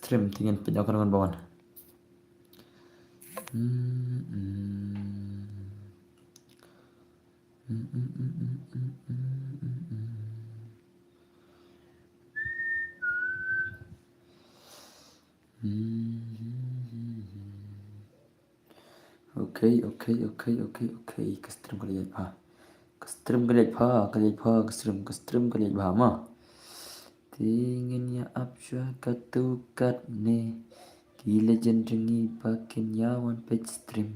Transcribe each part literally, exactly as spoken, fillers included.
Stream, te ngin peit ïa kano kano ba wan. Okay, okay, okay, okay, okay. Ka stream ka la ïaid bha. Ka stream ka la ïaid bha, ka la ïaid bha, ka stream, ka stream ka la ïaid bha ma. Te ngin ïa ap shuwa katto katne ki legend jong ngi ba kin ïa wan peit stream.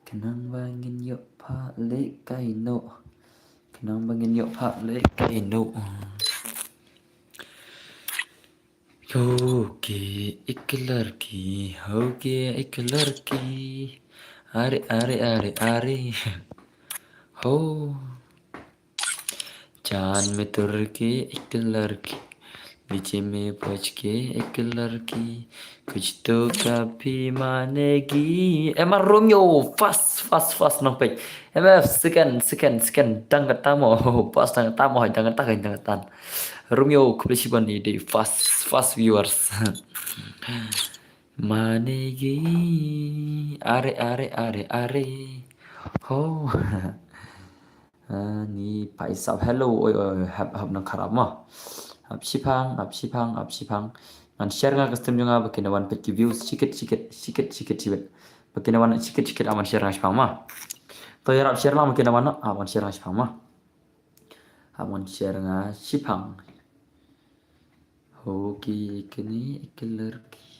Khnang ba ngin ïoh phah lehkai noh. Khnang ba ngin ïoh phah lehkai noh. Ho ke ek ladki, ho ke ek ladki, are, are, are, are. Ho. Chand mein utar ke ek ladki, biche mein pahunch ke ek ladki, kuch to kabhi manegi. Em Romeo, fast, fast, fast, nang peit. M F, second, second, second, dang kata mo, fast, dang kata mo, dang kata, dang kata. Romeo, khublei shibun ïa ki fast, fast viewers. Manegi, are, are, are, are. Ho. Ani paisap, hello, oi, oi, hap, hap nang kharap ma. Hap shipang, hap shipang, hap shipang. Ngan share nga ka stream jong nga ba kin wan peit ki views, shikit, shikit, shikit, shikit, shibit. Ba kin wan shikit, shikit, aman share nga shipang ma. To ïarap share lang ba kin wan, aman share nga shipang ma. Aman share nga shipang. Ho ke ek ne ek ladki.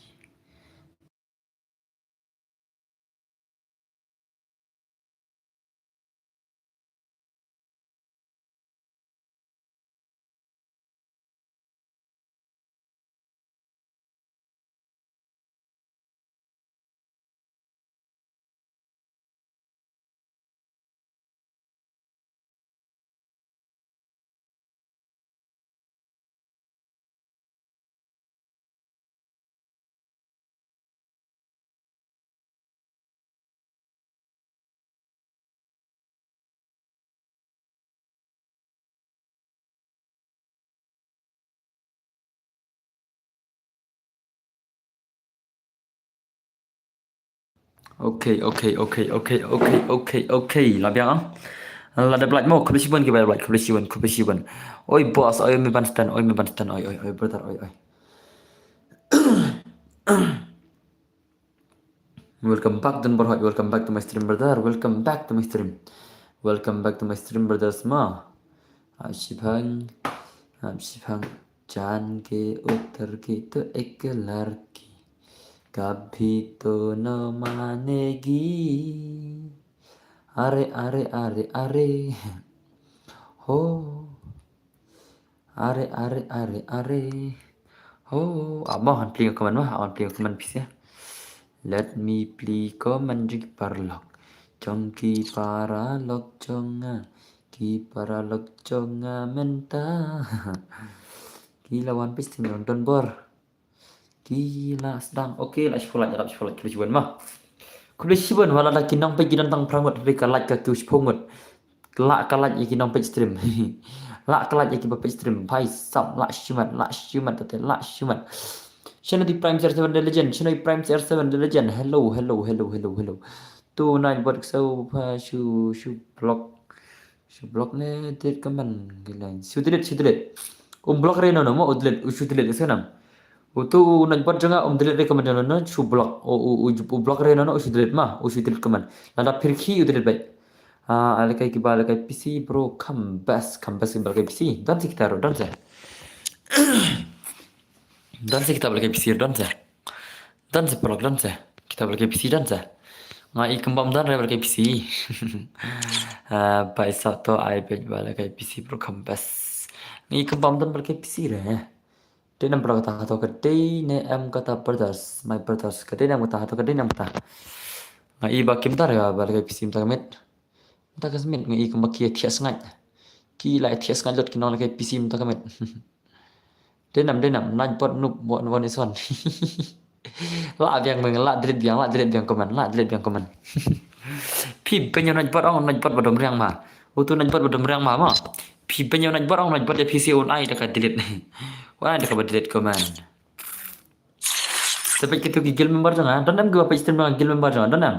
Okay, okay, okay, okay, okay, okay, okay. La biang, ah. La dep lait mo, khublei shibun ki ba lait, khublei shibun, khublei shibun. Oi boss, oi me ban stan, oi me ban stan, oi, oi, oi brother, oi, oi. Welcome back Don Borhoj, welcome back to my stream brother, welcome back to my stream. Welcome back to my stream brothers ma. Ap shipang, ap shipang. Chand ke utar ke to ek ladki, kabhi to na manegi. Are, are, are, are. Ho. Are, are, are, are. Ho. Ap mo, ngan plie comment ma, ngan plie comment pisa. Let me plie comment jong ki paralok. Jong ki paralok jong nga. Ki paralok jong nga mynta. Ki la wan peit stream jong Don Bor. Ki la sdang. Okay, la shiphew lait, la shiphew lait, khublei shibun ma. Khublei shibun, wat la da ki nongpeit ki don tang phra ngut, hynrei ka lait ka kiew shiphew ngut. La ka lait ïa ki nongpeit stream. La ka lait ïa ki ba peit stream. Paisap, la shimet, la shimet, tete, la shimet. Shano i Prime C R seven The Legend, shano i Prime C R seven The Legend. Hello, hello, hello, hello, hello. Tu nai bot ksew pha shu, shu block. Shu block ne delete comment ki line. Shu delete, shu delete. Um block re no no mo, u delete, u shu delete se nam. U tu u nai bot jong nga um delete re comment no no, shu block. U, u, u, u block re no no, u shu delete ma, u shu delete comment. Lada pyrkhih u delete beit. Ah, lehkai ki ba lehkai P C bro, come best, come best ki ba lehkai P C. Don se kita ruh, don se. Don se kita ba lehkai P C, don se. Don se paralok, don se. Kita ba lehkai P C, don se. Nga i kumba ym don re ba lehkai P C. Ah, paisap to ai beit ba lehkai P C bro, come best. Nga i kumba ym don ba lehkai P C re. Dei nam paralok kata, to ka dei ne em kata brothers, my brothers. Ka dei nam kata, to ka dei nam kata. Nga i ba kim don re ba lehkai P C mynta ka miet. Mynta ka miet nga i kumba ki ïa thiah sngaid. Ki la ïa thiah sngaid lut ki nonglehkai P C mynta ka miet. Dei nam, dei nam, nai bot noob, bot, bot ni son. La biang meng, la delete biang, la delete biang comment, la delete biang comment. Phi beiñ ïa u nai bot ong, nai bot ba dom riang ma. U tu nai bot ba dom riang ma ma. Phi beiñ ïa u nai bot ong, nai bot ïa P C un ai da ka delete. Un ai da kaba delete comment. Te peit kito ki guild member jong nga, don em kiba peit stream jong nga guild member jong nga, don em?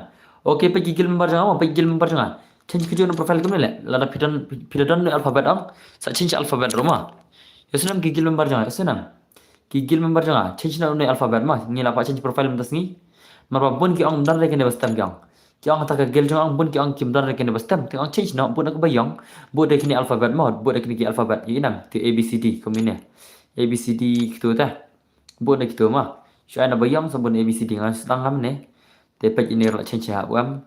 Okay, peit ki guild member jong nga, peit guild member jong nga. Change kito na profile kumne leh, lada phi don, phi don alphabet ong, sa change alphabet ruh ma. Ïohsnam ki guild member jong nga, ïohsnam. Ki guild member jong nga, change na une alphabet ma, ngi la pah change profile mynta sngi. Namar ba bun ki ong ym don re kine ba stem ki ong. Ki ong kata ka guild jong nga ong bun ki ong kim don re kine ba stem, te ong change noh, bud na kaba ïong, bud da kine alphabet ma, bud da kine ki alphabet, ïohi nam, te A B C D, kumne. A B C D kito te. Bud na kito ma. Shu ai na ba ïong sa bud A B C D nga sdang ngam ne. Te peit ine ruh la change ha u em.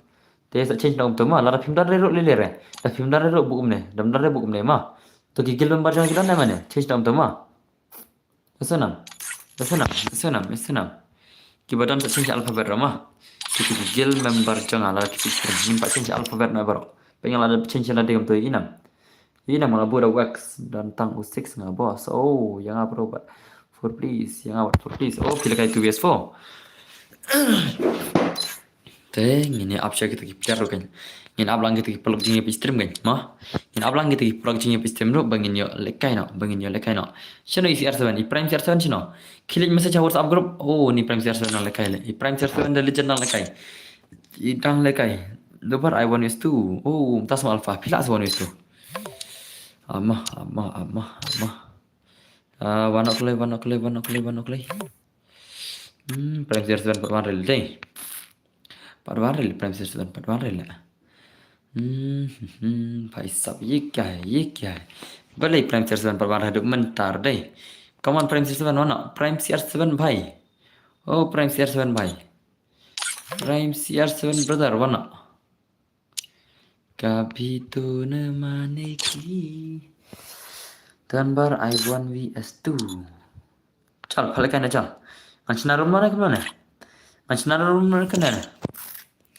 Te sa change na um to ma, lada phim don re ruh lei lei re. Da phim don re ruh bud kumne, da phim don re bud kumne ma. To ki guild member jong nga ki don ne ma ne, change na um to ma. Ïohsnam, ïohsnam, ïohsnam, ïohsnam. Kiba don sa change alphabet ruh ma. Kito ki guild member jong nga, lada ki peit stream, ngim pat change alphabet na baroh. Peit nga lada change lade kumto, ïohi nam. Ïohi nam, nga la bud da u X, don tang u six nga boss. Oh, ïa nga bro, but four please, ïa nga but four please. Oh, phi lehkai two V S four. Te ngin ïa ap sha kita ki player ruh kan. Ngin ap lang kita ki paralok jingïapeit stream kan, ma. Ngin ap lang kita ki paralok jingïapeit stream ruh ba ngin ïoh lehkai noh, ba ngin ïoh lehkai noh. Shano i C R seven, i Prime C R seven shano? Khie leit message ha WhatsApp group. Oh, ni Prime C R seven nang lehkai leh. I Prime C R seven da legend nang lehkai. I dang lehkai. Dobar ai one is two. Oh, mynta sma alpha. Phi lah sa one is two. Ama, ama, ama, ama. Ah, wan noh kloi, wan noh kloi, wan noh kloi, wan noh kloi. Hmm, Prime C R seven pat wan re leh dei. Pat wan re leh Prime C R seven, pat wan re leh. Hmm, hmm, hmm, bhai sab, ye kya hai, ye kya hai? Balei Prime C R seven pat wan re haduh mynta dei. Come on, Prime C R seven, wan noh. Prime C R seven bhai. Oh, Prime C R seven bhai. Prime C R seven brother, wan noh. Kabhi to na manegi. Tanbar ai one V S two. Chal, pha lehkai na chal. Ngan shna room na kumno ne? Ngan shna room na kumno ne?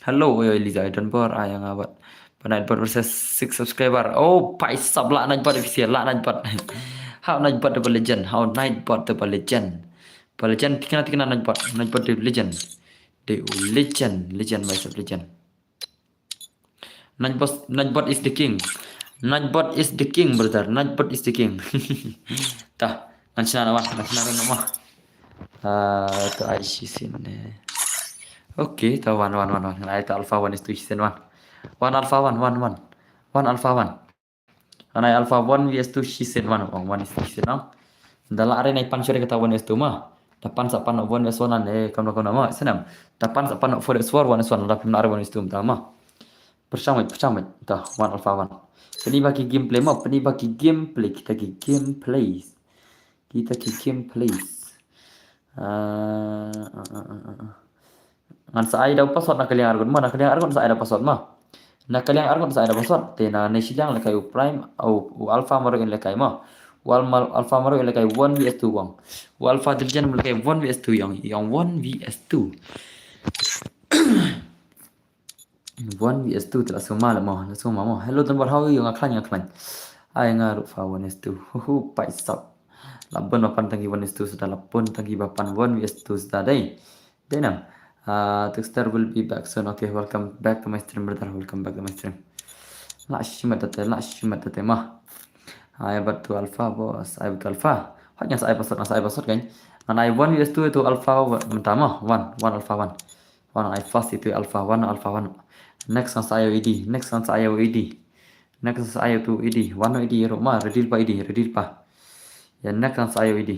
Hello, oi, oi, Liza, I don't bore, ai nga bad. Ba Nightbot versus six subscriber. Oh, bhai sab, lah Nightbot official, lah Nightbot. How Nightbot the legend, how Nightbot the legend. Ba legend, tikna, tikna Nightbot, Nightbot the legend. The legend, legend, bhai sab, legend. Nightbot, Nightbot is the king. Nightbot is the king, brother. Nightbot is the king. Ta, ngan shna na wan, ngan shna na ma. Ah, to ai shisien ne. Okay, to wan, wan, wan, wan. Ngan ai to alpha one is to shisien wan. One alpha one, one, one. One alpha one. Ngan ai alpha one V S two shisien wan, ong one is to shisien ong. Da lah re nai pan shuh re kata one is to ma. Da pan sa pan one is one ne, kam da kam da ma, snem. Da pan sa pan four is four, one is one, da pynah re one is to ta ma. Pyrshang mait, pyrshang mait. Ta, one alpha one. Pyni ba ki gameplay ma, pyni ba ki gameplay, kita ki gameplays. Kita ki gameplays. Ah, ah, ah, ah, ah. Ngan sa ai da u password na ka liang arngut ma, na ka liang arngut sa ai da password ma. Na ka liang arngut sa ai da password. Te na ne shiliang lehkai u prime, u, u alpha marok in lehkai ma. U alma-, alpha marok in lehkai one V S two wang. U alpha division lehkai one V S two yang, yang one V S two. One V S two te la suma la mo, la suma mo. Hello, Dunbar, how are you? Nga khlaiñ, nga khlaiñ. Ai nga ruh fa one S two. Hu hu, paisap. La bun ba pan tang ki one S two sda, la bun tang ki ba pan one S two sda dei. Dei nam. Uh, Dexter will be back soon. Okay, welcome back to my stream, brother. Welcome back to my stream. La shimet te, la shimet te ma. Ai bat tu alpha, boss. Ai bat tu alpha. Hot nga sa ai password, nga sa ai password kan. Ngan ai one S two tu alpha mynta ma. One, one alpha one. One ai first itu alpha one, alpha one. Next nga sa ai E D, next nga sa ai E D. Next nga sa ai tu E D, one E D ro ma, ready pa E D, ready pa. Ya next nga sa ai E D.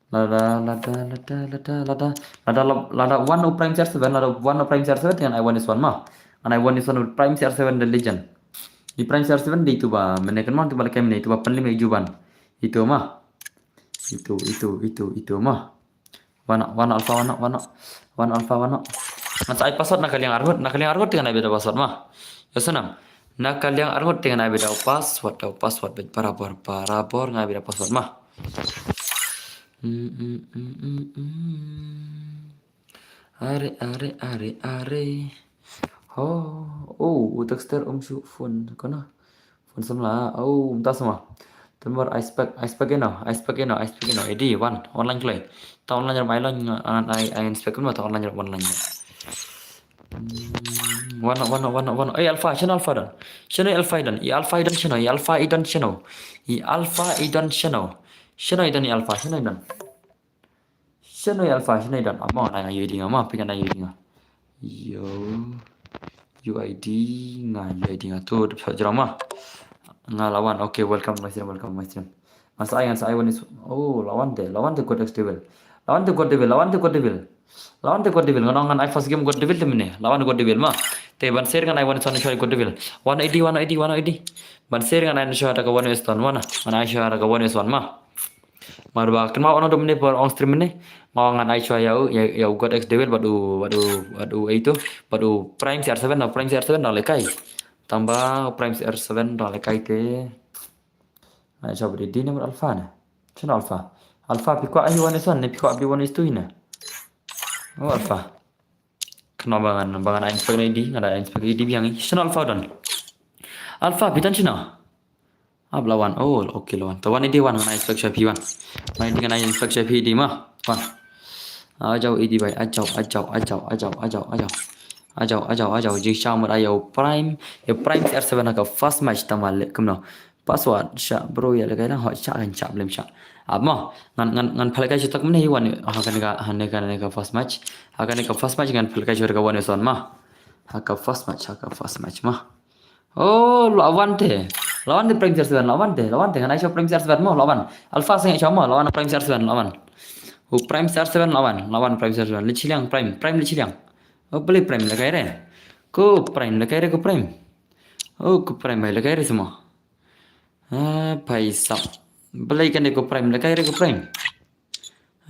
Lada, lada, lada, lada, lada, lada, lada one o prime C R seven, lada one o prime C R seven, ngan ai one S one ma. Ngan ai one S one prime C R seven the legend. Di prime C R seven di tu ba, mene kan ma tu ba lekai mene tu ba penlim e juban. Itu ma. Itu, itu, itu, itu ma. Wana, wana alpha, wana, wana. Wana alpha, wana. Ngan sa ai password na ka liang arngut, na ka liang arngut te ngan ai beda password ma. Ya sanam. Na ka liang arngut te ngan ai beda password, da password bed barabor, barabor ngan ai beda password ma. Mm, mm, mm, mm, mm. Are, are, are, are. Ho, oh, u Dexter um shu phone kono. Phone samla, oh, mynta sama. Tumor ice pack, ice pack eno, ice pack eno, ice pack eno. Edi, one, online kloi. Ta online ram ai long, an ai, ai inspect ma, ta online ram online. Hmm, one, one, one, one. Oi, alpha, shano alpha don? Shano alpha don? I alpha don shano? I alpha don shano? I alpha don shano? Shano don i alpha, shano don? Shano i Alpha, shano i don? Amo nga na U I D nga ma, phi nga na U I D nga. Yo. U I D nga, U I D nga. Tu, tu, jrong ma. Nga la wan. Okay, welcome my stream, welcome my stream. Ngan sa ai, ngan sa ai one is, oh, la wan te, la wan te God X Devil. La wan te God Devil, la wan te God Devil. La wan te God Devil, ngan ong ngan ai first game God Devil te mynne. La wan God Devil ma. Te ban share ngan ai one is one shuwa God Devil. One eighty, one eighty, one eighty. Ban share ngan ai shuwa da ka one is one ma. Ngan ai shuwa da ka one is one ma. Mar ba kynmaw ono dum ne por ong stream ne. Nga ong ngan ai shuwa ïa u, ïa, ïa u God X Devil bad u, bad u, bad u eight two, bad u Prime C R seven, u Prime C R seven dang lehkai. Tang ba u Prime C R seven dang lehkai te. Ai shuwa bad i di ne bad Alpha ne. Shano Alpha? Alpha phi kwah ai one is one ne phi kwah bad one is two ne. Oh Alpha. Kynmaw ba ngan, ba ngan ai inspect na i di, ngan ai inspect i di biang i. Shano Alpha don? Alpha phi don shano? Ap la wan. Oh, okay la wan. Ta wan i di wan ngan ai inspect sha phi wan. Wan i di ngan ai inspect sha phi i di ma. Wan. Ajaw i di bai. Ajaw, ajaw, ajaw, ajaw, ajaw, ajaw. Ajaw, ajaw, ajaw. Jingshaw mut ai ïa u Prime. Ïa u Prime C R seven ha ka first match tang ba leh kumno. Password sha bro ïa lehkai lang hot sha kan sha blem sha. Ap ma. Ngan, ngan, ngan phalkai sha tak mynne hi wan. Ha kane ka, ha kane ka, kane ka first match. Ha kane ka first match ngan phalkai sha ka one is one ma. Ha ka first match, ha ka first match ma. Oh, la wan te. La wan te Prime C R seven, la wan te, la wan te. Ngan ai shuwa Prime C R seven mo, la wan. Alpha sngewsih shuwa mo, la wan Prime C R seven, la wan. U Prime C R seven, la wan, la wan Prime C R seven. Leit shiliang Prime, Prime leit shiliang. Oh, balei Prime lehkai re? Ko Prime lehkai re ko Prime. Oh, ko Prime bai lehkai re seh mo. Ah, phaisap. Balei kane ko Prime lehkai re ko Prime.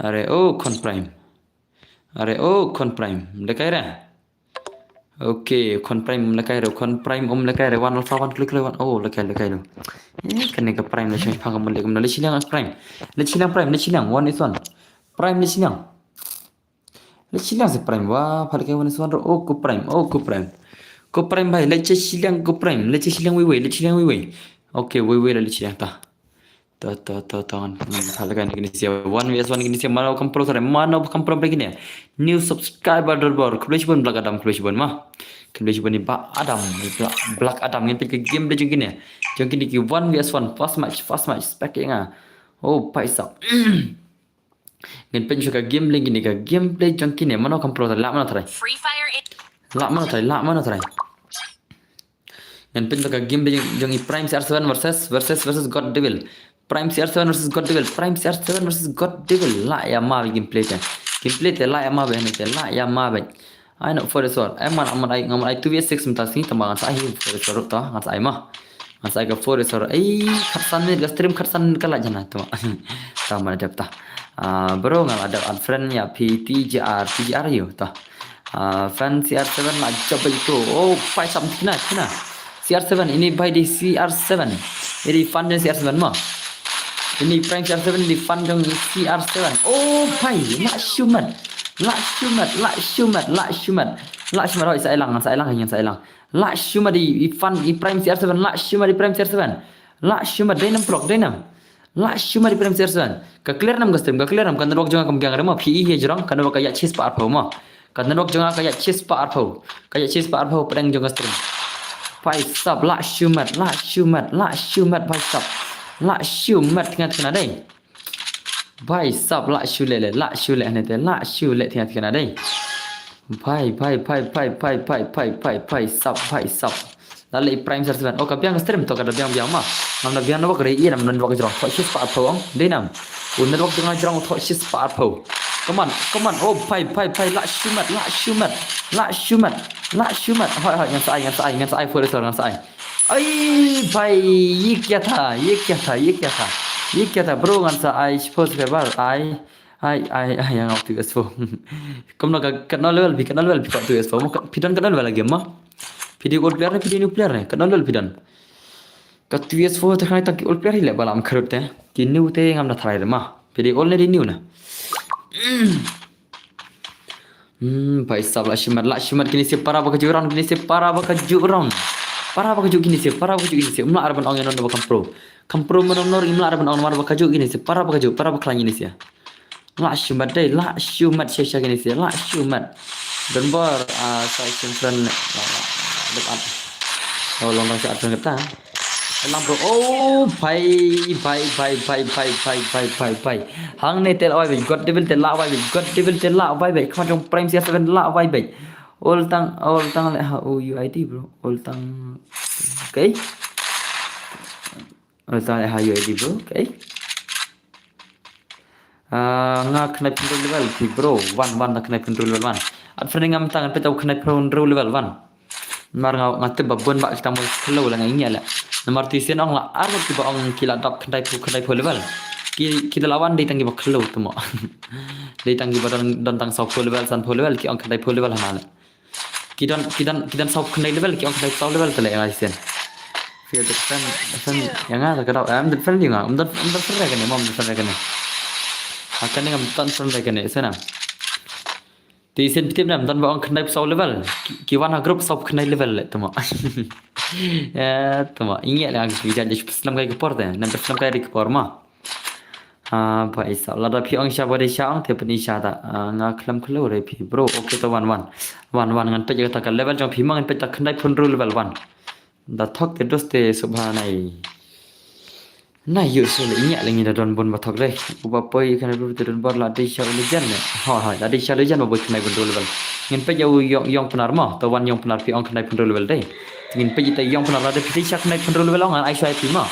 Are, oh, khon Prime. Are, oh, khon Prime. Lehkai re. Okay, khon Prime um lehkai re, khon Prime um lehkai re, wan Alpha wan klik klik wan. Oh, lehkai lehkai lo. Eh, kane ka Prime lehkai phang ka mun leh kumno leit shiliang Prime. Leit shiliang Prime, leit shiliang one is one. Prime leit shiliang. Leit shiliang seh Prime wa, pha lehkai one is one ro. Oh, ko Prime, oh, ko Prime. Ko Prime bai, leit shiliang ko Prime, leit shiliang wei wei, leit shiliang wei wei. Okay, wei wei la leit shiliang ta. To, to, to, to, ngan, ngan pha lehkai kine seh. One V S one kine seh, mano kam pro sare, mano kam pro kine. New subscriber dor bor, khublei shibun Black Adam, khublei shibun ma. Khublei shibun i Ba Adam, i Bla-, Black Adam, ngin peit ka game de jong kine. Jong kine ki one V S one, first match, first match, spek ïa nga. Oh, phaisap. Ngin peit shuwa ka gameplay kine, ka gameplay jong kine, mano kam pro sare, lah mano trai. Free Fire it. Lah mano trai, lah mano trai. Ngan pynbeit ka game jong, jong i Prime C R seven versus, versus, versus God Devil. Prime C R seven versus God Devil. Prime C R seven versus God Devil. Lah ïa ma ba gameplay te. Gameplay te lah ïa ma ba ne te lah ïa ma ba. Ai no for the sword. Ai man, man ai, ngan ai two v six mynta sngi tang ba ngan sa ai for the sword ta. Ngan sa ai ma. Ngan sa ai ka for the sword. Ai khatsan minit ka stream khatsan minit ka la jana tu. Tang ba dep ta. Ah, bro ngan la dep add friend ïa phi T G R, T G R ïa u ta. Ah, fan C R seven la jop bad ito. Oh, phaisap kine, kine. C R seven, ini bai di C R seven. Ini fan jong C R seven mo. Ini Prime C R seven, ini fan jong C R seven. Oh, bai, la shu mat. La shu mat, la shu mat, la shu mat. La shu mat, hoi, sa ai lang, sa ai lang, sa ai lang. La shu mat i, i fan, i Prime C R seven, la shu mat i Prime C R seven. La shu mat, dei nam prok, dei nam. La shu mat i Prime C R seven. Ka clear nam ka stream, ka clear nam ka network jong nga kam biang re mo, phi i hi jrong, ka network ka ïa chis pa arphew mo. Ka network jong nga ka ïa chis pa arphew. Ka ïa chis pa arphew pdeng jong ka stream. Phaisap, la shu mat, la shu mat, la shu mat, phaisap. La shu mat, tynga tynga dei. Phaisap, la shu leh leh, la shu leh ne te, la shu leh tynga tynga dei. Phai, phai, phai, phaisap, phaisap. La leh Prime C R seven. Oh, ka biang ka stream to ka da biang biang ma. Ngam da biang network re ïa nam network jrong. Thoh shis pa arphew ong. Dei nam. U network jrong jrong thoh shis pa arphew. Come on, come on. Oh, phai, phai, phai. La shu mat, la shu mat. La shu mat. La shu mat. Hoi, hoi, ngan sa ai, ngan sa ai, ngan sa ai, for the sword, ngan sa ai. Ai, phai, ye kya tha, ye kya tha, ye kya tha. Ye kya tha, bro, ngan sa ai, suppose ke bar, ai. Ai, ai, ai, ïa nga two S four. Kumno ka, katno level phi, katno level phi, ka two S four. Mo, ka, phi don katno level la game ma? Phi dei old player ne, phi dei new player ne? Katno level phi don? Ka two S four te khnai tang ki old player hi leh ba lam kharut te. Ki new te ngam da tharai de ma. Phi dei old ne dei new na. Hmm, phaisap la shu mat, la shu mat kine seh para ba kajuh round, kine seh para ba kajuh round. Para ba kajuh kine seh, para ba kajuh kine seh. Ym lah re ban ong ïa no ba kam pro. Kam pro mano mano ym lah re ban ong namar ba kajuh kine seh, para ba kajuh, para ba khlaiñ kine seh. La shu mat dei, la shu mat shisha kine seh, la shu mat. Don bor, ah, sa shu friend, la, la, la, la, oh, long dang sa friend kata. Lang bro. Oh, bhai, bhai, bhai. Hangne te la wai bhai. God Devil te la wai bhai. God Devil te la wai bhai. Khmat jong Prime C R seven la wai bhai. Ol tang, ol tang le ha U I D bro. Ol tang. Okay. Ol tang le ha U I D bro. Okay. Ah, nga khyndai phew hynriew level phi bro. Wan, wan da khyndai phew hynriew level wan. At friend ngam tang phi tau khyndai phew hynriew level wan. Namar nga, nga tip ba bun ba kita mo khlo la nga ingia la. Namar tu sien ong la ar ki ba ong ki la dap khyndai phew, khyndai phew level. Ki, ki da la wan dei tang ki ba khlo tu mo. Dei tang ki ba don, don tang saw phew level, san phew level ki ong khyndai phew level hana la. Ki don, ki don, ki don saw khyndai level, ki ong khyndai saw level te la ong sien. Feel the friend, friend, yang ada ka dau, em, the friend yang, em, the, em, the friend kane, mom, the friend kane. Akan ngam tan friend kane, sana. Ti sien tip nam, don ba ong khyndai saw level. Ki, ki wan ha group saw khyndai level le, tuma. Eh, tuma. Ingia la ki jan, just slam kai ke por te, nan slam kai di ke por ma. Ah, ba isa. Lada phi ong sha ba dei sha ong te pyn sha ta. Ah, nga khlem khlo re phi, bro. Okay, to wan, wan. Wan, wan, ngan peit ïa kata ka level jong phi ma ngan peit ta khyndai phew hynriew level wan. Da thok te dos te subha nai. Na yu se le nya le ngi da don bun ba thok re. U ba poi khyndai phew hynriew te don bor la dei sha u legend ne. Ha, ha, la dei sha legend ba boi khyndai phew hynriew level. Ngin peit ïa u ïong, ïong Pnar ma. To wan ïong Pnar phi ong khyndai phew hynriew level dei. Ngin peit ïa ta ïong Pnar lada phi dei sha khyndai phew hynriew level ong ngan ai sha ïa phi ma.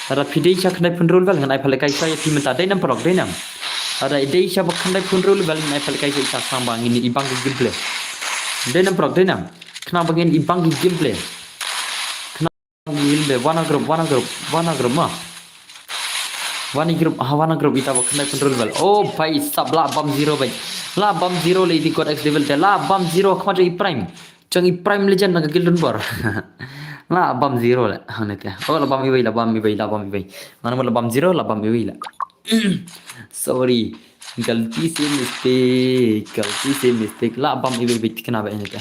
Lada phi dei sha khyndai phew hynriew level ngan ai pha lehkai sha ïa phi mynta dei nam paralok dei nam. Lada i dei sha ba khyndai phew hynriew level ngan ai pha lehkai sha i ta khnang ba ngin i bang ki gameplay. Dei nam paralok dei nam. Khnang ba ngin i bang ki gameplay. Khnang ba ngin i gameplay wan ha group wan ha group wan ha group ma. Wan i group ha wan ha group ita ba khyndai phew hynriew level. Oh bhai sab la bam zero bhai. La bam zero le i dei God X Devil te la bam zero khmat i Prime. Jong i Prime legend na ka guild don bor. La bam zero le hangne te. Oh la bam iwei la bam iwei la bam iwei. Mana mo la bam zero la bam iwei la. Sorry. Galti se mistake, galti se mistake. La bam iwei bit kena ba ini te.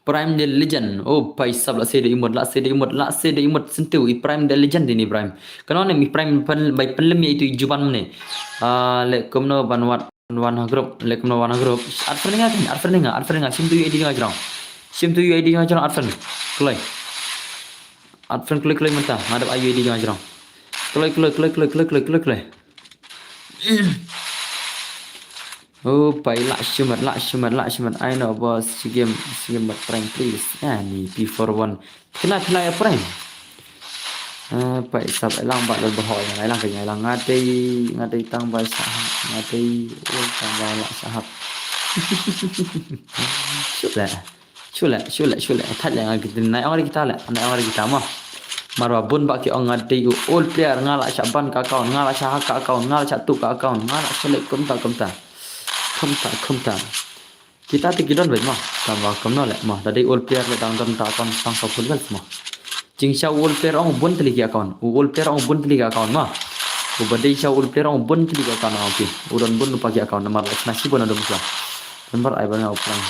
Prime the legend. Oh bhai sab la se de imut la se de imut la se de imut sentu i Prime the legend ini Prime. Kano ne mi Prime pen bai pen lem itu juban ne. Ah le kumno ban wat. Wan ha group, lek no wan ha group. Arfen nga kan, arfen nga, arfen nga. Sim tu yu I D nga jrong. Sim tu yu I D nga jrong arfen. Kloi. Arfen kloi kloi mynta. Ngadap ayu I D nga jrong. Kloi kloi kloi kloi kloi kloi kloi kloi. Oh, pai la shimat la shimat la shimat. I know boss. Sigim sigim mat prank please. Ya ni P four one. Kena kena ya prank. Ah, pai sap elang ba lel ba hoi ngai lang kai ngai lang ngadei ngadei tang ba sahap ngadei oh tang ba la sahap. Shule shule shule shule thad le ngai kitin nai ong ri kita le nai ong ri kita ma. Marwa bun ba ki ong ngadei u old player nga la sha ban ka account nga la sha hack ka account nga la sha tu ka account nga la select kumta kumta. Kumta kumta. Kita te ki don bad ma. Tang ba kumno le ma. Da dei old player le dang don ta account tang sa full wealth ma. Jingsha old player ong bun teli ki account. U old player ong bun teli ki account ma. U ba dei sha old player ong bun teli ki account ong ki. U don bun lupa ki account namar la sna shi bun adum sha. Namar ai ba nga u plang.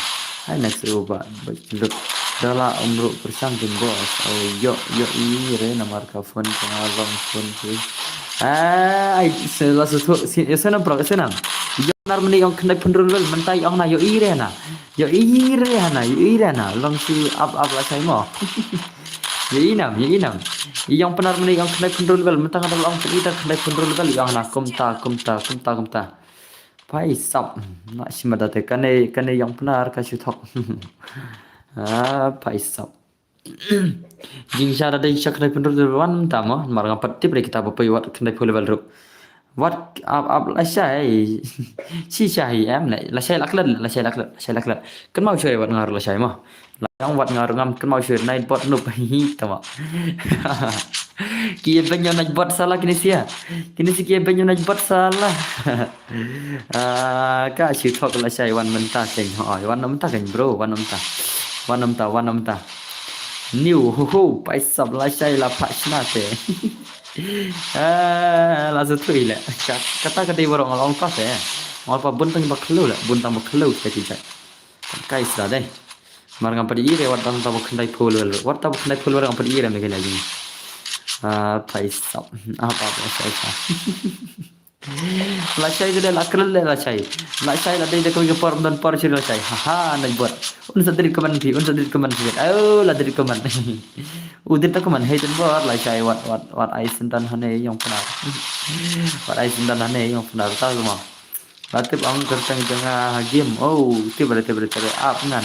Hai next u ba ba lut. Dala umru persang kin bos. Oh yo yo i re namar ka phone ka long phone ki. Ai sela sutu sena pro sena. Yo nar meni ong khyndai phew hynriew level mynta i ong na yo i re na. Yo i re na yo i re na long si ap ap la sai mo. Yo i nam yo i nam. I ong Pnar meni ong khyndai phew hynriew level mynta ka dal ong phew ita khyndai phew hynriew level i ong na kumta kumta kumta kumta. Pai sap na shimada te kane kane ong Pnar ka shu thok. Ah pai sap. Jingsha da dei sha khyndai phew hynriew level wan ta mo mar ngam pat tip re kita ba poi wat khyndai phew level ruh. Wat ap ap la shai. Shi shai em ne la shai la klet la shai la klet la shai la klet. Kan mau shai wat ngar la shai mo. La yang wat ngar ngam kan mau shai night bot nup hi ta mo. Ki ben yo night bot sala kini sia. Kini si ki ben yo night bot sala. Ah, ka shi thok la shai wan mynta keng ho wan mynta keng bro wan mynta. Wan mynta wan mynta. New ho ho pai sap la shai la pha shna te. Ah, la su thui le. Kata ka dei warong long pa te. Ngol pa bun tang ba khlo le bun tang ba khlo te ki jai. Kai sla dei. Mar ngam padi ire wat tang ba khyndai phew level wat tang ba khyndai phew level ngam padi ire me kena jing. Ah, pai sap. Apa apa sai sa. Lashai ka dei la kren le lashai. Lashai la dei da kawei ka por, ym don por shuh lashai. Ha ha, Nightbot. Un sa delete comment phi, un sa delete comment phi. Oh, la delete comment. U delete comment, hei don bor lashai, wat, wat, wat ai sngewdon hangne ïong Pnar. Wat ai sngewdon hangne ïong Pnar, ta ma. La tip ong kyrteng jong nga ha game. Oh, tip ba tip ba tip ap ngan.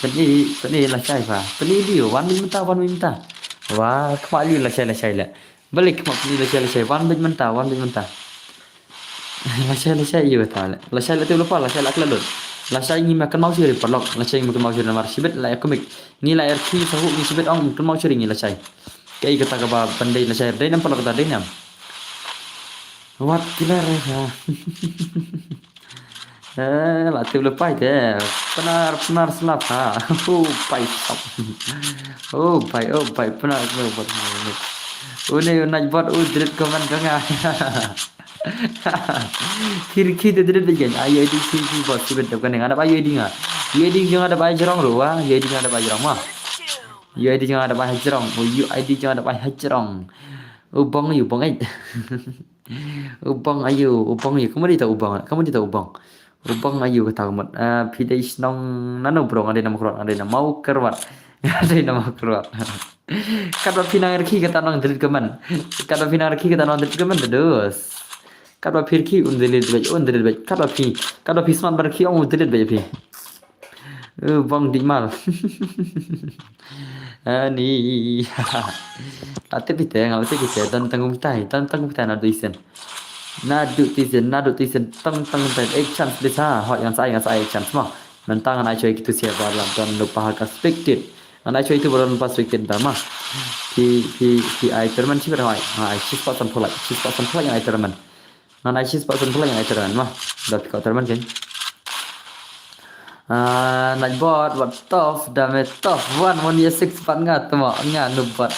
Pyni, pyni lashai pha. Pyni video, wan beit mynta, wan beit mynta. Wa, khmih lashai, lashai le. Balei khmih pyni lashai, lashai. Wan beit mynta, wan beit mynta. Lashai, lashai ïa kata le. Lashai la tip lypa, lashai la klet lut. Lashai ngim ïa kynmaw shuh ri paralok. Lashai ngim ïa kynmaw shuh ri namar shibit la ïa comic. Ngi la ïa rkhie sa huh ngi shibit ong kynmaw shuh ri ngi lashai. Kaei kata kaba pyndei lashai, dei nam paralok kata, dei nam. Wat kila re ha. Eh, la tip lypa te. Pnar, Pnar slap ha. Oh, pai sap. Oh, pai, oh, pai, Pnar, Pnar, Pnar. Une u Nightbot u delete comment jong nga. Kir kir te delete lagi. Ai, ai, di, kir, kir, bot, sibit dap kane. Nga dap ai, ai, di nga. Ai, ai, di nga dap ai jrong ruh, wa. Ai, ai, di nga dap ai jrong, ma. Ai, ai, di nga dap ai jrong. Oh, ai, ai, di nga dap ai jrong. U Bong, u Bong, eh. U Bong aïu, u Bong aïu. Ka mut ita u Bong, ka mut ita u Bong. U Bong aïu kata ka mut. Ah, phi dei shnong nano bro, nga dei na Mawkyrwat, nga dei na Mawkyrwat. Nga dei na Mawkyrwat. Katba phi nang rkhie kata nang delete comment. Katba phi nang rkhie kata nang delete comment, da dos. Katba phi rkhie un delete beit, un delete beit. Katba phi, katba phi smat ban rkhie ong un delete beit phi. Eh, Bong dih mal. Ani. La tip ite, nga la tip ite, don tang kumtai, don tang kumtai naduh isen. Naduh tisen, naduh tisen, tang tang tai, ek chance please ha. Hoi ngan sa ai, ngan sa ai ek chance mo. Mynta ngan ai choi kitu sia ba la don lypa ha ka spectate. Ngan ai choi tu ba don lypa spectate da ma. Phi, phi, phi ai tournament shi ber hoi. Ngan ai shi spot san pulai, shi spot san pulai ngan ai tournament. Ngan ai shi spot san pulai ngan ai tournament ma. Da phi ko tournament kan. Ah, Nightbot, what tough, da me tough, one, one year six pat nga tma, nga noob bot.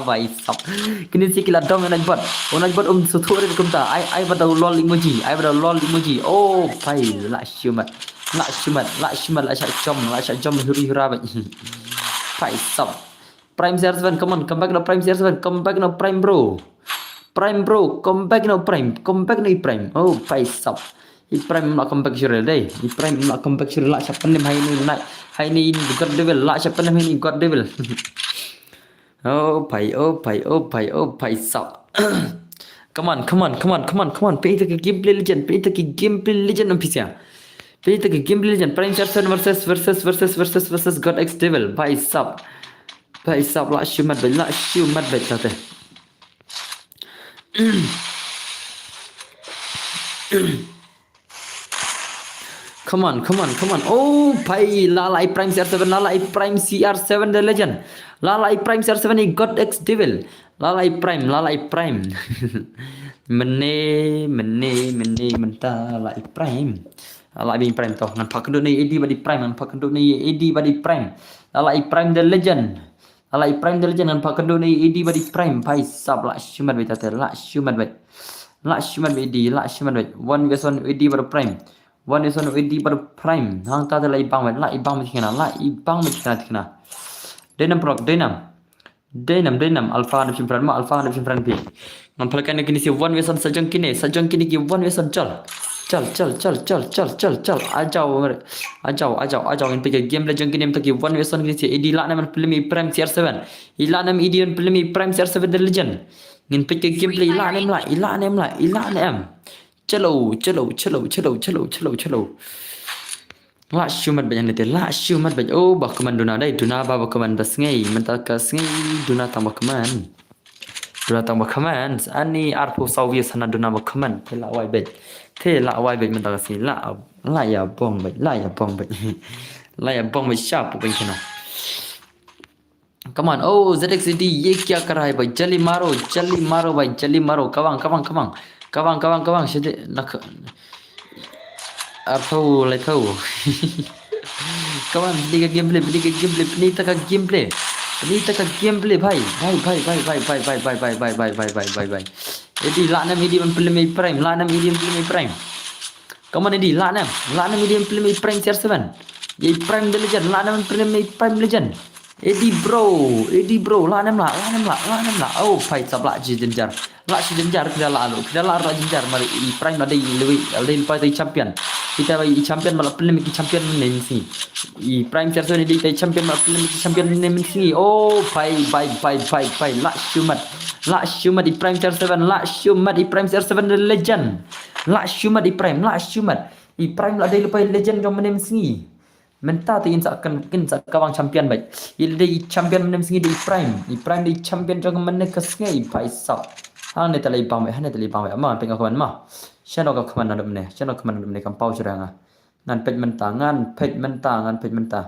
Bai sap. Kini si kila dong Nightbot. Oh, Nightbot um suthu rit kumta. Ai, ai ba da lol emoji, ai ba da lol emoji. Oh, bai, la shimat. La shimat, la shimat, la shah jom, la shah jom, huri hura bai. Bai sap. Prime C R seven, come on, come back now, Prime C R seven, come back now, Prime bro. Prime bro, come back now, Prime, come back now, Prime. Oh, bai sap. I Prime la come back shuh re dei. I Prime la come back shuh re, la shah pynim hai ni nai. Hai ni God Devil, la shah pynim hai ni God Devil. Oh, bai, oh, bai, oh, bai, oh, bai sap. Come on, come on, come on, come on, come on. Pynta ka gameplay legend, pynta ka gameplay legend official. Pynta ka gameplay legend. Prime C R seven versus, versus, versus, versus, versus God X Devil. Bai sap. Bai sap, la shimat beit, la shimat beit kata. Come on, come on, come on. Oh, bai, la la i Prime C R seven, la la i Prime C R seven the legend. La la i Prime C R seven i God X Devil. La la i Prime, la la i Prime. Mynne, mynne, mynne, mynta la i Prime. La la i Prime to. Ngan phah kynduh na i A D bad i Prime, ngan phah kynduh na i A D bad i Prime. La la i Prime the legend. La la i Prime the legend, ngan phah kynduh na i A D bad i Prime. Bai sap, la shimat beit kata, la shimat beit. La shimat beit A D, la shimat beit. One versus one A D bad Prime. One versus one A D bad Prime. Hangta te la i bang beit, la i bang beit kena, la i bang beit kena kena. Dynam prok, Dynam. Dynam, Dynam, Alpha ngan shim friend ma, Alpha ngan shim friend phi. Ngan pynlait kane kine shi one versus one sa jong kine, sa jong kine ki one versus one chal. Chal, chal, chal. Ajaw, ajaw, ajaw, ajaw. Ngin peit ka gameplay jong kine mynta ki one versus one kine shi. A D lah ne em ban pynlem i Prime C R seven. I lah ne em A D ban pynlem i Prime C R seven the legend. Ngin peit ka gameplay, i lah ne em lah, i lah ne em lah, i lah ne em. Chalo, chalo, chalo. Lah shimat beit hangne te, lah shimat beit. Oh, ba kmen duna dei, duna ba, ba kmen da sngi, mynta ka sngi duna tang ba kmen. Duna tang ba kmen, ani arphew saw views hana duna ba kmen, te lah wai beit. Te lah wai beit mynta ka sngi, lah, lah ïa bong beit, lah ïa bong beit. Lah ïa bong beit sharp beit kena. Come on, oh, Z X A D, ye kya kar raha hai bhai? Jali maro, jali maro bhai, jali maro. Kabang, kabang, kabang. Kabang, kabang, kabang. Shade, nak. Arthau, lai thau. Come on, pynta ka gameplay, pynta ka gameplay, pynta ka gameplay. Pynta ka gameplay, bhai. Bhai, bhai, bhai, bhai. A D, lah ne em A D ban pynlem i Prime, lah ne em A D ban pynlem i Prime. Come on, A D, lah ne em, lah ne em A D ban pynlem i Prime C R seven. I Prime the legend, lah ne em ban pynlem i Prime legend. Eddie bro, Eddie bro, lah nem lah, lah nem lah, lah nem lah. Oh, phai sap lah shi jynjar. Lah shi jynjar, kita lah lu, kita lah lah jynjar. Mari, i Prime lah dei, lui, dei lepas dei champion. Kita i champion malah pelim ki champion ne mesti. I Prime Cerson dei dei champion malah pelim ki champion ne mesti. Oh, phai, phai, phai, phai, phai. Lah shumat. Lah shumat i Prime Cerson, lah shumat i Prime Cerson the legend. Lah shumat i Prime, lah shumat. I Prime lah dei lepas legend jong mene mesti. Mynta te in sa kan kin sa kawang champion bai. I dei champion mene mesti dei Prime. I Prime dei champion jong mene ka sngi bai sap. Hangne te lai bang bai, hangne te lai bang bai. Ma peng ka kmen ma. Shano ka kmen na dum ne. Shano ka kmen na dum ne kam pau shira nga. Ngan peit mynta, ngan peit mynta, ngan peit mynta.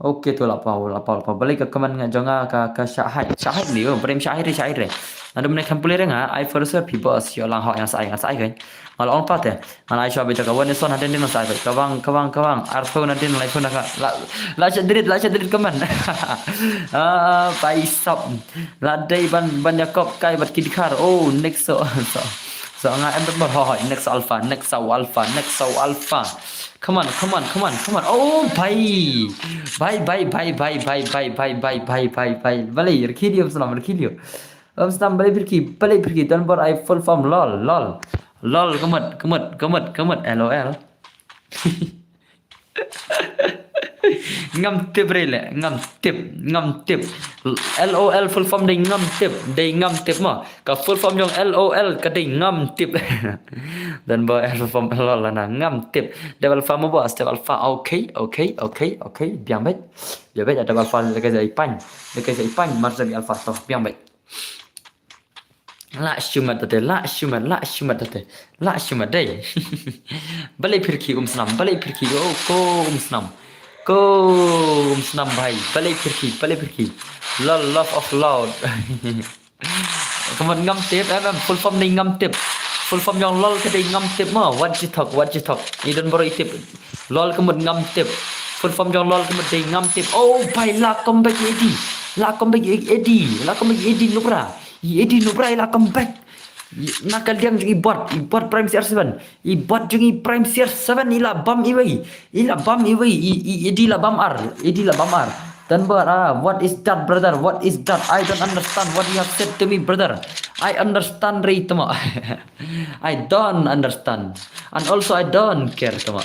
Okay tu la pau, la pau, la pau. Balei ka kmen nga jong nga ka ka shahai. Shahai ni, oh, brem shahai re, shahai re. Na dum ne kam pule re nga. Ai for sure people sio lang hok yang sai, yang sai kan. Malah ong pat eh. Ngan ai shwa bita ka wan ison hadin din sai. Kawang, kawang, kawang. Arphew nadin lai phone ka. La la sha drit, la sha drit kaman. Ah, bai sap. La dei ban ban Jacob kai bat kidkar. Oh, next so so. So nga em ber hoi next alpha, next alpha, next alpha. Come on, come on, come on, come on. Oh, bai. Bai, bai, bai, bai, bai, bai, bai, bai, bai, bai, bai. Balei rkhi dio, salam rkhi dio. Om stam balei phirki, balei phirki, don bor ai full form lol, lol. Lol, kemut, kemut, kemut, kemut, L O L. Ngam tip re le, ngam tip, ngam tip. L O L full form dei ngam tip, dei ngam tip ma. Ka full form jong L O L ka dei ngam tip. Don bor L full form lol na ngam tip. Double alpha mo bor, double alpha, okay, okay, okay, okay. Biang beit. Biang beit, double alpha le ka jai pan. Le ka jai pan, mar jai alpha to, biang beit. La shumat tate, la shumat, la shumat tate, la shumat dei. Balei phirki um snam, balei phirki, oh, ko um snam. Ko um snam bhai, balei phirki, balei phirki. Lol, love of loud. Kemut ngam tip, em, em, full form dei ngam tip. Full form jong lol ka dei ngam tip ma, what you talk, what you talk. I don bor i tip. Lol kemut ngam tip. Full form jong lol kemut dei ngam tip. Oh, bai la comeback i Eddie. La comeback i Eddie. La comeback i Eddie Nubra. I Eddie Nubra i la comeback. I, na ka liang jong i bot, i bot Prime C R seven. I bot jong i Prime C R seven i la bam iwei. I la bam iwei. I, i, Eddie la bam ar. Eddie la bam ar. Don bor, ah, what is that, brother? What is that? I don't understand what you have said to me, brother. I understand re tama. I don't understand. And also I don't care tama.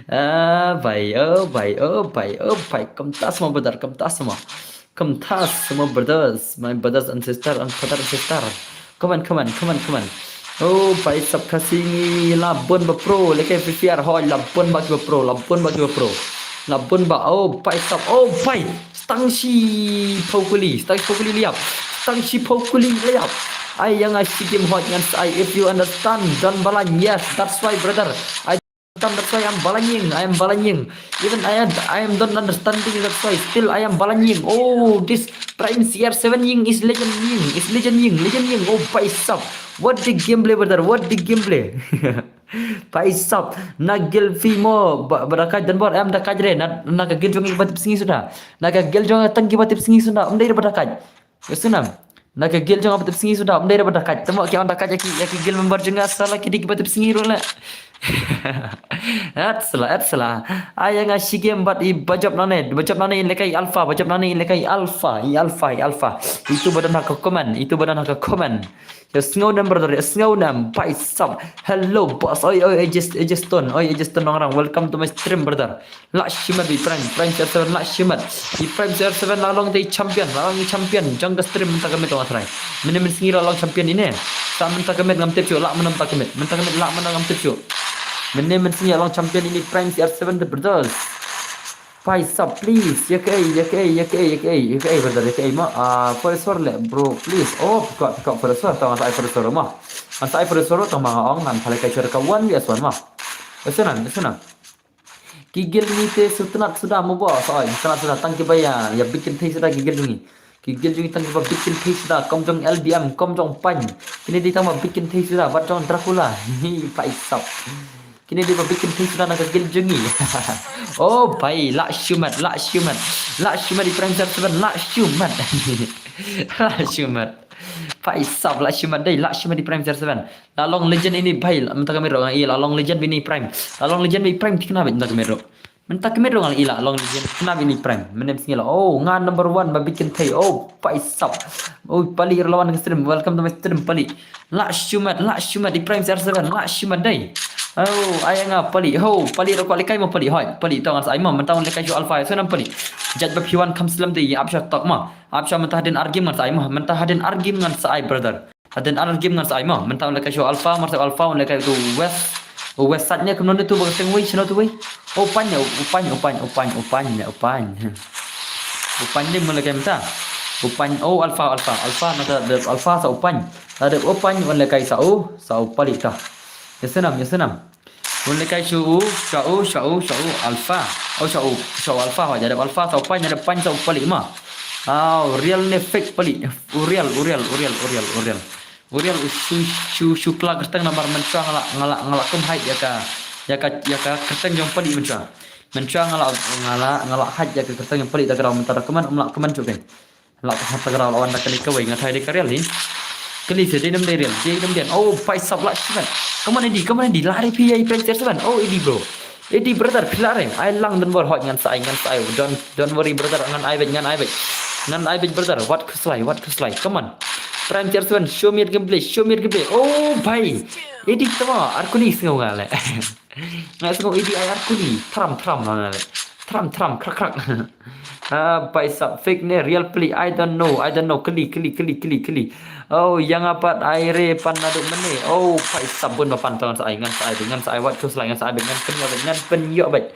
Ah, bai, oh, bai, oh, bai, oh, bai. Kumta sma brother, kumta sma. Kumta sma brothers, my brothers and sister and father and sister. Come on, come on, come on, come on. Oh, bai sap Khasi ngi la bun ba pro, leke Free Fire hoi la bun ba ki ba pro, la bun ba ki ba pro. La bun ba, oh, bai sap, oh, bai. Stang shi pokuli, stang shi pokuli liap. Stang shi pokuli liap. Ai yang ai shi game hoi ngan sai, if you understand, don balan, yes, that's why, brother. I understand, that's why I'm balanying, I am balanying. Even I am, I am don't understanding, that's why still I am balanying. Oh, this Prime C R seven ying is legend ying, is legend ying, legend ying. Oh, bai sap. What the gameplay, brother? What the gameplay? Bai sap. Na guild fi mo ba, ba da kaj don bor em da kaj re. Na, na ka guild jong i ba tip sngi suda. Na ka guild jong tang ki ba tip sngi suda. Um dei ba da kaj. Ka sunam. Na ka guild jong ba tip sngi suda. Um dei ba da kaj. Tamo ki ong da kaj ya ki, ya ki guild member jong nga sala ki dei ki ba tip sngi ru le. At sala, at sala. Ai yang a shi game bat i ba jop nane, ba jop nane in lekai alpha, ba jop nane in lekai alpha, i alpha, i alpha. Itu ba don ha ka comment, itu ba don ha ka comment. Ya sngew nam brother, ya sngew nam, bai sap. Hello boss, oi oi, Aegis, Aegis Stone, oi Aegis Stone Nongrang, welcome to my stream brother. La shimat i Prime, Prime C R seven la shimat. I Prime C R seven la long te champion, la long champion. Jong ka stream mynta ka met ong a trai. Mene mynsngi la long champion ine. Sa mynta ka met ngam tip shuh, la mynta ka met, mynta ka met la mynta ngam tip shuh. Mene mynsngi la long champion ine Prime C R seven the brothers. Bai sap, please. Ya kaei, ya kaei, ya kaei, ya kaei, ya kaei, brother, ya kaei ma. Ah, Forest War le, bro, please. Oh, pickup, pickup Forest War, tang sa ai Forest War ma. An sa ai Forest War, tang ma ong, an pale kai chor ka one vs one ma. Esenam, esenam. Ki guild ngi te sutnat suda mo bo, sa ai, sutnat suda tang ki ba ya, ya bikin thei suda ki guild ngi. Ki guild jong ngi tang ki ba bikin thei suda, kom jong L B M, kom jong Pine. Kine dei tang ba bikin thei suda, bat jong Dracula. Hi, bai sap. Kine dei ba bikin thei suda na ka guild jong ngi. Oh, bai, la shimat, la shimat. La shimat i Prime C R seven, la shimat. La shimat. Bai sap, la shimat dei, la shimat i Prime C R seven. La long legend ine bai, mynta ka met ro, i la long legend ine Prime. La long legend ine Prime, thikna bai, mynta ka met ro. Mynta kmie ruh nga la i la long legend. Kena bini Prime. Mynne sngi la. Oh, nga number one ba bit kynthei. Oh, paisap. Oh, Pali ruh la wan ka stream. Welcome to my stream, Pali. La shimet, la shimet i Prime C R seven. La shimet dei. Oh, ai nga Pali. Ho, Pali ruh kwah lehkai mo Pali. Hoi, Pali to ngan sa ai mo. Mynta wan lehkai shu Alpha. So nam Pali. Judge ba phi wan kham slem dei ap sha tok mo. Ap sha mynta hadien ar game ngan sa ai mo. Mynta hadien ar game ngan sa ai brother. Hadien ar game ngan sa ai mo. Mynta wan lehkai shu Alpha, mar shu Alpha wan lehkai tu West. Oh, West side ne kumno ne tu ba kyrteng wei, shano tu wei. Oh, Upany, oh, Upany, Upany, Upany, Upany, ne Upany. Upany ne mun lehkai mynta. Upany, oh, Alpha, Alpha, Alpha, na ta dep Alpha sa Upany. Ta dep Upany wan lehkai sa u, sa u Pali ta. Ya senam, ya senam. Wan lehkai shu u, sha u, sha u, sha u, Alpha. Oh, sha u, sha u Alpha, wa jadep Alpha, sa Upany, jadep Upany, sa u Pali ma. Oh, real ne fake Pali. U real, u real, u real, u real, u real. U real u shu, shu, shu kla kyrteng namar mynshwa nga la, nga la, nga la kum hide ïa ka, ïa ka, ïa ka kyrteng jong Pali mynshwa. Mynshwa nga la, nga la, nga la hide ïa ka kyrteng jong Pali da ka dau mynta da kumne, um la kumne shuh kein. La ka hata ka dau la wan da kane kawei nga thai dei ka real hi. Kali se dei nam dei real, dei nam dei. Oh, paisap la shimet. Come on, Eddie, come on, Eddie. Lari phi ïa i Prime C R seven. Oh, Eddie, bro. Eddie, brother, phi la rem. Ai lang don bor hoi ngan sa ai, ngan sa ai. Don't, don't worry, brother. Ngan ai beit, ngan ai beit. Ngan ai beit, brother. Wat khuslai, wat khuslai. Come on. Prime C R seven, show me your gameplay, show me your gameplay. Oh, bhai. Eddie, tama, ar kuli sngew nga le. Nga sngew Eddie ai ar kuli. Tram, tram, la le. Tram, tram, krak, krak. Ah, paisap fake ne, real Pali, I don't know, I don't know, kali, kali, kali, kali, kali. Oh, ïa nga pat ai re pan naduh mynne. Oh, paisap bun ma pan to ngan sa ai, ngan sa ai, ngan sa ai, wat khuslai ngan sa ai, ngan pynïoh, ngan pynïoh beit.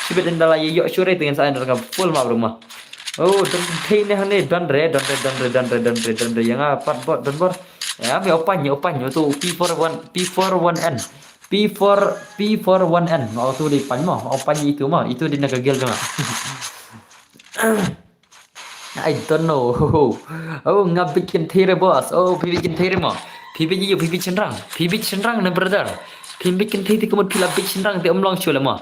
Shibit ynda la ïoh shuh re te ngan sa ai, ngan full ma bruma. Oh, don thei ne hangne, don re, don re, don re, don re, don re, don re, ïa nga pat bot, don bor. Ïa, me opan, ïa opan, ïa tu P four one, P four one N. P four, P four one N. Nga tu dei pan mo, opan itu mo, itu dei na ka gel jong nga. I don't know. Oh, nga bit kynthei re boss. Oh, phi bit kynthei re mo. Phi bit ïa u, phi bit shynrang. Phi bit shynrang ne brother. Phi bit kynthei te kumut phi la bit shynrang te um long shuh le mo.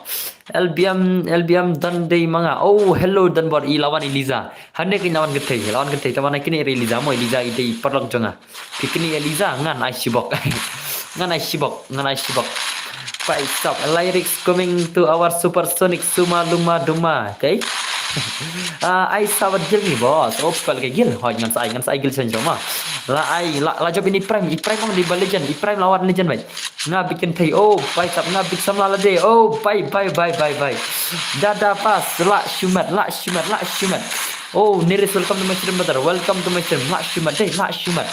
L B M, L B M don dei ma nga. Oh, hello don bor i lawan i Liza. Hangne ki lawan kynthei, lawan kynthei. Te ma na kine re Liza mo, i Liza i dei paralok jong nga. Phi kine ïa Liza, ngan ai shibok. Ngan ai shibok, ngan ai shibok. Paisap, lyrics coming to our supersonic suma luma duma, okay? Ah, ai sa wat gil ni boss. Oh, pal ke gil. Hoi ngan sa ai, ngan sa ai gil shen joma. La ai, la, la jop ini Prime, i Prime ong di ba legend, i Prime lawan legend bai. Nga bit kynthei, oh, paisap, nga bit samla lade, oh, bye, bye, bye, bye, bye. Dada pas, la shimet, la shimet, la shimet. Oh, Neris, welcome to my stream, brother. Welcome to my stream. La shimet, dei, la shimet.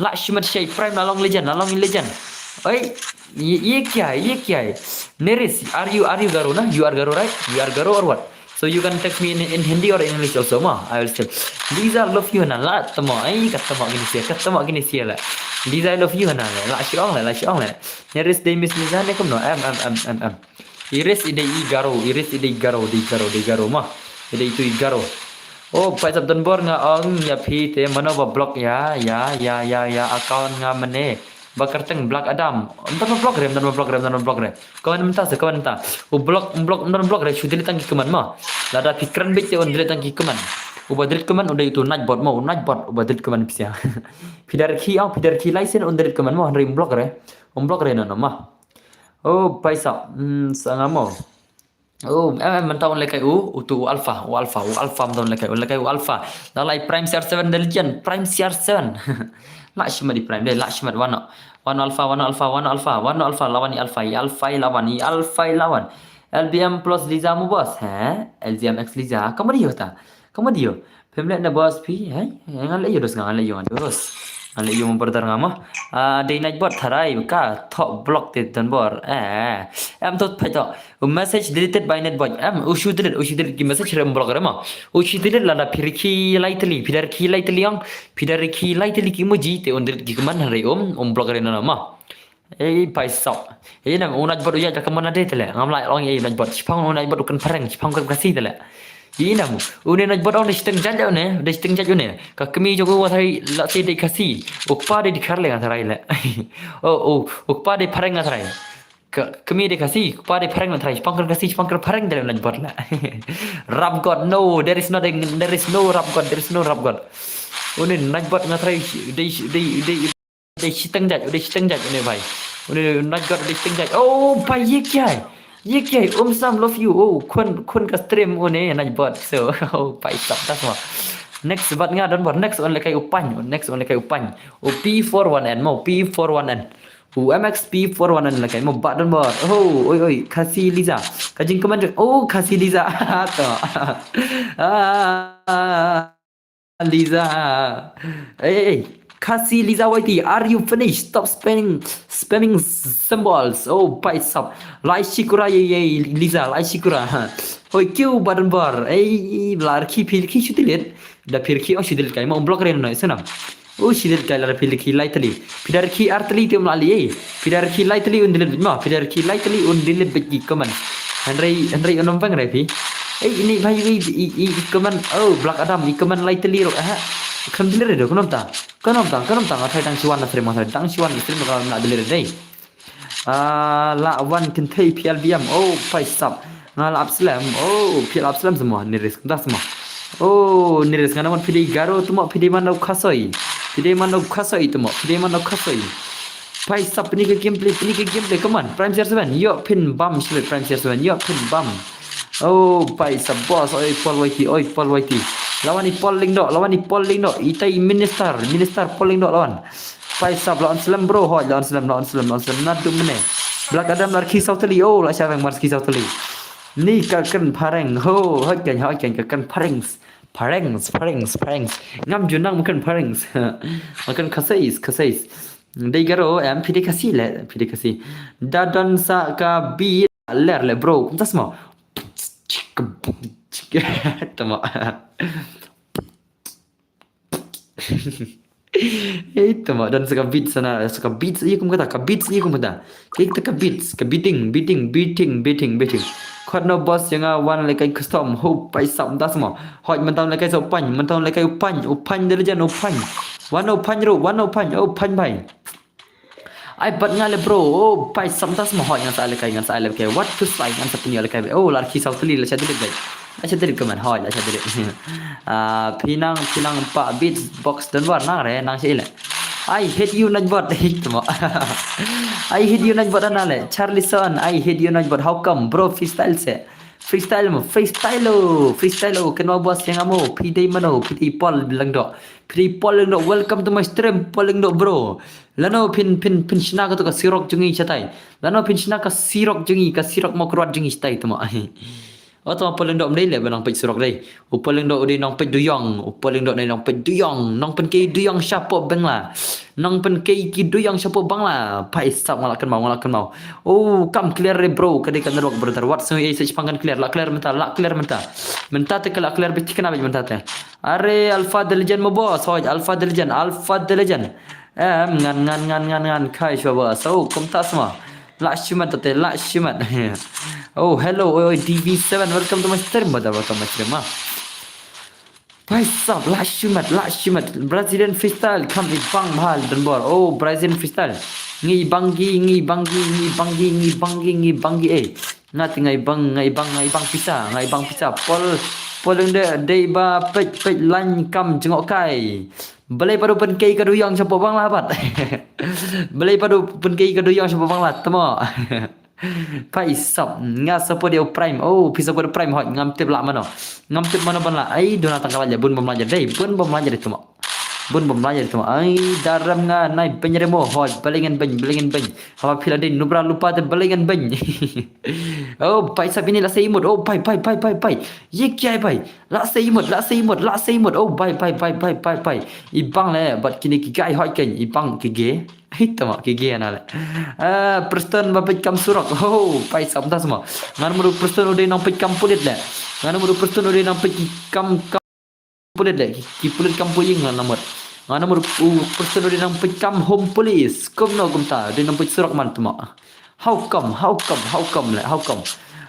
La shimet shai, Prime la long legend, la long legend. Oi, ye, ye kya hai, ye kya hai? Neris, are you, are you Garo na? You are Garo, right? You are Garo or what? So you can text me in, in Hindi or in English also, ma. I will still. Liza, love you na la, tamo, ai, ka tamo gini sia, ka tamo gini sia la. Liza, I love you na la, la shi ong la, la shi ong la. Neris, they miss Liza, ne kumno? Em, em, em, em, em. Iris i dei i Garo, Iris i dei Garo, dei Garo, dei Garo ma. I dei itu i Garo. Oh, paisap don bor nga ong ïa phi te mano ba block ïa, ïa, ïa, ïa, ïa account nga mynne. Ba kyrteng Black Adam. Ym don ba block re, ym don ba block re, ym don ba block re. Comment mynta se, comment mynta. U block, block, ym don block re, shu delete tang ki comment ma. Lada phi kren beit te un delete tang ki comment. U ba delete comment u dei itu Nightbot ma, u Nightbot u ba delete comment pisa. Phi da rkhie ong, phi da rkhie license un delete comment ma, hynrei ym block re. Ym block re no no ma. Oh, paisap. Hmm, sa nga mo. Oh, em, em, mynta un lehkai u, utu u Alpha, u Alpha, u Alpha mynta un lehkai, un lehkai u Alpha. La lai Prime C R seven the legend, Prime C R seven. La shimet i Prime dei, la shimet wano. Wano Alpha, wano Alpha, wano Alpha, wano Alpha, lawan i Alpha, i Alpha, i lawan, i Alpha, i lawan. L B M plus Liza mo boss, he? L B M X Liza, kamu dia ta? Kamu dia? Phi mlien na boss phi, hai? Ngan leh ïa dos, ngan leh ïa dos. Ngan leh ïa mo brother nga mo. Ah, dei Nightbot tharai ka thoh block te don bor. Eh, em thoh phai thoh. Message deleted by Nightbot. Em, u shu delete, u shu delete ki message re block re mo. U shu delete lada phi rkhie lai tylli, phi da rkhie lai tylli ong, phi da rkhie lai tylli ki emoji te un delete ki comment re um, um block re no no mo. Ei, paisap. Ei, nam, u Nightbot u ïaid da ka mon lade te le. Ngam lah ong ei Nightbot. Shipang u Nightbot u kren phareng, shipang u kren Khasi te le. Ei, nam, une Nightbot ong dei shiteng jait une, dei shiteng jait une. Ka kmie jong u wa tharai la se dei Khasi. U kpa dei Dkhar le nga tharai le. Oh, oh, u kpa dei phareng nga tharai. Ka kmie dei Khasi, u kpa dei phareng nga tharai. Shipang kren Khasi, shipang kren phareng te le Nightbot le. Rap God, no, there is no, there is no rap God, there is no rap God. Une Nightbot nga tharai, dei, dei, dei, Dei shiteng jait, dei shiteng jait une bhai. Une Nightbot dei shiteng jait. Oh bhai, ye kya hai? Ye ke um sam love you. Oh, khun khun ka stream u ne na bot. So, oh, pai sap tas ma. Next bat nga don bor. Next on le kai u pan. Next on le kai u pan. O P four one N mo. P four one N. U M X P four one N le kai mo bat don bor. Oh, oi oi. Khasi Liza. Ka jing comment. Oh, Khasi Liza. To. Ah. Liza. Hey, hey, hey. Khasi Liza Y T, are you finished? Stop spamming, spamming symbols. Oh, pai sap. Lai shikura ye, ye, Liza, lai shikura. Hoi, kyu badan bar. Hey, lar ki phil ki shudilit. Da phil ki o shudilit kai ma block ren no, sunam. O shudilit kai lar phil ki lai tali. Pidar ki artali tium lali, eh. Pidar ki lai tali un dilit ma. Pidar ki lai tali un dilit bit ki comment. Henry, Henry unom bang repi. Eh, ini bhai, i, i, i comment. Oh, Black Adam, i comment lai tali ro. Eh, kan dilit do, konom ta. Konom ta, konom ta, ngatai dang shiwan na stream, ngatai dang shiwan na stream, kalau nak dilit dai. Ah, la wan kintai P L B M. Oh, pai sap. Nga la ap slam. Oh, P L ap slam semua. Niris, kentas semua. Oh, niris, ngana man pidai garo, temo pidai man dau khasoi. Pidai man dau khasoi, temo. Pidai man dau khasoi. Pai sap, pini ke gameplay, pini ke gameplay. Come on, Prime C R seven. Yo, pin bam, sila Prime C R seven. Yo, pin bam. Oh, pai sap, boss. Oi, Paul Y T, oi, Paul Y T. Lawan i Paul Lingdo, lawan i Paul Lingdo. Itai minister, minister Paul Lingdo lawan. Pai sap, lawan slam, bro. Hoi, lawan slam, lawan slam, lawan slam. Nadu mene. Black Adam lar ki sautali. Oh, la shaveng mar ki sautali. Ni ka kan pareng. Ho, hoi kan, hoi kan, ka kan pareng. Pareng, pareng, pareng. Ngam junang makan pareng. Makan kasais, kasais. Dei garo, em, pide kasi le, pide kasi. Dadon sa ka bi ler le, bro. Kumtas mo. Tama. Eh, tama, dan sa ka beat sana, sa ka beat sa, iya kum kata, ka beat sa, iya kum kata. Kei kata ka beat, ka beating, beating, beating, beating, beating. Khot no boss, ïa nga wan le kai custom, ho, pai sap, das mo. Hoj, mentang le kai sa u pan, mentang le kai u pan, u pan de lejan, u pan. Wan u pan ro, wan u pan, u pan bai. Ai, bat nga le bro, oh, pai sap, das mo, hoj, ngan sa le kai, ngan sa le kai. What to say, ngan sa pynïoh le kai. Oh, lar ki sautali, la sha delete bai. La sha delete comment, hoj, la sha delete. Ah, phi nang, phi nang pa beatbox don war nang re, nang sha ile. I hate you, Najbot. Hate mo. I hate you, Najbot, ana le. Charlison, I hate you, Najbot. How come, bro? Freestyle se. Freestyle mo, freestyle o, freestyle o. Kan mo boss ïa nga mo, phi dei mano, phi dei Paul Lengdo. Phi dei Paul Lengdo. Welcome to my stream, Paul Lengdo, bro. Lano phin, phin, phin shna kato ka sirok jong ngi shatai. Lano phin shna ka sirok jong ngi, ka sirok mo kruat jong ngi shatai, tama. O, tama Paul Lengdo, mdei le ba nang peit sirok dei. U Paul Lengdo u dei nongpeit duyong, u Paul Lengdo u dei nongpeit duyong, nongpynkei duyong shapoh Bangla. Nongpynkei ki duyong shapoh Bangla. Pai sap, nga la kynmaw, nga la kynmaw. Oh, kam clear re bro, ka dei ka network brother. Wat sngew ei, sa shipang kan clear, la clear mynta, la clear mynta. Mynta te ka la clear bit, kane bit mynta te. Are Alpha the Legend mo boss, hoj, Alpha the Legend, Alpha the Legend. Em, ngan, ngan, ngan, ngan, ngan, kai shwa boss. Oh, kumta sma. La shimat te, la shimat. Oh, hello, oi, oi, D V seven, welcome to my stream, brother, welcome to my stream, ah. Pai sap, la shimat, la shimat. Brazilian freestyle, kam i bang bha don bor. Oh, Brazilian freestyle. Ngi bang gi, ngi bang gi, ngi bang gi, ngi bang gi, ngi bang gi, eh. Nga ti ngai bang, ngai bang, ngai bang pisa, ngai bang pisa. Paul, Paul Lengdo dei ba peit, peit line kam jngoh kai. Balei pat u pynkei ka duyong shapoh Bangla pat. Balei pat u pynkei ka duyong shapoh Bangla, tamo. Pai sap, nga support ïa u Prime. Oh, phi support u Prime, hoj, ngam tip lah mano. Ngam tip mano ban lah. Ai, duna tang ka lah ïa bun bym lah ïa dei, bun bym lah ïa dei tamo. Bun bym lah ïa dei tamo. Ai, daram nga nai beny re mo, hoj, balei ngan beny, balei ngan beny. Haba phi la dei nubra lupa te balei ngan beny. Oh, pai sap ini la sei mut. Oh, pai, pai, pai, pai, pai. Ye kiai pai. La sei mut, la sei mut, la sei mut. Oh, pai, pai, pai, pai, pai, pai. I bang le, bat kini ki gai hoj ken, i bang ki ge. Hei, tama ki ge na le. Ah, Preston ba peit kam surok. Oh, pai sap ta sma. Ngan muru Preston u dei nang peit kam pulit le. Ngan muru Preston u dei nang peit ki kam, kam pulit le. Ki, ki pulit kam puying ngan namut. Ngan muru u Preston u dei nang peit kam home police. Kumno kumta, u dei nang peit surok man tama. How come, how come, how come le, how come?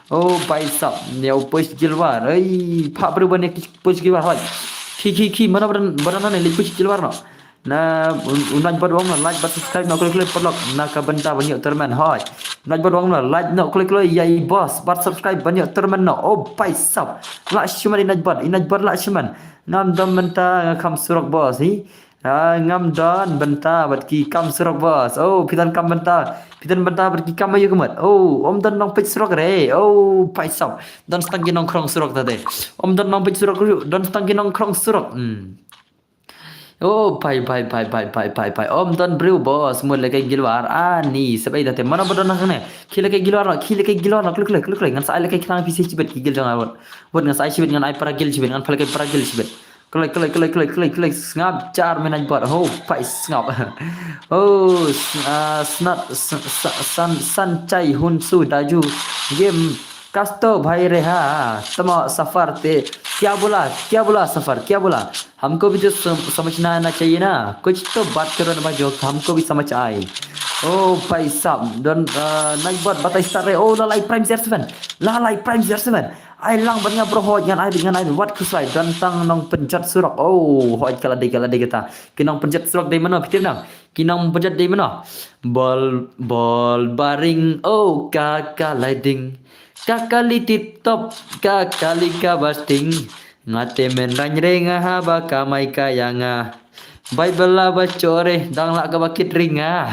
Oh, pai sap, ne u push gilwar. Ei, pha bru ban ne ki push gilwar hoj. Ki, ki, ki, mana badan, badan ne li push gilwar no. Na, un, un naj bad wang na like bad subscribe na klik klik paralok na ka bynta ban ïoh tournament hoj. Naj bad wang na like na klik klik ïa i boss bad subscribe ban ïoh tournament no. Oh, pai sap. La shiman i naj bad, i naj bad la shiman. Ngam dam bynta nga kham surok boss hi. Ah, ngam don bynta bad ki kam surok, boss. Oh, phi don kam bynta. Phi don bynta bad ki kam aïu ka mut. Oh, ym don nongpeit surok re. Oh, paisap. Don tang ki nongkhrong surok ta te. Ym don nongpeit surok ruh. Don tang ki nongkhrong surok. Hmm. Oh, pai, pai, pai. Ym don briew, boss. Mut lehkai gilwar. Ani, sabai ta te. Mano ba don hangne. Khie lehkai gilwar noh. Khie lehkai gilwar noh. Kluk, kluk, kluk, kluk. Ngan sa ai lehkai khnang phi sa shibit ki gil jong nga. Wat ngan sa ai shibit, ngan ai para gil shibit. Ngan pha lehkai para gil shibit. Klai, klai, klai, klai, klai, klai, sngap jar me nang bot. Ho, pai sngap. Oh, s-, ah, snat, s-, s-, san, san chai hun su daju. Game, kasto bhai reha. Tamo safar te. Kya bola, kya bola safar, kya bola? Humko bhi to sam-, samajhna aana chahiye na. Kuch to baat karo na bhai, jo humko bhi samajh aaye. Oh, pai sap. Don, ah, nang bot batai start re. Oh, Lalai Prime zero seven. Lalai Prime zero seven. Ai lang ban nga bro, hoi ngan ai, ngan ai, wat khuslai, don tang nongpynjot surok. Oh, hoi ka la dei, ka la dei kata. Ki nongpynjot surok dei mano, phi tip nang. Ki nongpynjot dei mano. Bol, bol baring, oh, ka ka lai ding. Ka ka li tip top, ka ka li ka basting. Nga te men rang re nga haba ka mai ka ïa nga. Bai bela ba chore, dang la ka ba kit ring ah.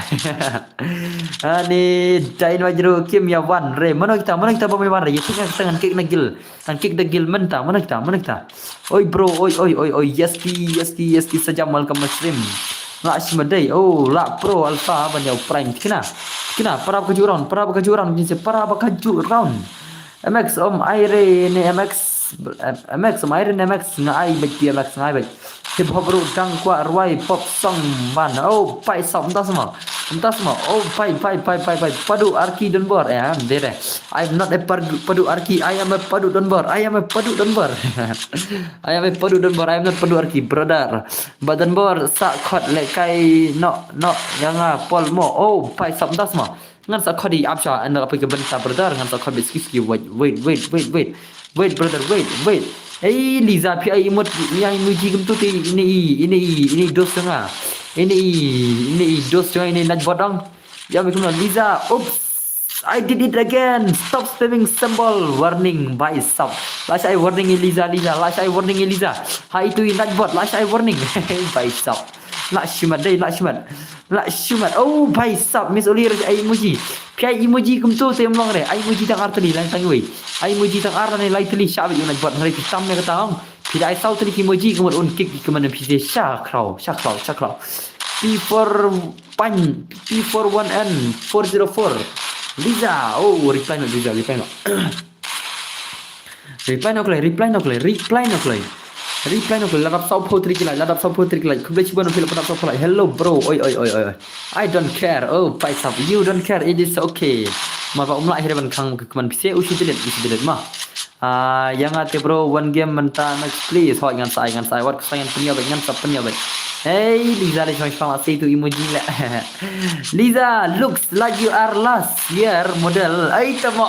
Ani dai no jru kim ïa wan re. Mano kita, mano kita ba me wan re. Ïa kita ngan kick na gil. Ngan kick da gil mynta, mano kita, mano kita. Oi bro, oi, oi, oi, oi. Yes ki, yes ki, yes ki. Sajam welcome to stream. La shima dei. Oh, la pro alpha ban ïa prime. Kina. Kina, para ba ka ju round, para ba ka ju round. Kina se para ba ka ju round. M X om ai re ne M X, M-, M X om ai re ne M X, nga ai bad P M X nga ai bad. Hip hop ruh dang kwah rwai pop song ban. Oh, pai sap, mynta sma. Mynta sma. Oh, pai, pai, pai, pai, pai. Padu Arki Donbor. Eh, I'm there. I'm not a padu, padu Arki. I am a padu Donbor. I am a padu Donbor. I am a padu Donbor. I am not padu Arki, brother. But Donbor sa khot lehkai no, no, ïa nga pol mo. Oh, pai sap, mynta sma. Ngan sa khot i ap sha, and apa ke bynta, brother, ngan sa khot bit ski ski, wait, wait, wait, wait, wait. Wait, brother, wait, wait. Ei, Liza, phi ai emote, ïa emoji kumtu te, ine i, ine i, ine i dos jong nga. Ine i, ine i dos jong nga, ine i nat bot dong. Ïa me kumno, Liza, oops. I did it again. Stop spamming symbol. Warning, bai sap. La shai warning i Liza, Liza. La shai warning i Liza. Hai tu i nat bot, la shai warning. Bai sap. La shimat dei, la shimat. La shimat. Oh, bai sap, Miss Oli ai emoji. Phi ai emoji kumtu te ym long re. Ai emoji tang ar tylli, lang tang wei. Ai emoji tang ar ne lai tylli, sha bit u nat bot, hynrei phi tam ne kata ong. Phi da ai saw tylli ki emoji, kumut un kick ki, kumut phi te sha khraw, sha khraw, sha khraw. P four pan, P four one N four zero four. Liza, oh, reply no, Liza, reply no. Reply no kloi, reply no kloi, reply no kloi. Reply no kloi, la dap saw phew tylli ki like, la dap saw phew tylli ki like. Khublei shibun phi la dap saw phew like. Hello bro, oi, oi, oi, oi, oi. I don't care, oh, pai sap, you don't care, it is okay. Ma ba um lah hire ban khang kman phi se, u shu delete, u shu delete ma. Ah, ïa nga te bro, one game mynta next please. Hoi ngan sa ai, ngan sa ai, wat ka sa ngan pynïoh bad, ngan sa pynïoh bad. Hey, Liza, le shong shong la sei tu emoji le. Liza, looks like you are last year model. Ai tamo.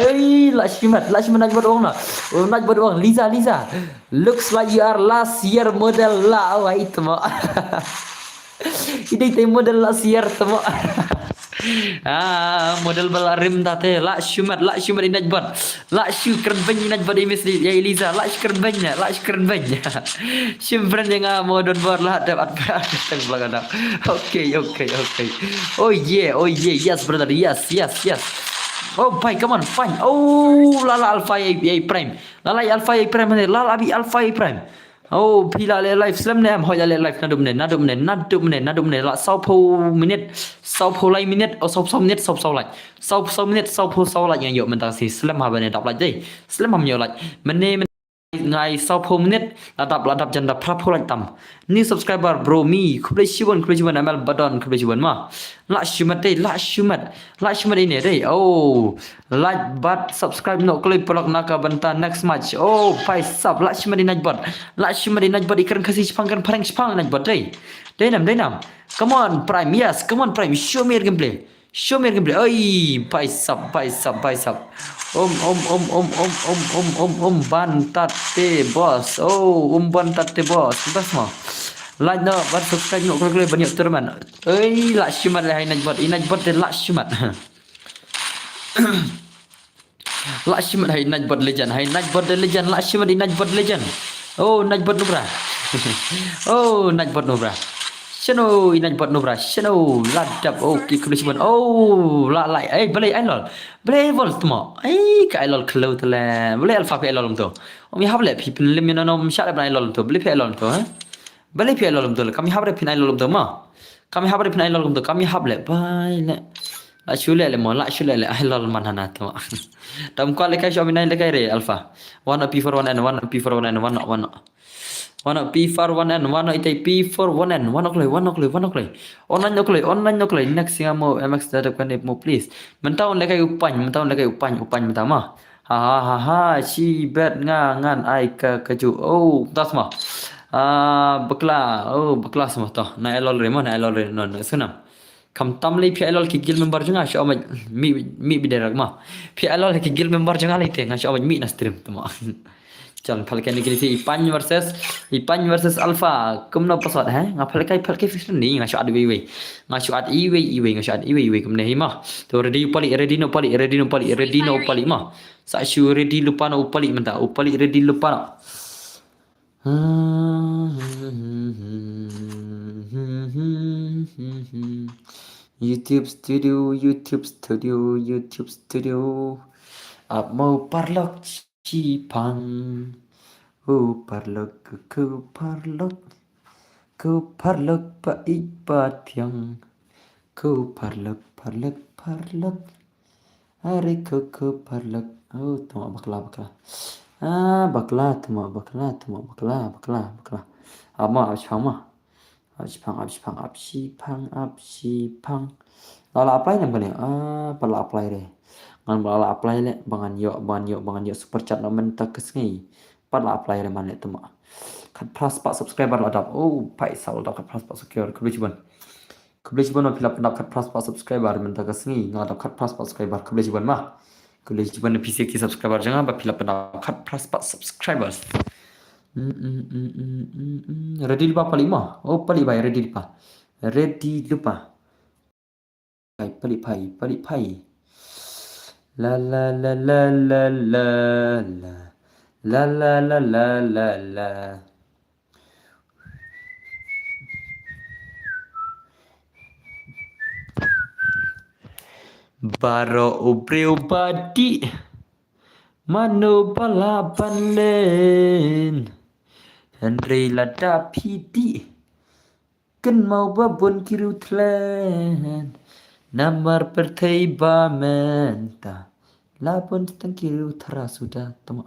Ei, la shimat, la shimat, nat bot ong na. Oh, nat bot ong, Liza, Liza. Looks like you are last year model la, oh, ai tamo. Ine i te model last year tamo. Ah, model ba la rim ta te, la shimat, la shimat i nat bot. La shu kren beng i nat bot i Miss Li-, ïa i Liza, la shu kren beng, la shu kren beng. Shim friend ïa nga mo Donbor la dep at, at, at, at, at, at. Okay, okay, okay. Oh yeah, oh yeah, yes brother, yes, yes, yes. Oh, pai, come on, fine. Oh, la la alpha ïa i, ïa i prime. La la alpha ïa i prime, la la abi alpha ïa i prime. Oh, phi la leh live slem ne em, hoi la leh live naduh mynne, naduh mynne, naduh mynne, naduh mynne, la saw phew minit, saw phew lai minit, oh, saw phew saw minit, saw phew saw like. Saw phew saw minit, saw phew saw like nga ïoh mynta shi slem haba ne dap like dei. Slem ham ïoh like. Mynne, mynne nga ai saw phew minit, la dap, la dap jan da phra phew like tam. New subscriber, bro, me, khublei shibun, khublei shibun, M L Badon, khublei shibun ma. La shimat dei, la shimat, la shimat ine dei. Oh, like bad subscribe noh kloi paralok na ka bynta next match. Oh, pai sap, la shimat i nat bot. La shimat i nat bot, i kren Khasi shipang, kren phareng shipang i nat bot dei. Dei nam, dei nam. Come on, Prime, yes, come on, Prime, show me your gameplay. Show me your gameplay. Oi, pai sap, pai sap, pai sap. Um, um, um, ban tat te boss. Oh, um, ban tat te boss. Bas mo. Like noh, bad subscribe noh, kloi kloi ban ïoh tournament. Oi, la shimat le hai nat bot, i nat bot te la shimat. La shimat hai nat bot legend, hai nat bot de legend, la shimat i nat bot legend. Oh, nat bot nubra. Oh, Nightbot Nubra. Shano, i Nightbot Nubra. Shano, la dap. Oh, ki khublei shibun. Oh, la lai. Eh, balei ai lol. Balei ai lol tmo. Eh, ka ai lol khlo tale. Balei Alpha phi ai lol to. Om i hap le phi pynlim ïa no no, ym shah le ban ai lol to. Balei phi ai lol to, ha? Balei phi ai lol to. Kam i hap re phin ai lol to ma. Kam i hap re phin ai lol to. Kam i hap le. Bai le. La shu le le mo, la shu le le. Ai lol man hana to. Tam kwah le kai shu minai le kai re Alpha. One P four one N, one P four one N, one, one. One P four one N, one itai P four one N, one okloi, one okloi, one okloi. Online okloi, online okloi. Next singa mo M X da dep kane mo please. Mynta un le kai u Pany, mynta un le kai u Pany, u Pany mynta ma. Ha ha ha ha, shi bet nga ngan ai ka kaju. Oh, das ma. Ah, bakla, oh, bakla sama to. Na elol re ma, na elol re non, sunam. Kam tam lei phi ai lol ki guild member jong nga shu ong mi mi bi derak ma. Phi ai lol ki guild member jong nga lei te nga shu ong mi na stream tmo. Chal phal kane kine i Pany versus i Pany versus Alpha. Kumno pasot he? Nga phal kai phal kai fix ni nga shu at iwei iwei. Nga shu at iwei iwei nga shu at iwei iwei kumne hi ma. To ready u Palik, ready no Palik, ready no Palik, ready no Palik ma. Sa shu ready lypa no u Palik mynta. U Palik ready lypa no. YouTube Studio, YouTube Studio, YouTube Studio. Ap mo parlok shipang. U parlok, ku parlok. Ku parlok pa i pa thiang. Ku parlok, parlok, parlok. Are ku ku parlok. Oh, tuma bakla, bakla. Ah, bakla, tuma bakla, tuma bakla, bakla, bakla. Ama, ap shipang ma. Ap shipang, ap shipang, ap shipang, ap shipang. La la apply nam kane. Ah, pat la apply re. Ngan ba la apply le, ba ngan ïoh, ba ngan ïoh, ba ngan ïoh super chat na mynta ka sngi. Pat la apply re man le tuma. Khatphra spah subscriber la dap. Oh, paisa la dap khatphra spah subscriber. Khublei shibun. Khublei shibun ma phi la pyndap khatphra spah subscriber mynta ka sngi nga la dap khatphra spah subscriber. Khublei shibun ma. Khublei shibun na phi sa ki subscriber jong nga ba phi la pyndap khatphra spah subscribers. Mm, mm, mm, mm, mm, mm. Ready lypa Palik ma. Oh Palik bai ready lypa. Ready lypa. Pai Palik pai, Palik pai. La la la la la la la. La la la la la la. Baroh u briew ba dih mano ba lah ban len. Hynrei lada phi dih kynmaw ba bun ki riewthleh. Namar pyrthei ba mynta la bun tang ki riewthra suda tang.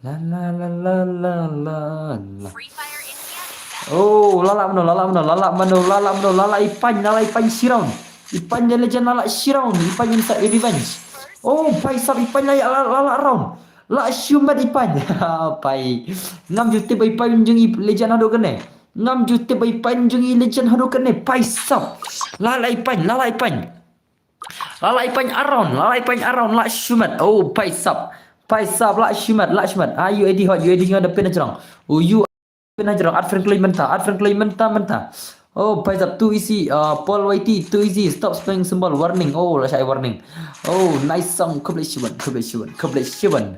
La la la la la la la. Oh, la la mano, la la mano, la la mano, la la mano, la la i Pany, la la i Pany shi round. I Pany da legend la la shi round, i Pany in sa i revenge. Oh, pai sap i Pany la la la la round. La shu met i Pany. Pai. Ngam ju tip i Pany jong i legend haduh kane. Ngam ju tip i Pany jong i legend haduh kane. Pai sap. La la i Pany, la la i Pany. La la i Pany around, la la i Pany around, la shu met. Oh, pai sap. Pai sap, la shu met, la shu met. Ah, U A D hot, U A D nga da pin na jrong. Oh, U pin na jrong, add friend kloi mynta, add friend kloi mynta, mynta. Oh, pai sap, too easy, uh, Paul Y T, too easy, stop spamming symbol, warning, oh, la shai warning. Oh, nice song, khublei shibun, khublei shibun, khublei shibun.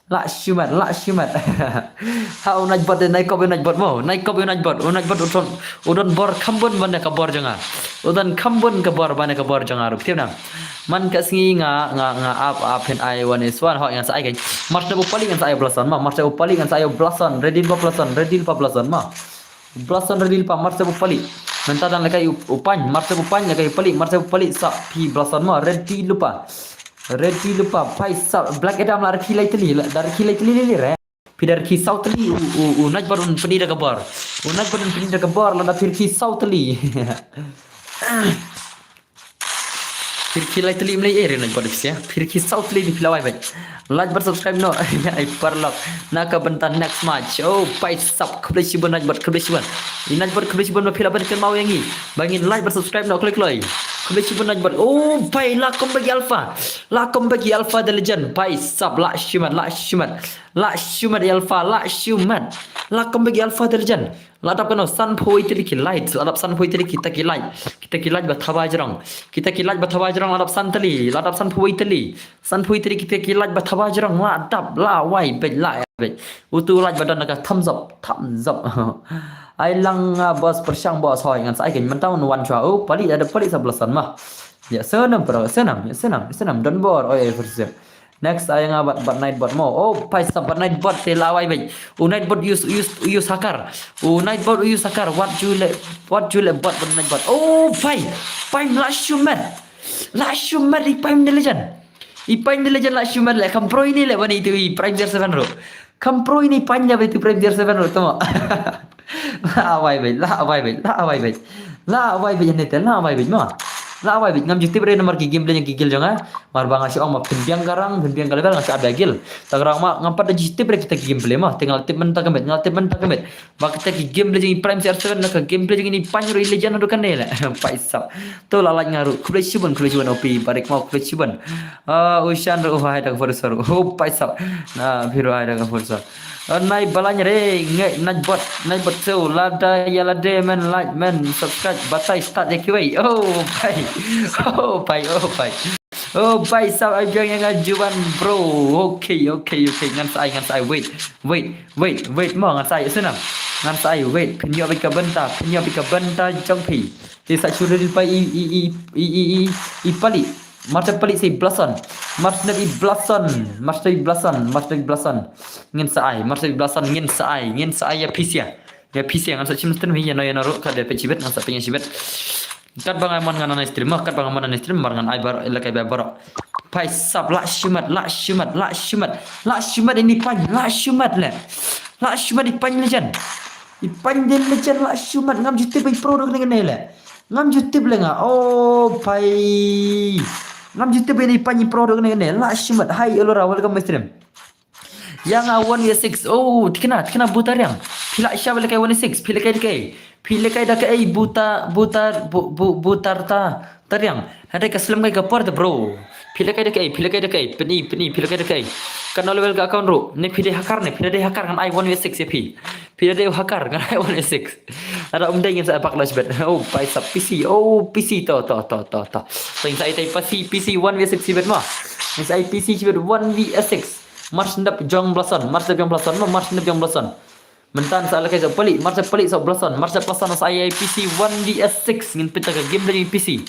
La shu met, la shu met. Ha, u Nightbot de, nai kop u Nightbot mo, nai kop u Nightbot, u Nightbot u don, u don bor kham bun ban da ka bor jong nga. U don kham bun ka bor ban da ka bor jong nga ruh. Kti nang. Man ka sngi nga, nga, nga ap, ap phin ai one is one, hoi ngan sa ai kein. Mar sep u Palik ngan sa ai Blossom, ma, mar sep u Palik ngan sa ai Blossom, ready lypa Blossom, ready lypa Blossom, ma. Blossom ready lypa, mar sep u Palik. Mynta dang lehkai u, u Pany, mar sep u Pany, lehkai u Palik, mar sep u Palik, sap phi Blossom, ma, ready lypa. Ready lypa, pai sap, Black Adam la rkhie lai tylli, la, da rkhie lai tylli lai re. Phi da rkhie saw tylli, u, u, u Nightbot un pyni da ka bor. U Nightbot un pyni da ka bor, lada phi rkhie saw tylli. Phi rkhie lai tylli mlei eh, re Nightbot phi sia. Phi rkhie saw tylli ni phi la wai bad. Like bad subscribe noh. Ai paralok. Na ka bynta next match. Oh, pai sap. Khublei shibun Nightbot, khublei shibun. I Nightbot, khublei shibun ba phi la ban kynmaw ïa ngi. Ba ngin like bad subscribe noh kloi kloi. Khublei shibun Nightbot. Oh, pai la comeback ïa Alpha. La comeback ïa Alpha the legend. Pai sap, la shimet, la shimet. La shimet ïa Alpha, la shimet. La comeback ïa Alpha the legend. La dap kano, sanphew wei tylli ki light. La dap sanphew wei tylli kita ki light. Kita ki light ba thaba jrong. Kita ki light ba thaba jrong la dap san tylli. La dap sanphew wei tylli. Sanphew wei tylli kita ki light ba thaba jrong la dap, la wai beit, la wai beit. Utu light ba don ka thumbs up, thumbs up. Ai lang, ah, boss, pyrshang boss, hoi ngan sa ai kein mynta un wan shuwa. Oh, pali, ada pali sa belasan mah. Ya, senam, bro, senam, ya, senam, senam, don bor, oi, oi, first. Next, ai nga bad, bad Nightbot mo. Oh, paisap, bad Nightbot te la wai beit. U Nightbot use, use, use hacker. U Nightbot use hacker. What you le, what you le bot, bad Nightbot. Oh, pai, pai la shumat. La shumat i pai ni legend. I pai ni legend la shumat le. Kam pro ini le bani tu i Prime Tier seven ro. Kam pro ini pai ni bani tu Prime Tier seven ro, tama. La wai beit, la wai beit, la wai beit. La wai beit ni te, la wai beit ma. La wai beit, ngam ju tip re namar ki gameplay jong ki guild jong nga. Mar ba nga shu ong ma phin biang ka rank, phin biang ka level, nga shu ap ïa guild. Ta ka rank ma ngam pat da ju tip re kita ki gameplay ma. Te nga la tip mynta ka miet, nga la tip mynta ka miet. Ba kita ki gameplay jong i Prime C R seven na ka gameplay jong ini pai ruh i legend ruh kane le. Paisap. To la like nga ruh. Khublei shibun, khublei shibun O P, barik ma khublei shibun. Ah, u Shan ruh, oh, hai da ka forest ruh. Oh, paisap. Na, phi ruh hai da ka forest. Oh, nai balai re, ngai, Nightbot, Nightbot so, lada ïa lade men, like men, subscribe, batai start ïa kiwei. Oh, pai. Oh, pai, oh, pai. Oh, paisap, ai biang ïa nga Juban, bro. Okay, okay, okay. Ngan sa ai, ngan sa ai. Wait, wait, wait, wait. Mo, ngan sa ai, senam. Ngan sa ai, wait. Phin ïoh beit ka bynta, phin ïoh beit ka bynta jong phi. Te sa shu ready pa i, i, i, i, i, i pali. Master pali sa i Blossom. Master i Blossom. Master i Blossom. Master i Blossom. Ngin sa ai. Master i Blossom. Ngin sa ai. Ngin sa ai ïa phi sia. Ïa phi sia. Ngan sa shim stream hi ïa no ïa no ruh. Ka dei phi shibit. Ngan sa pynïa shibit. Kat ba nga mon ngan nai stream. Kat ba nga mon nai stream. Mar ngan ai bar. Ila kai bar. Paisap la shimat. La shimat. La shimat. La shimat ini pai. La shimat le. La shimat i pai legend. I pai de legend la shimat. Ngam ju tip i pro dok ne le. Ngam ju tip le nga. Oh, pai. Ngam ju tip ini pai i pro dok ne. La shimat. Hai, Elora, welcome my stream. Ïa nga one v six. Oh, tikna, tikna buta riang. Phi la sha ba lehkai one v six. Phi lehkai da kaei. Phi lehkai da kaei buta, buta, bu, bu, buta rta, ta riang. Hynrei ka slem kai ka por te bro. Phi lehkai da kaei, phi lehkai da kaei. Pyni, pyni, phi lehkai da kaei. Katno level ka account ruh. Ne phi dei hacker ne, phi dei hacker ngan ai one v six ïa phi. Phi dei hacker ngan ai one v six. Lada um dei ngin sa ai backlash bet. Oh, paisap P C. Oh, P C to, to, to, to, to. To ngin sa ai tai P C, P C one v six bet ma. Ngin sa ai P C bet one v six. Mars ndap jong Blossom, Mars ndap jong Blossom, Mars ndap jong Blossom. Mynta sa lehkai sa pali, Mars pali sa Blossom, Mars Blossom sa I I P C one v six. Ngin pynta ka game da jong P C.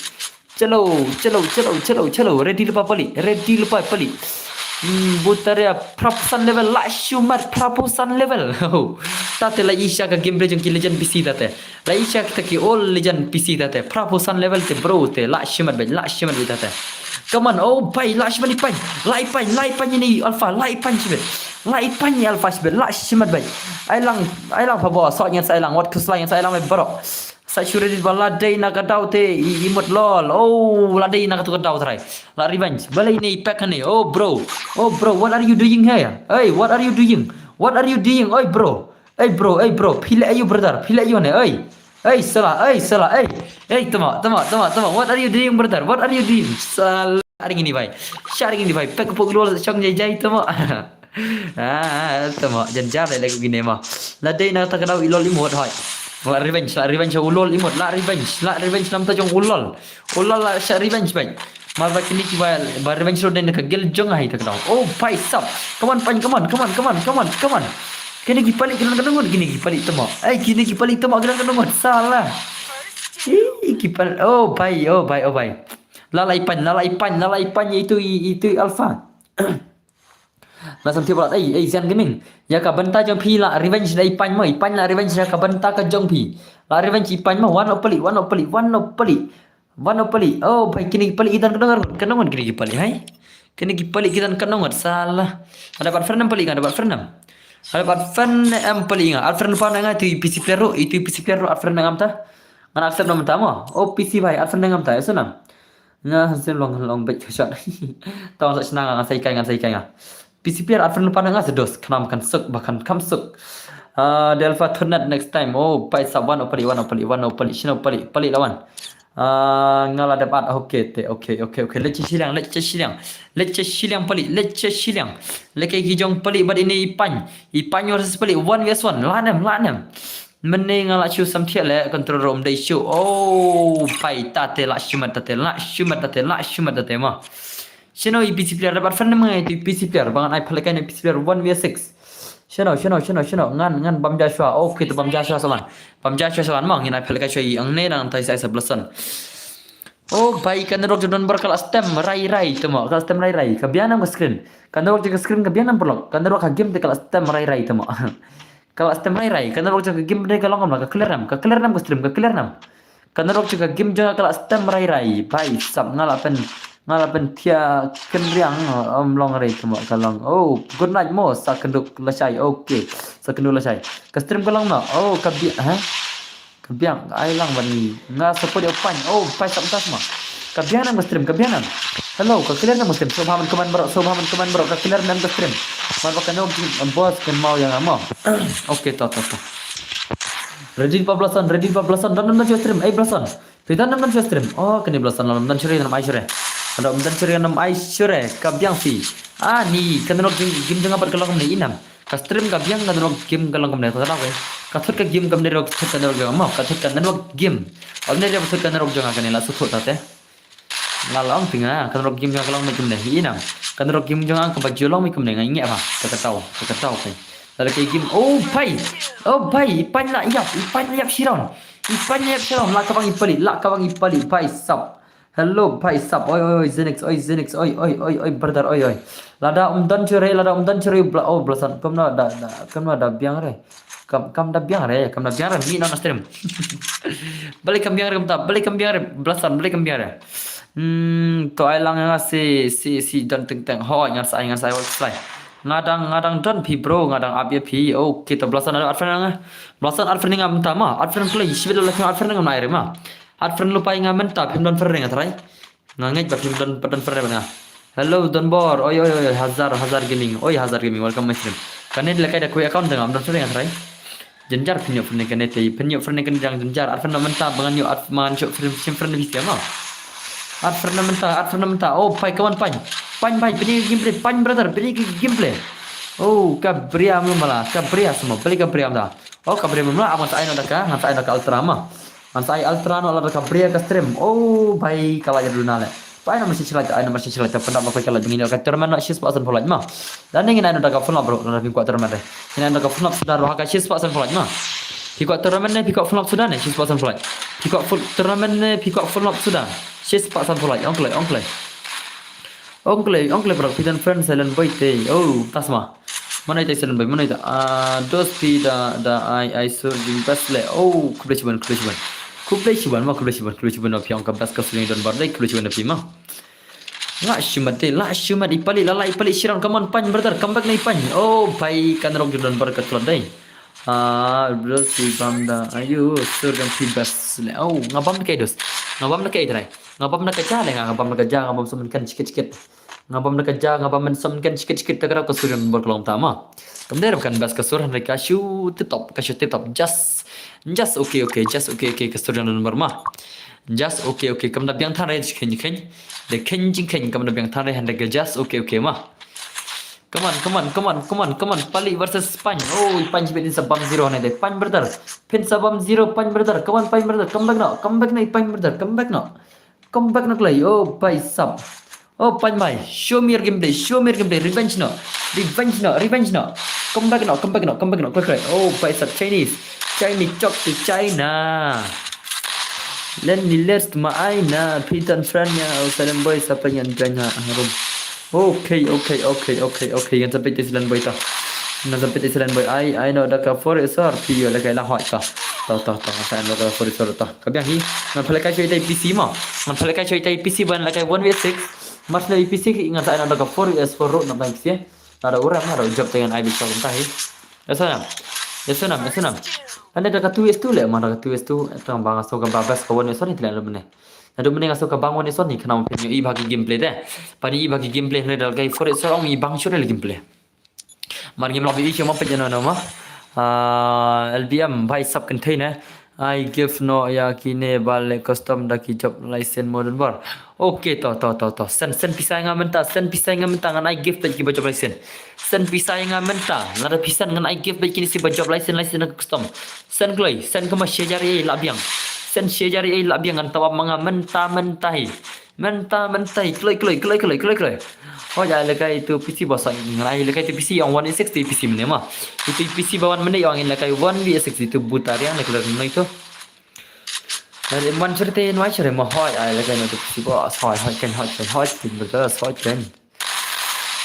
Chalo, chalo, chalo, chalo, chalo. Ready lypa pali, ready lypa pali. Hmm, butaria phra phew san level, la shumat phra phew san level. Ta te la i sha ka gameplay jong ki legend P C ta te. La i sha kita ki all legend P C ta te. Phra phew san level te bro te. La shimat beit, la shimat beit ta te. Come on, oh bai, la shimat i pai. La i pai, la i pai ini alpha, la i pai shibit. La i pai ini alpha shibit, la shimat beit. Ai lang, ai lang pa bo, sok ngan sa ai lang, wat khuslai ngan sa ai lang beit bro. Sa shu ready ba la dei na ka daw te, i, i mut lol. Oh, la dei na ka tu ka daw trai. La revenge. Balei ini pack ni. Oh bro. Oh bro, what are you doing here? Hey, what are you doing? What are you doing? Oi bro. Hey bro, hey bro, phi leh aïu brother, phi leh aïu ne, hey. Hey sala, hey sala, hey. Hey tama, tama, tama, tama. What are you doing brother? What are you doing? Sala ring ini bai. Sha ring ini bai. Pek pok lol shong jai jai tama. Ah, tama. Jan jar leh leh gini ma. La dei na ta ka daw i lol i mut hoi. La revenge, la revenge u lol i mut, la revenge, la revenge nam ta jong u lol. U lol la sha revenge bai. Mar ba kini ki ba, ba revenge road ne ka gel jong ai ta ka daw. Oh, pai sap. Come on, pai, come on, come on, come on, come on, come on. Kini ki pali, kini ki pali, kini ki pali tama. Ai, kini ki pali tama, kini ki pali. Salah. Ih, ki pali. Oh, pai, oh, pai, oh, pai. La la i pai, la la i pai, la la i pai itu, i, itu alpha. La sam tiap ai, ai, Zian Gaming. Ya ka benta jong phi la revenge da i pai mo, i pai la revenge ya ka benta ka jong phi. La revenge i pai mo, one of pali, one of pali, one of pali. One of pali. Oh, pai kini pali itan ka nongot, ka nongot kini pali, hai. Kini pali itan ka nongot, salah. Ada bat friend pali, ada bat friend. Ada bat friend em pali nga. Ada friend pa nga tu P C player ro, itu P C player ro, ada friend ngam ta. Ngan accept nom ta mo. Oh, P C bai, ada friend ngam ta, ya sunam. Nga sen long long bet shot. Tawang sa shnang nga sai kai, nga sai kai nga. P C player ada friend pa nga sedos, kanam kan suk, bahkan kam suk. Ah, Delpha Tornado next time. Oh, pai sa one of pali, one of pali, one of pali, shin of pali, pali lawan. Ah, nga la dep at, okay te, okay, okay, okay. Let's shiliang, let's shiliang. Let's shiliang pali, let's shiliang. Lehkai ki jong pali bad ini i pai. I pai versus pali, one versus one. La nem, la nem. Mynne nga la shu samthiah le control room dei shu. Oh, pai tate la shimat tate, la shimat tate, la shimat tate ma. Shino i P C player, dapat fan ma i P C player, bangan ai phalkai i P C player one v six. Shino, shino, shino, shino, ngan, ngan bam Joshua. Okay, to bam Joshua sawan. Bam Joshua sawan ma, ngin ai phalkai shu i ang ne nang tai sai sa blasan. Oh, bai ka network jong don bar ka la stem rai rai te mo, ka la stem rai rai. Ka biang nam ka screen. Ka network jong ka screen ka biang nam paralok. Ka network ka game te ka la stem rai rai te mo. Ka la stem rai rai. Ka network jong ka game te ka long kam la, ka clear nam, ka clear nam ka stream, ka clear nam. Ka network jong ka game jong ka la stem rai rai. Bai sap nga la pen, nga la pen thia ken riang, um, long rai te mo ka long. Oh, good night mo, sa kenduk lashai. Okay. Sa kenduk lashai. Ka stream ka long na. Oh, ka biang, ha? Ka biang, ai lang ban ni. Nga support ïa u Pine. Oh, Pine sap tas ma. Ka biang nam ka stream, ka biang nam. Hello, ka clear nam ka stream. Sngewbha ban comment bro, sngewbha ban comment bro. Ka clear nam ka stream. Man ba ka network boss kan mau ïa nga mo. Okay, to, to, to. Ready pa Blason, ready pa Blason. Don, don, don shu stream. Eh, Blason. Phi don, don, don shu stream. Oh, kane Blason lam don shu re nam ai shu re. Don, don shu re nam ai shu re. Ka biang phi. Ah, ni ka network game jong nga pat ka long kumne, i nam. Ka stream ka biang, ka network game ka long kumne, ka daw, eh. Ka thut ka game kumne, ka thut ka network jong nga mo, ka thut ka network game. Kumne, ka thut ka network jong nga kane, la shu thut tate. Nga la ong phi nga, ka network game jong nga ka long kumne, i nam. Ka network game jong nga kaba ju long kumne, nga ngeh ba, ka kataw, ka kataw, ka. Lada ka game, oh, bai. Oh, bai, i Pine la ïap, i Pine la ïap shiron. I Pine la ïap shiron, la ka bang i pali, la ka bang i pali, bai sap. Hello, bai sap. Oi, oi, oi, Zenix, oi, Zenix, oi, oi, oi, oi, brother, oi, oi. Lada um don shu re, lada um don shu re, bla, oh, Blason. Kam na da, da, kam na da biang re. Kam, kam da biang re, kam da biang re, mi non stream. Balei kam biang re, kam ta, balei kam biang re, Blason, balei kam biang re. Hmm, to ai lang nga si, si, si don teng teng. Hoi, ngan sai, ngan sai, hoi, sai. Nga dang, nga dang don phi bro, nga dang ap ïa phi. Okay, to Blason, add friend nga. Blason add friend nga mynta ma, add friend kloi, shibit la add friend nga nai re ma. Add friend lypa ïa nga mynta, phim don friend nga trai. Nga ngeit ba phim don, don friend nga. Hello, Donbor. Oi, oi, oi, oi, Hazar, Hazar Gaming. Oi, Hazar Gaming, welcome my stream. Kane lehkai da kawei account jong nga, don friend nga trai. Jynjar phin ïoh friend kane te, phin ïoh friend kane jang jynjar. Add friend mynta ba ngan ïoh add, ba ngan ïoh friend, shim friend phi ma. Add friend mynta, add friend mynta. Oh, pai kawan pai. Pai pai, bini gameplay, pai brother, bini gameplay. Oh, ka bria mala, ka bria semua, beli ka bria mala. Oh, ka bria mala, aman sa ai na da ka, ngan sa ai na ka ultra ma. Ngan sa ai ultra no la da ka bria ka stream. Oh, bai ka la jaduna le. Pai na masih silai, ai na masih silai, ta pendap ma ka la dingin ka tournament na shis pasan polai ma. Dan ngin ai na da ka full up bro, na phi kwah tournament re. Ngin ai na da ka full up suda ro ha ka shis pasan polai ma. Phi kwah tournament ne, phi kwah full up suda ne, shis pasan polai. Phi kwah full tournament ne, phi kwah full up suda. Shis pasan polai, ong kloi, ong kloi. Ong kloi, ong kloi bro, phi don friend Silent Boy te. Oh, tas ma. Mana ita Silent Boy, mana ita? Ah, dos phi da, da ai, ai sur jing best le. Oh, khublei shibun, khublei shibun. Khublei shibun ma, khublei shibun, khublei shibun phi ong ka best ka suling don bar dei, khublei shibun phi ma. La shimat dei, la shimat i pali, la la i pali shiran, come on, pai brother, come back na i pai. Oh, pai kan rok jong don bar ka tlot dei. Ah, bro, si bam da, ayu, sur jong phi best le. Oh, nga bam da kai dos. Nga bam da kai trai. Nga bam da kai ja le, nga bam da kai ja, nga bam sumen kan chikit chikit. Nga bam da ka ja, nga bam men som kan chikit chikit ta ka rau ka sur don bar ka long ta ma. Kam dei ram kan best ka sur hynrei ka shu tip top, ka shu tip top. Just, just okay, okay, just okay, okay, ka sur don bar ma. Just okay, okay, kam da biang than re khein khein. De khein jing khein kam da biang than re hynrei ka just okay, okay ma. Come on, come on, come on, come on, come on. Pali versus Pine. Oh, Pine jibit in sa bam zero ne de. Pine brother. Pin sa bam zero, Pine brother. Come on, Pine brother. Come back now. Come back now, Pine brother. Come back now. Come back na kloi. Oh, bai sap. Oh, Pine bai. Show me your gameplay. Show me your gameplay. Revenge no. Revenge no. Revenge no. Come back no. Come back no. Come back no. Kloi kloi. Oh, bai sap. Chinese. Chinese talk to China. Let me let my eye na. Phi don friend ïa u Silent Boy sa pynïan join ha room. Okay, okay, okay, okay, okay. Ngan sa peit ïa Silent Boy ta. Ngan sa peit ïa Silent Boy. Ai, ai no da ka four S R phi ïoh lehkai la hoi ka. Ta, ta, ta. Ngan sa ai no da ka four S R ta. Ka biang hi, ngan pynlehkai shuwa ïa i P C mo. Ngan pynlehkai shuwa ïa i P C ban lehkai one v six. Mas na i P C ngan sa ai na da ka four v four ruh na bang P C. Na da u ram, na da u job te ngan ai bit shot kumta hi. Ya sanam. Ya sanam, ya sanam. Ane da ka two v two le, ma da ka two v two. Tang bang aso ka ba best ka one v one ni tlen lo mene. Na do mene aso ka bang one v one ni khnang pynïoh i ba ki gameplay te. Pynïoh i ba ki gameplay ne da lehkai four v four ong i bang shuwa le gameplay. Mar ngim lah ïohi ma peit ïa no no ma. Ah, L B M bai sap kynthei ne. Ai gift noh ïa kine ba leh custom da ki job license mo Don Bor. Okay, to, to, to, to. Send, send pisa ïa nga mynta, send pisa ïa nga mynta ngan ai gift bad kiba job license. Send pisa ïa nga mynta, lada phi send ngan ai gift bad kine shi ba job license, license da custom. Send kloi, send kumba shi hajar ïa la biang. Send shi hajar ïa la biang ngan tawap ma nga mynta, mynta hi. Mynta, mynta hi, kloi, kloi, kloi, kloi, kloi, kloi. Hoi, ai lekai tu P C ba sa ngan ai lekai tu P C ong one eight six tu P C mane ma. Itu P C ba wan mane ong in lekai one V eight six itu buta riang lekai no itu. Dari man cerita in wai cerita ma hoi ai lekai no tu P C ba hoi, hoi kan, hoi kan, hoi kan, betul, hoi kan.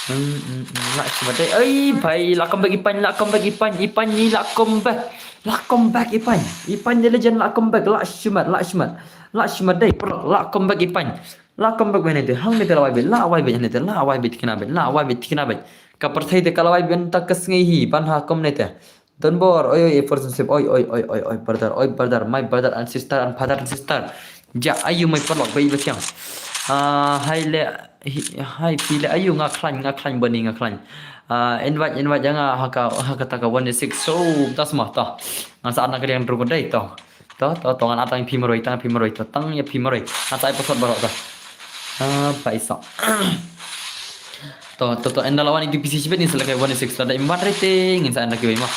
Hmm, hmm, hmm, la shi mat dei. Ai, bai, la comeback Ipan, la comeback Ipan, Ipan ni la comeback. La comeback Ipan. Ipan the legend la comeback, la shi mat, la shi mat. La shi mat dei, bro, la comeback Ipan. La comeback bene te, hang ne te la wai bet, la wai bet ne te, la wai bet kina bet, la wai bet kina bet. Ka pyrthei te ka la wai bet ta ka sngi hi, ban ha kom ne te. Don Bor, oi, oi, oi, first step, oi, oi, oi, oi, oi, brother, oi, brother, my brother and sister and father and sister. Ja, ayu my paralok, bai ba siang. Ah, hai le, hi- hai phi le, ayu nga khlaiñ, nga khlaiñ bani, nga khlaiñ. Ah, invite, invite ïa nga haka, haka taka one six. So, tas mah to. Ngan sa na ka liang dru ko dei to. To, to, to, ngan atang phi maroi, tang phi maroi, to, tang ïa phi maroi. Ngan sa ai password baroh to. Ah, paisa. To, to, to, enda lawan itu P C shibit ni selekai one six, lada imban rating, ngin sa enda kiwei mah.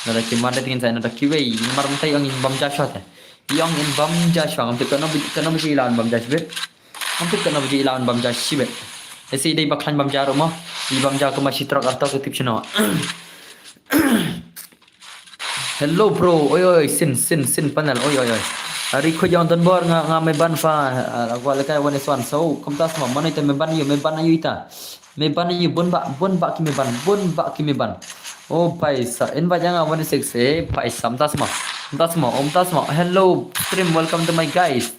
Lada ki imban rating, ngin sa enda kiwei. Namar mynta ong in bam ja shwa te. Ong in bam ja shwa, ngam tip kano bi, kano bi lawan bam ja shibit. Ngam tip kano bi lawan bam ja shibit. Esi dei ba khlaiñ bam ja ruh mo. I bam ja kumba shi trok ar trok tip shano. Hello bro, oi oi, sin sin sin panel, oi oi oi. Ari khuid ïa u Don Bor nga nga me ban fa, ah, agwa lekai one is one. So, kumta sma, mano ita me ban ïa u, me ban ïa u ita. Me ban ïa u, bun ba, bun ba ki me ban, bun ba ki me ban. Oh, paisa, invite ïa nga one six, eh, paisa, kumta sma. Kumta sma, oh, kumta sma. Hello, stream, welcome to my guys.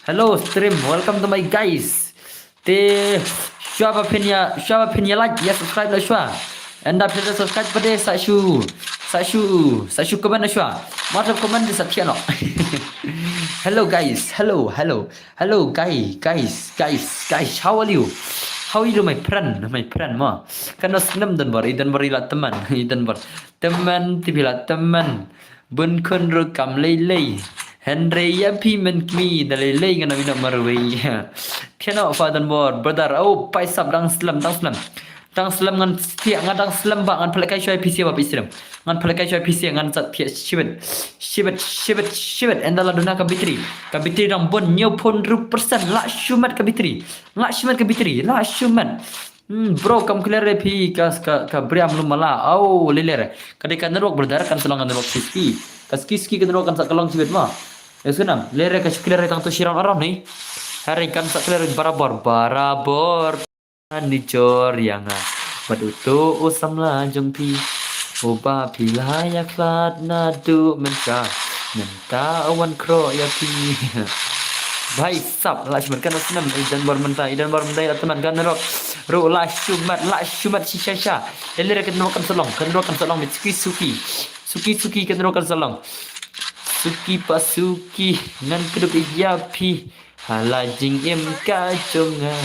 Hello, stream, welcome to my guys. Te, shuwa ba phin ïa, shuwa ba phin ïa like, ïa subscribe la shuwa. Enda phin subscribe pat de sa shu, sa shu, sa shu comment la shuwa. Mata comment de sa thiah noh. Hello guys, hello, hello. Hello guy, guys, guys, guys, how are you? How are you, my friend, my friend mo? Kano snem Don Bor, i Don Bor i la teman, i Don Bor. Teman, tibi la teman. Bun khun ruh kam lei lei. Hynrei ïa phi mynta kmie da lei lei ngan ïa marwei. Thiah noh fa Don Bor, brother. Oh, paisap dang slem, dang slem. Dang slem ngan thiah, nga dang slem ba ngan pynlehkai shuwa phi sha ba phi srem. Ngan pynlehkai shuwa phi sha ngan sa thiah shibit. Shibit, shibit, shibit. Ynda la duna ka battery. Ka battery dang bun hynñiew phew hynriew percent, la shu met ka battery. La shu met ka battery, la shu met. Hmm, bro, kam clear re phi ka, ka, ka briam lum mala. Au, lei lei re. Ka dei ka network brother, kan sa long ka network suki suki. Ka suki suki ka network kan sa ka long shibit ma. Ïa sngewbha, lei re ka shu clear re tang tu shi round around ni. Hynrei kan sa clear barabor, barabor. Ni jor ïa nga. Bad uto u samla jong phi. Uba phi la ïa khlad naduh mynta. Mynta u wan khroh ïa phi. Bhai sap, la shu met kano snem, i Don Bor mynta, i Don Bor mynta, i la tymmen kano rok. Ruh la shu met, la shu met shisha sha. Lei lei re kano kan sa long, kano kan sa long, suki suki. Suki suki kano kan sa long. Suki pa suki, ngan kdup ïa phi. Ha la jingim ka jong nga.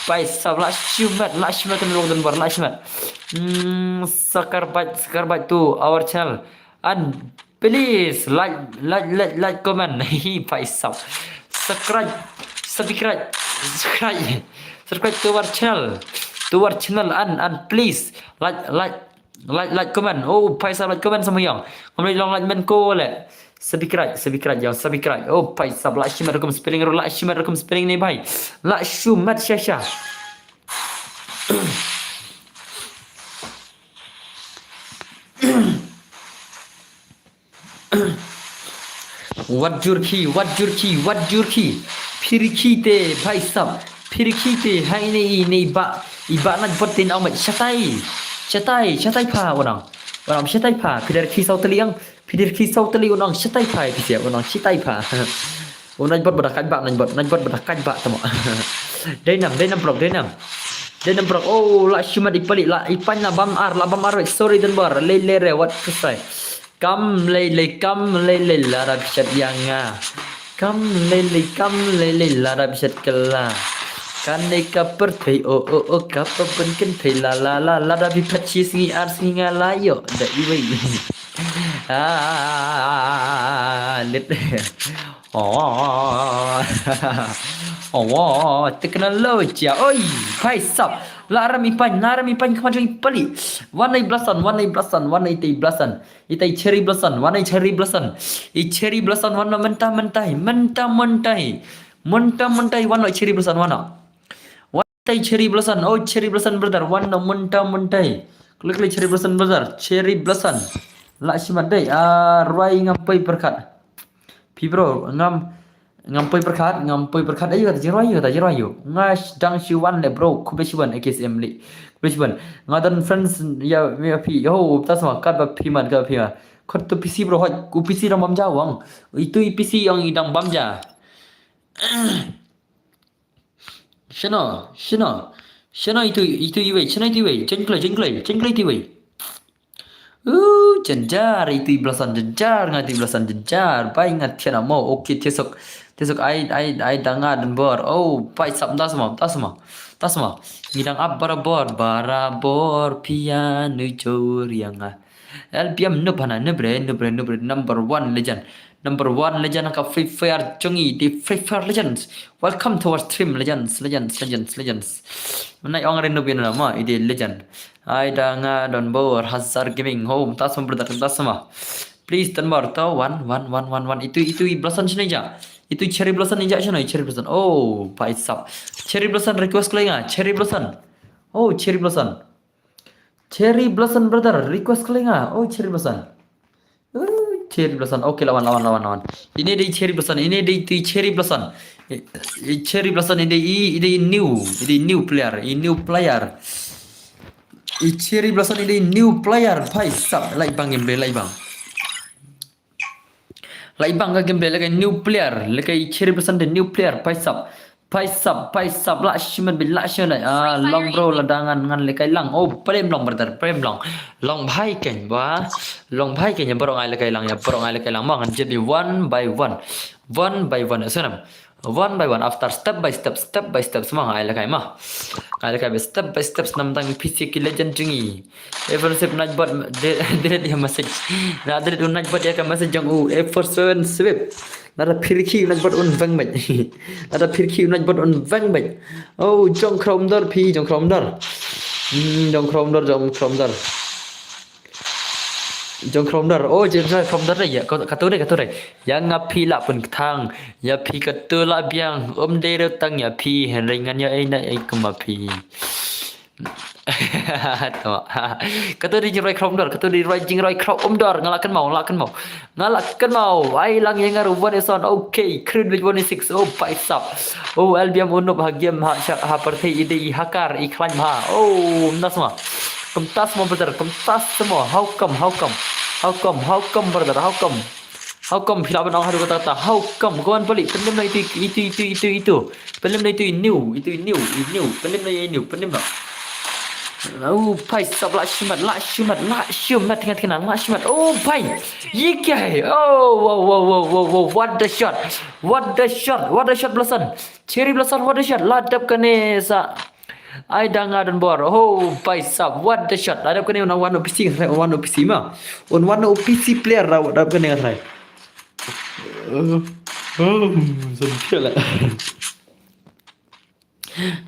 Bhai sap, la shu met, la shu met kano Don Bor, la shu met. Hmm, subscribe, subscribe to our channel. And please like, like, like, like, comment. Hi, bhai sap. Subscribe, subscribe, subscribe. Subscribe to our channel. To our channel and, and please like, like, like, like, comment. Oh, bhai sap, like, comment sa mo ïong. Ngam leh long like men ko le. Subscribe, subscribe ïong, subscribe. Oh, bhai sap, la shu met rukom spelling ruh, la shu met rukom spelling ni bhai. La shu met sha sha. Wat jur khi, wat jur khi, wat jur khi. Phi rkhie te, bhai sap. Phi rkhie te, hai ne i ne i ba, i ba na bot tin ong met shatai. Shatai, shatai pha u nang. U nang shatai pha, phi da rkhie saw tylli ïong, phi da rkhie saw tylli u nang shatai pha, phi sia u nang shatai pha. U nang bot ba da kait ba, nang bot, nang bot ba da kait ba tamo. Dei nam, dei nam prok, dei nam. Dei nam prok. Oh, la shu met i pali, la i pain la bam ar, la bam ar, sorry Don Bor, lei lei re, wat kusai. Kam lei lei, kam lei lei, lada phi shet ïa nga. Kam lei lei, kam lei lei, lada phi shet kylla. Kane ka pyrthei, oh, oh, oh, ka pyrthei kynthei, la, la, la, lada phi phet shi sngi ar sngi nga la ïoh da iwei. Ah, Lit. Oh. Oh, technology. Oi, bhai sab. La ram i pan, la ram i pan kama jong i pali. Wan i blasan, wan i blasan, wan i tei blasan. I tei cherry blasan, wan i cherry blasan. I cherry blasan wan mynta mynta, mynta mynta. Mynta mynta wan i cherry blasan wan. Wan i tei cherry blasan, oh cherry blasan brother, wan mynta mynta. Klik klik cherry blasan brother, cherry blasan. La shimat dei, ah, rwai ngam poi perkat. Phi bro, ngam ngam poi perkat, ngam poi perkat. Ayo kata jirwa ayo kata jirwa ayo. Nga sh- dang shi wan le bro, kube shi wan A K S M le. Kube shi wan. Nga dan friends ya ya phi. Yo, ta sama kat ba phi man kat ba phi man. Kot tu P C bro, hot ku P C dang bam ja wang. Itu i P C yang i dang bam ja. Shino, shino. Shino itu itu iwei, shino itu iwei. Jengklai, jengklai, jengklai itu iwei. Uh, jenjar itu i blasan jenjar, nga itu i blasan jenjar. Bai nga thian amo. Okay, tiesok. Tiesok ai ai ai danga dan bor. Oh, bai sap tas mo, tas mo. Tas mo. Ngi dang ap barabor, barabor pia nu jor yang ah. L P M nup hana, nup re, nup re, nup re, number one legend. Number one legend ka Free Fire jong i, the Free Fire legends. Welcome to our stream, legends, legends, legends, legends. Mana ong re nup ina ma, i the legend. Ai danga don bor, Hazar Gaming, home, tas mo brother, tas mo. Please, tan bor to, one, one, one, one, one. Itu, itu, i blasan sini ja. Itu cherry blasan ni ja sini, cherry blasan. Oh, bai sap. Cherry blasan request kali nga, cherry blasan. Oh, cherry blasan. Cherry blasan brother, request kali nga. Oh, cherry blasan. Oh, cherry blasan. Okay, lawan, lawan, lawan, lawan. Ini dei cherry blasan, ini dei tu cherry blasan. I, i cherry blasan ini i, ini new, ini new player, i new player. I cherry blasan ini new player, bhai sab, like bang gameplay, like bang. Like bang ka gameplay, like new player, like i cherry blasan the new player, bhai sab. Bhai sab, bhai sab, la shiman bi, la shiman. Ah, long bro, la dangan ngan le kai lang. Oh, prem long brother, prem long. Long bhai ken ba. Long bhai ken ya bro ngai le kai lang, ya bro ngai le kai lang. Ma ngan jet bi one by one. One by one. Sunam. One by one, after step by step, step by step, semang ai lakai ma. Ai lakai ba step by step, namtang P C ki legend jong i. Everyone save Nightbot, de-, delete ya message. Na delete u Nightbot ya ka message jong u, F four seven save. Na da phirki u Nightbot un vang bait. Na da phirki u Nightbot un vang bait. Oh, jong Chrome Door, phi jong Chrome Door. Hmm, jong Chrome Door, jong Chrome Door. Jong Chrome Door. Oh, jong Chrome Door ya. Ka, katu dei, katu dei. Ya nga phi la pun ktang. Ya phi katu la biang. Um dei ru tang ya phi. Henry ngan ya ai na ai kuma phi. Tama. Katu dei jingroi Chrome Door. Katu dei roi jingroi Chrome Door. Nga la kan mau, la kan mau. Nga la kan mau. Ai lang yang ngaru one is on. Okay. Crude with one is six. Oh, paisap. Oh, L B M unup ha game ha, ha party ide i hakar i climb ha. Oh, nasma. Kumtas mo brother, kumtas mo. How come, how come? How come, how come brother, how come? How come phi lah ban ong haduh kata kata? How come? Go on balik. Pelim na itu, itu, itu, itu, itu. Pelim na itu new, itu new, new. Pelim na itu new, pelim na. Oh, bhai sab, la shimat, la shimat, la shimat, tengah tengah, la shimat. Oh, bhai. Ye kya hai? Oh, wow, wow, wow, wow, wow. What the shot? What the shot? What the shot, Blossom? Cherry Blossom, what the shot? La dap kane sa. Ai da nga don bor. Oh, bhai sab, what the shot? La dap kane un wan u P C, un wan u P C ma. Un wan u P C player la dap kane nga try. Oh, oh, so dia lah.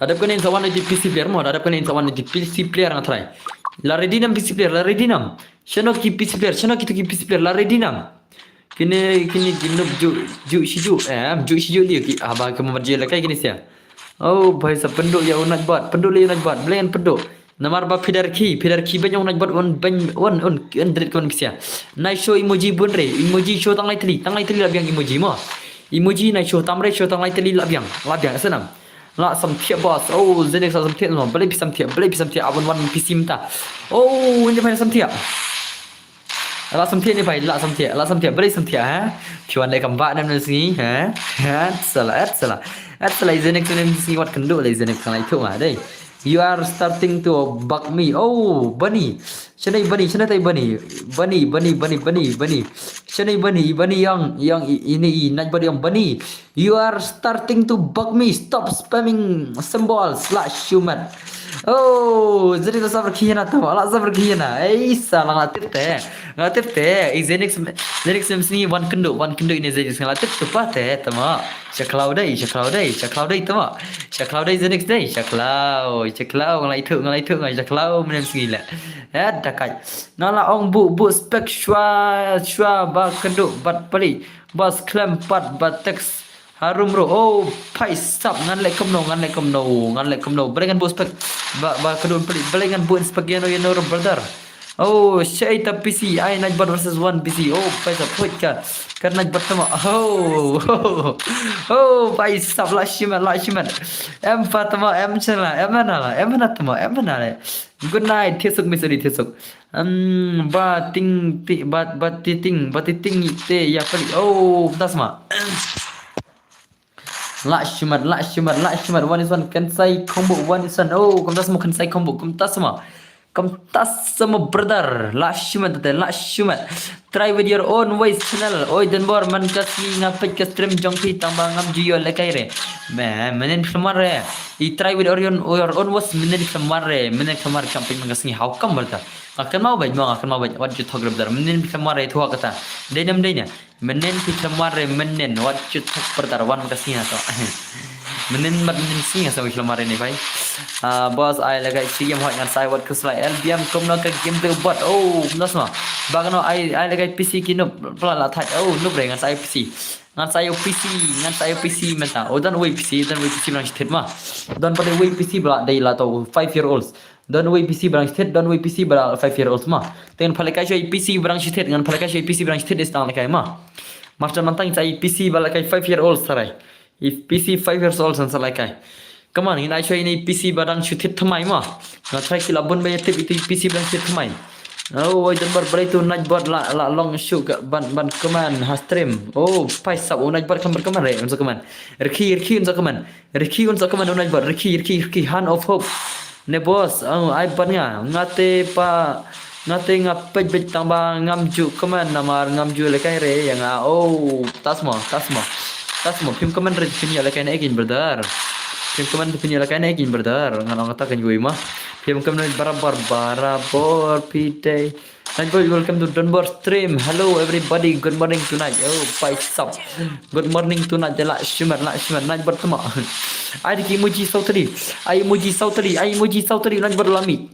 La dap kane sa wan u P C player mo, la dap kane sa wan u P C player nga try. La ready nam P C player, la ready nam. Shano ki P C player, shano ki tu ki P C player, la ready nam. Kini, kini, kini ju, ju, shi ju, eh, ju, shi ju dia ki, ah, ba, ke mo je la kai kini sia. Oh, bhai sab, pynduh ïa u Nightbot, pynduh ïa u Nightbot, blen pynduh. Namar ba phi da rkhie, phi da rkhie bad ïa u Nightbot un bad un, un, un delete ka un ksia. Nai show emoji bun re, emoji show tang lai tylli, tang lai tylli la biang emoji mo. Emoji nai show tam re, show tang lai tylli la biang, la biang, sa nam. La samthiah boss, oh, Zenix la samthiah mo, balei phi samthiah, balei phi samthiah, abon wan P C mynta. Oh, ini bhai samthiah. La samthiah ni bhai, la samthiah, la samthiah, balei samthiah, ha? Phi wan dei kam ba nam sngi, ha? Ha, salah, eh, salah. Eh, salah, Zenix nam sngi wat kynduh dei Zenix tang lai thuh ma dei. You are starting to bug me. Oh, Bunny. Shane Bunny, shane tai Bunny. Bunny, Bunny, Bunny, Bunny, Bunny. Shane Bunny, Bunny yang, yang i-, ini i, Nightbot yang Bunny. You are starting to bug me. Stop spamming symbols. La shumat. Oh, Zenix la sap rkhie na tama, la sap rkhie na. Ei, sa la nga tip te. Nga tip te. Ei, Zenix, Zenix mem sngi wan kynduh, wan kynduh ine Zenix, nga la tip tu pa te tama. Sha khlaw dei, sha khlaw dei, sha khlaw dei tama. Sha khlaw dei Zenix dei, sha khlaw, sha khlaw, nga la ithuh, nga la ithuh, nga sha khlaw mem sngi le. Eh, dakai. Nga la ong bu, bu spek shwa, shwa ba kynduh, bat pali, ba sklem pat, ba text. Harum ro, oh, phai sap, ngan leh kumno, ngan leh kumno, ngan leh kumno. Balei ngan buh spek, ba, ba kynduh pali, balei ngan buh spek ïano, ïano ro brother. Oh, shei ta P C, ai Nightbot versus one P C. Oh, phai sap, phuit ka. Ka Nightbot tama. Oh, oh, phai sap, la shimet, la shimet. Em pa tama, em chela, em na la, em na tama, em na le. Good night, thiasuk misori thiasuk. Um, ba ting, ti, ba, ba ti ting, ba ti ting te ïa pali. Oh, kumta sma. La shimet, la shimet, la shimet, one is one, kan sai combo, one is one. Oh, kumta sma, kan sai combo, kumta sma. Kumta sma brother, la shimet te, la shimet. Try with your own ways channel. Oi, Donbor, man ka sngi nga peit ka stream jong phi tang ba ngam ju ïoh lehkai re. Me, mynnin khlem wan re. I try with your own, your own ways, mynnin khlem wan re, mynnin khlem wan re kam peit man ka sngi, how come brother? Nga kynmaw beit mo, nga kynmaw beit, what you talk brother. Mynnin khlem wan re, thwa kata. Dei ne ym dei ne. Mynnin phi khlem wan re, mynnin, wat ju thok pyrtar, wan ka sngi na to. Mynnin bad mynnin sngi sa khlem wan re ni bai. Ah, boss, ai lehkai shi game hot ngan sa ai wat khuslai. L B M kumno ka game tu bot. Oh, kumno sma. Ba kano ai, ai lehkai P C ki noob pla la thait. Oh, noob re ngan sa ai P C. Ngan sa ai P C, ngan sa ai P C mynta. Oh, don wei P C, don wei P C ba dang shi thied ma. Don pat wei P C ba dei la to five year olds. Don wei P C ba dang shi thied, don wei P C ba five year olds ma. Te ngan pynlehkai shuwa i P C ba dang shi thied, ngan pynlehkai shuwa i P C ba dang shi thied is tang lehkai ma. Master mantang sa i P C ba lehkai five year olds sarai. I P C five years old san sa lehkai. Come on, ngin ai shuwa ine i P C ba dang shi thied thymmai ma. Nga try ki la bun ba ïa tip itu i P C ba dang shi thied thymmai. Oh, oi Donbor, balei tu Nightbot la, la long shuh ka ban, ban comment ha stream. Oh, phai sap, u Nightbot khlem bad comment re, un sa comment. Rikhi, rikhi un sa comment. Rikhi un sa comment u Nightbot, rikhi, rikhi, rikhi, hand of hope. Ne boss, oh, ai ban nga, nga te pa, nga te nga peit beit tang ba ngam ju comment namar ngam ju lehkai re ïa nga. Oh, tasmo, tasmo. Tasmo, phim comment re phin ïoh lehkai ne kin brother. Phim comment phin ïoh lehkai ne kin brother. Ngan ong kata kan yui ma. Phim comment barabar, barabar phi te. Nightbot, welcome to Donbor stream. Hello everybody, good morning tonight. Oh, phai sap. Good morning tonight, la shimet, la shimet, Nightbot tama. Ai dei ki emoji sautali. Ai emoji sautali, ai emoji sautali, Nightbot la mih.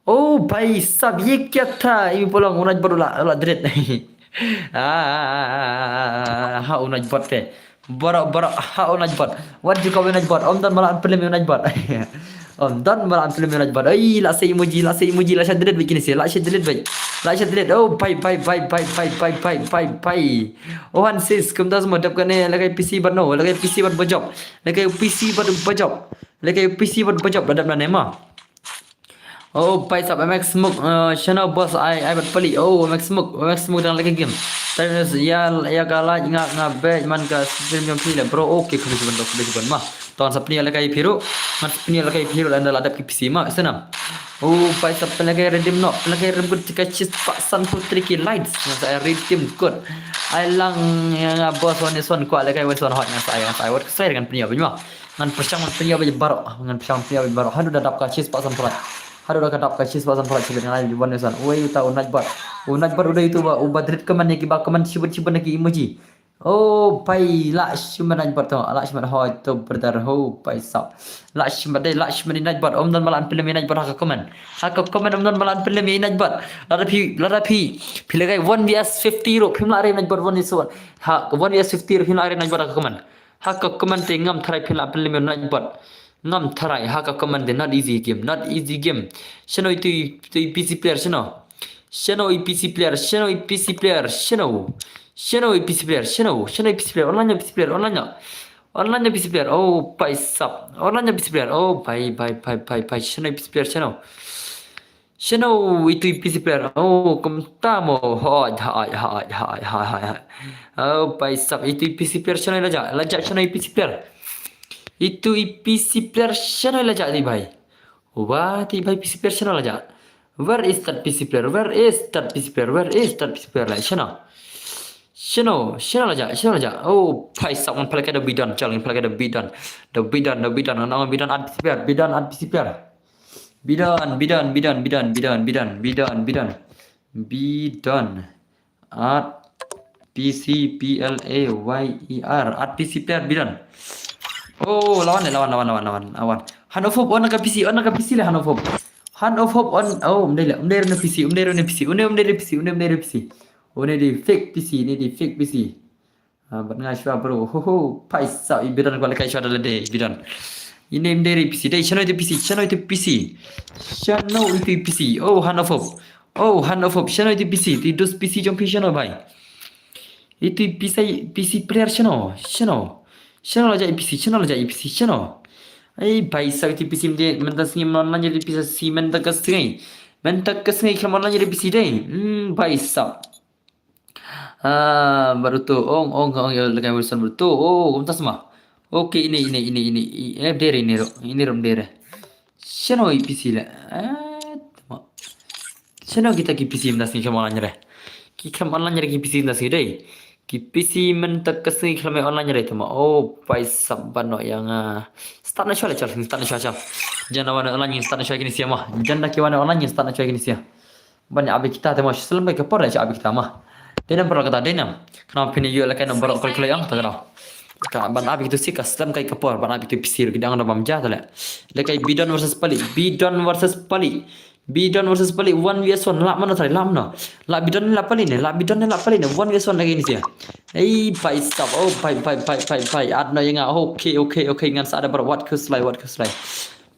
Oh, phai sap, ye kya tha? Imi polong, u Nightbot la, la delete. Ah, ha u Nightbot te. Borok, borok, ha u Nightbot. Wat ju ka u Nightbot. Ym don ba la unfriend ïa u Nightbot. Ym don ba la unfriend ïa u Nightbot. Oi, la sa emoji, la sa emoji, la sa delete beit kine se, la sa delete beit. La sa delete. Oh, bye, bye, bye. Oh, han sis, kumta sma dep kane, lehkai P C bad no, lehkai P C bad bajop. Lehkai P C bad bajop. Lehkai P C bad bajop, la dep na ne ma. Oh, phai sap M X Smoke, uh, shano boss ai, ai bad pali. Oh, M X Smoke, M X Smoke dang lehkai game. Tyrus, ïa, ïa ka like nga, nga beit man ka stream jong phi le, bro. Okay, khublei shibun, khublei shibun ma. To ngan sa pynïoh lehkai phi ruh. Ngan sa pynïoh lehkai phi ruh lada la dep ki P C ma, sana. Oh, phai sap pynlehkai redeem noh, pynlehkai redeem good ka shispah sanphew tylli ki likes. Ngan sa ai redeem good. Ai lang ïa nga boss one is one kwah lehkai one is one hot ngan sa ai, ngan sa ai wat ka sai ngan pynïoh beit ma. Ngan pyrshang ngan pynïoh beit baroh, ngan pyrshang pynïoh beit baroh. Haduh da dap ka shispah sanphew. Haduh da ka dap ka shispah sanphew shi beit ngan ai one is one. Wei uta u Nightbot. U Nightbot u dei utu ba, uba delete comment ne kiba comment shibun shibun ne ki emoji. Oh, phai la shimet Nightbot to, la shimet hoi to brother ho, phai sap. La shimet dei, la shimet dei Nightbot, ym don ba la unfriend ïa Nightbot ha ka comment. Ha ka comment ym don ba la unfriend ïa Nightbot. Lada phi, lada phi, phi lehkai one V S fifty ruh, phim lah re Nightbot one is one. Ha, one V S fifty ruh phim lah re Nightbot ha ka comment. Ha ka comment te ngam tharai phi lah unfriend ïa Nightbot. Ngam tharai ha ka comment te, not easy game, not easy game. Shano itu, itu P C player shano. Shano i P C player, shano i P C player, shano. Shano i P C player, shano, shano i P C player, online ïa P C player, online ïa. Online ïa P C player, oh, phai sap. Online ïa P C player, oh, phai, phai, phai, phai, phai, shano i P C player, shano. Shano itu i P C player, oh, kumta mo, hoi, hoi, hoi. Oh, phai sap, itu i P C player, shano la jah, la jah, shano i P C player. Itu i P C player, shano la jah, di bhai. Wah, ti bhai P C player shano la jah. Where is that P C player? Where is that P C player? Where is that P C player? Like, shano. Shano, shano la jah, shano la jah. Oh, phai sap ngan pynlehkai da Bidon, chal ngan pynlehkai da Bidon. Da Bidon, da Bidon, ngan ong Bidon add P C player, Bidon add P C player. Bidon, Bidon, Bidon, Bidon, Bidon, Bidon, Bidon, Bidon. Bidon. At P C P L A Y E R. At P C player Bidon. Oh, lawan deh, lawan, lawan, lawan, lawan, lawan. Han of Hope, on ka P C, on ka P C leh, Han of Hope. Han of Hope, on, oh, um dei leh, um dei ruh na P C, um dei ruh na P C, um dei, um dei ruh P C, um dei, um dei ruh P C. Oh, ne dei fake P C, ne dei fake P C. Ah, bad nga shuwa bro, ho ho, paisa, i Bidon kwah lehkai shuwa da lade, i Bidon. Ine um dei ruh P C, dei, shano ito P C, shano ito P C. Shano ito P C, oh, Han of Hope. Oh, Han of Hope, shano ito P C, ito i dus P C jong phi shano bhai. Ito i P C, P C player shano, shano. Shano la jia i P C, shano la jia i P C, shano. Ei, paisa ito i P C mynta, mynta sngi mynta online ito i P C mynta ka sngi. Mynta ka sngi khlem online ito i P C dei. Hmm, paisa. Ah, baru tu, ong, ong, ong, ya, lehkai Wilson baru tu. Oh, kumta sma. Okay, ine, ine, ine, ine, i, eh, dere, ine ruh, ine ruh, dere. Shano i P C leh. Eh, tama. Shano kita ki P C mynta sngi khlem online re. Ki khlem online re ki P C mynta sngi dei. Ki P C mynta ka sngi khlem online re tama. Oh, paisa ban noh ïa nga. Start na shuwa leh chal, start na shuwa chal. Jan da wan online start na shuwa kine sia ma. Jan da ki wan online start na shuwa kine sia. Ban ïa abi kita te ma, slem kai ka por ïa abi kita ma. Dei nam pyrkhat kata, dei nam. Khnang phin ïoh lehkai nam baroh kol kol ïa kata kata. Ka ban abi tu si ka slem kai ka por, ban abi tu P C ruh ki dang da bam ja ta leh. Lehkai Bidon versus Palik, Bidon versus Palik. Bidon versus Palik, one versus one, lah mano trai, lah mano. Lah Bidon lah Palik ne, lah Bidon lah Palik ne, one versus one lagi ni sia. Ei, paisa, oh, pai, pai, pai, pai, pai. At no ïa nga, okay, okay, okay, ngan sa da baroh, wat khuslai, wat khuslai.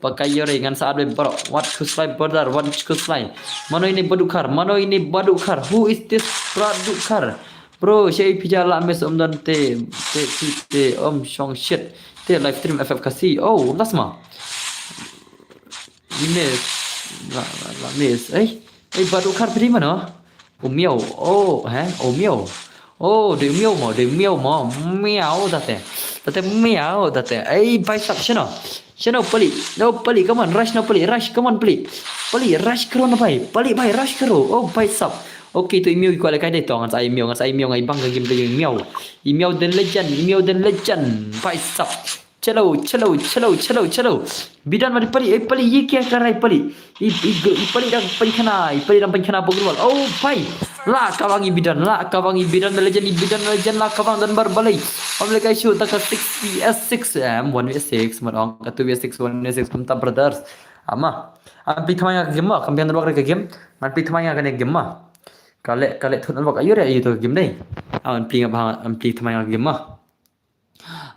Pakai ïa re ngan sa ade baroh. Wat khuslai brother, wat khuslai. Mano ine ba dukar, mano ine ba dukar. Who is this ba dukar? Bro, shei pija la mes um don te, te, te, te, um shong shit. Te live stream F F kasi. Oh, lasma. Mes. La, la, la mes. Eh, eh, ba dukar pidi mano? U miaw. Oh, eh? U miaw. Oh, dei u miaw mo, dei u miaw mo. Miaw, tate. Tate miaw, tate. Ei, paisa, shano? Shano Palik? No Palik, come on, rush no Palik, rush, come on Palik. Palik, rush karo na bhai. Palik bhai, rush karo. Oh, paisa. Okay, to i miaw i kwah lehkai dei to, ngan sa i miaw, ngan sa i miaw, ngai bang ka game dei i miaw. I miaw the legend, i miaw the legend. Paisa. Chalo, chalo, chalo, chalo, chalo. Bidon ma dei Palik, eh, Palik, ye kya kar raha hai Palik? I, i, i Palik dang pynkhana, i Palik dang pynkhana bogwal. Oh, bhai. La kawang i Bidon, la kawang i Bidon the legend, i Bidon the legend, la kawang don bar balei. Om lehkai shu ta ka six V S six, em, one V S six, mat ong ka two V S six, one V S six, kumta brothers. Ama. Am pli thamai nga ka game ma, kam piang network re ka game. Man pli thamai nga ka ne game ma. Kale, kale thut network ayo re ayo to ka game dei. Am pli nga ba, am pli thamai nga ka game ma.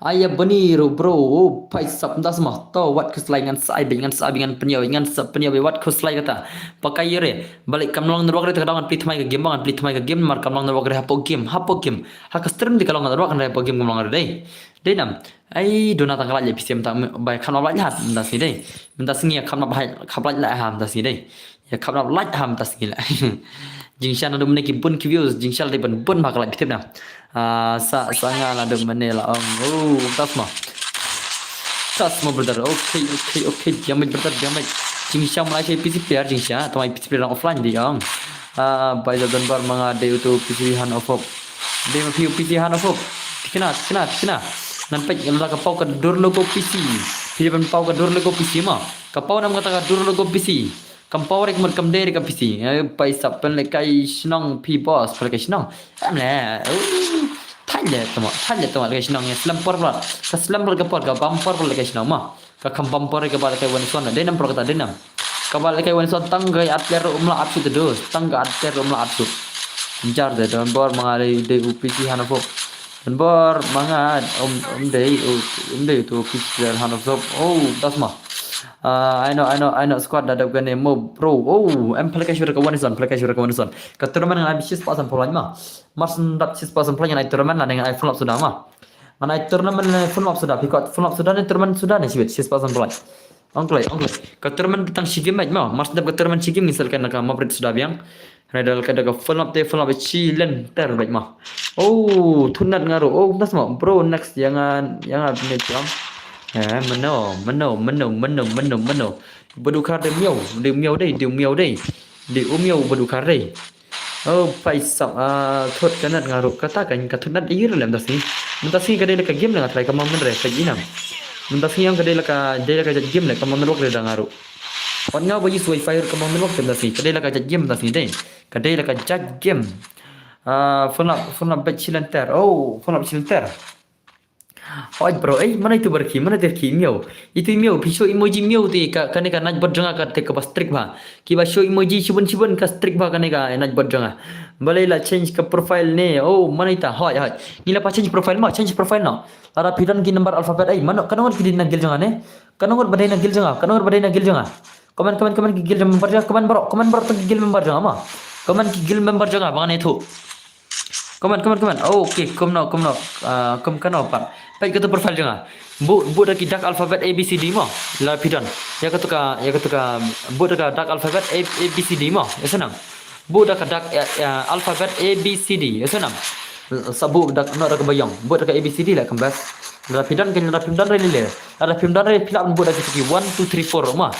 Aya bani ro bro, oh, paisa mynta sma. To wat khuslai ngan sa ai bit, ngan sa ai bit, ngan pynïaw, ngan sa pynïaw, wat khuslai kata. Pakai ïa re. Balei kam long network re ta ka dang ngan pli thamai ka game, ngan pli thamai ka game, mar kam long network re hapoh game, hapoh game. Ha ka stream dei ka long network re hapoh game kam long re dei. Dei nam. Ai, duna tang ka lait ïa P C mynta, bai kam long lait ha mynta sngi dei. Mynta sngi kam long bai kam lait la ha mynta sngi dei. Ïa kham nap like ham ta sngi la. Jingshisha naduh mynne ki bun ki views, jingshisha la dei ban bun bha ka like phi tip na. Ah, sa sa nga naduh mynne la ong. Oh, tas ma. Tas ma brother. Okay, okay, okay. Diam brother, diam. Jingshisha ma la shai P C player jingshisha. Tama P C player offline di ong. Ah, bai da don bar ma nga dei utu P C han of hope. Dei ma phi u P C han of hope. Tikna, tikna, tikna. Ngan peit la ka paw ka dur logo P C. Phi ban paw ka dur logo P C ma. Ka paw nam kata ka dur logo P C. Kam paw rek mut kam dei rek ka P C. Eh, paisa pynlehkai shnong phi boss, pynlehkai shnong. Em le. Uh, thait le tama, thait le tama lehkai shnong ïa slem por plat. Ka slem plat ka por, ka bam por plat lehkai shnong ma. Ka kham bam por ka ba lehkai wan swan. Dei nam por kata dei nam. Ka ba lehkai wan swan tang ka at player um la at shoot dos. Tang ka at player um la at shoot. Jar de don bor ma nga dei dei u P C han of hope. Don bor ma nga um um dei u um dei tu P C han of hope. Oh, tas ma. Ah, I know, I know, I know, squad da dap kane mo, bro. Oh, em pynlehkai shuwa ka wan swan, pynlehkai shuwa ka wan swan. Ka tournament ngan ai shispah san pynlait ma. Mar syn dap shispah san pynlait ngan ai tournament la ngan ai full up suda ma. Ngan ai tournament ngan ai full up suda, phi kwah full up suda ne tournament suda ne shiwit shispah san pynlait. Ong kloi, ong kloi. Ka tournament tang shi game beit ma. Mar syn dap ka tournament shi game ngin sa lehkai na ka map rit suda biang. Hynrei da lehkai da ka full up te full up shi lynter beit ma. Oh, thunat nga ruh. Oh, nas ma. Bro, next ïa nga, ïa nga ne tiam. Eh, mano, mano, mano, mano, mano, mano. Ba dukar dei miaw, dei miaw dei, dei miaw dei. Dei u miaw ba dukar dei. Oh, paisa, ah, thut ka net nga ruh. Kata kan ka thut net ïa lem da sngi. Mynta sngi ka dei la ka game la nga try ka ma mynre ka jinam. Mynta sngi ong ka dei la ka, dei la ka jait game la ka ma mynrok dei da nga ruh. Wat nga ba use wifi ruh ka bang dei bok tem da sngi. Ka dei la ka judge game da sngi dei. Ka dei la ka judge game. Ah, phone up, phone up bet shilynter. Oh, phone up shilynter. Hoi bro, eh, mana itu barki, mana terki miau. Itu miau, phi show emoji miau te ka, kane ka nightbot jong nga ka te kaba strict bha. Kiba show emoji shibun shibun ka strict bha kane ka nightbot jong nga. Balei la change ka profile ne. Oh, mana ita, hoi, hoi. Ngi la pa change profile ma, change profile no. Lada phi don ki number alphabet, eh, mano, kano ngot ki dei na guild jong nga ne. Kano ngot ba dei na guild jong nga, kano ngot ba dei na guild jong nga. Comment, comment, comment ki guild member jong nga, comment bro, comment bro tang ki guild member jong nga ma. Comment ki guild member jong nga, ba ngan ïathuh. Comment, comment, comment. Oh, okay, kumno, kumno. Ah, kum kano pat. Peit kato profile jong nga. Buh, buh da ki dark alphabet A B C D mo. La phi don. Ïa kato ka, ïa kato ka, buh da ka dark alphabet A, A B C D mo. Ïa sana. Buh da ka dark, eh, eh, alphabet A B C D. Ïa sana. Sa buh da, no da ka ba ïong. Buh da ka A B C D la kembas. La phi don kan, la phim don re lile. La phim don re phi lah ban buh da kito ki one two three four ma.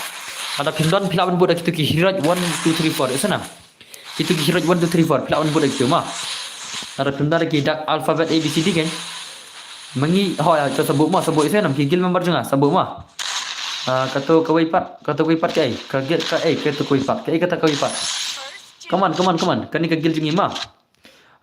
La phim don phi lah ban buh da kito ki hero one two three four. Ïa sana. Kito ki hero one two three four, phi lah ban buh da kito ma. Lada phim don da ki dark alphabet A B C D kan. Ma ngi, hoi, to sa buh ma, sa buh ïa sana ki guild member jong nga, sa buh ma. Ah, kato kawei pat, kato kawei pat kaei, ka guild kaei, kato kawei pat, kaei kata kawei pat. Come on, come on, come on. Kane ka guild jong ngi ma.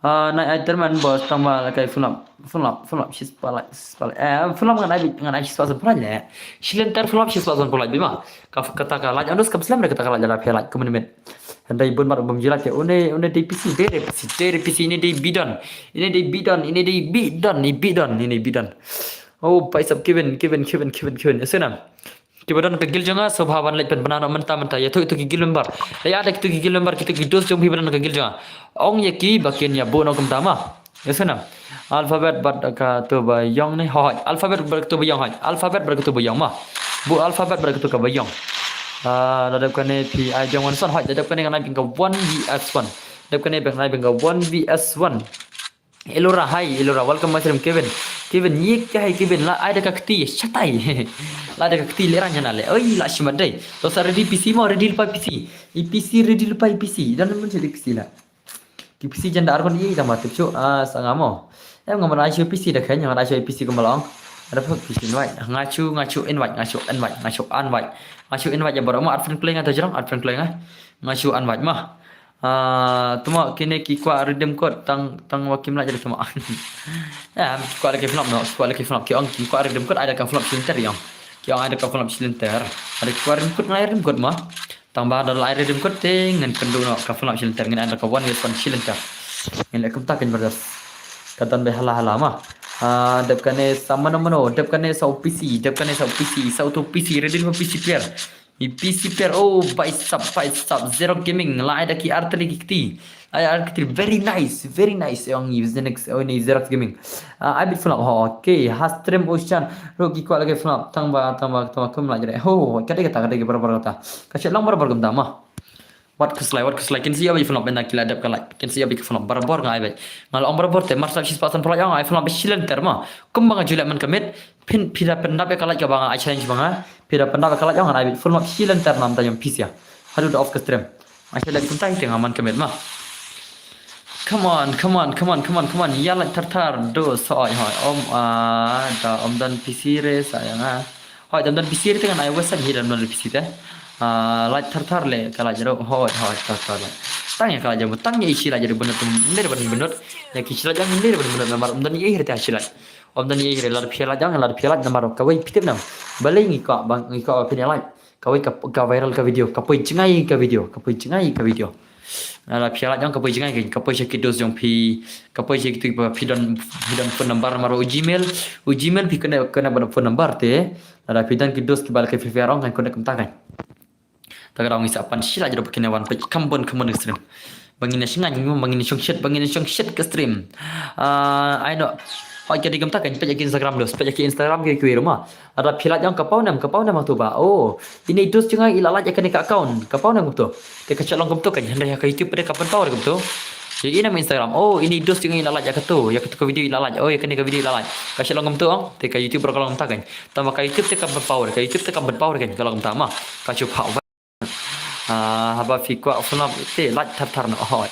Ah, nai ai terman boss tang ba la kai phone up, phone up, phone up, shispah like, shispah like. Eh, phone up ngan ai, ngan ai shispah san pulai le. Shilynter phone up shispah san pulai bima. Ka, kata ka like, andos kam slem re kata ka like, la phi like, kumne met. Handai bun mar bam jilat ke, une, une dei P C, dei re P C, dei re P C, ine dei bidon. Ine dei bidon, ine dei bidon, ine bidon, ine bidon. Oh, paisap Kevin, Kevin, Kevin, Kevin, Kevin. Ese nam. Kiba don ka guild jong nga, sngewbha ban leit pynbna noh mynta mynta. Ïathuh ïa kito ki guild member. Leit add ïa kito ki guild member, kito ki dos jong phi ba don ka guild jong nga. Ong ïa ki ba kin ïa buh noh kumta ma. Ïa sana. Alphabet bad kato ba ïong ne hoi. Alphabet bad kato ba ïong hoi. Alphabet bad kato ba ïong ma. Buh alphabet bad kato ka ba ïong. Ah, la dep kane phi ai jong one son hoi. La dep kane ngan ai bynta one V S one. Dep kane bynta ai bynta one V S one. Elora, hi, Elora, welcome my stream, Kevin. Kevin, ye kya hai, Kevin, la ai da ka kti, shatai. La ai da ka kti, le rang jana le. Oi, la shimat dai. To sa ready P C mo, ready lypa P C. I P C, ready lypa i P C. Dan mun ready P C la. Ki P C jan da ar kon i da ma tip chu, ah, sa nga mo. Em nga man ai chu P C da khen, nga ai chu P C ko malong. Ada pho P C invite. Nga chu, nga chu invite, nga chu invite, nga chu invite. Nga chu invite ya baro mo, add friend kleng nga ta jrong, add friend kleng nga. Nga chu invite ma. Ah, tuma kine ki kwah redeem code tang, tang wa kim la jadi tuma. Ya, ki kwah lagi flop no, ki kwah lagi flop. Ki ong ki kwah redeem code, ai da ka flop shilynter ong. Ki ong ai da ka flop shilynter. Ada ki kwah redeem code, ngai redeem code ma. Tang ba da lai redeem code te ngan kynduh no ka flop shilynter, ngan ai da ka one versus one shilynter. Ngan leh kumta kan berdas. Ka don be hala hala ma. Ah, dep kane sa mano mano, dep kane sa P C, dep kane sa P C, sa tu P C, redeem P C player. I P C player, oh, paisap, paisap, Xerox Gaming, la ai da ki artillery ki kti. Ai artillery, very nice, very nice. Ong i Xenex, oh, ni Xerox Gaming. Ah, ai bit flop, ho, okay. Ha stream Ocean, ro ki kwah lagi flop. Tang ba, tang ba, tang ba, kum la jere. Ho, ka dei kata, ka dei barabar kata. Ka shet long barabar kumta ma. Wat khuslai, wat khuslai. Kin sa ïa ba flop benda ki la dep ka like. Kin sa ïa ba flop barabar nga ai ba. Nga la ong barabar te, mar sap shispah san pulai ong ai flop ba shilynter ma. Kum ba nga ju leh man ka miet. Phin, phi da pyndap ïa ka like ka ba nga ai challenge ba nga. Phi da pyndap ïa ka like ong ngan ai bit full map shilynter nam ta ïong phi sia. Haduh da off ka stream. Ai challenge kumta hi te nga man ka miet ma. Come on, come on, come on, come on, come on. Ïa like thar thar do so oi hoi. Om, ah, da om don P C re sa ïa nga. Hoi, dam don P C te ngan ai west side hi dam don P C te. Ah, like thar thar le ka like jero hoi hoi thar thar le. Tang ïa ka like jero tang ïa i shi like jero bynot ym ne ban bynot. Ïa ki shi like jang ne ban bynot namar ym don ïa i hi te shi like. Ym don ïa i hi lad phi like jang lad phi like namar kawei phi tip nam. Balei ngi ka bang ngi ka phi ne like. Kawei ka, ka viral ka video, ka poi jngai ka video, ka poi jngai ka video. Lada phi ïa like jong ka poi jngai ka, ka poi sha ki dos jong phi, ka poi sha ki tu ba phi don, phi don phone number namar u Gmail, u Gmail phi connect, connect bad phone number te. Lada phi don ki dos ki ba la ka Free Fire ong kan connect kumta kan. Ta ka dang ngi sa pan shi like jero ba kine wan peit kham bun kham bun stream. Ba ngin ïa sngewbha, ba ngin ïa shongshit, ba ngin ïa shongshit ka stream. Ah, ai no. Hoi ka dei kumta kan peit ïa ki Instagram dos, peit ïa ki Instagram ki kiwi ruma. Lada phi like jong ka pau nam, ka pau nam tu ba. Oh, ine i dos jong nga i la like ïa kane ka account. Ka pau nam kumto. Te ka shet long kumto kan hynrei ha ka YouTube te ka pynpaw re kumto. Ïa ine ma Instagram. Oh, ine i dos jong nga i la like ïa kato, ïa kato ka video i la like. Oh, ïa kane ka video i la like. Ka shet long kumto ong. Te ka YouTube ruh ka long kumta kan. Tang ba ka YouTube te ka pynpaw re, ka YouTube te ka pynpaw re kan. Ka long kumta ma. Ka shu phaw. Ah, haba phi kwah flop te like thar thar noh hoi.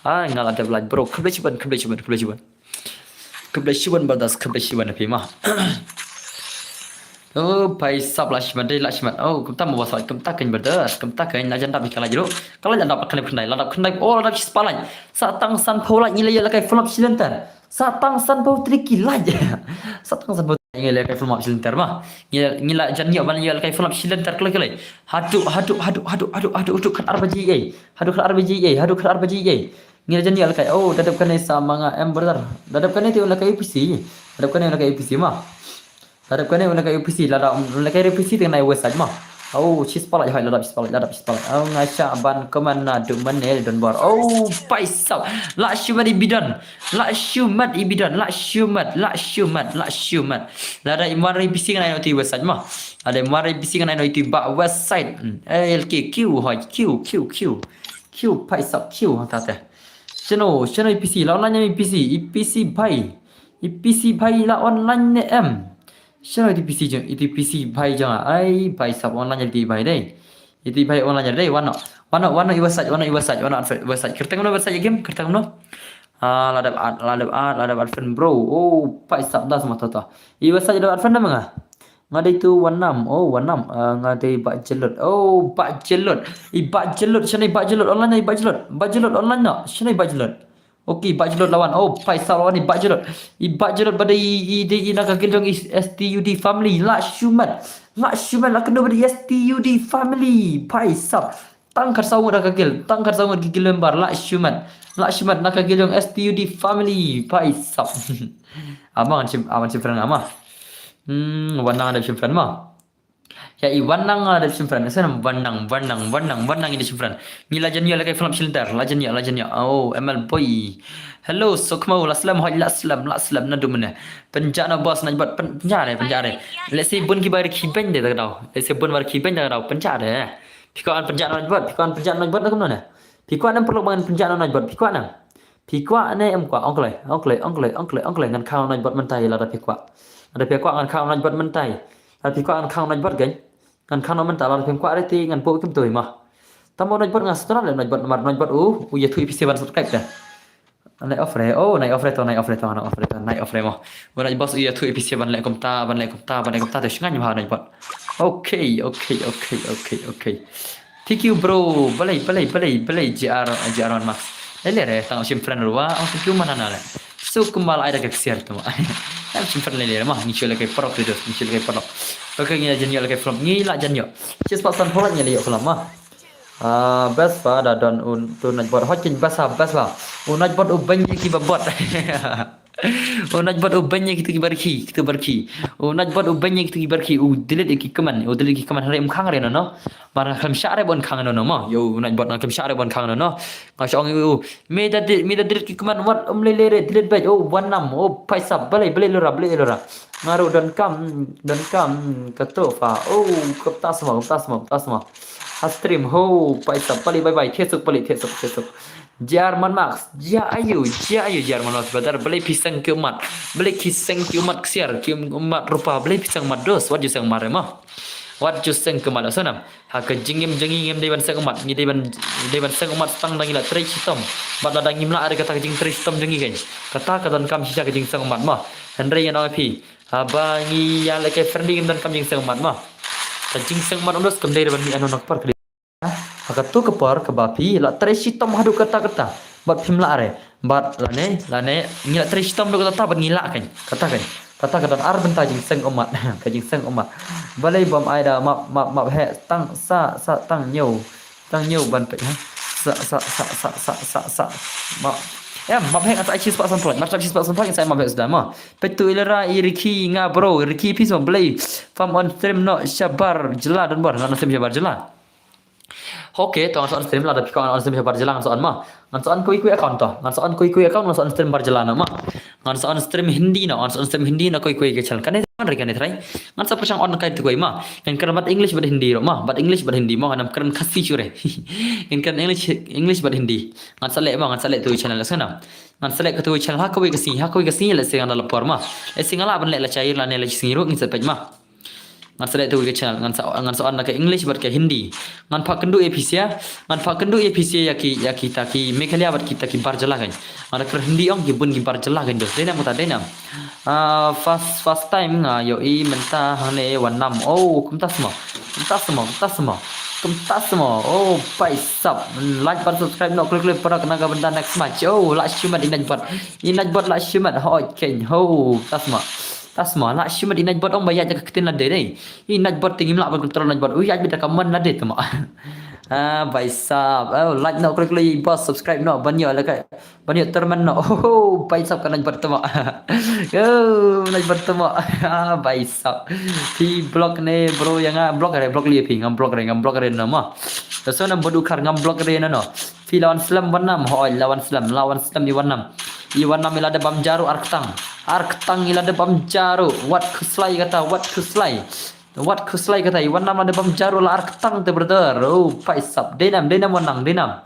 Ah, nga la dep like bro. Khublei shibun, khublei shibun, khublei shibun. Khublei shibun brother, khublei shibun phi ma. Oh, paisap lah shimat dei lah shimat. Oh, kumta mo ba sap kumta kein brother. Kumta kein la jan dap ka la jero. Ka la jan dap khyndai khyndai, la dap khyndai. Oh, la dap shi spotlight. Sa tang sanphew like ngi la ïoh la kai follow up shi lynter. Sa tang sanphew three ki like. Sa tang sanphew ngi la kai follow up shi lynter ma. Ngi ngi la jan ïoh ban ïoh la kai follow up shi lynter khlem khlem. Haduh haduh haduh haduh haduh haduh haduh khat ar baje ei. Haduh khat ar baje ei. Haduh khat ar baje ei. Ngi la jan ïoh la kai. Oh, da dep kane sa ma nga em brother. Da dep kane te un la kai U P C. Da dep kane un la kai U P C ma. La dep kane un la kai U P C, la dep un la kai U P C te nai website ma. Oh, shi spotlight hoi, la dap shi spotlight, la dap shi spotlight. Oh, nga shah ban comment naduh mynne don bor. Oh, paisap. Lah shimat i bidon. Lah shimat i bidon. Lah shimat, lah shimat, lah shimat. Lada i mar U P C ngan ai noh ïa uto i website ma. Lada i mar U P C ngan ai noh ïa uto i bah website. Hmm. Eh, L K Q hoi, Q, Q, Q. Q, paisap, Q, hangta te. Shano, shano U P C, la online ne U P C, U P C bhai. U P C bhai la online ne em. Shano ito U P C jong, ito U P C bhai jong, ai, paisap online ito bhai dei. Ito bhai online dei, wan noh. Wan noh, wan noh i website, wan noh i website, wan noh i website. Kyrteng kumno website game, kyrteng kumno. Ah, la dep add, la dep add, la dep add friend bro. Oh, paisap da sama to to. I website la dep add friend nama nga? Nga dei tu Wanam. Oh, Wanam. Ah, nga dei Bah Jelot. Oh, Bah Jelot. I Bah Jelot, shano i Bah Jelot online i Bah Jelot. Bah Jelot online noh. Shano i Bah Jelot. Okay, Bah Jelot la wan. Oh, paisap la wan i Bah Jelot. I Bah Jelot ba dei i, i dei i na ka guild jong i S T U D family. Lah shimat. Lah shimat la kynduh ba dei S T U D family. Paisap. Tang khatsaw ngut ha ka guild. Tang khatsaw ngut ki guild member. Lah shimat. Lah shimat na ka guild jong S T U D family. Paisap. Ama ngan shim, ama ngan shim friend ama. Hmm, Wanang dep shim friend ma. Ïa i Wanang dep shim friend. Sa nam Wanang, Wanang, Wanang, Wanang i dep shim friend. Ngi la jan ïoh la kai follow up shi lynter. La jan ïoh, la jan ïoh. Oh, M L boy. Hello, Sokmo, la slem hoi, la slem, la slem naduh mynne. Pynjah noh boss, Nightbot, pyn-, pynjah re, pynjah re. Let's say bun ki bar ki beiñ de da ka daw. Let's say bun bar ki beiñ da ka daw, pynjah re. Phi kwah ngan pynjah noh Nightbot, phi kwah ngan pynjah noh Nightbot da kumno ne? Phi kwah ne em paralok ba ngan pynjah noh Nightbot, phi kwah ne? Phi kwah ne em kwah, ong kloi, ong kloi, ong kloi, ong kloi, ong kloi, ngan khang Nightbot mynta lada phi kwah. Lada phi kwah ngan khang Nightbot mynta. Lada phi kwah ngan khang Nightbot kein. Ngan khang noh mynta lada phim kwah re te ngan buh kumto hi ma. Tang ba u Nightbot nga sngewtynnat leh Nightbot namar Nightbot u, u ïathuh ïa phi sha ban subscribe te. Nai off re, oh, nai off re to, nai off re to, nai off re to, nai off re mo. U Nightbot u ïathuh ïa phi sha ban leh kumta, ban leh kumta, ban leh kumta te sngewbha Nightbot. Okay, okay, okay, okay, okay. Thank you bro, balei, balei, balei, balei, J R, J R one Max. Lei lei re, tang shim friend ruh, oh, thank you man na leh. So kumba la ai da ka ksiar tu ma. Em shim friend lei lei re ma, ngi shu leh kai paralok tu, ngi shu leh kai paralok. Okay, ngi la jan ïoh leh kai film, ngi la jan ïoh. Shi spah sanphew like ngi la ïoh film ma. Ah, best ba da don un tu Nightbot. Hot kin best ha, best ba. U Nightbot u beiñ ïa kiba bot. U Nightbot u beiñ ïa kitu kiba rkhie, kitu ba rkhie. U Nightbot u beiñ ïa kitu kiba rkhie. U delete ïa ki comment, u delete ki comment hynrei um khang re no no. Mar nga khlem shah re ban khang no no ma. Yo, u Nightbot nga khlem shah re ban khang no no. Nga shu ong ïa u, me da de-, me da delete ki comment wat um lei lei re, delete beit. Oh, Wanam, oh, paisap, balei, balei lura, balei lura. Nga ruh donkam, donkam kato pha. Oh, kumta sma, kumta sma, kumta sma. Ha stream, ho, paisap, balei, bye bye, thied suk, balei, thied suk, thied suk. J R Man Max, jia aiu, jia aiu, J R Man Max brother, balei phi seng ki ummat, balei ki seng ki ummat ksiar, ki ummat rupa, balei phi seng ummat dos, wat ju seng ummat re ma. Wat ju seng ki ummat, sa nam. Ha ka jingim jong ngi ngim dei ban seng ummat, ngi dei ban, dei ban seng ummat tang da ngi la trei shitom. Bad lada ngim lah re kata ka jingtrei shitom jong ngi kein. Kata ka donkam shisha ka jingseng ummat ma. Hynrei ngan ong ïa phi, haba ngi ïa leh kai friendly ngim donkam jingseng ummat ma. Ka jingseng ummat um dos kam dei re ban mih hano hano ka por ka dei. Ha kato ka por kaba phi la trei shitom haduh katta katta bad phim lah re. Bad lane, lane ngi la trei shitom haduh katta katta bad ngi lah kein. Kata kein. Kata ka don ar bynta jingseng ummat. Ka jingseng ummat. Balei bym ai da map, map, map heh tang sa, sa tang ñiew. Tang ñiew ban peit ha. Sa, sa, sa. Map. Em, map heh ngan sa ai shi spah sanphew. Map sa ai shi spah sanphew ngan sa ai map heh suda ma. Peit tu i Lera i rkhie nga bro, rkhie phi sma balei. Phim on stream noh shabar jylla don bor, ngan on stream shabar jylla. Okay, to ngan sa on stream lada phi kwah ngan on stream shabar jylla ngan sa on ma. Ngan sa on kawei kawei account to. Ngan sa on kawei kawei account, ngan sa on stream bar jylla noh ma. Ngan sa on stream Hindi noh, ngan sa on stream Hindi na kawei kawei ka channel. Kane man re kane trai. Ngan sa pyrshang on kai tu kawei ma. Ngan kren bad English bad Hindi ruh ma. Bad English bad Hindi ma, ngan kren Khasi shuh re. Ngan kren English, English bad Hindi. Ngan sa leh ma, ngan sa leh tu channel sa na. Ngan sa leh katu channel ha kawei ka sngi, ha kawei ka sngi lehse ngan da la por ma. Lehse nga lah ban leh la chair lane la sngi ruh ngin sa peit ma. Ngan sa dei tu ka channel, ngan sa, ngan sa on na ka English bad ka Hindi. Ngan phah kynduh ïa phi sha, ngan phah kynduh ïa phi sha ïa ki, ïa kita ki Meghalaya bad kita ki bar jylla kan. Ngan da kren Hindi ong ki bun ki bar jylla kan. Dei nam kata, dei nam. Ah, first, first time nga ïohi mynta hangne Wan Nam. Oh, kumta sma. Kumta sma, kumta sma. Kumta sma. Oh, bhai sab. Like bad subscribe noh, klik klik para kena ka bynta next match. Oh, la shimet i Najbot. I Najbot la shimet. Hoi ken. Ho, kumta sma. Kumta sma. La shimet i Najbot ong ba ïa ka ktien lade dei. I Najbot te ngim lah ban control Najbot. Ui, ïa bit ka mon lade te ma. Ah, bhai sab. Oh, like noh, klik klik bos, subscribe noh. Ban ïa lehkai. Ban ïa termen noh. Oh, bhai sab ka Najbot te ma. Oh, Najbot te ma. Ah, bhai sab. Phi block ne bro ïa nga block re, block li phi ngam block re, ngam block re nama. Te so nam bodu khar ngam block re na no. Phi lawan slem Wan Nam, hoi lawan slem, lawan slem i Wan Nam. I Wan Nam i la dep bam jaru arktang. Arktang i la dep bam jaru. Wat khuslai kata, wat khuslai. Wat khuslai kata, i Wan Nam la dep bam jaru la arktang te brother. Oh, bhai sab. Dei nam, dei nam Wan Nam, dei nam.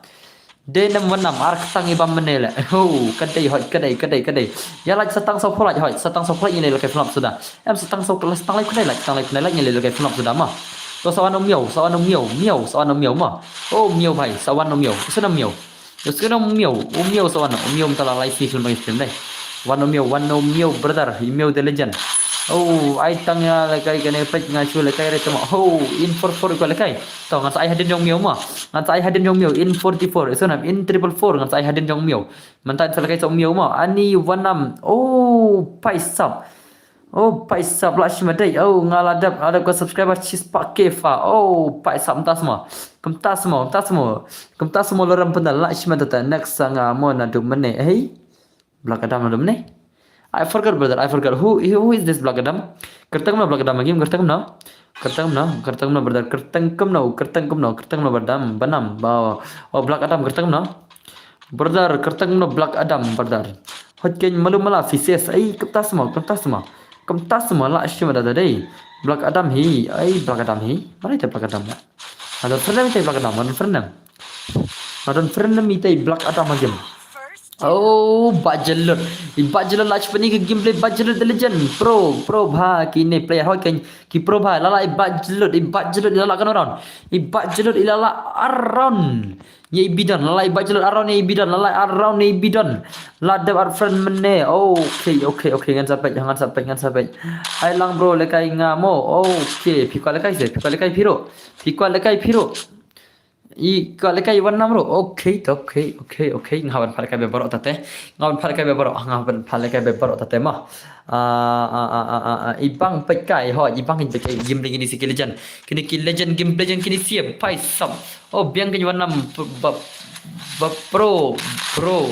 Dei nam Wan Nam, arktang i bam mene le. Oh, kadei hoi, kadei, kadei, kadei. Ïa like sa tang sa pho like hoi, sa tang sa pho like ngi le lehkai flop suda. Em sa tang sa, sa tang like kudai like, tang like kudai like ngi le lehkai flop suda ma. To sa wan u Miaw, sa wan u Miaw, Miaw, sa wan u Miaw ma. Oh, Miaw bhai, sa wan u Miaw, sa nam Miaw. Sa nam Miaw, u Miaw sa wan, u Miaw mynta la lai sni film bang film dai. Wan u Miaw, wan u Miaw brother, i Miaw the legend. Oh, ai tang ïa lehkai kane peit nga shu lehkai re te ma. Oh, in four four ko lehkai. To ngan sa ai hadien jong Miaw ma. Ngan sa ai hadien jong Miaw in forty-four. Sa nam in triple four ngan sa ai hadien jong Miaw. Mynta in sa lehkai sa u Miaw ma. Ani Wan Nam. Oh, bhai sab. Oh, bhai sab la shimet dei. Oh, nga la dep, la dep ka subscriber shispah K fa. Oh, bhai sab kumta sma. Kumta sma, kumta sma. Kumta sma lo ram pynda la shimet ta next sa nga mo naduh mynne. Hey. Black Adam naduh mynne. I forgot brother, I forgot. Who, who is this Black Adam? Kyrteng kumno Black Adam game, kyrteng kumno? Kyrteng kumno, kyrteng kumno brother, kyrteng kumno, kyrteng kumno, kyrteng kumno Black Adam, Banam, ba, oh Black Adam kyrteng kumno? Brother, kyrteng kumno Black Adam, brother. Hot ken malu mala faces, ai kumta sma, kumta sma. Kumta sma la shimet da dei. Black Adam hi, ai Black Adam hi. Mana ita Black Adam ya? Ada friend ita Black Adam, ada friend. Ada friend ita Black Adam game. Oh, Bajlut. I Bajlut la shimet ni ka gameplay Bajlut the legend. Pro, pro bha kine player hoi ken ki pro bha la la i Bajlut, i Bajlut la la kan around. I Bajlut la la around. Ye i Bidon, la la i Bajlut around ye i Bidon, la la around ye i Bidon. La dep ar friend mynne. Okay, okay, okay. Ngan sa peit, ngan sa peit, ngan sa peit. Ai lang bro lehkai nga mo. Okay, phi kwah lehkai se, phi kwah lehkai phi ruh. Phi kwah lehkai phi ruh. I kwah lehkai Wan Nam ruh. Okay, okay, okay, okay. Nga ban phah lehkai baroh tate. Nga ban phah lehkai baroh. Nga ban phah lehkai baroh tate ma. Ah, ah, ah, ah, ah, ah. I bang peit kai ho, i bang peit kai game lagi ni si ki legend. Kini ki legend game legend kini si bhai sab. Oh, biang kini Wan Nam ba, ba pro, pro.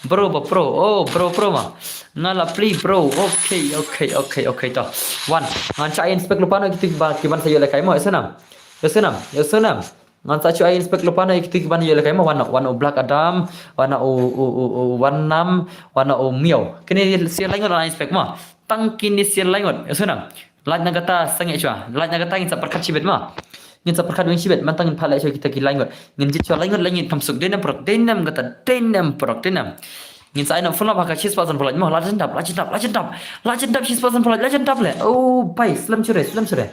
Bro ba pro. Oh, bro pro ma. Nga la play bro. Okay, okay, okay, okay to. Wan. Ngan sa inspect lypa na kitu ki ban, ki ban sa ïoh lehkai mo. Ïa sa nam. Ïa sa nam. Ïa sa nam. Ngan sa shu ai inspect lypa na kitu ki ban ïoh lehkai mo, wan u, wan u Black Adam, wan u, u, u, u, Wan Nam, wan u Miaw. Kine sien lai ngut la inspect mo. Tang kine sien lai ngut. Ïa sa nam. Lait na kata sangeh shuwa. Lait na kata ngin sa pyrkhat shibit mo. Ngin sa pyrkhat weng shibit. Mynta ngin phah leh shuwa kita ki lai ngut. Ngin jied shuwa lai ngut lai ngin kham suk. Dei nam pyrkhat, dei nam kata, dei nam pyrkhat, dei nam. Ngin sa ai na full up ha ka shispah san pyrkhat mo. La jan dap, la jan dap, la jan dap. La jan dap shispah san pyrkhat, la jan dap le. Oh, bhai, slem shuh re, slem shuh re.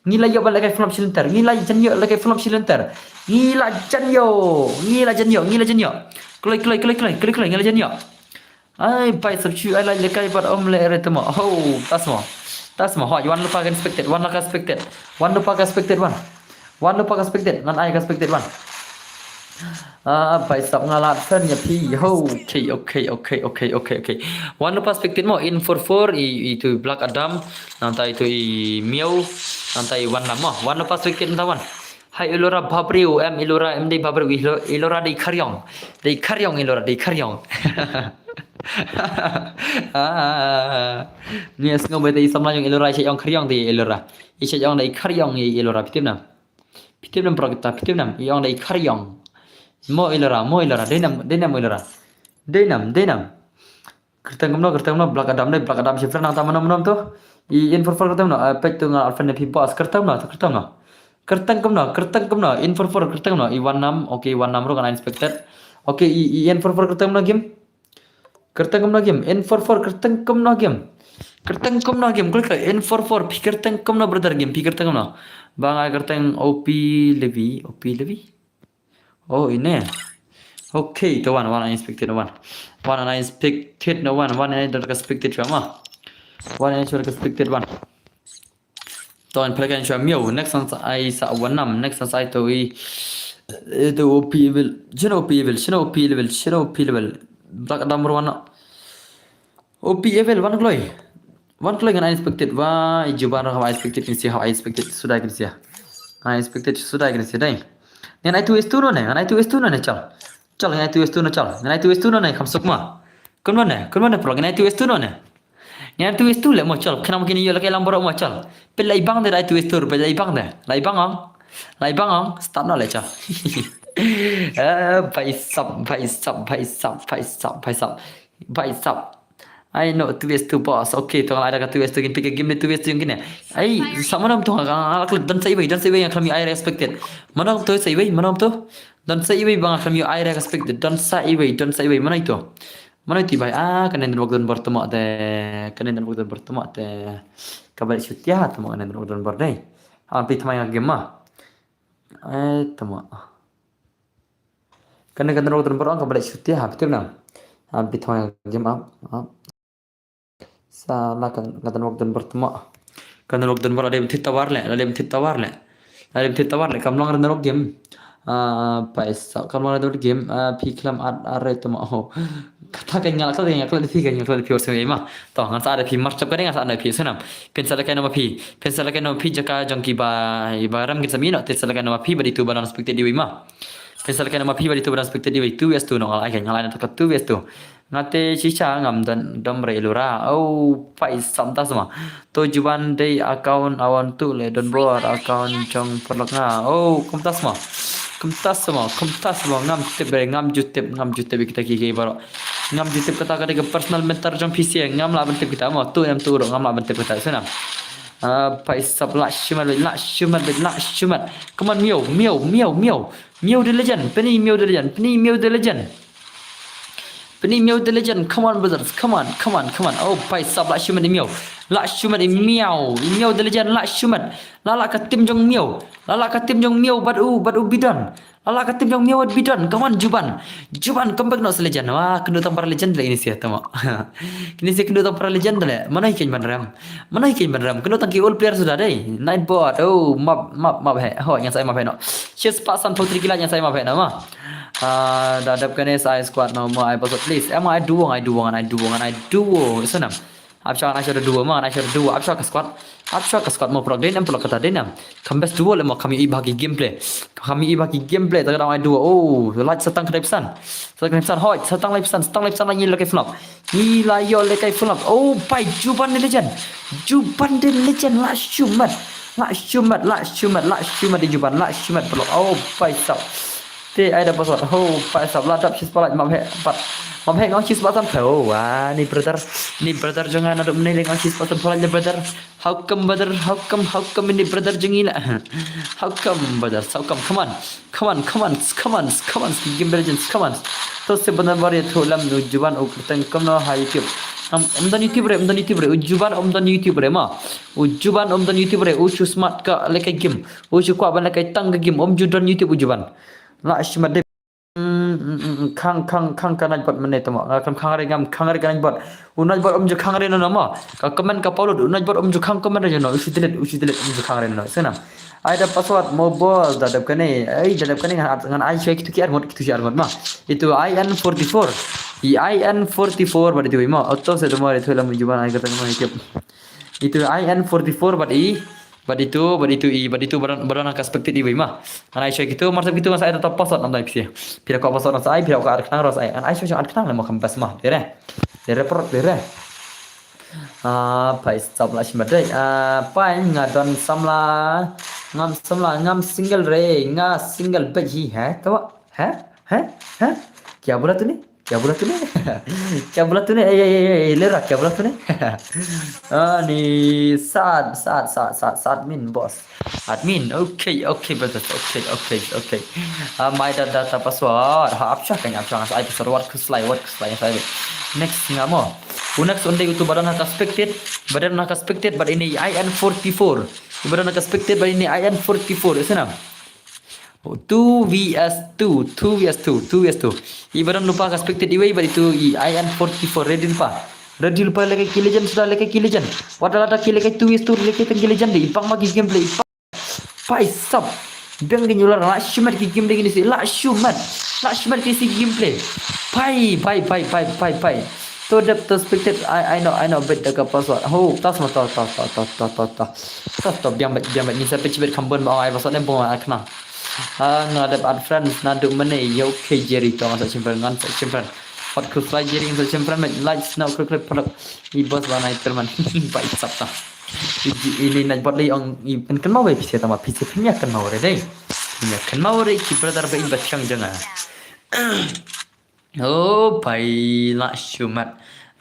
Ngi la ïoh ban lehkai full up shilynter. Ngi la jan ïoh lehkai full up shilynter. Ngi la jan ïoh. Ngi la jan ïoh. Ngi la jan ïoh. Kloi, kloi, kloi, kloi, kloi, kloi, ngi la jan ïoh. Ai, bhai, sap shu ai la lehkai bad um leh re temo. Ho, tas mo. Tas mo. Hoi, wan lypa ka inspected. Wan la ka inspected. Wan lypa ka inspected wan. Wan lypa ka inspected. Ngan ai ka inspected wan. Ah, bhai sab nga la fan ïa phi. Ho, okay, okay, okay, okay, okay, okay. Wan lypa inspected mo in four four i, itu Black Adam. Nangta itu i Miaw. Nangta i Wan Nam mo. Wan lypa inspected nangta wan. Hai Ilora bhabriew, em Ilora, em dei bhabriew, Ilo-, Ilora dei khariong. Dei khariong Ilora, dei khariong. Ah, ngi sngew ba dei samla jong Ilora, i sha jong khariong dei Ilora. I sha jong dei khariong i Ilora, phi tip nam. Phi tip nam bro kita, phi tip nam, i ong dei khariong. Mo Ilora, mo Ilora, dei nam, dei nam Ilora. Dei nam, dei nam. Kyrteng kumno, kyrteng kumno, Black Adam dei, Black Adam shifter nangta mano mano to. I in four four kyrteng kumno, eh, peit tu nga alfen ne phi boss, kyrteng kumno, kyrteng kumno. Kyrteng kumno, kyrteng kumno, in four four kyrteng kumno, i Wan Nam, okay, Wan Nam ruh ngan inspected. Okay, i, i in four four kyrteng kumno game. Kyrteng kumno game, in four four kyrteng kumno game. Kyrteng kumno game, kyrteng N four four, phi kyrteng kumno brother game, phi kyrteng kumno? Ba nga kyrteng O P Levi, O P Levi? Oh, ine. Okay, to wan, wan unexpected, wan. Wan unexpected, no wan, wan ine da expected shuwa ma. Wan ine shuwa expected, wan. To, yn pyrkhat shuwa miaw, next one sa ai sa wan nam, next one sa ai to i, eh, to O P level, shino O P level, shino O P level, shino O P level. Black Adam wan. O P level, wan kloi. Wan kloi ngan unexpected, wa, i Juban ha unexpected, kin sia ha unexpected, suda kin sia. Unexpected, suda kin sia, dai. Ngan ai two S two no ne, ngan ai two S two no ne, chal. Chal, ngan ai two S two no, chal. Ngan ai two S two no ne, kham suk ma. Kun wan ne, kun wan ne, pro, ngan ai two S two no ne. Ngan ai two S two le mo, chal. Khnang kin ïoh lehkai lang baroh mo, chal. Peit lai bang de ai two S two, peit lai bang de. Lai bang ong. Lai bang ong, start no le, chal. Eh, bhai sab, bhai sab, bhai sab, bhai sab, bhai sab. Bhai sab. Ai no, two S two boss. Okay, to ngan ai da ka two S two, kin pick a game de two S two kin ne. Ai, sa mano to, nga, nga, nga, don sa iwei, don sa iwei nga khlem ïoh ai respected. Mano to sa iwei, mano to. Don sa iwei ba nga khlem ïoh ai respected. Don sa iwei, don sa iwei, mano ito. Mano ito bai. Ah, kane network don bor tama te. Kane network don bor tama te. Ka balik shutia tama kane network don bor dei. Ah, pi tama nga game ma. Eh, tama. Kane ka network don bor ka balik shutia ha, betul na? Ah, pi tama nga game ah. Ah. Sa la ka, ka network don bor tama. Ka network don bor, la dei ban thied tower le, la dei ban thied tower le. La dei ban thied tower le, kam long network game. Ah, paisa, kam long network game, ah, phi khlem add are tama ho. Kata ka nyal, kata ka nyal, kata phi ka nyal, kata phi or sema ma. To, ngan sa add phi mar chap ka dei, ngan sa add phi, sngewbha. Phin sa lehkai noh ma phi, phin sa lehkai noh ma phi jaka jong ki ba, i ba ram kin sa mih noh, phin sa lehkai noh ma phi, ba dei tu ba don expected iwei ma. Phin sa lehkai noh ma phi, ba dei tu ba don expected iwei, two S two noh, nga la ai ka, nga la ai na ka two S two. Nga te shisha ngam don dom re lura. Oh, paisa, kumta sma. To Juban dei account awan tu le don bor account jong paralok nga. Oh, kumta sma. Kumta sma, kumta sma, ngam tip re, ngam ju tip, ngam ju tip kita ki ki baroh. Ngam ju tip kata ka dei ka personal mentor jong phi sha, ngam lah ban tip kita mo, tu em tu ruh ngam lah ban tip kita, sngewbha. Ah, paisa, lah shimet, lah shimet, lah shimet. Come on, miaw, miaw, miaw, miaw. Miaw the legend, pyni miaw the legend, pyni miaw the legend. Pyni miaw the legend, come on brothers, come on, come on, come on. Oh, paisa, lah shimet i miaw. Lah shimet i miaw, i miaw the legend, lah shimet. La lah ka team jong miaw. La lah ka team jong miaw bad u, bad u bidon. La lah ka team jong miaw bad bidon. Come on, Juban. Juban, come back noh sa legend. Wah, kynduh tang para legend le ini sia tama. Kini sia kynduh tang para legend le. Mano hi keiñ ban rem. Mano hi keiñ ban rem. Kynduh tang ki old player suda dei. Nightbot. Oh, map, map, map he. Hoi, ngan sa ai map he noh. Shi spah san phew tylli ki like, ngan sa ai map he noh ma. Ah, da dep kane sa ai squad noh ma, ai password please. Em, ai duo, ai duo, ai duo, ai duo. Sngewbha. Ap sha ngan ai sha duo ma, ngan ai sha duo. Ap sha ka squad. Ap sha ka squad mo, paralok, dei nam paralok, kata dei nam. Kham best duo le mo, kham ïohi bha ki gameplay. Kham ïohi bha ki gameplay, ta ka dang ai duo. Oh, like sa tang khyndai percent. Sa tang khyndai percent, hoi, sa tang lai percent, sa tang lai percent, la ngi lehkai flop. Ngi la ïoh lehkai flop. Oh, bai Juban the legend. Juban the legend, lah shimet. Lah shimet, lah shimet, lah shimet i Juban, lah shimet paralok. Oh, paisa. Te ai da password. Oh, paisa, la dap shi spah like, map he pat. Map he nga ong shi spah san phew. Oh, wa, ni brother. Ni brother jong nga naduh mynne le nga ong shi spah san phew like le brother. How come brother? How come? How come ini brother jong ngi la? How come brother? How come? Come on. Come on, come on, come on, come on, Game Legends, come on. To sngewbha ban ïathuh lem, u Juban u kyrteng kumno ha YouTube. Um, um don YouTube re, um don YouTube re, u Juban um don YouTube re ma. U Juban um don YouTube re, u shu smart ka lehkai game. U shu kwah ban lehkai tang ka game, um ju don YouTube u Juban. Lah shimet de. Mm, mm, mm, mm, khang, khang, khang ka Nightbot mynne tama. Nga kam khang re, ngam khang re ka Nightbot. U Nightbot um ju khang re noh noh ma. Ka comment ka pau lut, u Nightbot um ju khang comment re noh noh. U shu delete, u shu delete, um ju khang re noh noh. Sngewbha. Ai da password mo boss, da dep kane. Ai da dep kane ngan, ngan ai shuwa kitu ki arngut, kitu ki arngut ma. Itu I N forty-four. I I N forty-four bad itu i ma. Auto se tama itu lam Juban ai kata ma itu. Itu I N forty-four bad i, bad itu, bad itu i, bad itu ba don, ba don ka expected iwei ma. Ngan ai shuwa kitu, mar shuwa kitu ngan sa ai da password nam dai phi. Phi da kwah password ngan sa ai, phi da kwah add khnang ruh sa ai. Ngan ai shuwa add khnang le mo kham best ma. Dei re. Dei re pro, dei re. Ah, paisa, lah shimet dei. Ah, paisa, nga don samla. Ngam samla, ngam single re, nga single bad hi, he? Tawa, he? He? He? Kya bola tune? Kya bola tune? Kya bola tune? Eh, eh, eh, eh, lera, kya bola tune? Ah, ni sad, sad, sad, sad, sad, min boss. Admin, okay, okay, brothers, okay, okay, okay. Ah, my da-, data password. Ha, ap shuwa kan, ap shuwa, ai password, wat khuslai, wat khuslai, ai. Next nga mo. U next un dei utu ba don ha ka spectate, ba don ha ka spectate bad ine i I N forty-four. Ba don ha ka spectate bad ine i I N forty-four, ïa sngap. Two V S two, two V S two, two V S two. I ba don lypa ka spectate iwei bad itu i I N forty-four, ready lypa. Ready lypa, lehkai ki legend suda, lehkai ki legend. Wat la da ki lehkai two V S two, lehkai tang ki legend de. I pang ma ki gameplay, i pang. Paisap. Biang ki nyular, lah shimet ki game de kine shi, lah shimet. Lah shimet kine shi gameplay. Pai, pai, pai, pai, pai, pai. To dep to spectate, I, I know, I know, bet da ka password. Ho, tas ma, tas, tas, tas. Tas to biang bet, biang bet. Ngin sa peit shibit kham bun ba ong ai password ne bun ai khana. Ah, nga dep add friends naduh mynne. Ïa, okay, Jerry, to ngan sa shim friend, ngan sa shim friend. Pat khuslai Jerry, ngan sa shim friend, mate. Like, snow, klik, klik, paralok. I boss ba nai terman. Paisap ta. I, i, ini naik bot lei ong i pynkan mau be pisa tama pisa pynkan mau re dei. Pynkan mau re ki brother ba in ba chang janga. Oh, pai, lah shimet.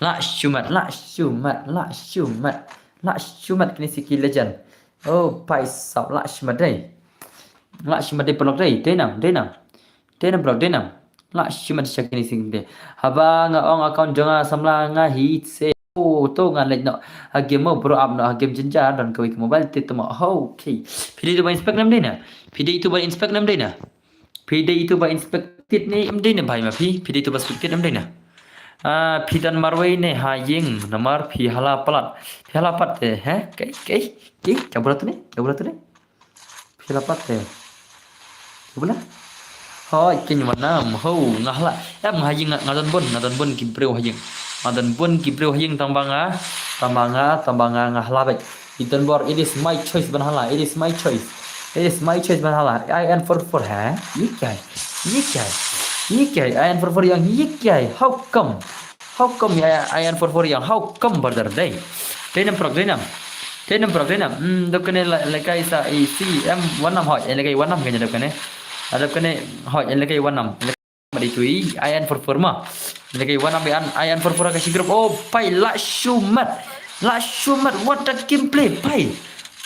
Lah shimet, lah shimet, lah shimet. Lah shimet kine shi ki legend. Oh, paisap, lah shimet dei. Lah shimet dei paralok dei, dei nam, dei nam. Dei nam paralok, dei nam. Lah shimet sha kine shi ki dei. Haba nga ong account jong nga samla nga hi se. Oh, to nga leit noh ha game mo, bro, ap noh ha game jynjar, don kawei ka mobile te tama. Ho, okay. Phi dei itu ba inspect ne em dei na? Phi dei itu ba inspect ne em dei na? Phi dei itu ba inspected ne em dei na, bhai ma phi? Phi dei itu ba inspected ne em dei na? Ah, phi don marwei ne ha ïing, namar phi hala palat. Phi hala pat te, he? Kei, kei, kei, ka bula tu ne? Ka bula tu ne? Phi la pat te. Ka bula? Hoi, keiñ wan nam, ho, nga hala. Em, nga ha ïing, nga, nga don bun, nga don bun ki briew ha ïing. Nga don bun ki briew ha ïing, tang ba nga, tang ba nga, tang ba nga, nga hala beit. I don bor, it is my choice ban hala, it is my choice. It is my choice ban hala. I N forty-four, ha? Ïa kiei? Ïa kiei? Ïa kiei? I N forty-four ïa nga, ïa kiei? How come? How come I, I N forty-four ïa nga? How come, brother? Dei. Dei nam paralok, dei nam. Dei nam paralok, dei nam. Hmm, dep kane la, lehkai sa i C M wan nam, hoi, lehkai wan nam kane dep kane. Ah, dep kane, hoi, lehkai wan nam. Lehkai wan nam dei tu i, I N forty-four ma. Lehkai wan nam i an, I N forty-four ka shi group. Oh, pai, lah shimet. Lah shimet, what a gameplay, pai.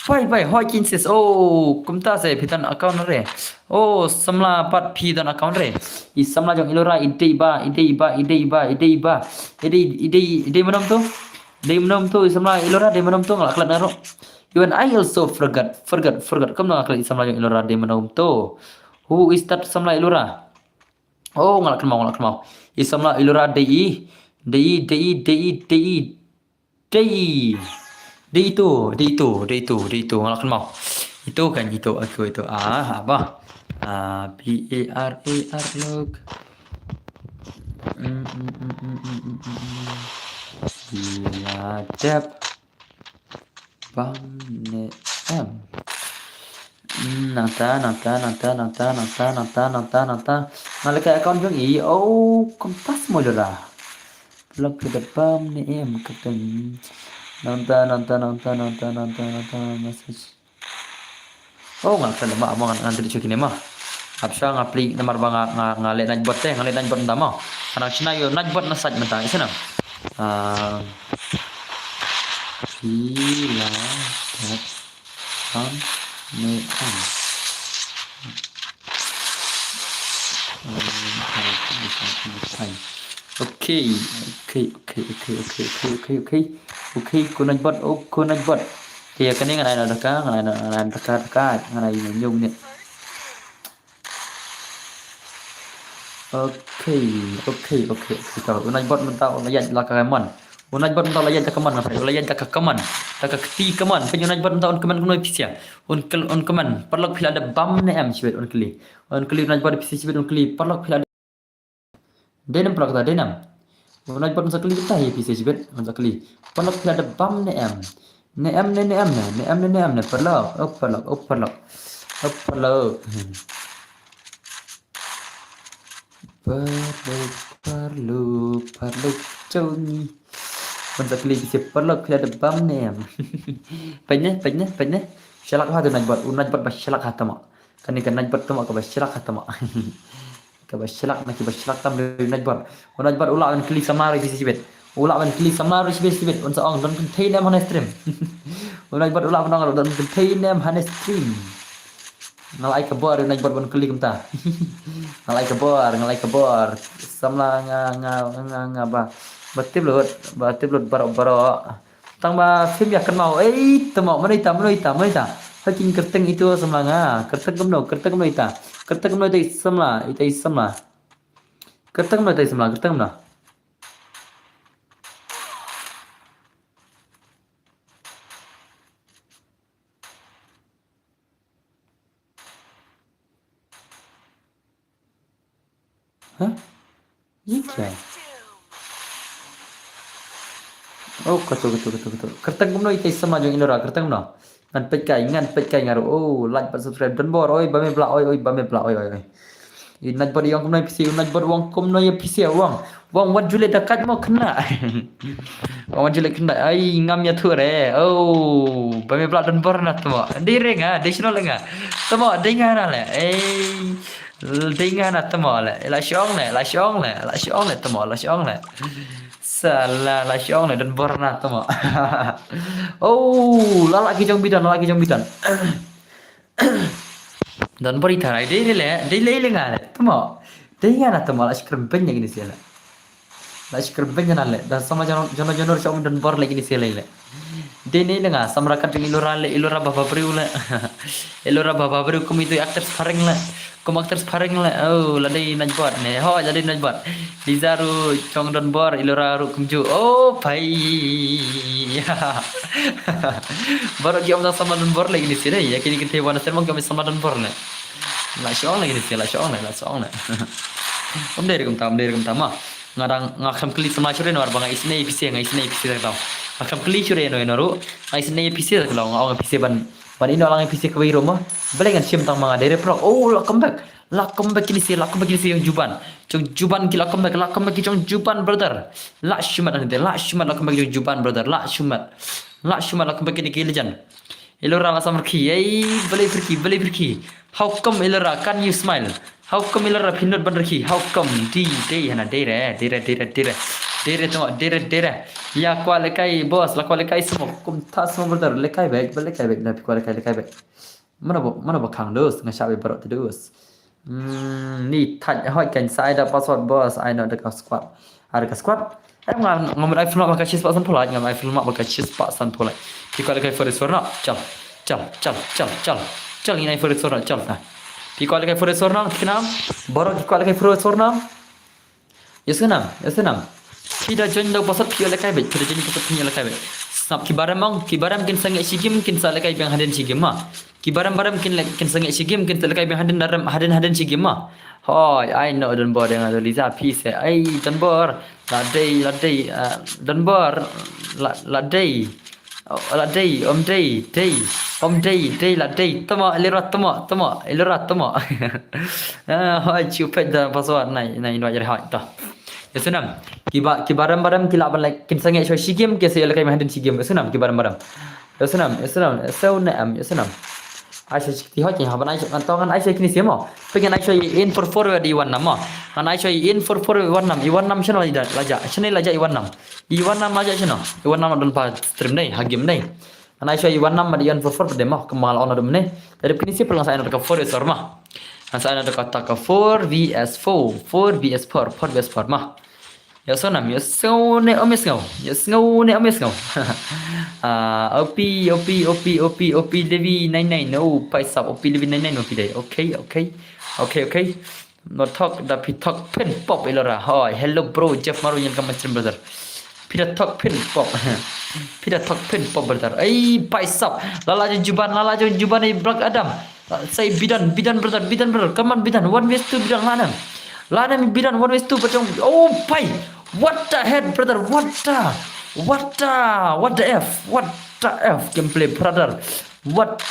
Pai, pai, hoi, kin sis. Oh, kumta se, phi don account re. Oh, samla pat phi don account re. I samla jong Ilora, i dei ba, i dei ba, i dei ba, i dei ba. I dei, i dei, i dei mano to? Dei mano to, i samla Ilora, dei mano to, nga la klet na ro. Even I also forgot, forgot, forgot. Kumno nga klet i samla jong Ilora, dei mano to? Who is that samla Ilora? Oh, nga la kynmaw, nga la kynmaw. I samla Ilora dei i, dei i, dei i, dei i, dei i. Dei i. Dei i to, dei i to, dei i to, dei i to, nga la kynmaw. I to kan, i to, aku i to. Ah, apa? Ah, B A R A R look. Mm, mm, mm, mm, mm, mm, mm, mm. Ila dep. Bam ne em. Hmm, nangta, nangta, nangta, nangta, nangta, nangta, nangta, nangta. Nga lehkai account jong i, oh, kumta mo Ilora. Lok kita bam ne em, keten. Nangta, nangta, nangta, nangta, nangta, nangta, message. Oh, nga kren ma, ma nga ngan tadi chuki ne ma. Hap sha nga pli namar ba nga, nga, nga leh night bot te, nga leh night bot nda ma. Nga nang shna ïa u night bot na site mynta, ïa sngap. Ah, phi la dep bam ne em. Okay, okay, okay. Okay, ko night bot, oh, ko night bot. Te ïa kane ngan ai noh da ka, ngan ai noh, ngan ai noh da ka, da ka, ngan ai noh hynñiew minit. Okay, okay, okay, okay. To, u night bot mynta u la ïaid la ka mon. U night bot mynta u la ïaid la ka mon, ngan ai, u la ïaid la ka mon. La ka kti ka mon. Peit u night bot mynta un comment kumno phi sha. Un kel-, un comment. Paralok phi la dep bam ne em shibit un kylli. Un kylli u night bot phi sha shibit un kylli. Paralok phi la Dei nam paralok ta, dei nam. U night bot un sa kylli ta hi phi sha shibit, un sa kylli. Paralok phi la dep bam ne em. Ne em ne, ne em ne, ne em ne, ne em ne, paralok, oh paralok, oh paralok. Oh paralok. Hmm. Paralok, paralok, paralok, jong ngi. Un sa kylli phi sha paralok phi la dep bam ne em. Peit ne, peit ne, peit ne. Shalak ha u night bot, u night bot ba shalak ha tama. Kane ka night bot tama, ka ba shalak ha tama. Ka ba shalak na ki ba shalak tam re night bot. U night bot u lah ban kylli samla re phi sha shibit. U lah ban kylli samla re shibit shibit. Un sa ong don kynthei ne em hane stream. U night bot u lah ban ong don kynthei ne em hane stream. Nga la ai ka bor re night bot ban kylli kumta. Nga la ai ka bor, nga la ai ka bor. Samla nga, nga, nga, nga ba. Ba tip lut, ba tip lut baroh baroh. Tang ba phim ïa kynmaw. Ei, tamo, mano ita, mano ita, mano ita. Hoi kin kyrteng itu samla nga. Kyrteng kumno, kyrteng kumno ita. Kyrteng kumno ita i samla, ita i samla. Kyrteng kumno ita i samla, kyrteng kumno. Hah? Ïa. Oh, katu, katu, katu, katu. Kyrteng kumno ita i samla jong Ilora, kyrteng kumno. Ngan peit kai, ngan peit kai nga ruh. Oh, like bad subscribe. Donbor, oi, ba me blah, oi, oi, ba me blah, oi, oi, oi. I Najbot i ong kumno ïa phi, i Najbot u ong kumno ïa phi, u ong. U ong wat ju leit da kait mo khynnah. U ong wat ju leit khynnah. Ai, ngam ïathuh re. Oh, ba me blah Donbor na tamo. Dei re nga, dei shnong le nga. Tamo, dei nga na le. Ei, dei nga na tamo le. La shong le, la shong le, la shong le tamo, la shong le. Sala, la shong le Donbor na tamo. Oh, la la ki jong bidan, la la ki jong bidan. Donbor i tharai, dei le, dei le le nga le. Tamo. Dei nga na tamo, la shikren beng le kine sila. La shikren beng na le. Da samla jono jono jono sa um Donbor le kine sila le. Dei ne le nga, samla kat jong Ilora le, Ilora ba ba briew le. Ilora ba ba briew kum itu actor phareng le. Kum actor phareng le. Oh, la dei Najbot ne. Hoi, la dei Najbot. Liza ruh jong Donbor, Ilora ruh kumjuh. Oh, phai. Baroh ki ong tang samla Donbor le kine sila. Ïa kine kynthei wan sel mong ki ong samla Donbor le. La shong le kine sila, la shong le, la shong le. Um dei re kumta, um dei re kumta ma. Nga dang, nga khlem kylli samla shuh re no, ba nga isynei phi sha, nga isynei phi sha ka daw. Nga khlem kylli shuh re no, no ruh. Nga isynei phi sha ka daw, nga ong phi sha ban, ban ino lang phi sha ka wei ruh ma. Balei ngan shim tang ma nga dei re prok. Oh, la come back. La come back kine sila, la come back kine sila jong Juban. Jong Juban ki la come back, la come back ki jong Juban, brother. La shimat nang de, la shimat la come back jong Juban, brother. La shimat. La shimat la come back kine ki legend. Ilora la samrkhie, ei, balei pyrkhie, balei pyrkhie. How come Ilora, can you smile? How come Ilora phi nud ban rkhie? How come? Dei, dei, hana, dei re, dei re, dei re, dei re. Dei re tamo, dei re, dei re. Ïa kwah lehkai, boss, la kwah lehkai smoke. Kumta smoke brother, lehkai bek, ba lehkai bek, na phi kwah lehkai, lehkai bek. Mano ba, mano ba khang dus, nga shah beit baroh te dus. Hmm, ni thait hoi kan sa ai da password boss, ai no da ka squad. Ai da ka squad. Em nga, nga mut ai film ba ka shispah sanphew lait, nga mut ai film ba ka shispah sanphew lait. Phi kwah lehkai Forest War na? Chal. Chal, chal, chal, chal. Chal ngin ai Forest War na, chal. Phi kwah lehkai Forest War na, thikna? Baroh ki kwah lehkai Forest War na? Ïa sngewbha, ïa sngewbha. Phi da join da password phi ïoh lehkai beit, phi da join password phi ïoh lehkai beit. Sngap ki barem ong, ki barem kin sangeh shi game, kin sa lehkai biang hadien shi game ma. Ki barem barem kin le, kin sangeh shi game, kin sa lehkai biang hadien darem, hadien hadien shi game ma. Hoi, ai no Donbor ïa nga Liza phi se. Ai Donbor. La dei, la dei, ah, Donbor. La, la dei. Oh, la dei, um dei, dei. Um dei, dei, la dei. Tamo, Ilora tamo, tamo, Ilora tamo. Ah, hoi, chiu pet da password nai, nai, nai, nai, hoi, to. Ïa sngewbha. Ki ba, ki barem barem ki lah ban leh, kin sangeh shuwa shi game, ki sa ïoh lehkai biang hadien shi game. Ïa sngewbha, ki barem barem. Ïa sngewbha, ïa sngewbha, ïa sngewbha, ïa sngewbha. Ai shuwa shi kti hoi, ki ha ban ai shuwa, ngan to ngan ai shuwa kine shi mo. Phi ngan ai shuwa i in for four wad i wan nam mo. Ngan ai shuwa i in for four wad nam, i wan nam shano la jia, la jia, shano la jia i wan nam. I wan nam la jia shano. I wan nam don pa stream dei, ha game dei. Ngan ai shuwa i wan nam bad i wan for four bad dei mo, ka mal on dum ne. Dari pini si plang sa ai na ka four ïa sor mo. Ngan sa ai na ka ta ka four V S four, four V S four, four V S four mo. Ïa sngewbha nam, ïa sngewbha ne, um ïa sngewbha. Ïa sngewbha ne, um ïa sngewbha. Ah, O P, O P, O P, O P, O P, Levi nine nine. Oh, paisap, O P Levi nine nine, O P dei. Okay, okay. Okay, okay. No thok, da phi thok phin pop Ilora. Hoi, hello bro, Jeff Maru ngan kam stream brother. Phi da thok phin pop. Phi da thok phin pop brother. Ei, paisap. Lala jong Juban, lala jong Juban i Black Adam. Sa i Bidan, Bidan brother, Bidan brother. Come on Bidan, one versus two Bidan, la nem. La nem Bidan, one versus two brother. Oh, pai. What the heck brother? What the? What the? What the F? What the F gameplay brother? What?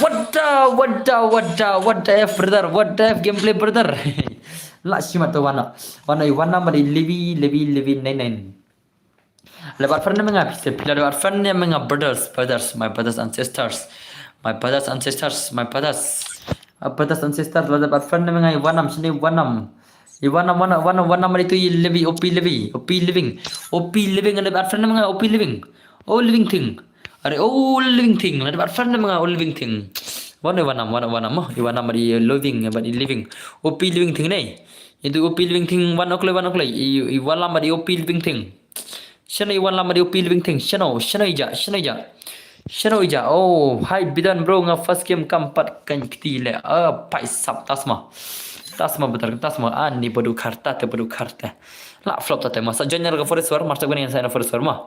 What the, what the, what the, what the F brother? What the F gameplay brother? La shimat to wana. Wana, wana mari Levi, Levi, Levi nine nine. La dep add friend ne me nga phi se, phi la dep add friend ne me nga brothers, brothers, my brothers and sisters. My brothers and sisters, my brothers. My brothers and sisters, la dep add friend ne me nga i wan nam, shini wan nam. I wan nam, wan nam, wan nam, wan nam, mari tu i Levi, O P Levi, O P Living. O P Living, la dep add friend ne me nga O P Living. Oh living thing. Are, oh living thing. La dep add friend ne me nga oh living thing. Wan i wan nam, wan, wan nam, oh. I wan nam, mari living, mari living. O P living thing ne. Itu O P living thing, wan ok le, wan ok le. I, i wan nam, mari O P living thing. Shano i wan lama di u P Living Thing. Shano, shano i ja, shano i ja. Shano i ja. Oh, hi Bidon bro, nga first game kam pat kan kti le. Ah, paisap tasma. Tasma betar tasma. Ani badu karta te badu karta. La flop ta te ma. Sa join na ka forest war, masa kani sa na forest war ma.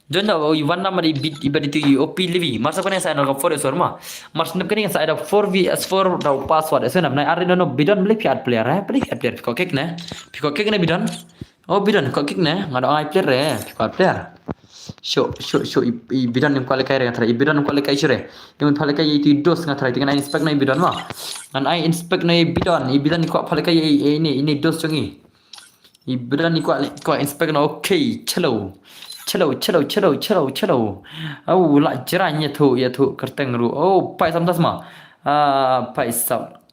Join na i wan lama di bit i badi tu i O P Living. Masa kani sa na ka forest war ma. Masa kani sa ada four V S four da password. Ese na na ari no Bidon beli piat player eh. Beli piat player. Ko kek ne. Ko kek ne Bidon. Oh, Bidon, ko kik ne? Nga dong ai player re, ko player. Sho, sho, sho, i, i Bidon nim ko lekai re nga trai, i Bidon nim ko lekai shure. Nim ko lekai itu dos nga trai, tingan ai inspect na i Bidon ma. Ngan ai inspect na i Bidon, i Bidon ko lekai i, i, ini, ini dos jongi. I Bidon ni ko, ko inspect na, okay, chalo. Chalo, chalo, chalo, chalo, chalo. Au, la jera nya tu, ya tu, kerteng ru. Oh, paisap tasma. Ah, paisap.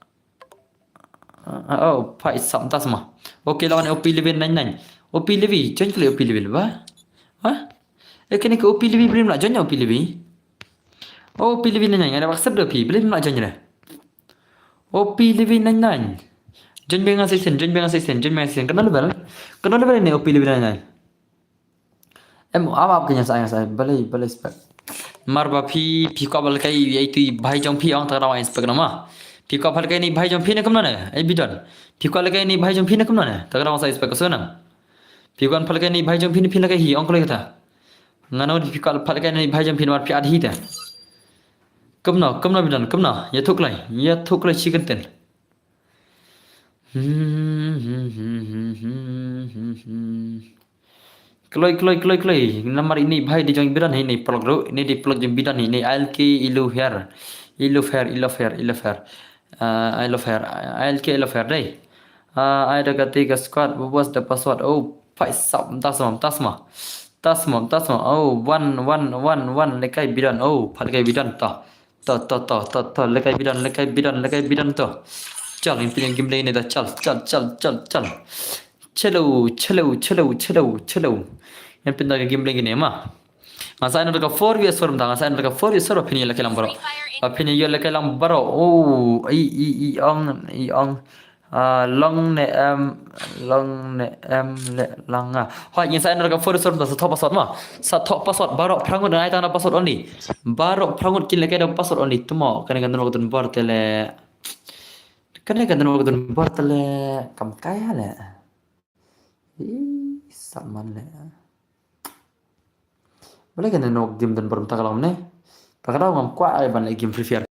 Ah, oh, paisap tasma. Okay, lawan O P Living nine nine. O P Living, join kali O P Living ba? Ba? Eh, kini ke O P Living beli mula join O P Living. O P Living nine nine, ada WhatsApp dah P, beli mula join dah. O P Living nine nine. Join benga session, join benga session, join benga session. Kenal level? Kenal level ini O P Living nine nine. Em, am ap kanya sa, sa, balai, balai spek. Mar ba phi, phi ko bal kai, ai tu bhai jong phi ong ta ka daw inspect nama. Phi ko bal kai ni bhai jong phi ne kumno ne, ai Bidon. Phi ko bal kai ni bhai jong phi ne kumno ne, ta ka daw sa inspect ka sunam. Phi ko bal kai ni bhai jong phi ne phi ne kai hi ong kloi kata. Ngano phi ko bal kai ni bhai jong phi ne mar phi ad hi ta. Kumno, kumno Bidon, kumno, ya thuk lai, ya thuk lai chicken ten. Kloi, kloi, kloi, kloi. Namar ini bhai di jong Bidon ini plug ru, ini di plug jong Bidon ini I L K ilu her. Ilu her, ilu her, ilu her. Ah, I love her. I L K I love her dei. Ah, I da kati ka squad, what was the password? Oh, paisap, tasma, tasma. Tasma, tasma. Oh, one, one, one, one, lekai Bidon. Oh, pha lekai Bidon ta. To, to, to, to, to, lekai Bidon, lekai Bidon, lekai Bidon to. Chal, in punya game lane dah, chal, chal, chal, chal, chal. Chalo, chalo, chalo, chalo, chalo. Yang pindah ke game lane ni mah. Nga sa ina ka four vs four benda, nga sa ina ka four vs four ba phin ïa lehkai lang baroh. Ba phin ïa lehkai lang baroh. Oh, i, i, i ong, i ong. Ah, long ne em, long ne em le lang nga. Hoi, ngin sa ina ka four vs four benda, sa thoh password ma. Sa thoh password baroh phra ngut, ngai tang na password only. Baroh phra ngut kin lehkai da password only. Tmo, kane ka nrok don bor te le. Kane ka nrok don bor te le. Kam kai ha le. Ih, saman le. Balei kane nrok game don bor mynta ka long ne. Ta ka daw ngam kwah ai ban leh game Free Fire.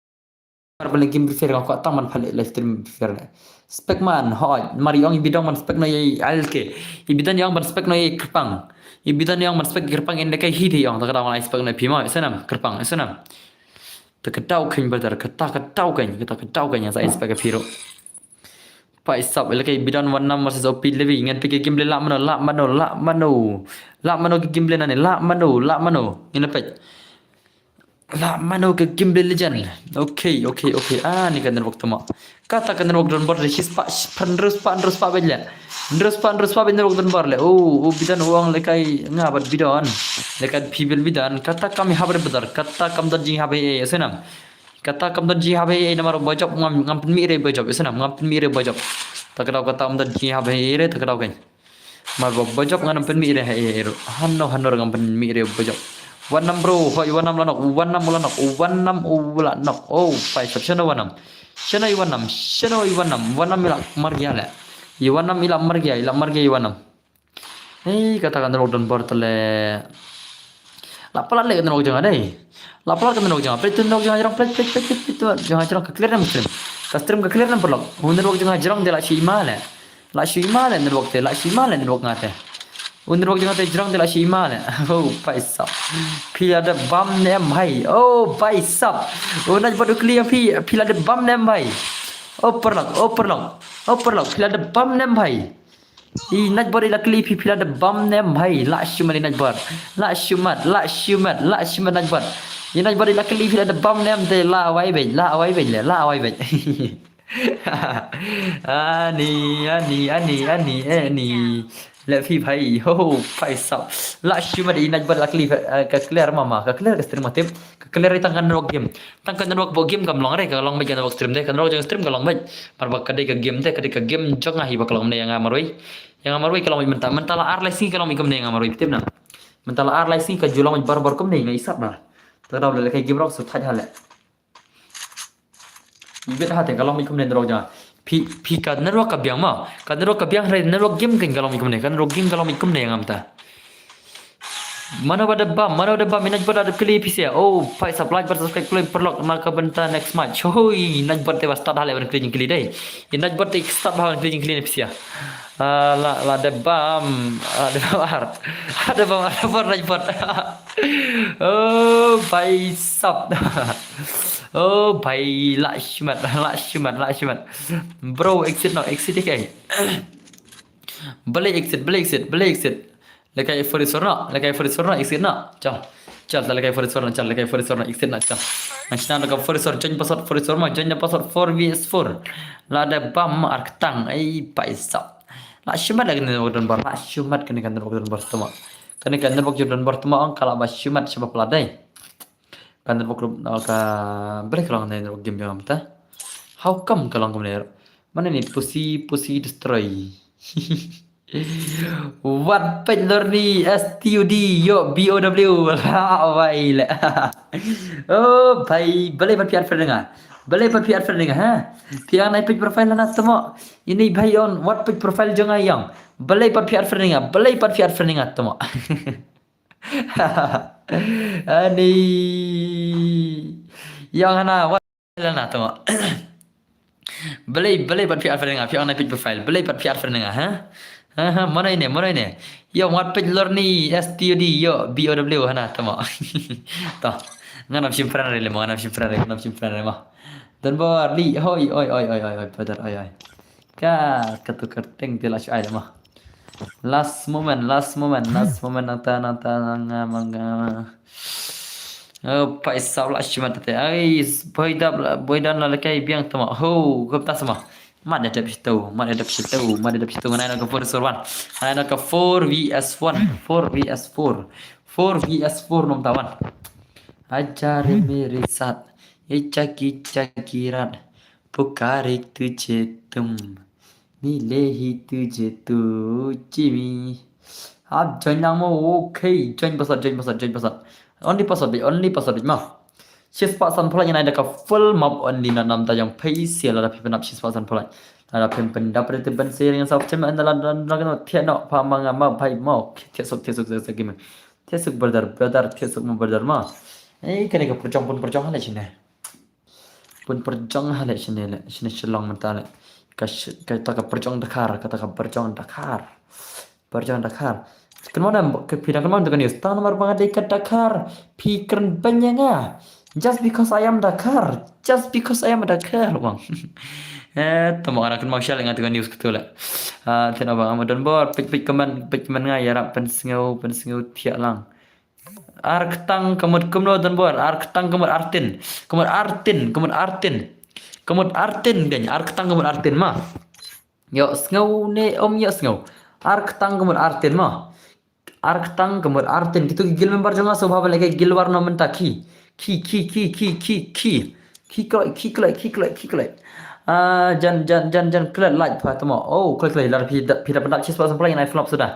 Ban leh game Free Fire ngam kwah tang ban pha leh live stream Free Fire ne. Spek man, hoi, mar i ong i Bidon ban spek noh ïa i I L K. I Bidon i ong ban spek noh ïa i kyrpang. I Bidon i ong ban spek kyrpang in lehkai hi te i ong, ta ka daw ngan ai spek noh phi ma, i snam, kyrpang, i snam. Ta ka daw khein brother, kata ka daw khein, kata ka daw khein ïa sa ai spek phi ruh. Paisap, lehkai Bidon Wanam versus O P Levi. Ngan peit ka game leh lah mano, lah mano, lah mano. Lah mano ka game leh nane, lah mano, lah mano. Ngin peit. Lah mano ka game leh legend. Okay, okay, okay. Ah, ni ka nrok tama. Kata ka nrok don bor leh, shi spah, shi phan, hynriew spah, hynriew spah bad leh. Hynriew spah, hynriew spah bad nrok don bor leh. Oh, oh, Bidon u ong lehkai nga bad Bidon. Lehkai phi bad Bidon. Kata kam hap re brother. Kata kam don jinghap ei ei, snam. Kata kam don jinghap ei ei namar ba jop ngam, ngam pynmih re ba jop, i snam, ngam pynmih re ba jop. Ta ka daw kata kam don jinghap ei ei re, ta ka daw khein. Mar ba ba jop ngam pynmih re ei ei ruh. Hano hano re ngam pynmih re ba jop. Wanam bro, hoi Wanam la nok, Wanam u la nok, Wanam u la nok. Oh, paisap shano Wanam. Shano i Wanam, shano i Wanam, Wanam i la margya le. I Wanam i la margya, i la margya i Wanam. Hei, kata ka nrok don bor te le. La palat leh ka nrok jong nga dei. La palat ka nrok jong nga. Peit tu nrok jong nga jrong, peit, peit, peit, peit, peit tu jong nga jrong ka clear ne em stream. Ka stream ka clear ne em paralok. U nrok jong nga jrong dei la shu ima leh. La shu ima leh nrok te, la shu ima leh nrok nga te. U nrok jong nga te jrong dei la shu ima leh. Oh, paisap. Phi la dep bam ne em bhai. Oh, paisap. U Najbor u kylli ïa phi, phi la dep bam ne em bhai. Oh, paralok, oh, paralok. Oh, paralok, phi la dep bam ne em bhai. I Najbor i la kylli phi, phi la dep bam ne em bhai, la shu mat i Najbor. La shu mat, la shu mat, la shu mat Najbor. I Najbor i la kylli phi la dep bam ne em te la wai beit, la wai beit le, la wai beit. Ani, ani, ani, ani, ani. Leh phi bhai, ho, ho, paisap. La shu mat i Najbor la kylli, eh, ka clear mama, ka clear ka stream ma tip. Ka clear i tang ka nrok game. Tang ka nrok bok game kam long re, ka long beit ka nrok stream de, ka nrok jong stream ka long beit. Mar ba ka dei ka game de, ka dei ka game jong nga hi ba ka long beit ïa nga marwei. Ïa nga marwei ka long beit mynta, mynta la ar lai sngi ka long beit kumne ïa nga marwei, tip na. Mynta la ar lai sngi ka ju long beit barbar kumne nga i sap na. Te ka dei lehkai game rok shu thait ha leh. I bit ha te ka long beit kumne network jong nga. Phi, phi ka network ka biang ma. Ka network ka biang hynrei network game kan ka long beit kumne. Ka network game ka long beit kumne ngam ta. Mano ba da bam, mano da bam, i Naitbot da kylli phi sha. Oh, phi sap like bad subscribe kylli paralok na ka bynta next match. Hoi, i Naitbot te ba start ha leh ban kylli jingkylli dei. I Naitbot te start ha ban kylli jingkylli ne phi sha. Ah, la, la da bam, la da bam ar. La da bam ar, la bam ar, Naitbot. Oh, bhai sab. Oh, bhai, la shimet, la shimet, la shimet. Bro, exit no, exit ke. Balei exit, balei exit, balei exit. Lehkai forty-four no, lehkai forty-four no, exit no. Chal. Chal, ta lehkai forty-four no, chal, lehkai forty-four no, exit no, chal. Nang shna da ka forty-four, join password forty-four ma, join da password four V S four. La da bam ar ktang, ai paisa. La shimet la kane network don bor, la shimet kane ka network don bor tama. Kane ka network don bor tama ong ka la ba shimet shaba pla dei. Ka network group, uh, ka break long ne network game jong ta. How come ka long kumne? Mane ni pussy, pussy destroy. Wat peit lorni S T U D, yo, B O W. La, wai le. Oh, bhai, balei pat phi add friend nga? Balei pat phi add friend nga, ha? Phi ong nai peit profile na tamo. Ini bhai on, wat peit profile jong nga ong. Balei pat phi add friend nga? Balei pat phi add friend nga tamo. Ani. Ong hana, wat lana tamo. Balei, balei pat phi add friend nga, phi ong nai peit profile. Balei pat phi add friend nga, ha? Ha, ha, mano ine, mano ine. Yo, wat peit lorni S T U D, yo, B O W hana tamo. To. Ngan ym shim friend re le mo, ngan ym shim friend re, ngan ym shim friend re mo. Don bor li, hoi, oi, oi, brother, oi, oi. Ka, ka tu kerteng te la shu ai le mo. Last moment, last moment, last moment, nangta, nangta, nanga, manga. Oh, paisa la shimet te. Ai, boy dap la, boy dan la lehkai biang tama. Ho, gap ta sama. Mat da dap situ, mat da dap situ, mat da dap situ. Ngan ai na ka four versus one. Ngan ai na ka four V S one, four V S four. Four V S four nom tawan. Ajar mere sat. Ye chaki chaki rat. Pukare tujhe tum. Mile hi tujhe tu, Jimmy. Ap join lang mo, okay. Join password, join password, join password. Only password, only password ma. Shispah san pholai ngan ai da ka full map only na nam ta jong phi sha lada phi pynap shispah san pholai. Lada phi pyndap re te ban share ngan sa phi chem anda lada lada thiah noh pha ma nga ma bhai mo. Thiah suk, thiah suk, thiah suk, thiah suk brother, brother, thiah suk mo brother ma. Eh, kane ka pyrchong pun pyrchong ha le shine. Pun pyrchong ha le shine le, shine Shillong mynta le. Ka sh-, kata ka pyrchong Dakar, kata ka pyrchong Dakar. Pyrchong Dakar. Kynmaw na, ka phi dang kynmaw na ka news. Tang namar ba nga dei ka Dakar, phi kren beiñ ïa nga. Just because I am Dakar. Just because I am a Dakar. Bang. Eh, tama nga kynmaw sha le nga tu ka news katu le. Ah, tena bang, ama don bor, peit peit comment, peit comment nga ïarap pynsngew, pynsngew thiah lang. Ar ktang ka mut kumno don bor, ar ktang ka mut artin. Ka mut artin, ka mut artin. Ka mut artin kan, ar ktang ka mut artin ma. Ïoh sngew ne ym ïoh sngew. Ar ktang ka mut artin ma. Ar ktang ka mut artin. Kitu ki guild member jong nga sngewbha ban leh ka guild war noh mynta ki. Ki, ki, ki, ki, ki, ki. Ki kloi, ki kloi, ki kloi, ki kloi. Ah, jan, jan, jan, jan klet like pha tamo. Oh, kloi, kloi, lada phi da, phi da pyndap shispah san pholai ngan ai full map suda.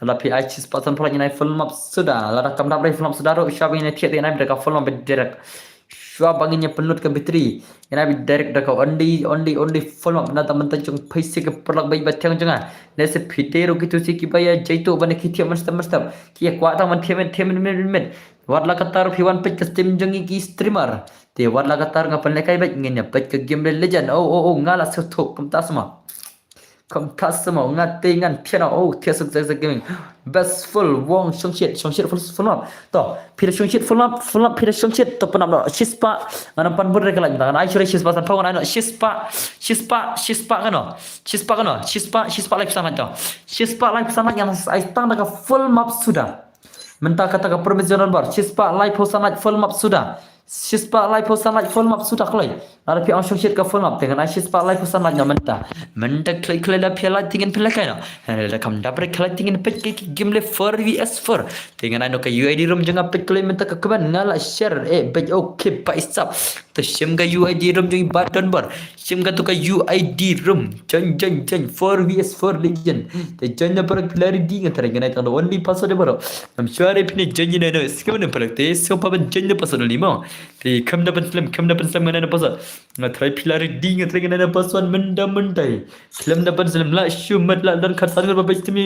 Lada phi ai shispah san pholai ngan ai full map suda. Lada kam dap re full map suda ruh shuwa ba ngin ïa thiah te ngan ai beit da ka full map direct. Shuwa ba ngin ïa pynlut ka battery ngan ai beit direct da ka only, only, only full map na ta mynta jong phi sha ki paralok ba ïeit ba thiang jong nga. Lehse phi dei ruh kitu sha kiba ïa jaituh ban ïa ki thiah mynstep mynstep. Ki ïa kwah tang ban thiah mynstep, thiah mynstep, mynstep, mynstep. Wat la katta ruh phi wan peit ka stream jong ngi ki streamer. Te wat la katta ruh nga pynlehkai beit ngin ïa peit ka game Mobile Legend. Oh, oh, oh, nga la sngewthuh kumta sma. Kumta sma nga te ngan thiah noh, oh, thiah suk Zek Zek Gaming. Best full, Wong Shongshit, Shongshit full, full map. To, phi da Shongshit full map, full map, phi da Shongshit, to pynap noh, shispah, ngan ym pan bun re ka like, ngan ai shuh re shispah san phew, ngan ai noh, shispah, shispah, shispah kano, shispah kano, shispah, shispah like phew san like to. Shispah like phew san like ngan ai tang da ka full map suda. Mynta kata ka promise jong don bor, shispah like phew san like full map suda. Shispah like phew san like full map suda kloi. Lada phi ong shong shit ka phone map, te ngan ai shispah laiphew san like noh mynta. Mynta khlei khlei lada phi like te ngin pynlehkai noh. Lada kham dap re khlei te ngin peit ki game le four V S four. Te ngan ai noh ka U I D room jong nga, peit khlei mynta ka comment nga la share. Eh, beit, okay, paisap. Te shim ka U I D room jong i Badonbor. Shim kato ka U I D room. Join, join, join. Four V S four legend. Te join na paralok, phi la ready, nga tharai ngan ai tang da only password baroh. Ngam sure phi ne join ne noh. Skip ne paralok, te sngewbha ban join na password only mo. Te kham da ban slem, kham da ban slem, ngan ai na password. Nga tharai phi la ready, nga tharai ngan ai na password mynta mynta. Slem da ban slem, la shu met, la don khatsan ngut ba peit stem,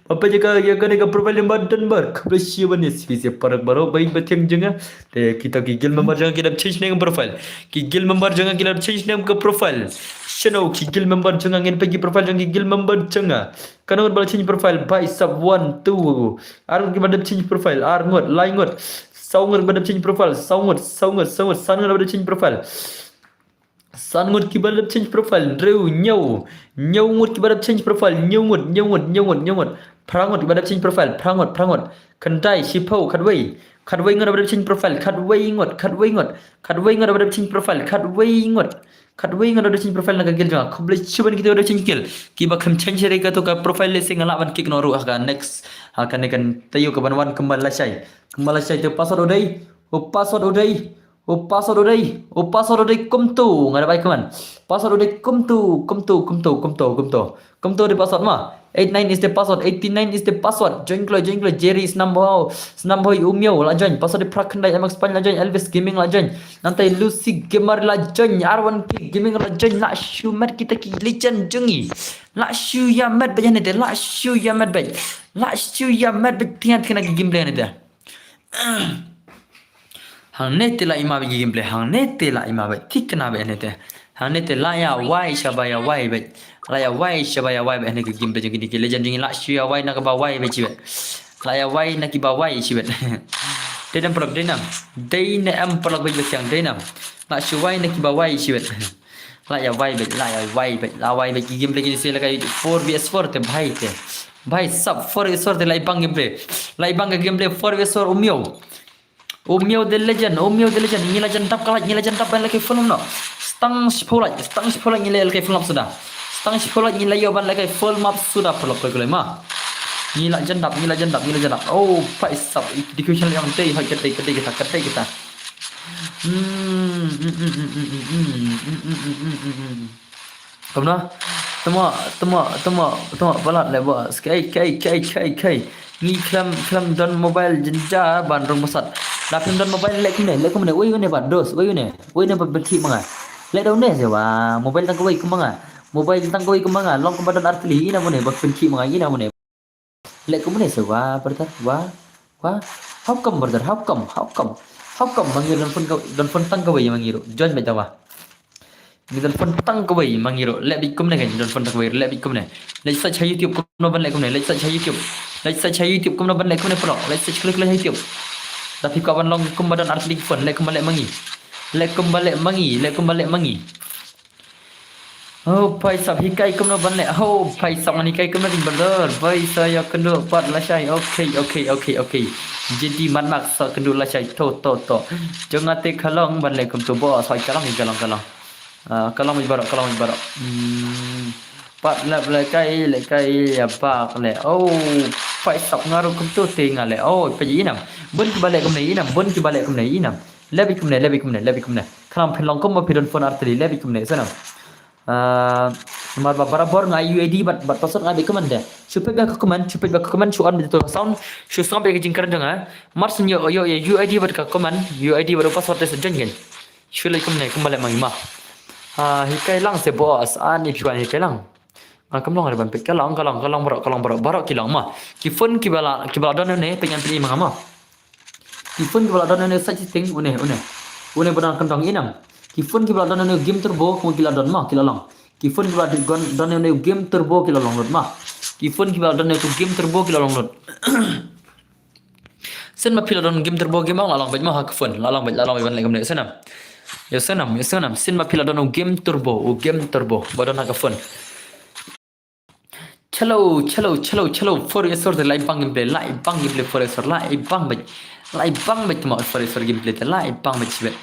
ba peit ïa ka, ïa kane ka profile ïa Badonbor. Khublei shibun ïa phi shi paralok baroh ba ïeit ba thiang jong nga. Te kita ki guild member jong nga ki dap change ne em ka profile. Ki guild member jong nga ki dap change ne em ka profile. Shano ki guild member jong nga, ngin peit ki profile jong ki guild member jong nga. Katno ngut ba la change profile? Paisap, one, two. Ar ngut kiba dap change profile. Ar ngut, lai ngut. Saw ngut ba dap change profile. Saw ngut, saw ngut, saw ngut. San ngut ba dap change profile. San ngut kiba dap change profile. Hynriew, hynñiew. Hynñiew ngut kiba dap change profile. Hynñiew ngut, hynñiew ngut, hynñiew ngut, hynñiew ngut. Phra ngut kiba dap change profile. Phra ngut, phra ngut. Khyndai, shiphew, khatwei. Khatwei ngut ba dap change profile. Khatwei ngut, khatwei ngut. Khatwei ngut ba dap change profile. Khatwei ngut. Khatwei ngut ba dap change profile na ka guild jong nga. Khublei shibun kita ba dap change guild. Kiba khlem change re kato ka profile lehse nga lah ban kick noh ruh ha ka next. Ha kane ka taïew kaban wan, kumba lashai. Kumba lashai te password u dei. U password u dei. U password u dei, u password u dei kumto, nga da bai kumne. Password u dei kumto, kumto, kumto, kumto, kumto. Kumto dei password ma. Eight nine is the password, eighty nine is the password. Join kloi, join kloi, Jerry, Snam Bhoi, Snam Bhoi, U Miaw, la join. Password dei phra khyndai, M X Pine la join, Elvis Gaming la join. Nangta Lucy Gamer la join, R one K Gaming la join, la shu met kita ki legend jong ngi. La shu ïa met bad ïa ne te, la shu ïa met bad. La shu ïa met bad, tynga tynga ki gameplay ne te. Hangne te la i ma bad ki gameplay, hangne te la i ma bad, thikna bad hangne te. Hangne te la ïa wai shaba ïa wai bad. La ïa wai shaba ïa wai bad hangne ki gameplay jong kine ki legend jong ngi, la shu ïa wai na kaba wai bad shi bad. La ïa wai na kiba wai shi bad. Dei nam paralok, dei nam. Dei nam paralok bad ba thiang, dei nam. La shu wai na kiba wai shi bad. La ïa wai bad, la ïa wai bad, la wai bad ki gameplay kine, sa lehkai four V S four te bhai te. Bhai sab, four V S four te la i bang gameplay. La i bang ka gameplay four V S four, U Miaw. U Miaw the legend, U Miaw the legend. Ngi la jan dap ka light, ngi la jan dap ban lehkai full map noh. Stang shiphew light, stang shiphew light ngi la lehkai full map suda. Stang shiphew light ngi la ïoh ban lehkai full map suda paralok, kloi kloi ma. Ngi la jan dap, ngi la jan dap, ngi la jan dap. Oh, paisap, dei ki shan liang te, hai kata, kata, kata, kata, kata. Hmm, hmm, hmm, hmm. Kumno? Temo, temo, temo, temo palat leh ba. Skai, kai, kai, kai, kai. Ngi khlem, khlem don mobile jynjar ban rung ba sat. Da phim don mobile leh kumne, leh kumne. Wei une ba dos, wei une. Wei une ba pynkhih ma nga. Leh da une se wa. Mobile tang kawei kum ma nga. Mobile tang kawei kum ma nga. Long kumba don artylli, ina une ba pynkhih ma nga, ina une. Leh kumne se wa, brother, wa, wa. How come, brother? How come? How come? How come ma ngi don phone ka, don phone tang kawei ma ngi ruh? Join bad da wa. Ngi don phone tang kawei ma ngi ruh. Leh bad kumne kan, don phone tang kawei, leh bad kumne. Leit search ha YouTube kumno ban leh kumne. Leit search ha YouTube. Leit search ha YouTube kumno ban leh kumne paralok. Leit search klik klik ha YouTube. Da phi kwah ban long kumba don artylli phone, leh kumba leh ma ngi. Leh kumba leh ma ngi, leh kumba leh ma ngi. Oh, paisap, hikai kumno ban leh. Oh, paisap, ngan hikai kumno ding, brother. Paisap, ïa kynduh pat lashai. Okay, okay, okay, okay. Jadi mat mak sa kynduh lashai. To, to, to. Jong nga te ka long ban leh kumto, boss. Hai ka long, ka long, ka long. Ah, ka long baroh, ka long baroh. Hmm. Pat leh lehkai, lehkai ïa bak leh. Oh, paisap, nga ruh kumto te nga leh. Oh, peit i nam. Bun kiba leh kumne i nam, bun kiba leh kumne i nam. Leh bad kumne, leh bad kumne, leh bad kumne. Khnang phin long kumba phi don phone artylli, leh bad kumne, sa nam. Ah, namar ba barabor nga ai U I D bad, bad password nga ai bad kumne de. Shu peit bad ka comment, shu peit bad ka comment, shu on bad ka sound, shu sngap bad ka jingkren jong nga. Mar shu ïoh, ïoh, ïoh U I D bad ka comment, U I D bad ka password te sa join kan. Shu leh kumne, kumba leh ma ngi ma. Ah, hikai lang se boss, ani phi wan hikai lang. Nga kam long re ban peit, ka long, ka long, ka long baroh, ka long baroh, baroh ki long ma. Ki phone kiba la, kiba la don ne, peit ngan peit ma nga ma. Ki phone kiba la don ne sa setting, une, une. Une ba don kyndong i nam. Ki phone kiba la don ne game turbo, kumno ki la don ma, ki la long. Ki phone kiba don, don ne game turbo, ki la long lut ma. Ki phone kiba la don ne game turbo, ki la long lut. Sien ma phi la don game turbo, game ong la long bad ma ha ka phone, la long bad, la long bad ban leh kumne, sa nam. Ïa sa nam, ïa sa nam. Sien ma phi la don game turbo, u game turbo ba don ha ka phone. Chalo, chalo, chalo, chalo, four V S four te la i bang gameplay, la i bang gameplay four V S four, la i bang bad, la i bang bad temo four V S four gameplay te, la i bang bad shi bad.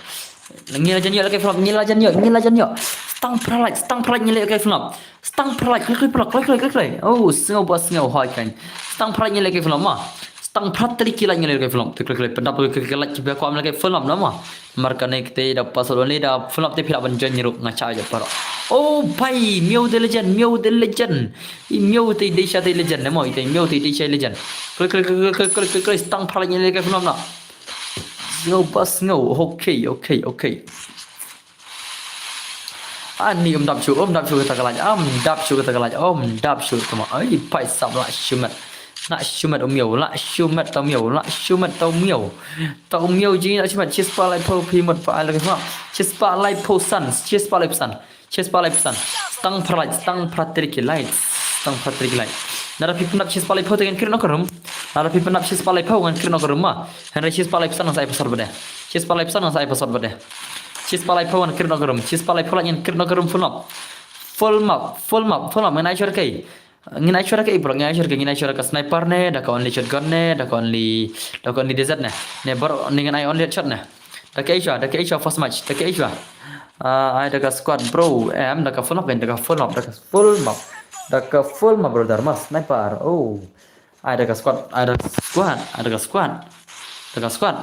Ngi la jan ïoh la kai film, ngi la jan ïoh, ngi la jan ïoh. Stang pyrlait, stang pyrlait ngi la ïoh kai film. Stang pyrlait, kloi kloi pyrlait, kloi kloi kloi kloi. Oh, sngew ba sngew hoi kan. Stang pyrlait ngi la kai film ma. Stang pyrlait tyrli ki lait ngi la kai film. Te kloi kloi pyndap kloi kloi lait ki ba kwah la kai film na ma. Markane kite da password only da film te phi lah ban join ruh nga cha ja para. Oh bhai, Mew the legend, Mew the legend. I Mew te dei sha te legend ne ma, i te Mew te dei sha legend. Kloi kloi kloi kloi kloi kloi kloi stang pyrlait ngi la kai film na. Sngew ba sngew. Okay, okay, okay. Ani um dap shu, um dap shu kata ka lait, um dap shu kata ka lait, um dap shu tama. Ai pai sap la shumet. La shumet u Mew, la shumet ta u Mew, la shumet ta u Mew. Ta u Mew ji la shumet, chispah laiphew phi mut pa ai la ka sap. Chispah laiphew san, chispah laiphew san. Chispah laiphew san. Stang pyrlait, stang pyrlait tyrli ki lait. Stang pyrlait tyrli ki lait. Nara phi pyndap chispah laiphew te ngan krit noh ka room. Nara phi pyndap chispah laiphew ngan krit noh ka room ma. Hynrei chispah laiphew san ngan sa ai password bad de. Chispah laiphew san ngan sa ai password bad de. Chispah laiphew ngan krit noh ka room. Chispah laiphew lait ngan krit noh ka room full map. Full map, full map, full map ngan ai shuwa kai. Ngin ai shuwa ka i bro, ngin ai shuwa ka, ngin ai shuwa ka sniper ne, da ka only shotgun ne, da ka only, da ka only desert ne. Ne bro, ne ngin ai only headshot ne. Da ka ai shuwa, da ka ai shuwa first match, da ka ai shuwa. Ah, ai da ka squad bro, em, da ka full map kan, da ka full map, da ka full map. Da ka full map bro, dar mas sniper. Oh. Ai da ka squad, ai da ka squad, ai da ka squad. Da ka squad.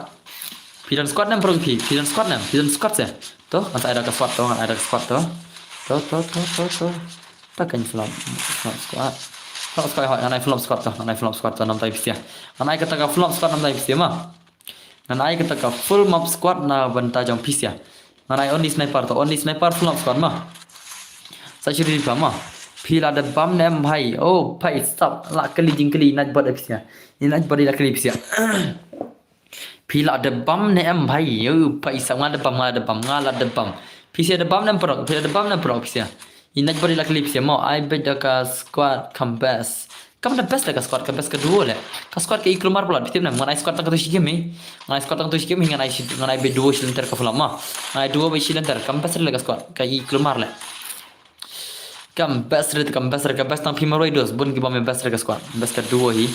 Phi don squad nem bro phi, phi don squad nem, phi don squad se. To, ngan sa ai da ka squad to, ngan ai da ka squad to. To, to, to, to, to. Ta kan flop, flop squad. Flop squad hoi, ngan ai flop squad to, ngan ai flop squad to, nam tai pisia. Ngan ai kata ka flop squad nam tai pisia ma. Ngan ai kata ka full map squad na bynta jong pisia. Ngan ai only sniper to, only sniper flop squad ma. Sa shu di pa ma. Phi la da bam ne em bhai. Oh, bhai sap la kali jing kali nat bot pisia. Ni nat bot la kali pisia. Phi la da bam ne em bhai. Yo, bhai sap nga da bam, nga da bam, nga la da bam. Pisia da bam ne em prok, phi la da bam ne em prok pisia. Inat bari la kali pisia mo, ai beit da ka squad kham best. Kam da best da ka squad, ka best ka duo le. Ka squad ka i klumar pula, bitim na, ngan ai squad tang ka tu shi game. Ngan ai squad tang tu shi game, ngan ai shi, ngan ai beit duo shi lenter ka full map ma. Ngan ai duo beit shi lenter, kam best le ka squad, ka i klumar le. Kam best re, kam best re, ka best tang phi marwei dos, bun ki bom best re ka squad. Best ka duo hi.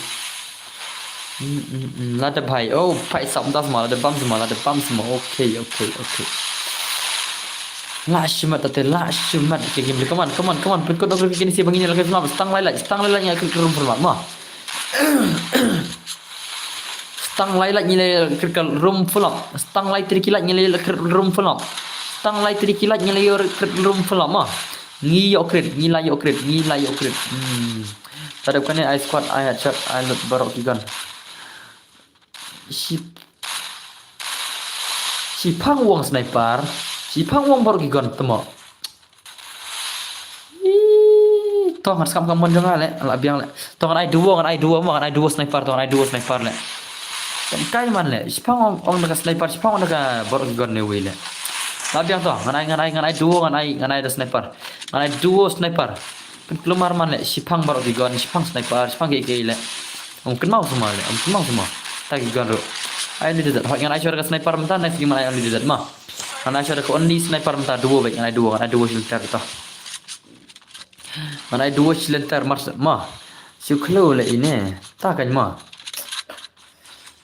Mm, mm, mm. Lada bhai. Oh, bhai sap das ma, lada bam ma, lada bam ma. Okay, okay, okay. La shimat tate, la shimat ke game. Come on, come on, come on. Put kod over ke ni si bangin la ke flop. Stang lai lai, stang lai lai nya ke room format ma. Stang lai lai ngi la krit ka room full up. Stang lai tri kilat ngi la krit room full up. Stang lai tri kilat ngi la yor krit room full up ma. Ngi yor krit, ngi la yor krit, ngi la yor krit. Hmm. Tadep kane ai squad, ai headshot, ai loot barok ki gun. Shi, shi phang wong sniper, shi phang wong barok ki gun temo. Ih, to ngan skam ka mon jong nga le, la biang le. To ngan ai duo, ngan ai duo mo, ngan ai duo sniper, to ngan ai duo sniper le. Kam kai man le, shipang ong, ong da ka sniper, shipang ong da ka barok ki gun ne wei le. La biang to, ngan ai, ngan ai, ngan ai duo, ngan ai, ngan ai da sniper. Ngan ai duo sniper. Pynklumar man le, shipang barok ki gun, shipang sniper, shipang ki A K le. Ong kynmaw sma le, ong kynmaw sma. Ta ki gun ruh. Ai only da dat, hoi ngan ai shuwa ka sniper mynta, next game ngan ai only da dat ma. Ngan ai shuwa ka only sniper mynta duo beit, ngan ai duo, ngan ai duo shi lynter to. Ngan ai duo shi lynter mar ma. Shu khlo le ine. Ta kan ma.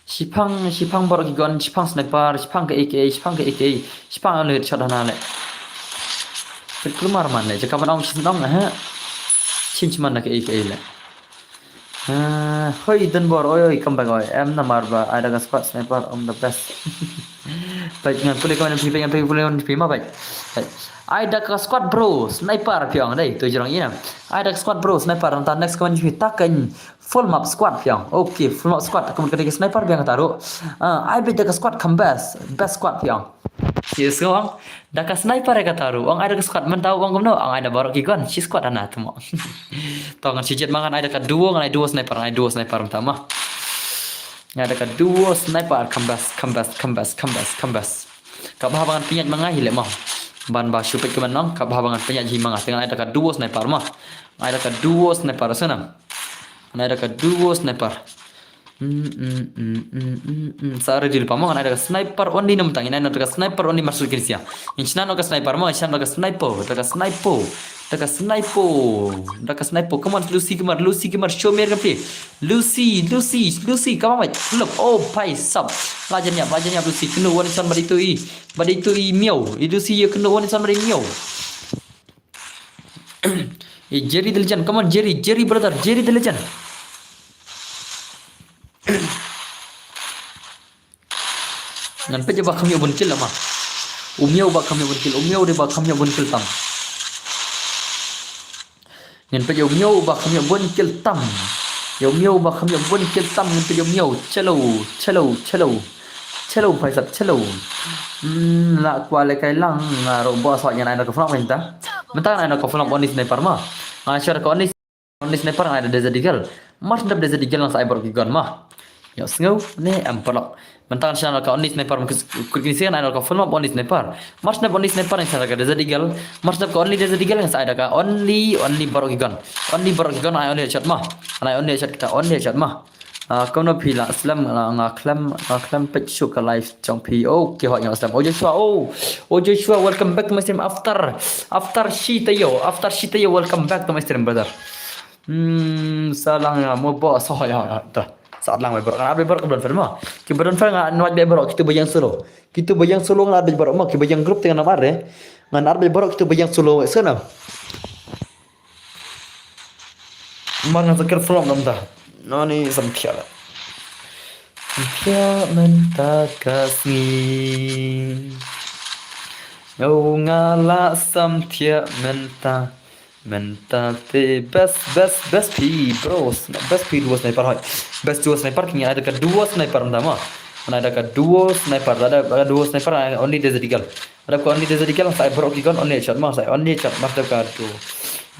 Shipang, shipang barok ki gun, shipang sniper, shipang ka A K, shipang ka A K, shipang only shot hana le. Pynklumar man le, jaka ban ong shi nong ha. Chin man na ka A K le. Ah, hoi, Dunbor, oi, oi, come back, oi. Em namar ba, ai da ka squad sniper, I'm the best. Peit ngan pule comment phi, peit ngan pule comment phi ma peit. Peit. Ai da ka squad bro, sniper phi ong dei, tu jrong ina. Ai da ka squad bro, sniper, nta next comment phi ta kan full map squad phi ong. Okay, full map squad, comment ka dei ka sniper biang ka taru. Ah, ai beit da ka squad kham best, best squad phi ong. Yes, ong. Da ka sniper ka taru, ong ai da ka squad, mynta ong kumno, ong ai da barok ki gun, shi squad ana temo. To ngan shi jet ma ngan ai da ka duo, ngan ai duo sniper, ngan ai duo sniper mynta ma. Ngan ai da ka duo sniper, kham best, kham best, kham best, kham best, kham best. Ka bha ba ngan pynjat ma nga hi le ma. Ban ba shu peit ka man nong, ka bha ba ngan pynjat hi ma nga, te ngan ai da ka duo sniper ma. Ngan ai da ka duo sniper sana. Ngan ai da ka duo sniper. Mm, mm, mm, mm, mm, mm. Sa ready lypa mo, ngan ai da ka sniper only namtang, ngan ai da ka sniper only mar sut kin sia. Ngan shna noh ka sniper mo, ngan shna noh ka sniper, da ka sniper. Da ka sniper. Da ka sniper. Come on, Lucy, come on, Lucy, come on, show me your gameplay. Lucy, Lucy, Lucy, come on, mate. Look, oh, bhai sab. La jan ïap, la jan ïap, Lucy. Kynnoh one son bad itu i. Bad itu i miaw. I Lucy ïa kynnoh one son bad i miaw. I Jerry the legend. Come on, Jerry, Jerry brother, Jerry the legend. Ngan peit ba kham ïoh bun kill ma. U miaw ba kham ïoh bun kill. U miaw de ba kham ïoh bun kill tam. Ngan peit u miaw ba kham ïoh bun kill tam. U miaw ba kham ïoh bun kill tam, ngan peit u miaw. Chalo, chalo, chalo. Chalo, bhai sab, chalo. Hmm, la kwah leh kai lang, nga ruh ba sot ngan ai da ka flop mynta. Mynta ngan ai da ka flop only sniper ma. Nga share ka only Only sniper ngan ai da Desert Eagle. Mar sniper Desert Eagle ngan sa ai baroh ki gun ma. Ïoh sngew ne em paralok. Mynta ngan share ka only sniper, kut kini sien ai da ka full map only sniper. Mar sniper only sniper ngan sa ai da ka Desert Eagle. Mar sniper ka only Desert Eagle ngan sa ai da ka only, only baroh ki gun. Only baroh ki gun ai only shot ma. Ai only shot kita only shot ma. Ah, kumno phi la slem, la nga khlem, nga khlem peit shuh ka live jong phi. Oh, ki hoi nga slem. Oh Joshua, oh. Oh Joshua, welcome back to my stream after, after shi taïew, after shi taïew, welcome back to my stream, brother. Hmm, sa lang ïa mo ba sa ïa ta. Sa lang baroh, ngan ar baroh ki ba don friend ma. Ki ba don friend ngan ar baroh, kito ba ïeng solo. Kito ba ïeng solo ngan ar baroh ma, ki ba ïeng group te ngan ar re. Ngan ar baroh kito ba ïeng solo, sa na. Mar ngan sa ker from namta. Nani samthiah la. Samthiah mynta ka sngi. Yo nga la samthiah mynta. Mynta te best, best, best phi bro. Best phi duo sniper hoi. Best duo sniper, kini ai da ka duo sniper mynta ma. Ngan ai da ka duo sniper, da ka duo sniper, only Desert Eagle. Dap ka only Desert Eagle, sa ai baroh ki gun only shot ma, sa ai only shot ma, dap ka tu.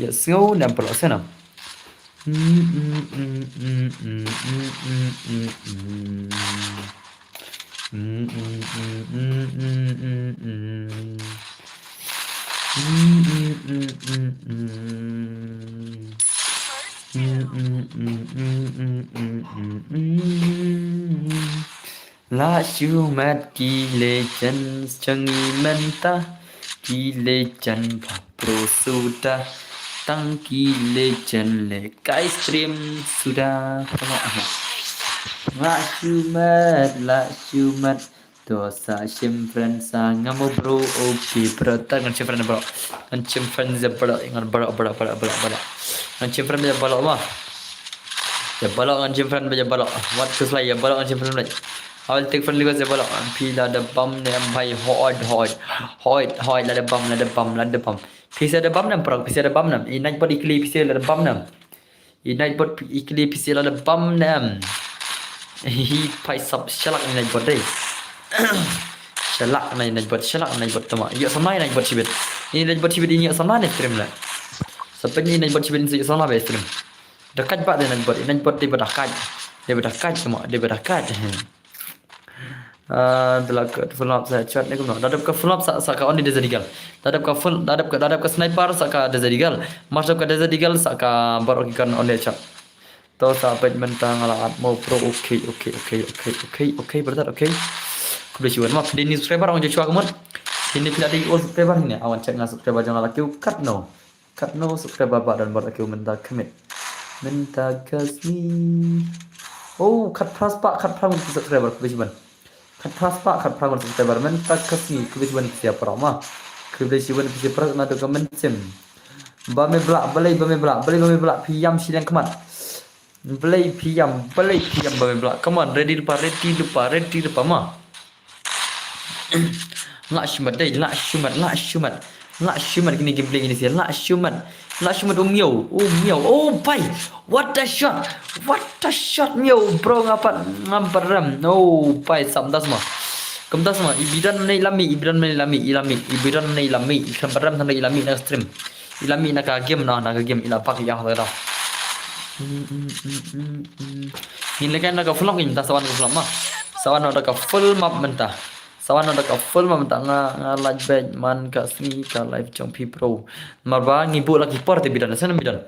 Ïa sngew ne em paralok, sa na. La shu mat ki legends jong ngi mynta. Ki legend ba pro suda. Tang ki legend leh kai stream suda. Tama ah. La shu mat, la shu mat. To sa shim friend sa nga mo bro. Okay bro, ta ngan shim friend bro. Ngan shim friend ïa baroh, ngan baroh, baroh, baroh, baroh, baroh. Ngan shim friend ïa baroh ma. Ïa baroh ngan shim friend ïa baroh. What to fly ïa baroh ngan shim friend. I will take friend request ïa baroh. Phi la da bam ne em bhai, hoi, hoi. Hoi, hoi, la da bam, la da bam, la da bam. Phi sa da bam ne em bro, phi sa da bam ne em. I Nightbot i kylli phi sa la da bam ne em. I Nightbot i kylli phi sa la da bam ne em. Hi phai sap shalak i Nightbot dei. Shalak na i Nightbot, shalak na i Nightbot tama. Ïoh samla i Nightbot shibit. I Nightbot shibit i ïoh samla ne stream le. Sa pyn i Nightbot shibit i ïoh samla ba stream. Da kait ba dei Nightbot, i Nightbot dei ba da kait. Dei ba da kait tama, dei ba da kait. Ah, da la ka full map sa shot ne kumno. Da dap ka full map sa, sa ka only Desert Eagle. Da dap ka full, da dap ka, da dap ka sniper sa ka Desert Eagle. Mar dap ka Desert Eagle sa ka baroh ki gun only shot. To sa peit mynta nga la at mo bro. Okay, okay, okay, okay, okay, okay, brother, okay. Khublei shibun ma, phi dei new subscriber ong Joshua kumut. Kine phi la dei old subscriber ne. Awan check nga subscriber jong nga la kiew katno. Katno subscriber ba don bad la kiew mynta khmih. Mynta ka sngi. Oh, khatphra spah, khatphra ngut subscriber, khublei shibun. Khatphra spah, khatphra ngut subscriber, mynta ka sngi, khublei shibun phi sa ïa paralok ma. Khublei shibun phi sa ïa paralok na dok ka mynsiem. Ba me blah, balei ba me blah, balei ba me blah, phi ïam shiliang khmat. Balei phi ïam, balei phi ïam ba me blah. Come on, ready lypa, ready lypa, ready lypa ma. Lah shu mat dei, lah shu mat, lah shu mat. Lah shu mat kine gameplay kine sien, lah shu mat. Lah shu mat u miaw, u miaw. Oh bhai. What a shot. What a shot miaw bro, nga pat ngam pat rem. Oh bhai, sam das ma. Kum das ma, i bidan ne i lami, i bidan ne i lami, i lami, i bidan ne i lami, i kam pat rem tang i lami na stream. I lami na ka game na, na ka game i la bak i yang da. Ngin leh kai na ka vlog, ngin ta sa wan ka vlog ma. Sa wan da ka full map mynta. Sa wan da ka full map mynta, nga, nga lait beit man ka sngi ka live jong phi bro. Mar ba ngi buh la ki por te bidan, sien bidan.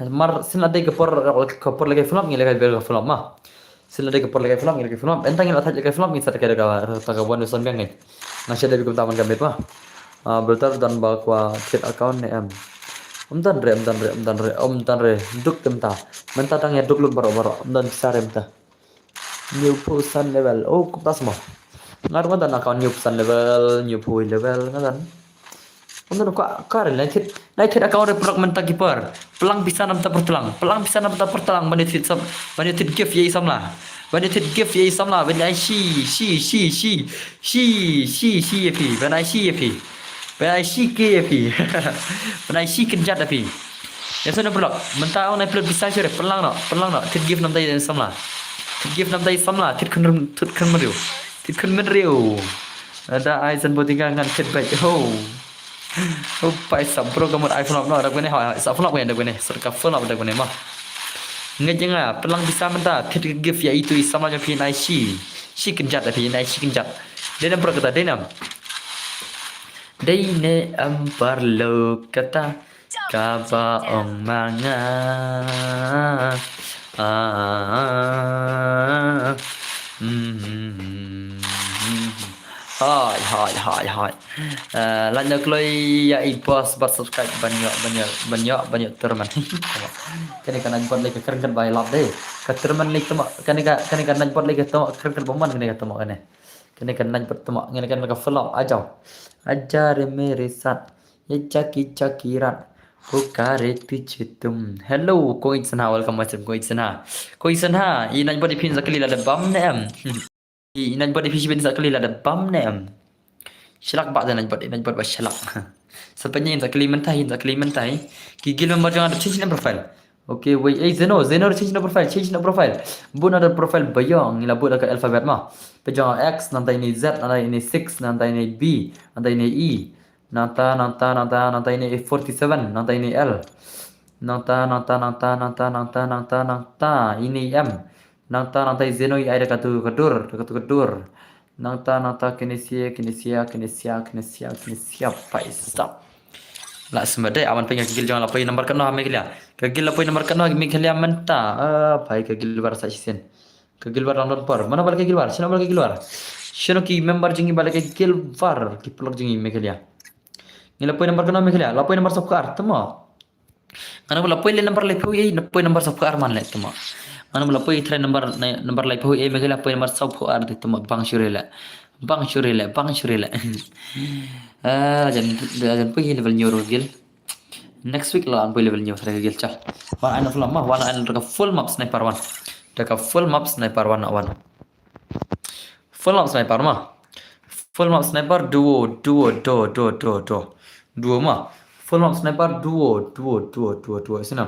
Mar sien la dei ka por, ka por leh kai vlog, ngi leh kai ka vlog ma. Sien la dei ka por leh kai vlog, ngi leh kai vlog. Mynta ngi la thait leh kai vlog, ngi sa leh kai da ka, da ka wan son biang ngi. Nga shu dei kumta man ka met ma. Ah, brother don ba kwah thied account ne em. Ym don re, ym don re, ym don re, ym don re. Duk te mynta. Mynta dang ïa duk lut baroh baroh. Ym don pisa re mynta. New Pusan level. Oh, kumta sma. Nga ruh nga don account New Pusan level, New Pui level, nga don. Ym don ka, ka re, nai thied, nai thied account re paralok mynta ki por. Plang pisa na bynta pyrtlang. Plang pisa na bynta pyrtlang ban ïa thied sap, ban ïa thied gift ïa i samla. Ban ïa thied gift ïa i samla, ban ai shi, shi, shi, shi. Shi, shi, shi ïa phi, ban ai shi ïa phi. Ban ai shi ki ïa phi. Ban ai shi kynjat ïa phi. Ïa sngewbha paralok, mynta ong nai pynlut pisa shuh re, pynlang noh, pynlang noh. Thied gift na bynta i samla. Thied gift na bynta i samla, thied khun, thied khun mynriew. Thied khun mynriew. Lada ai san boti ka ngan thied beit. Ho. Oh, paisa bro, ka mut ai full up noh, da kane, hoi, hoi, sa full up kane, da kane, sa ka full up da kane, ma. Ngeit ïa nga, pynlang pisa mynta, thied gift ïa itu i samla jong phi, nai shi. Shi kynjat ïa phi, nai shi kynjat. Dei nam paralok kata, dei nam. Dei ne em paralok kata, kaba ong ma nga. Ah, mm, mm, mm, mm. Hai, hai, hai, hai. Eh, lait na kloi ïa i boss bad subscribe ban ïoh, ban ïoh, ban ïoh, ban ïoh tyrmen. Kane ka nine bot lei ka kren kan bai lap dei. Ka tyrmen lei tama, kane ka, kane ka nine bot lei ka tama, kren kan ba man kane ka tama kane. Kane ka nine bot tama, kane kan ka full up, a jaw. Aja re mere sat. Ye jaki jaki rat. Pukare piche tum. Hello, Ko Itsanha, welcome, welcome, Ko Itsanha. Ko Itsanha, i nine bot i phin sa kali lada bam ne em. I nine bot i phi shibit sa kali lada bam ne em. Shlak ba da nine bot, i nine bot ba shlak. Sa pynïaid sa kali mynta hi, sa kali mynta hi. Ki guild member jong nga da change na profile. Okay, wait, eh, Zeno, Zeno da change na profile, change na profile. Bud na da profile ba ïong, ngi la bud da ka alphabet ma. Phi jong X, nangta ine Z, nangta ine six, nangta ine B, nangta ine E. Nangta, nangta, nangta, nangta ine forty-seven, nangta ine L. Nangta, nangta, nangta, nangta, nangta, nangta, nangta ine M. Nangta, nangta i Zeno i ai da katu ka dur, da katu ka dur. Nangta, nangta kine sia, kine sia, kine sia, kine sia, kine sia, paisa. La sma dei, awan pynïa ka guild jong la poi number katno ha Meghalaya. Ka guild la poi number katno ha Meghalaya mynta. Ah, pai ka guild war sa shisien. Ka guild war dang don por. Mano ba la ka guild war? Shano ba la ka guild war? Shano ki member jong ngi ba la ka guild war? Ki paralok jong ngi Meghalaya. Ngi la poi number katno Meghalaya? La poi number sawphew ar, tama. Nga nang ba la poi le number laiphew ei, na poi number sawphew ar man le tama. Nga nang ba la poi try number, na, number laiphew ei, Meghalaya poi number sawphew ar te tama, bang shuh re le. Bang shuh re le, bang shuh re le. Ah, jan, jan poi level hynñiew ruh guild. Next week la poi level hynñiew sa ka guild cha. Wan ai na full map, wan ai na ka full map sniper wan. Da ka full map sniper wan na wan. Full map sniper ma. Full map sniper duo, duo, do, do, do, do. Duo ma. Full map sniper duo, duo, duo, duo, duo. Sini.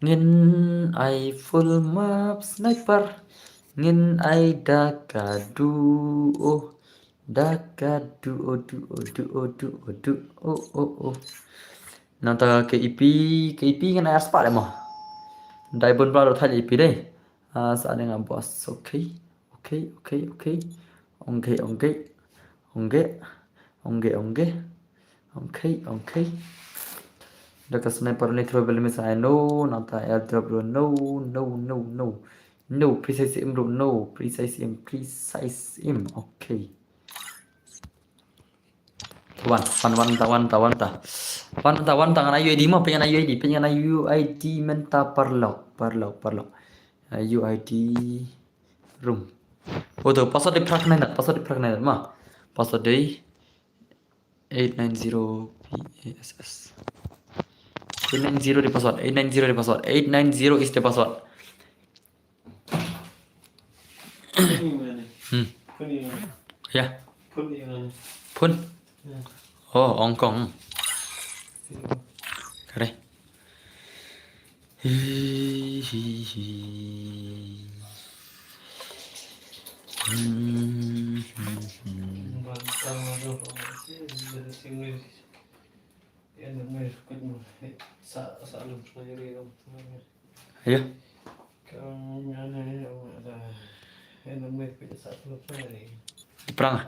Ngin ai full map sniper. Ngin ai da ka duo. Da ka duo, duo, duo, duo, duo. Oh, oh, oh. Nangta ka E P, ka E P ngin ai ar spah de ma. Dai bun bla thai E P de. Ah, sa ne nga boss. Okay. Okay, okay, okay. Okay, okay. Okay. Okay, okay. Okay, okay. Da ka sniper ni throw bel miss ai no, nangta airdrop ro no, no, no, no. No, precise aim ro no, precise aim, precise aim. Okay. Wan, wan, wan ta, wan ta, wan ta. Wan ta, wan ta, ngan ai U I D ma, pynïa ngan ai U I D, pynïa ngan ai U I D mynta paralok, paralok, paralok. Ah, U I D room. Oh, to, password dei phra khyndai nat, password dei phra khyndai nat ma. Password dei eight nine zero P A S S. Eight nine zero dei password, eight nine zero dei password, eight nine zero is the password. Hmm. Ya. Phone. Oh, Hong Kong. Kare. Hi, hi, hi. Hmm, hmm, hmm. Ayo. Di perang ah?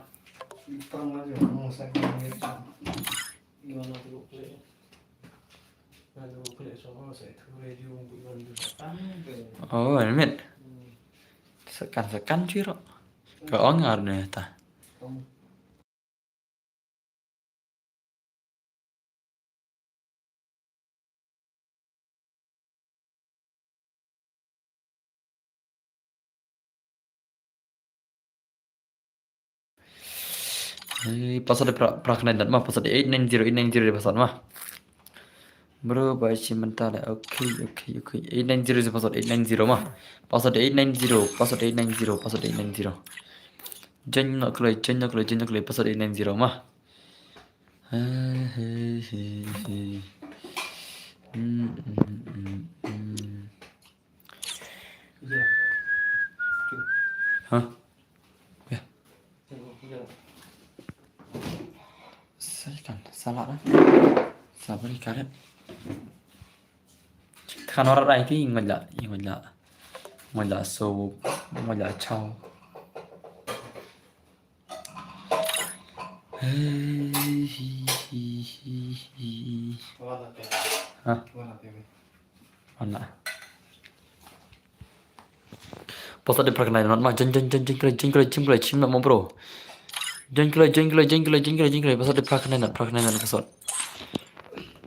Oh, wait a minute. Sekan-sekan cuy ro. Ka ong arne ta. Hey, password de phra, phra khyndai nat ma, password de eight nine zero, eight nine zero de password ma. Bro, ba shi mynta le. Okay, okay, okay. Eight nine zero is the password, eight nine zero ma. Password eight nine zero, password eight nine zero, password eight nine zero. Join na kloi, join na kloi, join na kloi, password eight nine zero ma. Hey, hey, hey, hey. Hmm, hmm, hmm, hmm. Huh? Yeah. Satan, salah dah. Sabar, karet. Kan orang rai ti ngajak, ngajak. Ngajak so, ngajak chow. Hey, hi, hi, hi, hi. Hah? Mana? Password de phra khyndai nat ma, join, join, join, join kloi, join kloi, join kloi, shim nat ma bro. Join kloi, join kloi, join kloi, join kloi, join kloi. Password de phra khyndai nat, phra khyndai nat password.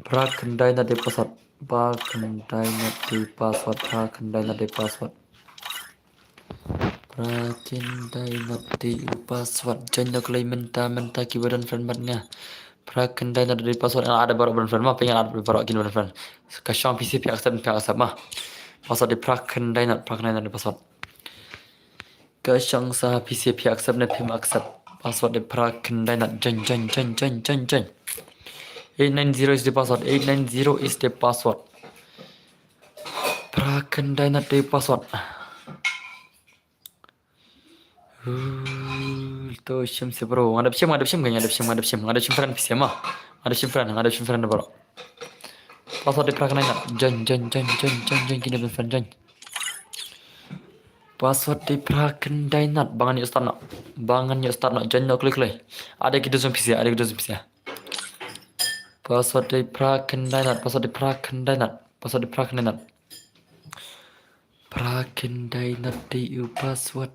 Phra khyndai nat de password. Phra khyndai nat de password, phra khyndai nat de password. Phra khyndai nat de u password. Join da kloi mynta, mynta kiba don friend bad nga. Phra khyndai nat de password. Nga la add baroh ban friend ma, pynban nga la add baroh kin ban friend. Ka shong phi sha phi accept, phi accept ma. Password de phra khyndai nat, phra khyndai nat de password. Ka shong sha phi sha phi accept ne phim accept. Password de phra khyndai nat. Join, join, join, join, join, join. Eight nine zero is the password. Eight nine zero is the password. Phra khyndai nat de password. Uh, to shim se bro. Nga dep shim, nga dep shim, nga dep shim, nga dep shim, nga dep shim friend phi se ma. Nga dep shim friend, nga dep shim friend baroh. Password de phra khyndai nat. Join, join, join, join, join, join, kine ban friend join. Password de phra khyndai nat. Ba ngan ïoh start noh. Ba ngan ïoh start noh. Join noh kloi kloi. Ada ki dusung phi se, ada ki dusung phi se. Password de phra khyndai nat, password de phra khyndai nat, password de phra khyndai nat. Phra khyndai nat de u password.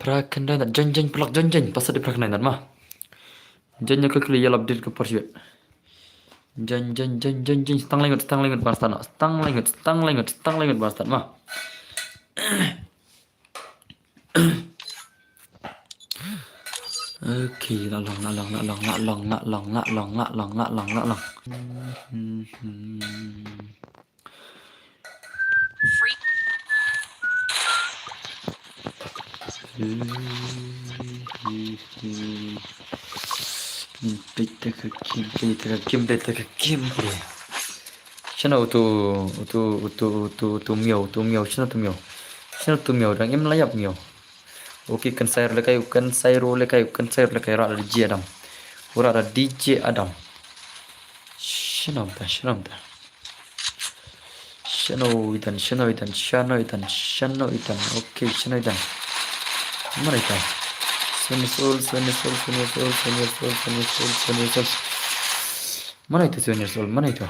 Phra khyndai nat, join, join, paralok, join, join. Password de phra khyndai nat ma. Join, join, quickly, ïa la update ka por shuh. Join, join, join, join, join. Stang lai ngut, stang lai ngut ban start noh. Stang lai ngut, stang lai ngut, stang lai ngut ban start ma. Okay, la long, la long, la long. Peit te ka game, peit te ka game, peit te ka game, peit. Shano utu, utu, utu, utu, utu miaw, utu miaw, shano utu miaw. Shano utu miaw, dang im la ïap miaw. U ki kynsai ruh lehkai, u kynsai ruh lehkai, u kynsai ruh lehkai, rah da D J Adam. U rah da D J Adam. Shano mynta, shano mynta. Shano itan, shano itan, shano itan, shano itan. Okay, shano itan. Mano itan? Seven years old, seven years old, seven years old, seven years old, seven years old, seven years old. Mano ito seven years old? Mano ito?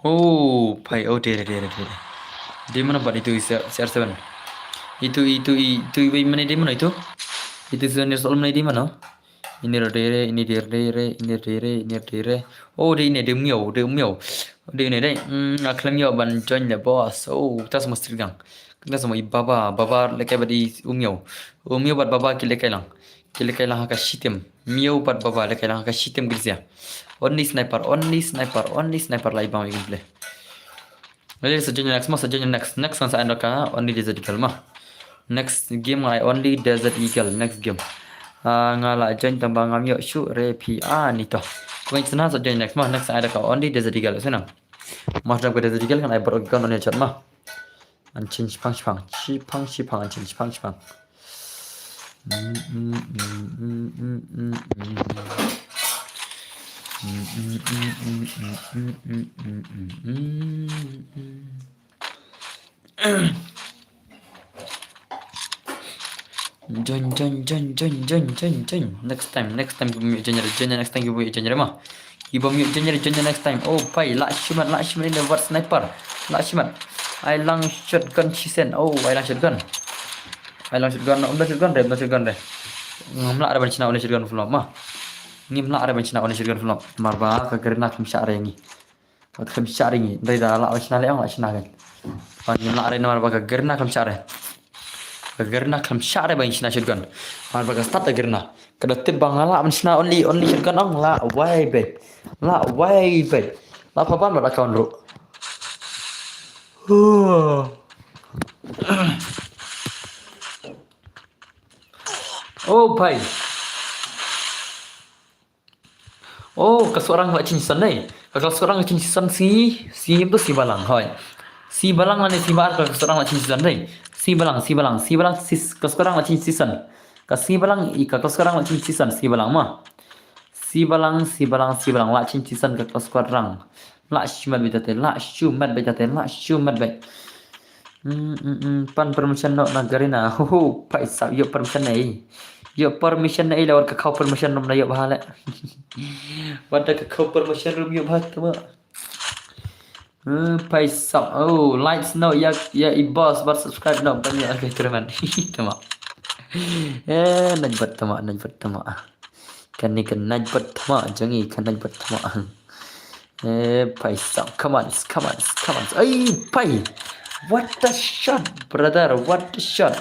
Oh, phai, oh, dei re, dei re, dei re. Dei mano pat ito, C R seven. Ito, ito, ito, wei mano, dei mano ito? Ito seven years old mano, dei mano? Ini re dei re, ini dei re, ini dei re, ini dei re. Oh, dei ini, dei u miaw, dei u miaw. Dei ini, dei. Hmm, nga khlem ïoh ban join le boss. Oh, ta sa must gang. Kynta sa mo i baba, baba lehkai bad i u miaw. U miaw bad baba ki lehkai lang. Ki lehkai lang ha ka shitim. Miaw bad baba lehkai lang ha ka shitim ki lehkai. Only sniper, only sniper, only sniper la i bang i gameplay. Lei sa join next ma, sa join next. Next ngan sa ai da ka Only Desert Eagle ma. Next game ngan ai Only Desert Eagle, next game. Ah, nga la join tang ba ngam ïoh shuh re phi, ah, ni to. Kong sa join next ma, next ai da ka Only Desert Eagle, sngewbha. Ma dang ka Desert Eagle ngan ai baroh ki gun on headshot ma. An chin shipang shipang, shipang shipang, an chin shipang shipang. Join, join, join, join, join, join, join. Next time, next time, join, join, next time, join, join, ma. Ki bym ïoh join, join next time. Oh, phai, lah shimet, lah shimet in the what sniper. Lah shimet. Ai lang shotgun chisen. Oh, ai lang shotgun. Ai lang shotgun, um da shotgun re, um da shotgun re. Ngam lah da ban shna um da shotgun full ma. Ngim lah re ban shna only shotgun flop. Namar ba ka Garena kam shah re ngi. Ka kam shah re ngi. Dei da lah ban shna le ong lah shna kan. Ba ngim lah re namar ba ka Garena kam shah re. Ka Garena kam shah re ban shna shotgun. Namar ba ka start da Garena. Ka da tip ba nga lah ban shna only, only shotgun ong lah wai be. Lah wai be. Lah pa ban ba account ruh. Oh, pai. Oh, ka Syrang la change season dei. Ka Syrang la change season si, si tu si Balang, hoi. Si Balang lane si Bar ka Syrang la change season dei. Si Balang, si Balang, si Balang, si ka Syrang la change season. Ka si Balang, i ka Syrang la change season, si Balang ma. Si Balang, si Balang, si Balang, la change season ka Syrang. La shimat bita te, la shimat bita te, la shimat bita. Hmm, hmm, hmm. Pan permission noh na Garena. Ho, ho, pai sap, ïoh permission na ei. Ïoh permission na ei, lawat ka khaw permission nom na ïoh bha le. Wat da ka khaw permission rum ïoh bha tama. Hmm, pai sap. Oh, likes noh, ïa, ïa i boss, wat subscribe noh, ban ïoh ka tremen. Tama. Eh, nang bat tama, nang bat tama. Kane ka nang bat tama, jangi ka nang bat tama. Eh, pai sap, come on, come on, come on. Ai, pai. What a shot, brother, what a shot.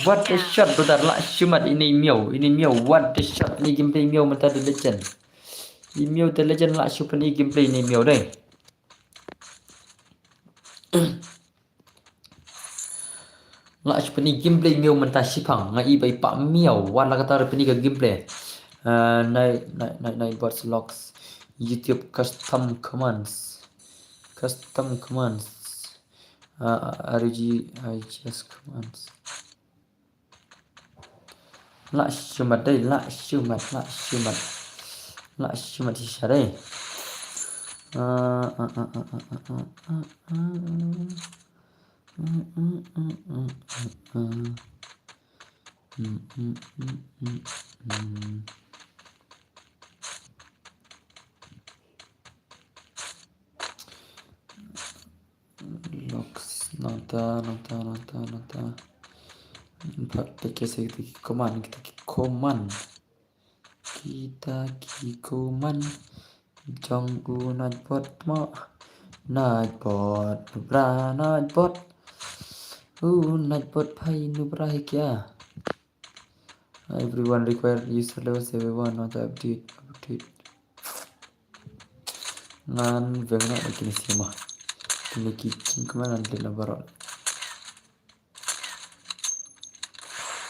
What a shot, brother, la shimat ini miau, ini miau, what a shot, ini gameplay miau mynta The Legend. Ini miau The Legend la shimat ini gameplay ini miau dei. La shi pyni gameplay miau mynta shipang nga i bai pa miau wan la kata pyni ka gameplay. Uh, night, night, night, night bots locks. YouTube custom commands. Custom commands. Uh, R G I G S commands. La shumat dei, la shumat, la shumat. La shumat shisha dei. Uh, uh, uh, uh, uh, uh, uh, uh. Locks, nangta, nangta, nangta, nangta. In fact, kita ki command, kita ki command. Kita ki command. Jong u Nightbot mo. Nightbot, bra Nightbot. U Nightbot phai nu bra hi kya. Everyone required user levels, everyone not update, update. Ngan veng na kini sima. Kini ki jingkmen ngan delete na baroh.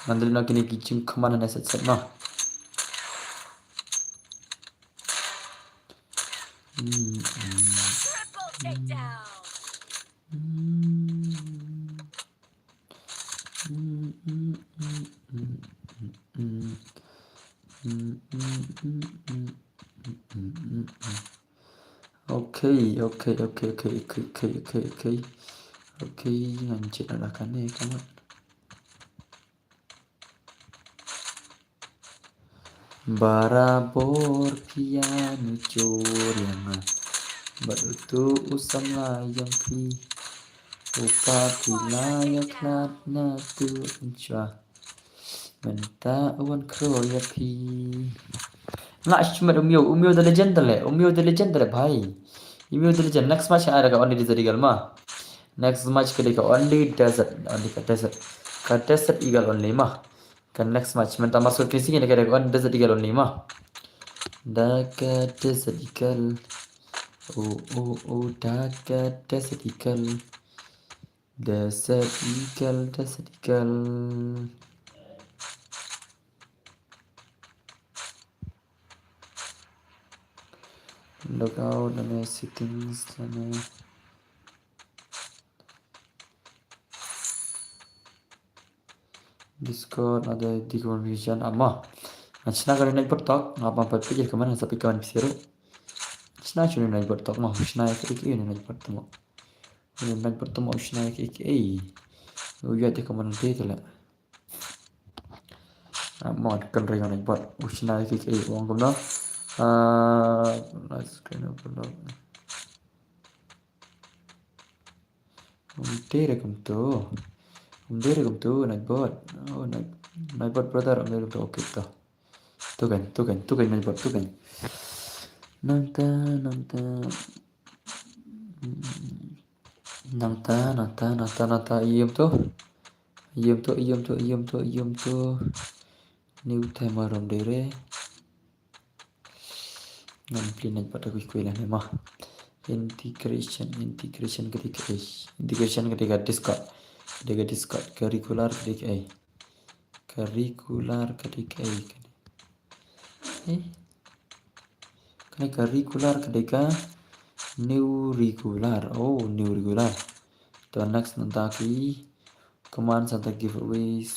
Ngan delete na kini ki jingkmen ngan set set na. Hmm, hmm. Hmm. Okay, okay, okay. Okay, ngan check na la kane, come on. Barabor phi ïa nujor ïa nga. Bad utu u samla ïong phi. U pa phi la ïa khlad na tu nchwa. Mynta u wan khro ïa phi. Nga shmet u miau, u miau the legend le, u miau the legend le bhai. U miau the legend, next match ai da ka only desert eagle ma. Next match ka dei ka only desert, only ka desert. Ka desert eagle only ma. Ka next match mynta mar sut finishing ïa ka dei ka only desert eagle only ma. Da ka desert eagle. Oh, oh, oh, da ka desert eagle. Desert eagle, desert eagle. Logout, lane settings, lane Discord, ada di confusion ama. Ngan shna ka Nightbot tok, nga pang pat pikir ka man, sa pikir ka man pisiru. Shna shuni Nightbot tok ma, shna ka ik ini Nightbot tok ma. Ini Nightbot tok ma, shna ka ik ei. Uya te ka man te tele. Ama kan ring Nightbot, shna ka ik ei, wang kumno. Ah, let's go, no problem. Um, dei re kumto. Um, dei re kumto, Nightbot. Oh, Night, Nightbot brother, um, dei re kumto. Okay, to. Tukan, tukan, tukan, Naitbot, tukan. Nangta, nangta. Nangta, nangta, nangta, nangta, ïem to. Ïem to, ïem to, ïem to, ïem to. New time arom dei re. Ngan plie Naitbot da kwi kwi lane ma. Integration, integration ka dei kaei? Integration ka dei ka Discord. Ka dei ka Discord, ka regular ka dei kaei? Ka regular ka dei kaei? Eh? Kane ka regular ka dei ka new regular. Oh, new regular. To next nangta ki command nangta giveaways.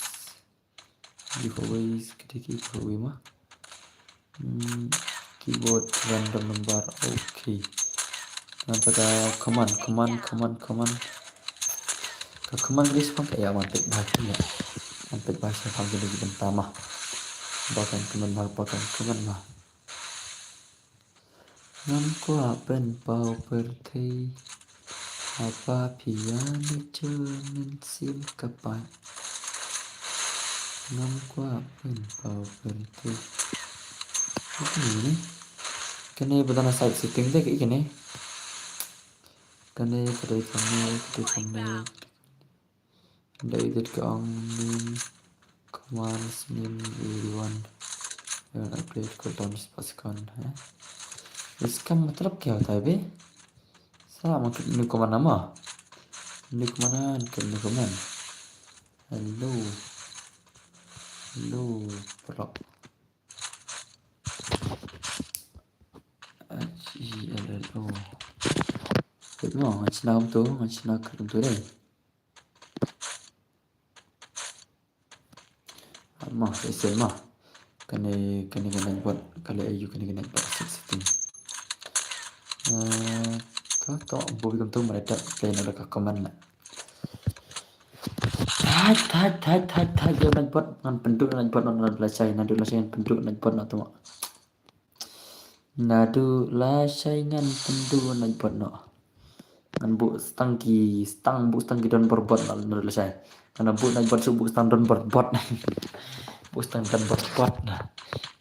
Giveaways, ka dei ki giveaway ma. Hmm, keyboard random number. Okay. Nangta ka command, command, command, command. Ka command ka dei shaphang kaei? Ïa, wan peit bha ïa. Wan peit bha shaphang kine ki bynta ma. Ba kan command ma, ba kan command ma. Ngam kwah ban paw pyrthei. Haba phi ïa nujor mynsiem ka paid. Ngam kwah ban paw pyrthei. Kane, kane ba don ha side setting te kaei kane? Kane ka dei kane, ka dei kane. Dei dei ka ong nim commands nim everyone. Everyone update cooldown spot second, ha? Iska matlab kya hota hai be? Sa matlab new command nama? New command, new command. Hello. Hello, bro. H E L L O. Wait mo, nga shna kumto, nga shna kumto dei. Ah, ma, sa shisien ma. Kane, kane ka Naitbot, ka leh aïu kane ka Naitbot six setting. Eh, to, to, bun kumto, ma leh da play na da ka command na. Thait, thait, thait, thait, thait, ïa Naitbot, ngan pynduh Naitbot noh, naduh lashai, naduh lashai ngan pynduh Naitbot noh to ma. Naduh lashai ngan pynduh Naitbot noh. Ngan buh stang ki, stang, buh stang ki don borbot noh, naduh lashai. Ngan buh Naitbot shuh, buh stang don borbot. Buh stang don borbot na.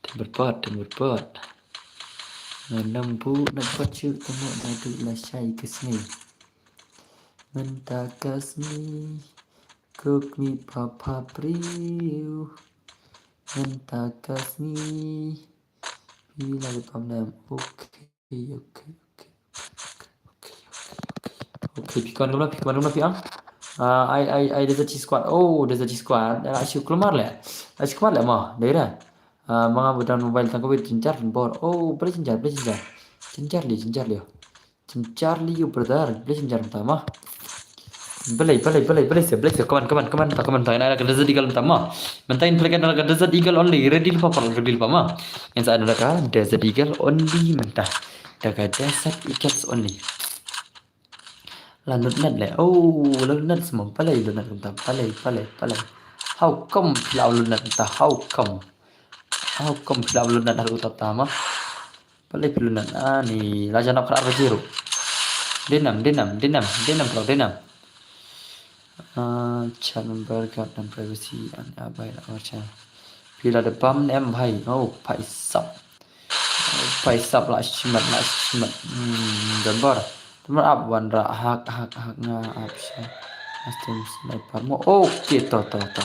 Don borbot, don borbot. Ngan buh Naitbot shuh, to mo, naduh lashai ka sngi. Mynta ka sngi, kuk mi pha pha briew. Mynta ka sngi. Phi la dep pam lem. Okay, okay, okay. Okay, phi kmen kumno, phi kmen kumno phi ong? Ah, ai, ai, ai, Desert G Squad. Oh, Desert G Squad. Ai shu kulmar leh. Ai shu kulmar leh mo, dei re. Ah, ma nga ba don mobile tang kawei, jynjar bor. Oh, balei jynjar, balei jynjar. Jynjar lei, jynjar lei. Jynjar lei ïa u brother, balei jynjar mynta mo. Balei, balei, balei, balei se, balei se, come on, come on, come on, mynta, come on, mynta, ïa ka Desert Eagle mynta mo. Mynta in play ka Desert Eagle only, ready lypa, ready lypa mo. Ngin sa ïa ka Desert Eagle only mynta. Da ka Desert Eagles only. La lut net leh. Oh, la lut net seh mo, balei lut net mynta, balei, balei, balei. How come phi la lut net mynta, how come? How come phi la lut net haduh katta mo? Balei phi lut net? Ani, la jan ap khat ar baje ruh. Dei nam, dei nam, dei nam, dei nam, bro, dei nam. Ah, chat member, guard and privacy, and abai la bacha. Phi la da bam ne em bhai? Oh, bhai sab. Oh, bhai sab, la shimet, la shimet. Hmm, don bor. Don bor ap wan ra hak, hak, hak nga ap sha. Custom sniper mo. Okay, to, to, to.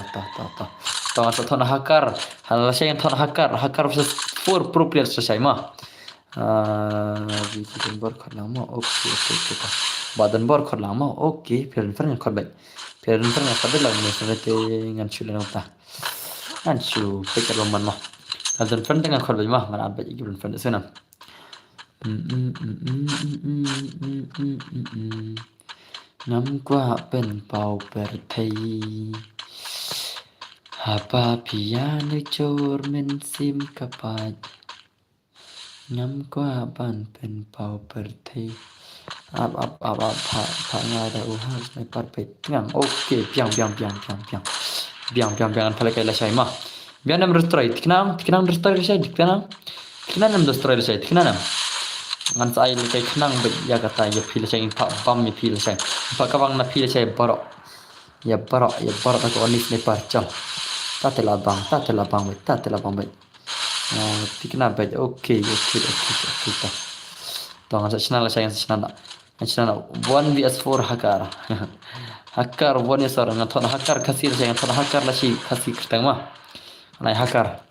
To ngan sa thon hacker. Hala sha ngan thon hacker. Hacker versus four pro players sa shai mo. Ah, biji don bor khot lang mo. Okay, okay, okay, okay. Ba don bor khot lang mo. Okay, phi don friend ngan khot beit. Phi don friend ngan khot beit lang mo. Sa te ngan shu lang ta. Ngan shu peit ka long man mo. Ngan don friend te ngan khot beit mo. Ngan add beit ki don friend te shu nam. Ngam kwah pynpaw pyrthei. Haba phi ïa nujor mynsiem ka paid. Ngam kwah ban pynpaw pyrthei. Ap, ap, ap, ap, pha, pha nga da u ha sniper peit. Ngam, okay, biang, biang, biang, biang, biang. Biang, biang, biang, ngan pha lehkai lashai mo. Biang, nam destroy, thikna nam, thikna nam destroy lashai, thikna nam. Thikna nam destroy lashai, thikna nam. Ngan sa ai lehkai khnang beit ïa kata, ïa phi lashai, pha bam ïa phi lashai. Pha ka bang na phi lashai baroh. Ïa baroh, ïa baroh ta ka only sniper, jong. Ta te la bang, ta te la bang beit, ta te la bang beit. Oh, tikna bad. Okay, okay, okay, okay. To. To, ngan sa shna la shai, ngan sa shna la. Ngan shna la. One V S four Hakar. Hakar one V S four. Ngan thon Hakar Khasi la shai, ngan thon Hakar la shai Khasi kyrteng ma. Nai Hakar.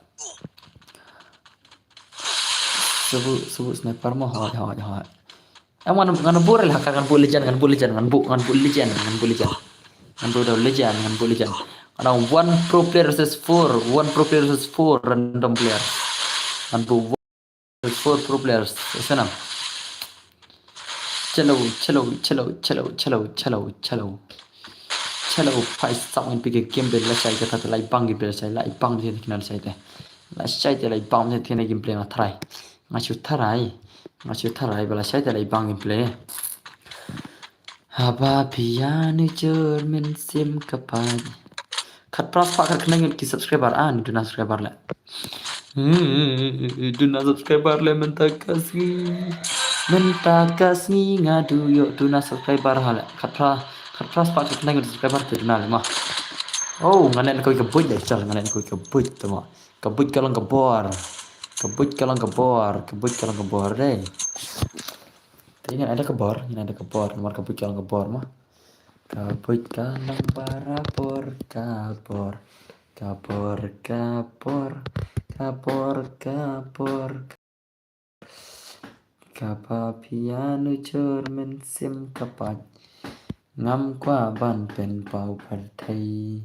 Sebu, sebu sniper ma. Hoi, hoi, hoi. Em, ngan, ngan buh rel Hakar, ngan buh legend, ngan buh legend, ngan buh, ngan buh legend, ngan buh legend. Ngan buh da legend, ngan buh legend. Ngan one pro player versus four, one pro player versus four random player. Ngan buh one versus four pro players. Sana. Chalo, chalo, chalo, chalo, chalo, chalo, chalo. Chalo, phai sap ngin pike game bel la shai kata te lai bang game bel la shai, lai bang je te kina la shai te. La shai te lai bang je te kina game play nga tharai. Nga shu tharai. Nga shu tharai ba la shai te lai bang game play. Haba phi ïa nujor mynsiem ka pait. Khatphra spah khatkhyndai ngut ki subscriber, ah, ni duna subscriber leh. Hmm, duna subscriber leh mynta ka sngi. Mynta ka sngi nga duh ïoh duna subscriber ha leh. Khatphra, khatphra spah khatkhyndai ngut subscriber te duna leh ma. Oh, nga leh na kawei ka buit leh, chal, nga leh na kawei ka buit te ma. Ka buit ka long ka bor. Ka buit ka long ka bor. Ka buit ka long ka bor dei. Te ngin ai da ka bor, ngin ai da ka bor, namar ka buit ka long ka bor ma. Ka buit ka long barabor ka bor. Ka bor, ka bor, ka bor, ka bor. Kaba phi ïa nujor mynsiem ka pait. Ngam kwah ban pynpaw pyrthei.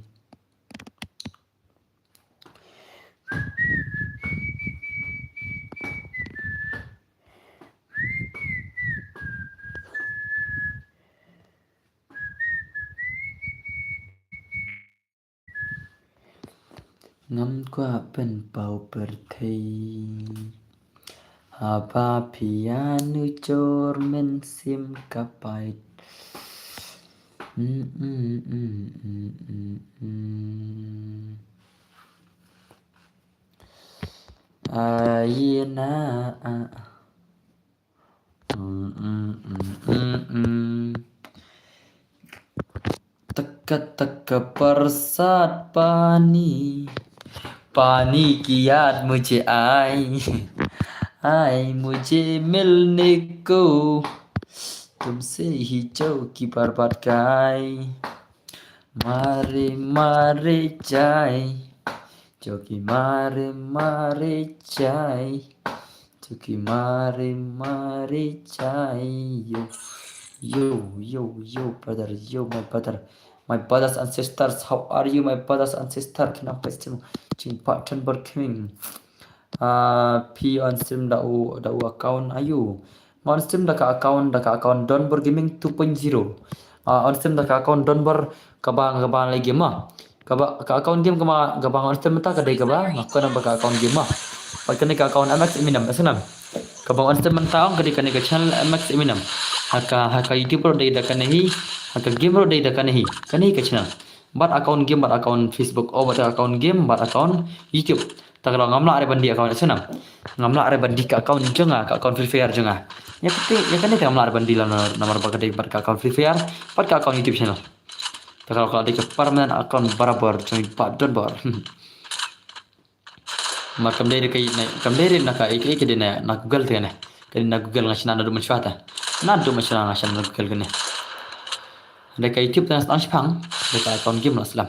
Ngam kwah pynpaw pyrthei. Haba phi ïa nujor mynsiem ka pait. Mm, mm, mm, mm, mm, mm. Ai na, ah. Mm, mm, mm, mm, mm. Taka taka barsat pani, pani ki yaad mujhe aaye, aaye mujhe milne ko, tumse hi jo ki barbad kaaye. Mare mare jaaye, jo ki mare mare jaaye, jo ki mare mare jaaye. Yo, yo, yo, yo, brother, yo, my brother, my brothers and sisters, how are you, my brothers and sisters? Kina pes tim chin pa ten bar kiming. Ah, phi on stream da u, da u account ayu. Nga on stream da ka account, da ka account Donbor Gaming two point zero. Ah, on stream da ka account Donbor kaba, kaba lagi ma. Kaba, ka account game kaba, kaba nga on stream mynta ka dei kaba, nga kona ba ka account game ma. Bad kane ka account M X Eminem, S N M. Kaba nga on stream mynta ong ka dei kane ka channel M X Eminem. Ha ka, ha ka YouTube ruh dei da kane hi, ha ka game ruh dei da kane hi. Kane hi ka channel. Bad account game, bad account Facebook, oh, bad account game, bad account YouTube. Ta ka daw ngam lah re ban die account S N M. Ngam lah re ban die ka account jong nga, ka account Free Fire jong nga. Ïa kane, ïa kane te ngam lah re ban die la na, namar ba ka dei bad ka account Free Fire, bad ka account YouTube channel. Ta ka daw ka dei ka permanent account barabor jong i Bah Donbor. Mar kam dei re ka i na, kam dei re na ka i, i ka dei na, na Google te ne. Ka dei na Google nga shna naduh mynshuwa te. Naduh mynshuwa nga shna na Google kane. Dei ka YouTube te nga sdang shipang, dei ka account game la slem.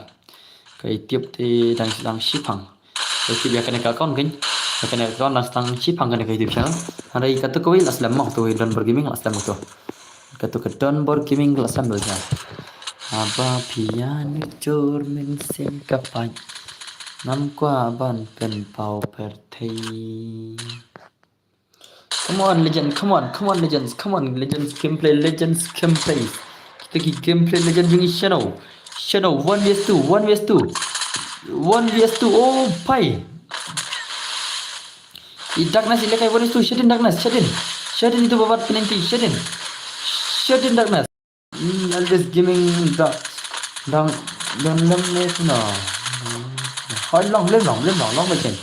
Ka YouTube te dang sdang shipang. Ka YouTube ïa kane ka account kein. Ïa kane ka account dang sdang shipang kane ka YouTube channel. Hynrei katu kawei la slem mo, katu kawei Donbor Gaming la slem katu. Katu ka Donbor Gaming la slem dei. Haba phi ïa nujor mynsiem ka pait. Ngam kwah ban pynpaw pyrthei. Come on, legend, come on, come on, legends, come on, legends, gameplay, legends, gameplay. Kita ki gameplay legend jong i Shadow. Shadow, one versus two, one versus two. One versus two, oh, pai. I Darkness, i lekai one versus two, shut in Darkness, shut in. Shut in itu babat penalty, shut in. Shut in Darkness. Hmm, L D S Gaming da, dang, dang lem ne tu na. Hai long, lem long, lem long, long bad ken.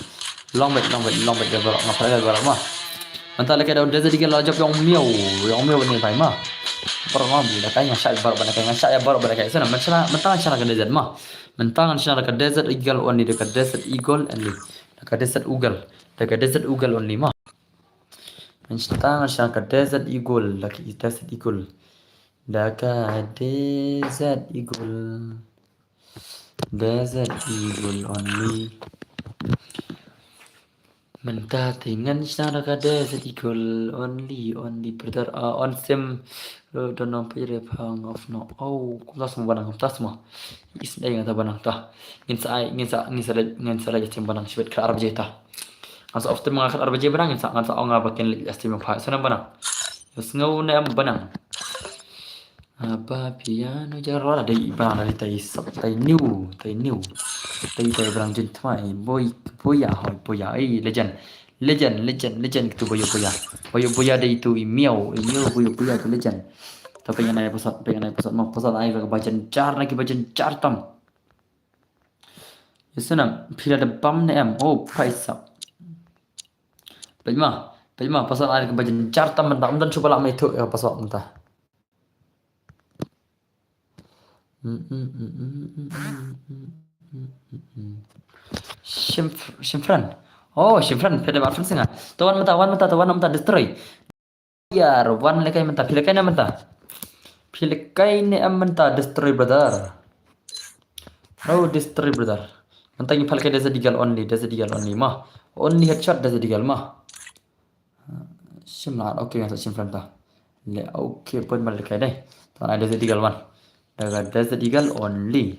Long bad, long bad, long bad, da barak, ngapa da barak ma. Mynta leh ka da Desert Eagle la jop yong miaw, yong miaw ni bai ma. Barak ma, da kai nga shai barak, da kai nga shai barak, da kai sana, mynta, mynta shana ka Desert ma. Mynta shana ka Desert Eagle, on ni da ka Desert Eagle, and ni da ka Desert Eagle. Da ka Desert Eagle only mo. Ngan shna, ngan shna ka Desert Eagle, da ka Desert Eagle. Da ka Desert Eagle. Desert Eagle only. Mynta te ngan shna da ka Desert Eagle only, only brother, ah, on sim, eh, don nang pere phang of no. Oh, kumta sma banang, kumta sma. Is dai ngata banang ta. Ngin sa ai, ngin sa, ngin sa leh, ngin sa leh jachim banang shibit ka ar baje ta. Ngan sa off stream nga ka ar baje banang, ngin sa, ngan sa ong nga ba kin leh jachim pha. Sana banang. Sngew ne em banang. Apa piano jar wala dei ba na dei tai sap tai new, tai new. Tai tai brang jin thmai boy, boya hoi boya. Eh, legend. Legend, legend, legend tu boya boya. Boya boya dei tu i miau, i miau boya boya tu legend. Tapi yang ai pasal, tapi yang ai pasal mau pasal ai ba bajan jar lagi bajan jar tam. Yesuna pila da bam ne em. Oh, paisa. Pejma, pejma pasal ai ka bajan jar tam mentah. Mentan cuba lah mai tu ya pasal mentah. Shim, Shimfran. Oh, Shimfran, pede ba Shimfran singa. Tawan mata, wan mata, tawan mata destroy. Yar, wan lekai mata, phi lekai ne mata. Phi lekai ne em mata destroy brother. Oh, destroy brother. Mata ngi pha lekai Desert Eagle only, Desert Eagle only ma. Only headshot Desert Eagle ma. Shim la, okay, ngan sa shim friend ta. Le, okay, pun balik kai dai. Tang ai Desert Eagle wan. Da ka Desert Eagle only.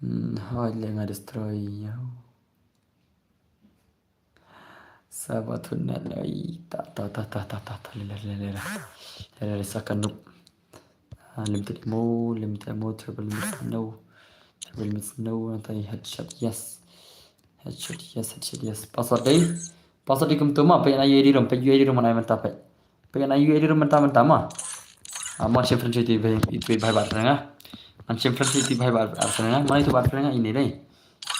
Hmm, hoi le nga destroy ya. Sabatun na lai ta ta ta ta ta ta ta le le le le le. Le le le saka noob. Ah, limited ammo, limited ammo, triple limit no. Triple limit no, nantai headshot, yes. Headshot, yes, headshot, yes. Password dei. Password dei kumtu ma, peit na U A D room, peit U A D room mana mynta peit. Peit na U A D room mynta mynta ma. Ah, mon shim friend shiti bai, itu bai bat friend nga. An shim friend shiti bai bat friend nga. Mana itu bat friend nga ini dei.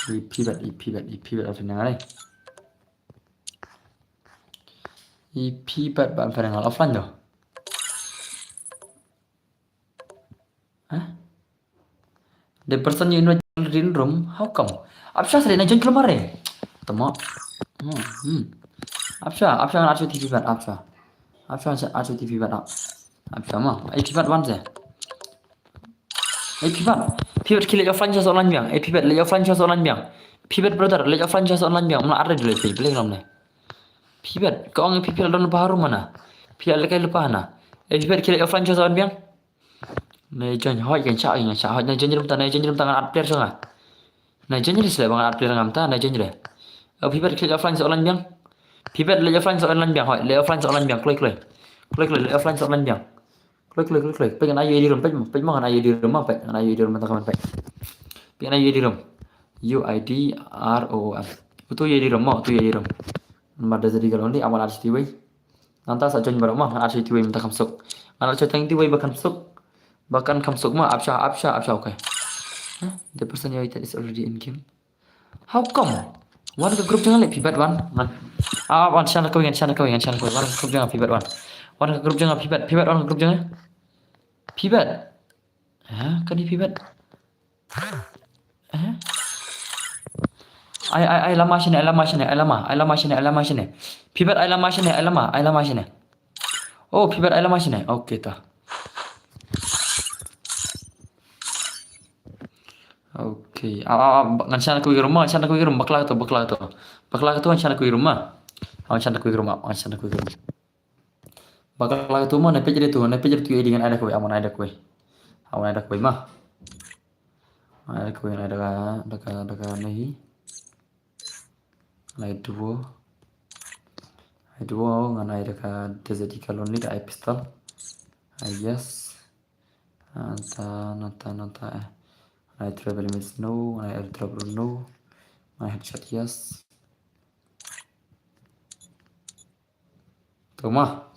I pivot, i pivot, i pivot friend nga dei. I pivot bat friend nga offline doh. Huh? The person you invite already in room. How come? Apsha sale na join klumare. Tama. Hmm. Hmm. Apsha, apsha ngan acho T V bat, apsha. Apsha ngan acho T V bat, ap. Apsha ma. Ai T V bat wan se. Ai T V bat. T V bat ki leh offline just online biang. Ai T V bat leh offline just online biang. T V bat brother, leh offline just online biang. Mana are dulu T V bat leh online. T V bat, ka ong T V bat don baharu mana. T V bat leh kai lupa na. Ai T V bat ki leh offline just online biang. Na join hoi kan cha kan cha hoi na join rum ta na join rum ta ngan add player sanga. Na join rum sele bang add player ngam ta na join re. Oh, T V bat click offline sa online biang. T V bat le offline sa online biang hoi le offline sa online biang kloi kloi. Kloi kloi le offline sa online biang. Kloi kloi kloi kloi. Peng na U A D rum peng peng ma na U A D rum ma peng na U A D rum ta kaman peng. Peng na U A D rum. U I D R O O M. Utu U A D rum ma utu U A D rum. Ma da jadi galon di aman add siti wei. Nangta sa join baroh ma ngan add sha itiwei mynta kham suk. Ngan add sha tang itiwei ba kham suk. Ba kan kham suk ma apsha apsha apsha okay. Huh? The person you invited is already in game. How come? Wan ka group jong nga le Pibat wan. Wan. Ah, wan shan kawei ngan shan kawei ngan shan kawei wan ka group jong nga Pibat wan. Wan ka group jong nga Pibat Pibat wan ka group jong nga. Pibat. Ha, kane Pibat. Eh? Ai ai ai lama shane ai lama shane ai lama ai lama shane ai lama shane. Pibat ai lama shane ai lama ai lama shane. Oh, Pibat ai lama shane. Okay ta. Okay. Ah, ah, ah, ngan shan kawei room ma, ngan shan kawei room bakla to bakla to. Bakla to ngan shan kawei room ma. Ngan shan kawei room ma, ngan shan kawei room. Bakla tu ma na page tu na page tu edi ngan ai da kawei aman ai da kawei. Aman ai da kawei ma. Ai da kawei ai da ka da ka da ka nahi. Ai duo. Ai duo ngan ai da ka desert eagle only da ai pistol. Ai yes. Nata nata nata eh. Ai travel miss no, ai airdrop no. Ai headshot yes. Tu ma.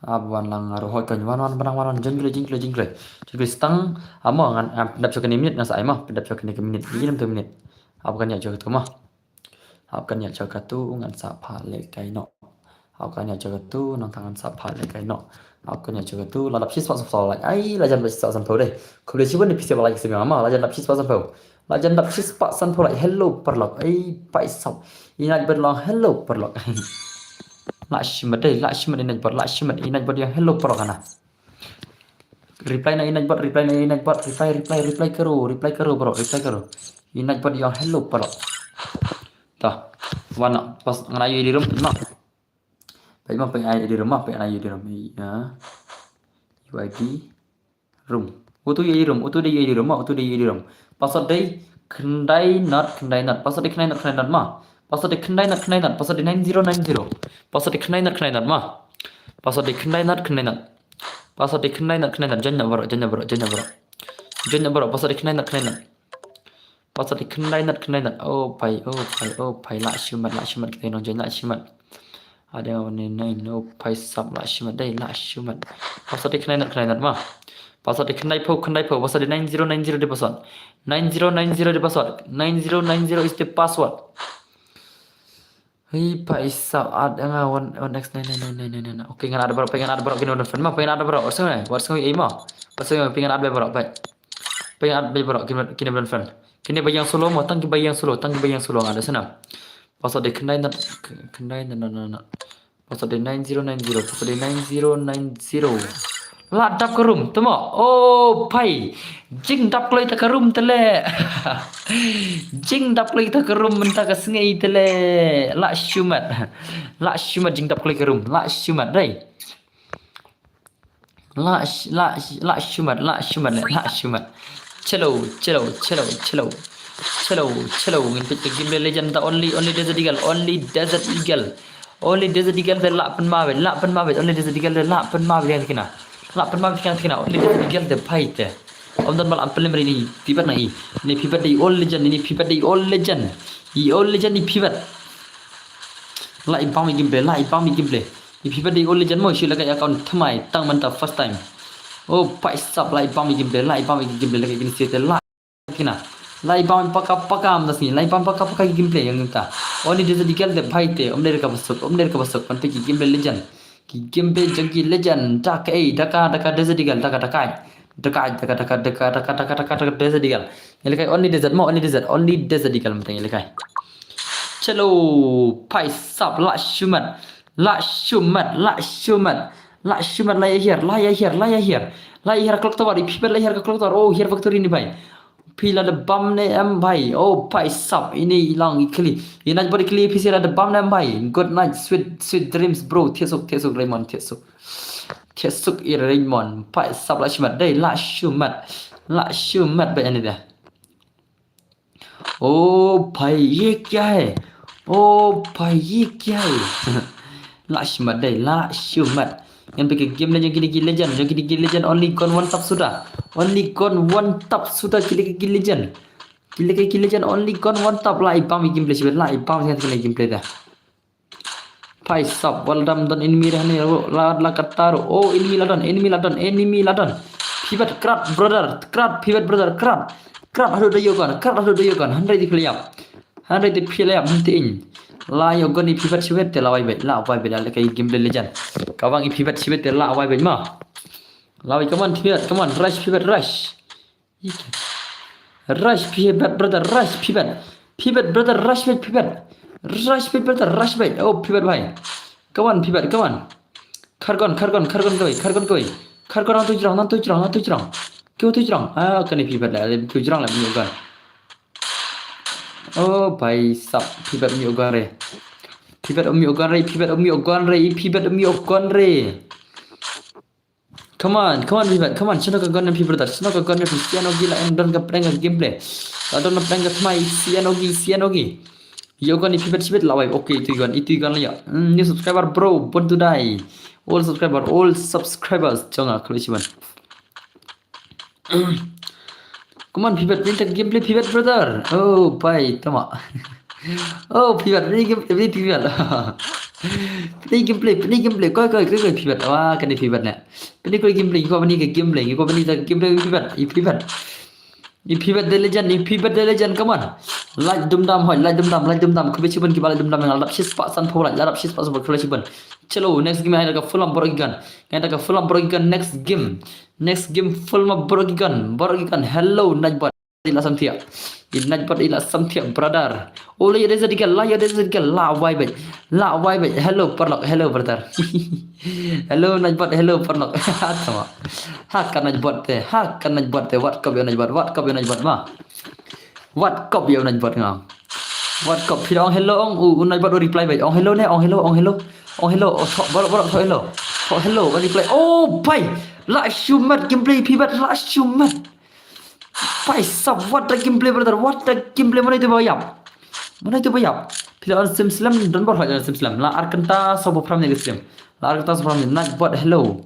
Ab wan lang aru hoi kan wan wan benang wan wan jengkle jengkle jengkle. Jengkle stang ama ngan am pendap chok ni minit ngan sa ai ma pendap chok ni minit. Ni minit. Ab kan ya chok tu ma. Ab kan ya chok tu ngan sa pha le kai no. Ab kan ya chok tu nang tangan sa pha le kai no. Ab kan ya chok tu lalap sis pa sa lai. Ai la jan ba sis pa sa pau deh. Khuble chiban ni pisa ba lai simi ama la jan lap sis pa sa pau. La jan dap shispah sanphew like. Hello paralok. Ei, paisap. I Nightbot long hello paralok. La shimet dei, la shimet i Nightbot, la shimet i Nightbot ïong hello paralok hana. Reply na i Nightbot, reply na i Nightbot, reply, reply, reply karo, reply karo bro, reply karo. I Nightbot ïong hello paralok. Ta, wan na, pas ngan ai U I D room, ma. Peit ma, peit ai U I D room, ma, peit ai U I D room. Ïa. U I D room. Utu U I D room, utu dei U I D room, ma, utu dei U I D room. Password dei khyndai not, khyndai not. Password dei khyndai not, khyndai not, ma. Password dei khyndai not, khyndai not. Password dei nine zero nine zero. Password dei khyndai not, khyndai not, ma. Password dei khyndai not, khyndai not. Password dei khyndai not, khyndai not. Join na baroh, join na baroh, join na baroh. Join na baroh, password dei khyndai not, khyndai not. Password dei khyndai not, khyndai not. Oh pai, oh pai, oh pai. La shimet, la shimet kita nongjoin, la shimet. Ada one nine, oh paisap, la shimet dei, la shimet. Password dei khyndai not, khyndai not, ma. Password dei khyndaiphew, khyndaiphew. Password dei nine zero nine zero dei password. Nine zero nine zero dei password. Nine zero nine zero is the password. Hei, paisap, add nga one, one X nine nine nine nine nine. Okay, ngan add baroh, peit ngan add baroh kine ba don friend, ma, peit ngan add baroh. Wat sngew, wat sngew ei, ma. Wat sngew, peit ngan add baroh, peit. Peit ngan add baroh kine, kine ba don friend. Kine ba ïeng solo, ma, tang ki ba ïeng solo, tang ki ba ïeng solo nga da sana. Password dei khyndai not, khyndai not, not, not, not. Password dei nine zero nine zero, password dei nine zero nine zero. La dap ka room, tama. Oh pai. Jingdap kloi ta ka room te le. Jingdap kloi ta ka room mynta ka sngi te le. La shimet. La shimet jingdap kloi ka room. La shimet dei. La sh-, la sh-, la shimet, la shimet, la shimet. Chalo, chalo, chalo, chalo. Chalo, chalo. Ngin peit ka game Legend ta only, only Desert Eagle, only Desert Eagle. Only Desert Eagle te lah pynmawit, lah pynmawit, only Desert Eagle te lah pynmawit ïa kine. Lah pynmawit ïa kine, only Desert Eagle te fight te. Om don bal am pelim ri ni, pivot na i. Ni pivot dei all legend, ni pivot dei all legend. I all legend ni pivot. Lah i bam i gameplay, lah i bam i gameplay. I pivot dei all legend mo, shi laka account thymmai, tang mynta first time. Oh, paisap lah i bam i gameplay, lah i bam i gameplay laka kine state lah. Kina. Lai bam paka paka am das ni. Lai bam paka paka ki gameplay ïa ngi ta. Only Desert Eagle te bhai te. Om der ka basuk. Om der ka basuk. Pan pe ki gameplay legend. Ki gameplay jong ki legend. Dak ei. Daka daka Desert Eagle. Daka daka. Daka daka daka daka daka daka daka Desert Eagle. Ngi lekai only Desert mo. Only Desert. Only Desert Eagle mynta ngi lekai. Chalo. Paisap. Lah shumat. Lah shumat. Lah shumat. Lah shumat. Lah ya hiar. Lah ya hiar. Lah ya hiar. Lah ya hiar clock tower. Ipi bat lah ya hiar clock tower. Oh, hiar factory ni bhai. Phi la da bam ne em bhai. Oh, paisap. Ini i long i khlieh. Ina bad i khlieh phi sha la da bam ne em bhai. Good night, sweet, sweet dreams, bro. Thiah suk, thiah suk, Raymond, thiah suk. Thiah suk i Raymond. Paisap lah shumat. Dei, lah shumat. Lah shumat bhai ini dah. Oh, bhai, ye kya hai? Oh, bhai, ye kya hai? Lah shumat dei, lah shumat. Ngan peit ka game la jong kine ki legend, jong kine ki legend, only gone one tap suda. Only gone one tap suda kine ki legend. Kine ki legend, only gone one tap. Lah i bam i gameplay shibit, lah i bam i gameplay dah. Paisap, wal dam don enemy reh ne, la, la katar. Oh, enemy la don, enemy la don, enemy la don. Pivot, krat, brother, krat, pivot, brother, krat. Krat, haduh da yogon, krat, haduh da yogon. Handai di piliap. Handai di piliap, nanti in. La yogon i pivot shibit, te la wai bet, la wai bet, la kai game de legend. Kawang i pivot shibit, te la wai bet ma. La wai, come on, pivot, come on, rush, pivot, rush. Rush pivot, brother, rush pivot. Pivot, brother, rush pivot, pivot. Rush pivot, brother, rush pivot. Oh, pivot bhai. Come on, pivot, come on. Khargon, khargon, khargon kawei, khargon kawei. Khargon nang tu jrong, nang tu jrong, nang tu jrong. Kyo tu jrong. Ah, kane pivot la, tu jrong la, miogon. Oh, bhai sab, pivot miogon re. Pivot miogon re, pivot miogon re, pivot miogon re. Come on, come on, pivot, come on. Shano ka gun na pivot, shano ka gun na pivot. Sian ogi la em don ka prank ka gameplay. La don ka prank ka tmai, sian ogi, sian ogi. Yo gun i pivot shibit la wai. Okay, itu gun, itu gun la ya. Hmm, new subscriber bro, born to die. All subscriber, all subscribers. Chonga, kalo shiban. Come on, pivot, pivot gameplay, pivot brother. Oh, bhai, tama. Oh, pivot, pivot gameplay, pivot. Pivot gameplay, pivot gameplay. Koi, koi, koi, koi, pivot. Wah, kane pivot ne. Pivot koi gameplay, koi bani ke gameplay, koi bani ke gameplay, pivot, i pivot. I pivot the legend, i pivot the legend, come on. Like dum dam hoi, like dum dam, like dum dam. Kube chibun ki ba like dum dam ngal dap shispah sanphew like, la dap shispah sanphew like chibun. Chalo, next game ai da ka full am borok gun. Ai da ka full am borok gun next game. Next game full ma borok gun, borok gun. Hello, night bot. La sam thiah. I Nightbot i la samthiah brother. O la ïoh da zat ïa ka, la ïoh da zat ïa ka, la wai bad. La wai bad. Hello paralok, hello brother. Hello Nightbot, hello paralok. Tama. Ha ka Nightbot te, ha ka Nightbot te, wat kop ïa u Nightbot, wat kop ïa u Nightbot ma. Wat kop ïa u Nightbot nga. Wat kop phi ong hello ong u, u Nightbot u reply bad. Ong hello ne, ong hello, ong hello. Ong hello, oh, thoh, baroh, baroh, thoh hello. Thoh hello, ba reply. Oh, bhai. La shu mat gameplay phi bad, la shu mat. Bhai sab, what the gameplay brother, what the gameplay, mano ito ba ïap. Mano ito ba ïap. Phi la on sim slam, don bor hoi on sim slam. La ar kynta sawphew phra minit ka stream. La ar kynta sawphew phra minit, Nightbot hello.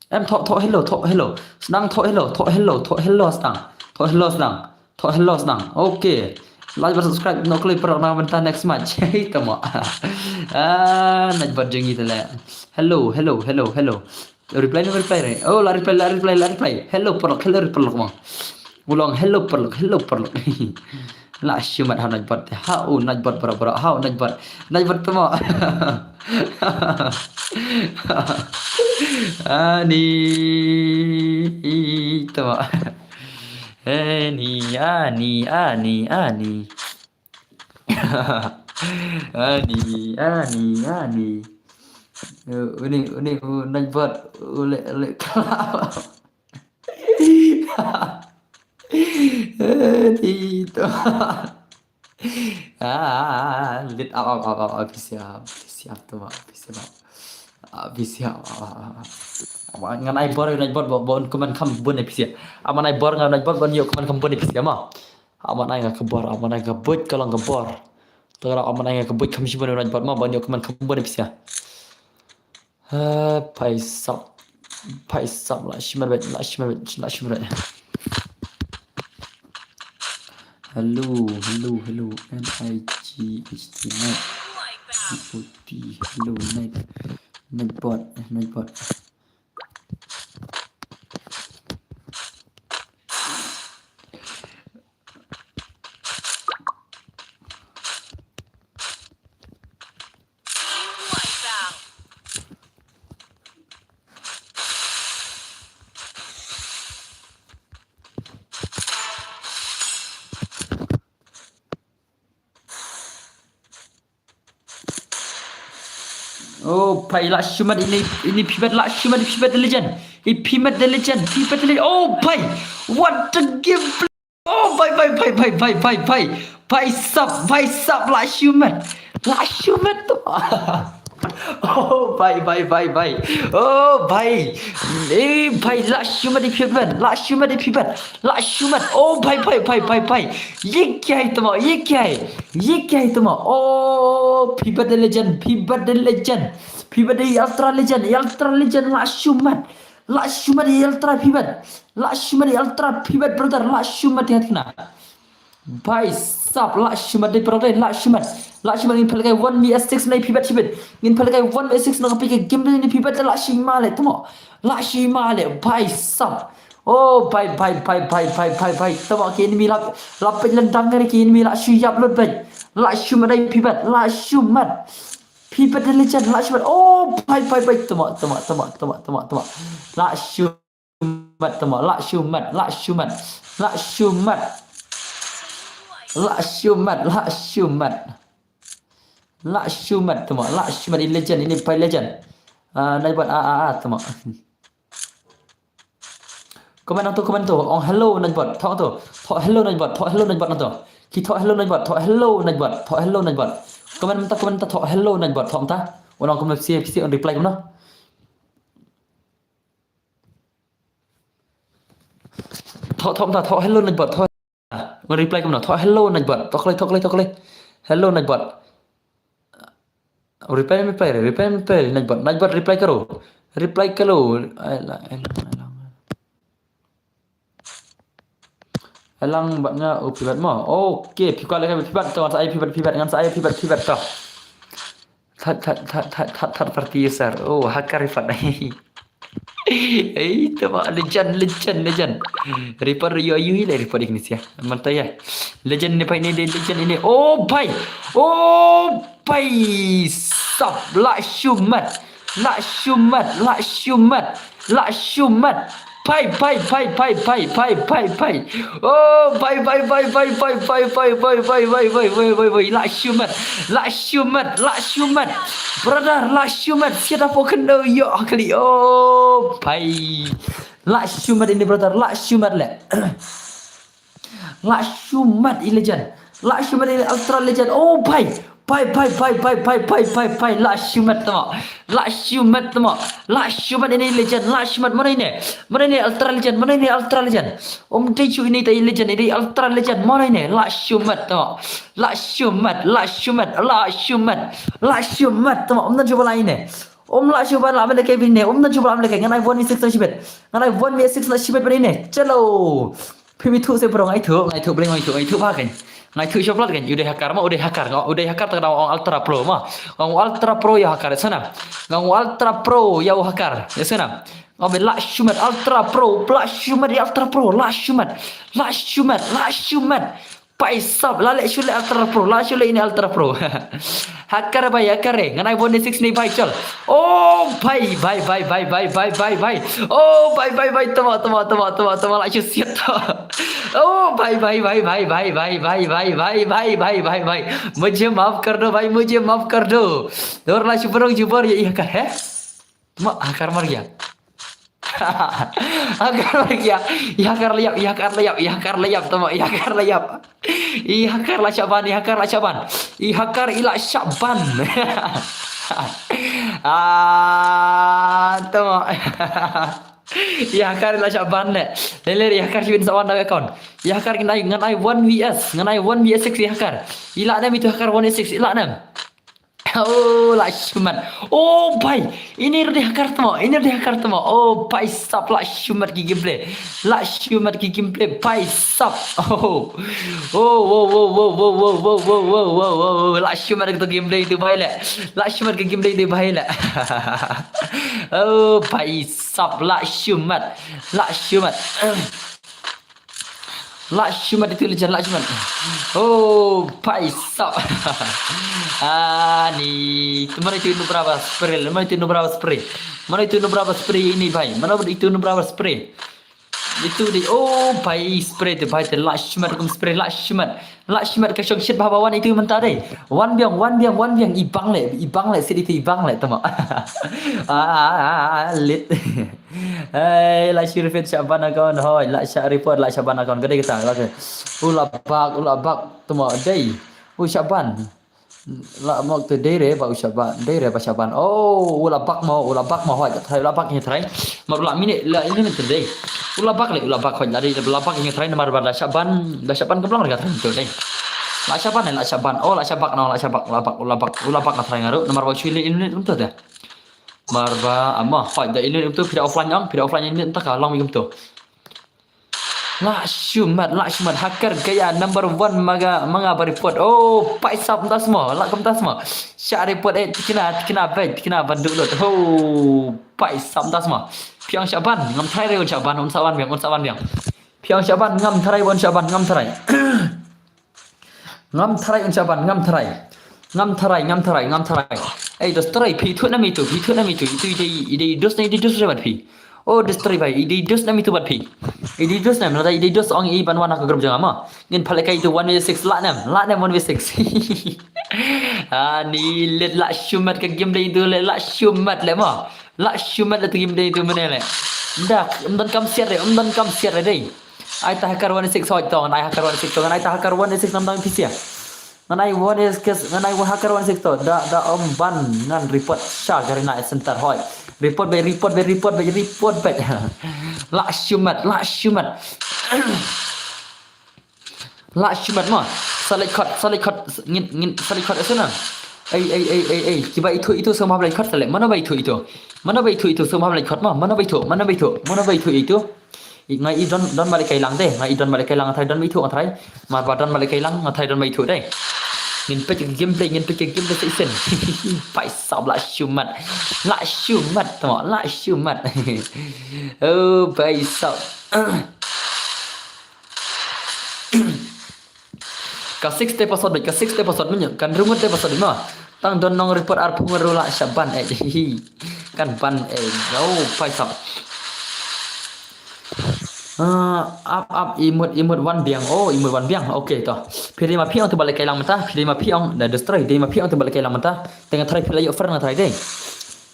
Em thoh, thoh hello, thoh hello. Sdang thoh hello, thoh hello, thoh hello sdang. Thoh hello sdang. Thoh hello sdang. Okay. Like bad subscribe, noh kloi paralok na ka bynta next match. Hei tama. Ah, Nightbot jong ngi te leh. Hello, hello, hello, hello. Reply ne reply re. Oh, la reply, la reply, la reply. Hello paralok, hello paralok bang. U la ong hello paralok, hello paralok. La shu mat ha u Nightbot. Ha u Nightbot baroh baroh. Ha u Nightbot. Nightbot tama. Ani tama. Ani, ani, ani, ani. Ani, ani, ani. Uh, uni, uni, u Nightbot, u leh, u leh. Ani to. Ah, lit up, up, up, up, up, phi siap, phi siap to, phi siap. Ah, phi siap. Ngan ai bor ïa u Nightbot ba, ba un comment kham bun ïa phi siap. Ngan ai bor ïa u Nightbot ba un ïoh comment kham bun ïa phi siap ma. Ngan ai nga ka bor, ngan ai ka buit ka long ka bor. Te ka long ngan ai nga ka buit kham shibun ïa u Nightbot ma ba un ïoh comment kham bun ïa phi siap. Ah, bhai sab. Bhai sab, la shu mat bad, la shu mat bad, la shu mat bad. Hello, hello, hello. N I G H T night. G O T, hello, night. Nightbot, eh, Nightbot. Oh, bhai, la shu mat ini, ini phi bad, la shu mat, phi bad the legend. I phi mat the legend, phi mat the legend. Oh, bhai, what the game. Oh, bhai, bhai, bhai. Bhai sab, bhai sab, la shu mat. La shu mat to. Oh, bhai, bhai, bhai, bhai. Oh, bhai. Eh, bhai, la shu mat i phi bad. La shu mat i phi bad. La shu mat. Oh, bhai, bhai, bhai, bhai, bhai. Ye kya hai tuma? Ye kya hai? Ye kya hai tuma? Oh, phi bad the legend. Phi bad the legend. Phi bad the ultra legend. Ultra legend, la shu mat. La shu mat i ultra phi bad. La shu mat i ultra phi bad, brother. La shu mat i hatkna. Bhai sab, la shu mat dei paralok dei, la shu mat. La shu mat, ngin pynlehkai one mi S six na i phi bad shibit. Ngin pynlehkai one mi S six na ka phi ka game ni phi bad, la shu ma le tuma. La shu ma le, bhai sab. Oh, bhai, bhai, bhai. Tuma ki enemy la, la pynlendang ki enemy, la shu ïap lut bad. La shu mat dei phi bad, la shu mat. Phi bad the legend, la shu mat. Oh, bhai, bhai, bhai. Tuma, tuma, tuma, tuma, tuma, tuma. La shu mat tuma, la shu mat, la shu mat, la shu mat. La shu mat, la shu mat. La shu mat tuma, la shu mat, i legend, ini bhai legend. Ah, Nightbot, ah, ah, ah, tuma. Comment nangto, comment to. Ong hello Nightbot, thoh to. Thoh hello Nightbot, thoh hello Nightbot nangto. Ki thoh hello Nightbot, thoh hello Nightbot, thoh hello Nightbot. Comment mynta, comment mynta, thoh hello Nightbot, thoh mynta. Un ong kumno phi, phi, phi, un reply kumno. Thoh, thoh mynta, thoh hello Nightbot, thoh. Ngan reply kumno, thoh hello Nightbot. Thoh kloi, thoh kloi, thoh kloi. Hello Nightbot. Reply, reply, reply, reply, Nightbot. Nightbot reply karo. Reply karo. Ai la, ai la, ai la. Alang bad nga u phi bad mo. Okay, phi kwah lehkai phi bad to, ngan sa ai phi bad, phi bad, ngan sa ai phi bad, phi bad to. That, that, that, that, that, that party user. Oh, hacker report. Ei, tama legend, legend, legend. Report ïa u, ïa u le report Ignitia. Mynta ïa. Legend ni bhai ni, legend ini. Oh bhai. Oh bhai sab, la shu mat. La shu mat, la shu mat. La shu mat. Phai, phai, phai, phai, phai, phai, phai, phai. Oh, phai, phai, phai, phai, phai, phai, phai, phai, phai, phai, phai, phai, phai, phai. Lah shimet, lah shimet, lah shimet. Brother, lah shimet. Siat hapoh khyndew ïoh ha khlieh. Oh, phai. Lah shimet ine brother, lah shimet leh. Lah shimet i legend. Lah shimet i ultra legend. Oh, phai. Phai, phai, phai, phai, phai, phai, phai, phai. Lah shimet tamo. Lah shimet tamo. Lah shimet ine i legend. Lah shimet mano ine. Mano ine ultra legend. Mano ine ultra legend. Um dei shu ine i legend. Ine i ultra legend. Mano ine. Lah shimet tamo. Lah shimet. Lah shimet. Lah shimet. Lah shimet tamo. Um dei shu ba lah ine. Um lah shu ba lah ba leh kai bine. Um dei shu ba lah ba leh kai. Ngan ai one v six na shibit. Ngan ai one v six na shibit ba ine. Chalo. Phi mi thuh se bro, ngai thuh, ngai thuh, bro, ngai thuh, ngai thuh ba kan. Ngai thuh shop lot kan. U dei hacker ma, u dei hacker, u dei hacker ta ka dang ong ultra pro ma. Ong ultra pro ïa hacker, sana. Ong ultra pro ïa u hacker, ïa sana. Ong be lah shimet ultra pro, lah shimet ïa ultra pro, lah shimet. Lah shimet, lah shimet. Paisap, lah leh shu leh ultra pro, lah shu leh ine ultra pro. Hacker bai, hacker eh. Ngan ai one v six ne bai chal. Oh, bhai, bhai, bhai. Oh, bhai, bhai, bhai, tamo, tamo, tamo, tamo, tamo, lah shu siat to. Oh, bhai, bhai, bhai, bhai, bhai, bhai, bhai, bhai, bhai, bhai, bhai, bhai. Mujhe maaf kar do, bhai, mujhe maaf kar do. Dor lah shu barong jubor ïa i hacker, eh? Tamo, hacker mar gaya. Hacker mar gaya. I hacker la ïap, i hacker la ïap, i hacker la ïap, tamo, i hacker la ïap. I hacker lah shah ban, i hacker lah shah ban. I hacker i lah shah ban. Ah, tamo. I hacker i lah shah ban ne. Lele, i hacker shibit sa wan da account. I hacker ngan ai, ngan ai one v s, ngan ai one v six i hacker. I lah nem itu hacker one v six, i lah nem. Oh, lah shimet. Oh, bhai. Ine ruh dei hacker tamo, ine ruh dei hacker tamo. Oh, paisap lah shimet ki gameplay. Lah shimet ki gameplay, paisap. Oh. Oh, wow, wow, wow. Lah shimet ki gameplay itu bhai leh. Lah shimet ki gameplay itu bhai leh. Oh, paisap lah shimet. Lah shimet. Lah shimet itu legend, lah shimet. Oh, paisap. Ani, mano itu Nubra ba spray, mano itu Nubra ba spray. Mano itu Nubra ba spray ine bhai. Mano itu Nubra ba spray. Itu dei, oh, bhai spray te bhai te lah shimet kum spray, lah shimet. Lah shimet ka shong shit bha ba wan itu mynta dei. Wan biang, wan biang, wan biang, i bang leh, i bang leh, sit itu i bang leh, tamo. Ah, ah, ah, ah, lit. Hey, lah shu report shah ban account, hoi, lah shah report, lah shah ban account, ka dei kata, lah ke. U lah bak, u lah bak, tamo, dei. U shah ban. Lah mok te dei re, ba u shah ban, dei re, ba shah ban. Oh, u lah bak mo, u lah bak mo, hoi, ka trai, u lah bak ïa trai. Mar u lah minit, lah ini minit dei. U lah bak leh, u lah bak, hoi, lah dei, u lah bak ïa trai, namar ba lah shah ban, lah shah ban ka blong re ka trai tu dei. Lah shah ban, lah shah ban. Oh, lah shah bak, no, lah shah bak, lah bak, u lah bak, u lah bak ka trai nga ruh, namar ba shu leh ini minit kumto te. Mar ba, ama, hoi, da ini kumto, phi da offline ong, phi da offline ini mynta ka long mi kumto. Lah shimet, lah shimet, hacker gaya number one ma nga, ma nga ba report. Oh, paisap mynta sma, lah kumta sma. Shah report eh, tikna, tikna bhai, tikna ban duh lut. Oh, paisap mynta sma. Phi ong shah ban, ngam tharai re un shah ban, un shah ban biang, un shah ban biang. Phi ong shah ban, ngam tharai un shah ban, ngam tharai. Ngam tharai un shah ban, ngam tharai. Ngam tharai, ngam tharai, ngam tharai. Ei, dos tharai, phi thuh nam itu, phi thuh nam itu, itu i dei, i dei dos ne, i dei dos re bad phi. Oh, dos tharai bhai, i dei dos nam itu bad phi. I dei dos nam, nada i dei dos ong i ban wan ha ka group jong nga ma. Ngin pha lehkai itu one v six lah nam, lah nam one v six. Ani leh lah shimet ka game dei itu leh, lah shimet leh ma. Lah shimet leh tu game dei itu mane leh. Dak, ym donkam siat re, ym donkam siat re dei. Ai ta hacker one six hoi to, ngan ai hacker one six to, ngan ai ta hacker one six nam dang phi sia. Ngan ai one six, ngan ai hacker one six to, da, da ym ban, ngan report sha Garena Center hoi. Report beit, report beit, report beit, report beit. Lah shimet, lah shimet. Lah shimet ma. Sa leit khot, sa leit khot, ngin, ngin, sa leit khot ïa sna. Ei, ei, ei, ei, ei, kiba ithuh itu sngewbha ba leit khot sa leit. Mano ba ithuh itu? Mano ba ithuh itu sngewbha ba leit khot ma? Mano ba ithuh? Mano ba ithuh? Mano ba ithuh itu? I, nga i don, don ba leit kai lang dei. Nga i don ba leit kai lang, nga tharai don ba ithuh, nga tharai. Mar ba don ba leit kai lang, nga tharai don ba ithuh dei. Ngin peit ka gameplay, ngin peit ka gameplay sa shisien. Paisap lah shimet. Lah shimet tamo, lah shimet. Oh, paisap. Ka six te password beit, ka six te password mynta, kan rung te password ma. Tang don nong report arphew ngut ruh lah shah ban eh. Kan ban eh. Oh, paisap. Ah, ap ap, i mut, i mut wan biang. Oh, i mut wan biang. Okay to. Phi dei ma phi ong to ba lehkai lang mynta. Phi dei ma phi ong, da destroy. Dei ma phi ong to ba lehkai lang mynta. Te nga try phi la ïoh friend, nga try dei.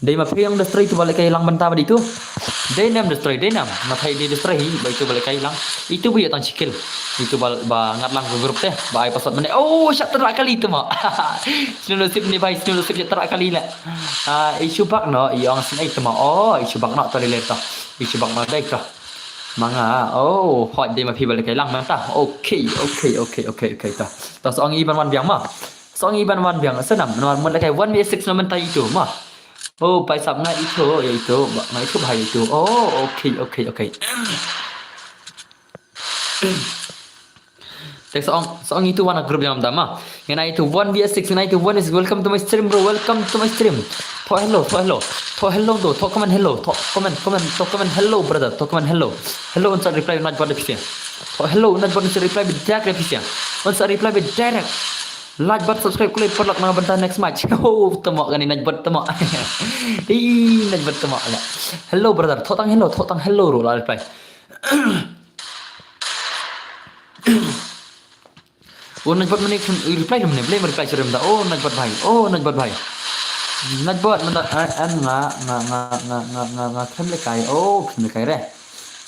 Dei ma phi ong destroy to ba lehkai lang mynta ba dei to. Dei nem destroy, dei nem. Nga try dei destroy hi ba ito ba lehkai lang. Ito ba ïoh tang shi kill. Ito ba, ba ngat lang ka group te. Ba ai password mynne. Oh, shah tyrah kali to mo. Sniew nasib ne bhai, sniew nasib, shah tyrah kali leh. Ah, i shu bak noh, i ong sniew ai to mo. Oh, i shu bak noh to lei lei to. I shu bak noh dei to. Ma nga, oh, hooid, dei ma phi ba lehkai lang mynta. Okay, okay, okay, okay, okay to. To sa ong i ban wan biang mo. Sa ong i ban wan biang, sa nam, namar mut lehkai one v six noh mynta ito mo. Oh, paisap nga ito, ïa ito, ba, nga ito bha ïa ito. Oh, okay, okay, okay. Te sa ong, sa ong ito wan ha group jong nga mynta mo. Ngan ai ito one v six, ngan ai ito one v six. Welcome to my stream, bro. Welcome to my stream. Thoh hello, thoh hello. Thoh hello to, thoh comment hello. Thoh comment, comment, thoh comment hello, brother. Thoh comment hello. Hello, un sa reply, un sa reply bad direct. Thoh hello, un sa reply bad direct. Un sa reply bad direct. Like bad subscribe khublei paralok, na ka bynta next match. Oh, tymok kane, Nightbot tymok. Ih, Nightbot tymok la. Hello brother, thoh tang hello, thoh tang hello ruh la reply. Oh, Nightbot mynne khlem reply, mynne blei reply shuh mynta. Oh, Nightbot bhai. Oh, Nightbot bhai. Nightbot mynta, eh, em nga, nga, nga khlem lehkai. Oh, khlem lehkai re.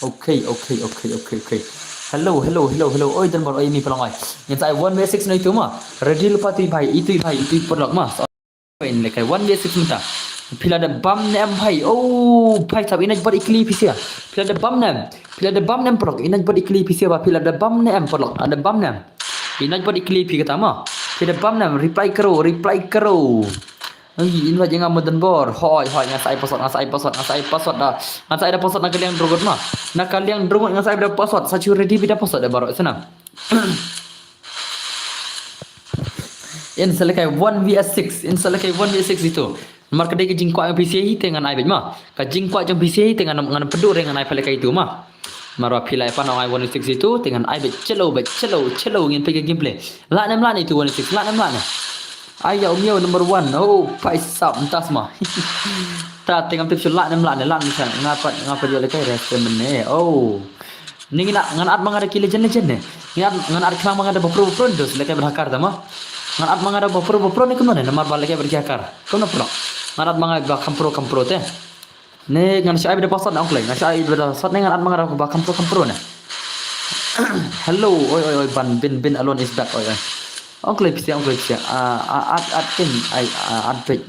Okay, okay, okay, okay, okay. Hello, hello, hello, hello. Oi, Donbor, oi, mi paralok oi. Ngan sa ai one v six na ito mo. Ready lypa, ito i bhai, ito i bhai, ito i paralok mo. Sa ong in lehkai one v six mynta. Phi la da bam ne em bhai? Oh, bhai sahab, i Nightbot i kylli phi sha. Phi la da bam ne em? Phi la da bam ne em paralok? I Nightbot i kylli phi sha ba phi la da bam ne em paralok? La da bam ne em? I Nightbot i kylli phi kata mo. Phi da bam ne em? Reply karo, reply karo. Ai, invite ïa nga mo Donbor. Hooid, hooid, nga sa ai password, nga sa ai password, nga sa ai password da. Nga sa ai da password na ka liang drungut mo. Na ka liang drungut nga sa ai da password. Sa shu ready beit da password da baroh, sa nam. In sa lehkai one v six, in sa lehkai one v six ito. Namar ka dei ka jingkwah jong phi sha hi te ngan ai beit mo. Ka jingkwah jong phi sha hi te ngan, ngan pynduh re, ngan ai phi lehkai ito mo. Namar ba phi la ïa pan ong ai one v six ito te ngan ai beit. Chalo beit, chalo, chalo, ngin peit ka gameplay. Lah ne em, lah ne ito one v six, lah ne em, lah ne. Ai ïa u miaw number one. Oh, paisap mynta sma. Ta te ngam tip shuh lah ne em, lah ne, lah ne sha. Nga pat, nga pat ïoh lehkai re te mynne. Oh. Ni ngan at, ngan at ma nga da ki legend legend ne. Ngan at, ngan at khnang ma nga da ba pro ba pro ne, dos lehkai bad hacker ta mo. Ngan at ma nga da ba pro ba pro ne kumno ne, namar ba lehkai bad ki hacker. Kumno pro. Ngan at ma nga ba kham pro kham pro te. Ne ngan shah ai beit da password ne, ong kloi. Ngan shah ai beit da password ne, ngan at ma nga da ba kham pro kham pro ne. Hello, oi oi oi, ban bin bin alone is back, oi oi. Ong kloi phi sha, ong kloi phi sha. Ah, ah, at, at kin, ai, ah, at beit.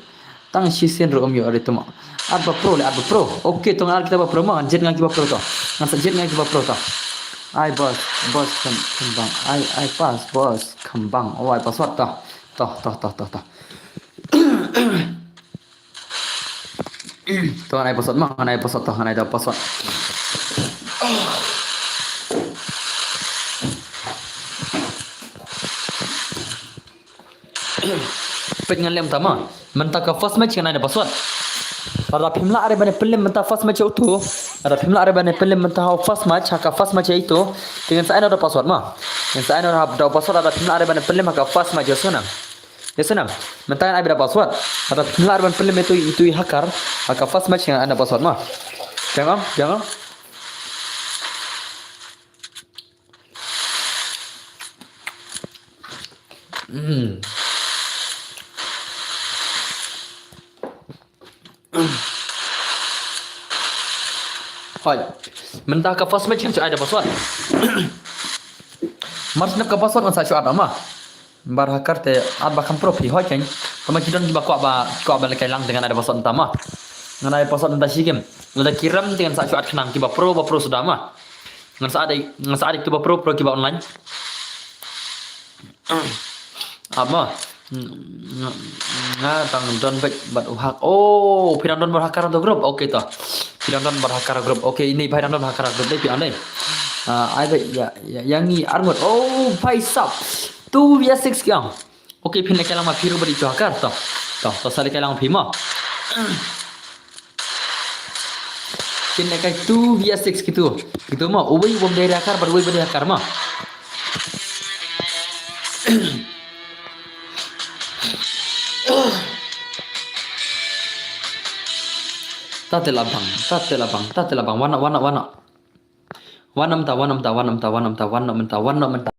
Tang shisien ruh um ïoh re tymok. At ba pro le, at ba pro. Okay, to ngan at kita ba pro mo, ngan jied nga ki ba pro to. Ngan sa jied nga ki ba pro to. Ai boss, boss kham, kham bang. Ai, ai pass, boss kham bang. Oh, ai password to. To, to, to, to, to. To ngan ai password mo, ngan ai password to, ngan ai da password. Peit ngan lem ta mo. Mynta ka first match ngan ai da password. Lada phim lah re ban pynlem mynta first match ïa uto. Lada phim lah re ban pynlem mynta ha first match, ha ka first match ïa ito. Te ngan sa ai noh da password mo. Ngan sa ai noh da password lada phim lah re ban pynlem ha ka first match, ïa sngewbha. Ïa sngewbha. Mynta ngan ai beit da password. Lada phim lah re ban pynlem ïa ito, ito i hacker. Ha ka first match ngan ai da password mo. Jangan, jangan. Hmm. Hooid. Mynta ka first match ngan shu ai da password. Mar shu nep ka password ngan sa shu at mo. Bar hacker te at ba kham pro phi, hooid keiñ. Tangba ki don kiba kwah ba, kwah ba lehkai lang te ngan ai da password mynta mo. Ngan ai password mynta shi game. Lada ki rem te ngan sa shu at khnang kiba pro ba pro suda mo. Ngan sa ai, ngan sa ai kiba pro, pro kiba online. Ap mo. Nga, nga tang don bad, bad u hak. Oh, phi dang don bad hacker to group. Okay to. Phi dang don bad hacker group. Okay, ini phi dang don hacker group dei phi online. Ah, ai bad ïa, ïa, ïa ngi arngut. Oh, paisap. Two v six keiñ. Okay, phin lehkai lang ma phi ruh bad ito hacker to. To, to sa lehkai lang phi mo. Kin lehkai two v six kito. Kito mo, uwei u bym dei hacker bad uwei ba dei hacker mo. Ta te la bang, ta te la bang, ta te la bang. Wan noh, wan noh, wan noh. Wan noh mynta, wan noh mynta, wan noh mynta, wan noh mynta, wan noh mynta, wan noh mynta.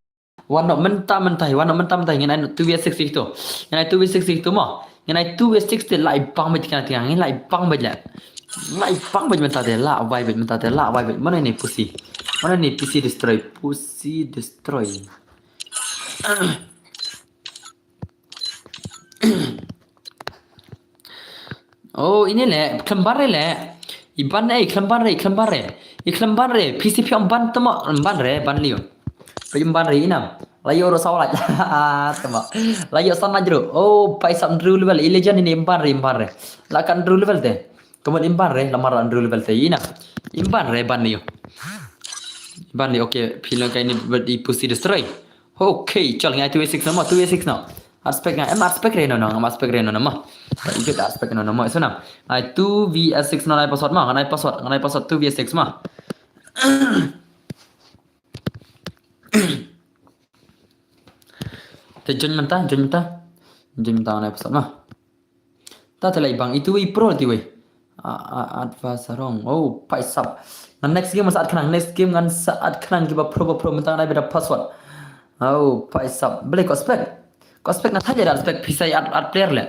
Wan noh mynta mynta, wan noh mynta mynta. Ngin ai two v six ïa kito. Ngin ai two v six ïa kito mo. Ngin ai two v six te lah i bang beit kane te, ngin lah i bang beit lah. Lah i bang beit mynta te, lah wai beit mynta te, lah wai beit. Mano ine pussy? Mano ine pussy destroy? Pussy destroy. Oh, ine le, khlem ban re le. I ban re, i khlem ban re, i khlem ban re. I khlem ban re, P C P ong ban temo, ban re, ban liu. Ba im ban re inam. La ïoh ruh saw lait. Temo. La ïoh san lait ruh. Oh, paisap hynriew level. I legend ine im ban re, im ban re. La kat hynriew level te. Ka mut im ban re, la mar hynriew level te inam. Im ban re, ban liu. Ban liu, okay. Phi long kai ni bad i pussy destroy. Okay, chal ngai two v six no mo, two v six no. Aspect ngai, em aspect re no no, em aspect re no no mo. Ba i jot aspect no no mo, so na. Ngai two v six no, ngai password mo, ngai password, ngai password two v six mo. Te join mynta, join mynta. Join mynta ngai password mo. Ta te lai bang, itu i pro ti wei. A, a, adva sarong. Oh, paisap. Ngan next game ngan sa at khnang, next game ngan sa at khnang kiba pro, ba pro mynta ngan ai beta password. Oh, paisap. Bele ko spek. Ko spek nga thaj da spek pisa at, at player le.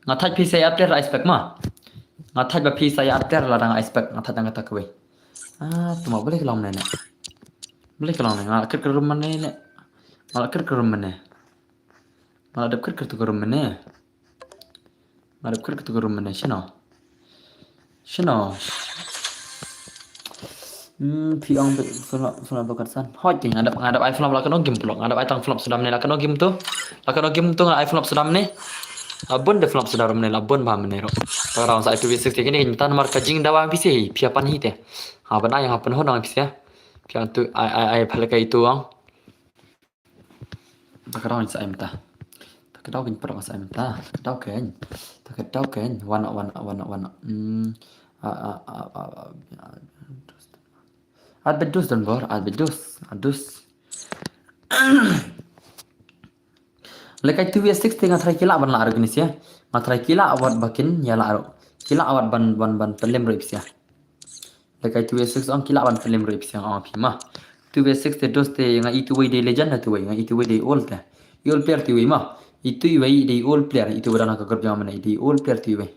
Nga thaj pisa at player ai spek ma. Nga thaj ba pisa at player la dang ai spek, nga thaj dang kata kwei. Ah, tuma bele ko long ne ne. Bele ko long ne, nga kir kir rum ne ne. Nga kir kir rum ne. Nga dep kir kir tu rum ne. Nga dep kir kir tu rum ne, shino. Shino. Hmm, phi ong be flop, flop ba kat san. Hoi, nga dep, nga dep ai flop la kano game pulok. Nga dep ai tang flop sudam ne la kano game tu. La kano game tu nga ai flop sudam ne. La bun de flop sudam ne, la bun ba mene ro. Ta round sa ai two v six te kini tan mar ka jing dawa pisi, pia pan hi te. Ha ban ai ha pan ho dang pisi. Pia tu ai, ai, ai phalaka itu ang. Ta ka daw sa ai mynta. Ta ka daw kein, paralok sa ai mynta. Ta ka daw kein. Ta ka daw kein. Wan, wan, wan, wan. Hmm. A, a, a, a, a. At bedus don bor, at bedus, at dus. Lekai two v six te nga try ki lah ban lah ruh kini sia. Nga try ki lah awat bakin ïa lah ruh. Ki lah awat ban, ban, ban pynlem ruh ip sia. Lekai two v six ong ki lah ban pynlem ruh ip sia ong phi ma. Two v six te dos te nga itu wei dei legend na tu wei, nga itu wei dei old te. I old player tu wei ma. Itu wei dei old player, itu wei dana ka group jong mane dei old player tu wei.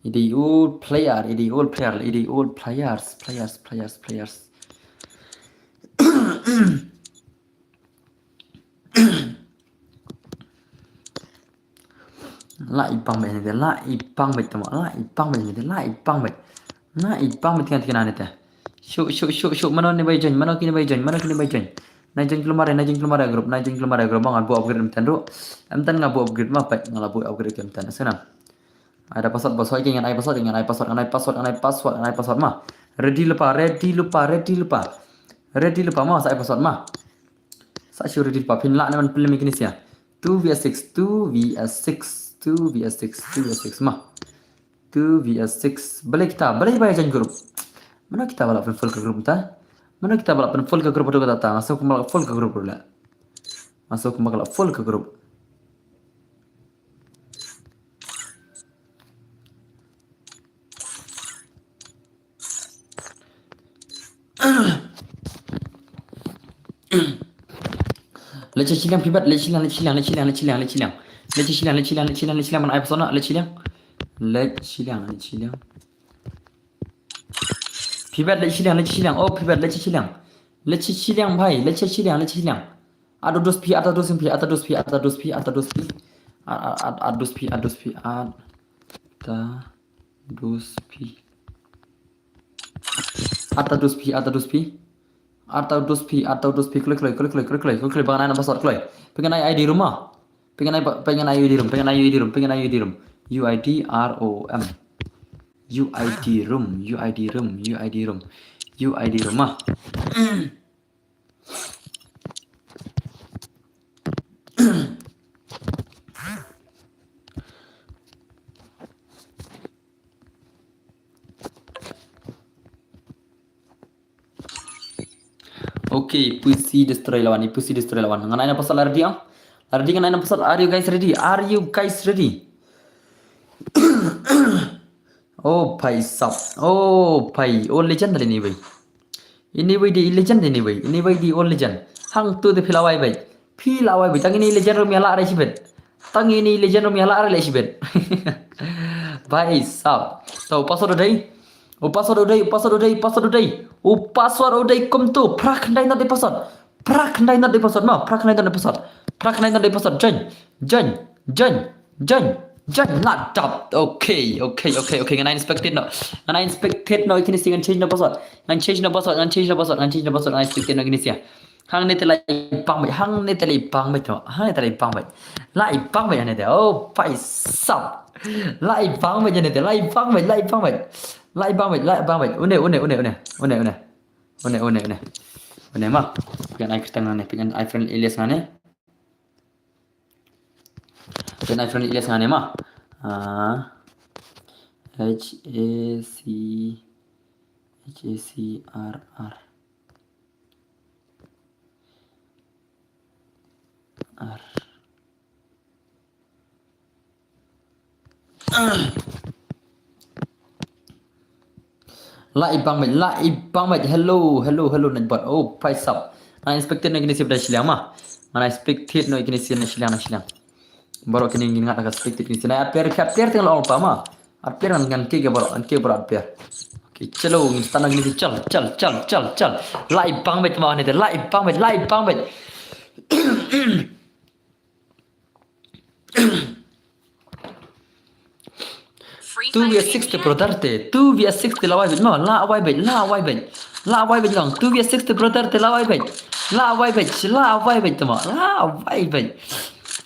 I dei old player, i dei old player, i dei old players, players, players, players. La i bang beit ne te, la i bang beit tama, la i bang beit ne te, la i bang beit. La i bang beit kan kan ne te. Shu, shu, shu, shu, mano ne bai join, mano kine bai join, mano kine bai join. Na join klumare, na join klumare group, na join klumare group, bang bu upgrade mten ru. Mten nga bu upgrade ma pek, nga la bu upgrade mten sana. Ai da password, password, ngan ai password, ngan ai password, ngan ai password, ngan ai password, ngan ai password ma. Ready lupa, ready lupa, ready lupa. Ready lupa ma, sa ai password ma. Sa shu ready lupa, phin lah ne man pynlem kini sia. Two v six, two v six, two v six, two v six ma. Two v six. Bale kita, bale bai join group. Mano kita bala pynfull ka group ta? Mano kita bala pynfull ka group tu kata ta? Nga suk bala full ka group la. Nga suk bala full ka group. Leche chiliang pibat, leche chiliang, leche chiliang, leche chiliang, leche chiliang, leche chiliang. Leche chiliang, leche chiliang, leche chiliang, leche chiliang, man ai pasona, leche chiliang. Leche chiliang, leche chiliang. Pibat, leche chiliang, leche chiliang. Oh, pibat, leche chiliang. Leche chiliang, bhai, leche chiliang, leche chiliang. Ata dos pi, ata dos pi, ata dos pi, ata dos pi, ata dos pi. A, a, a, ata dos pi, ata dos pi, ata dos pi. Ata dos pi, ata dos pi. Ata dos pi, ata dos pi, kloi, kloi, kloi, kloi, kloi, kloi, kloi, ba ngan ai number sot, kloi. Pyngan ai I D room ma. Pyngan ai, pyngan ai U I D room, pyngan ai U I D room, pyngan ai U I D room. U I D R O M. U I D room, U I D room, U I D room. U I D room ma. Okay, pusi destroy lawan, pusi destroy lawan. Ngan ai na pasal ready ah. Ready ngan ai na pasal, are you guys ready? Are you guys ready? Oh, bhai sab. Oh, bhai. Oh, legend tadi ni, bhai. Ini wei di legend ini wei. Ini wei di old legend. Hangtu te phi la wai beit. Phi la wai beit. Tang ini legend ruh ym ïa lah re shibit. Tang ini legend ruh ym ïa lah re shibit. Bhai sab. To password u dei. U password u dei, u password u dei, u password u dei. U password u dei kumtu. Phra khyndai not dei password. Phra khyndai not dei password ma. Phra khyndai not dei password. Phra khyndai not dei password. Join. Join. Join. Join. Join. La dap. Okay, okay, okay, okay. Ngan inspected noh. Ngan inspected noh. Kine shi ngan change noh password. Ngan change noh password. Ngan change noh password. Ngan change noh password. Ngan inspected noh kine shi. Hangne te la i bang beit, hangne te la i bang beit, hangne te la i bang beit. La i bang beit hangne te. Oh, paisa. La i bang beit hangne te, la i bang beit, la i bang beit. La i bang beit, la i bang beit. Une, une, une, une. Une, une. Une, une, une. Une ma. Pynai kyrteng hangne, pynai friend Elias hangne. Pynai friend Elias hangne ma. Ah. H A C, H A C R R. Ar. La i bang beit, la i bang beit. Hello, hello, hello, Nightbot. Oh, paisa. Ngan inspected noh kine shi ba da shiliang ma. Ngan inspected noh kine shi na shiliang, na shiliang. Baroh kine ngin ngat ka spectate kine shi na, ar pher, ar pher teng la ong pa ma. Ar pher ngan, ngan kiew baroh, ngan kiew baroh ar pher. Okay, chalo, ngin start na kine shi, chal, chal, chal, chal, chal. La i bang beit ma hangne te, la i bang beit, la i bang beit. Two vs six te brother te, two vs six te la wai beit ma, la wai beit, la wai beit. La wai beit long, two vs six te brother te la wai beit. La wai beit, la wai beit te ma, la wai beit.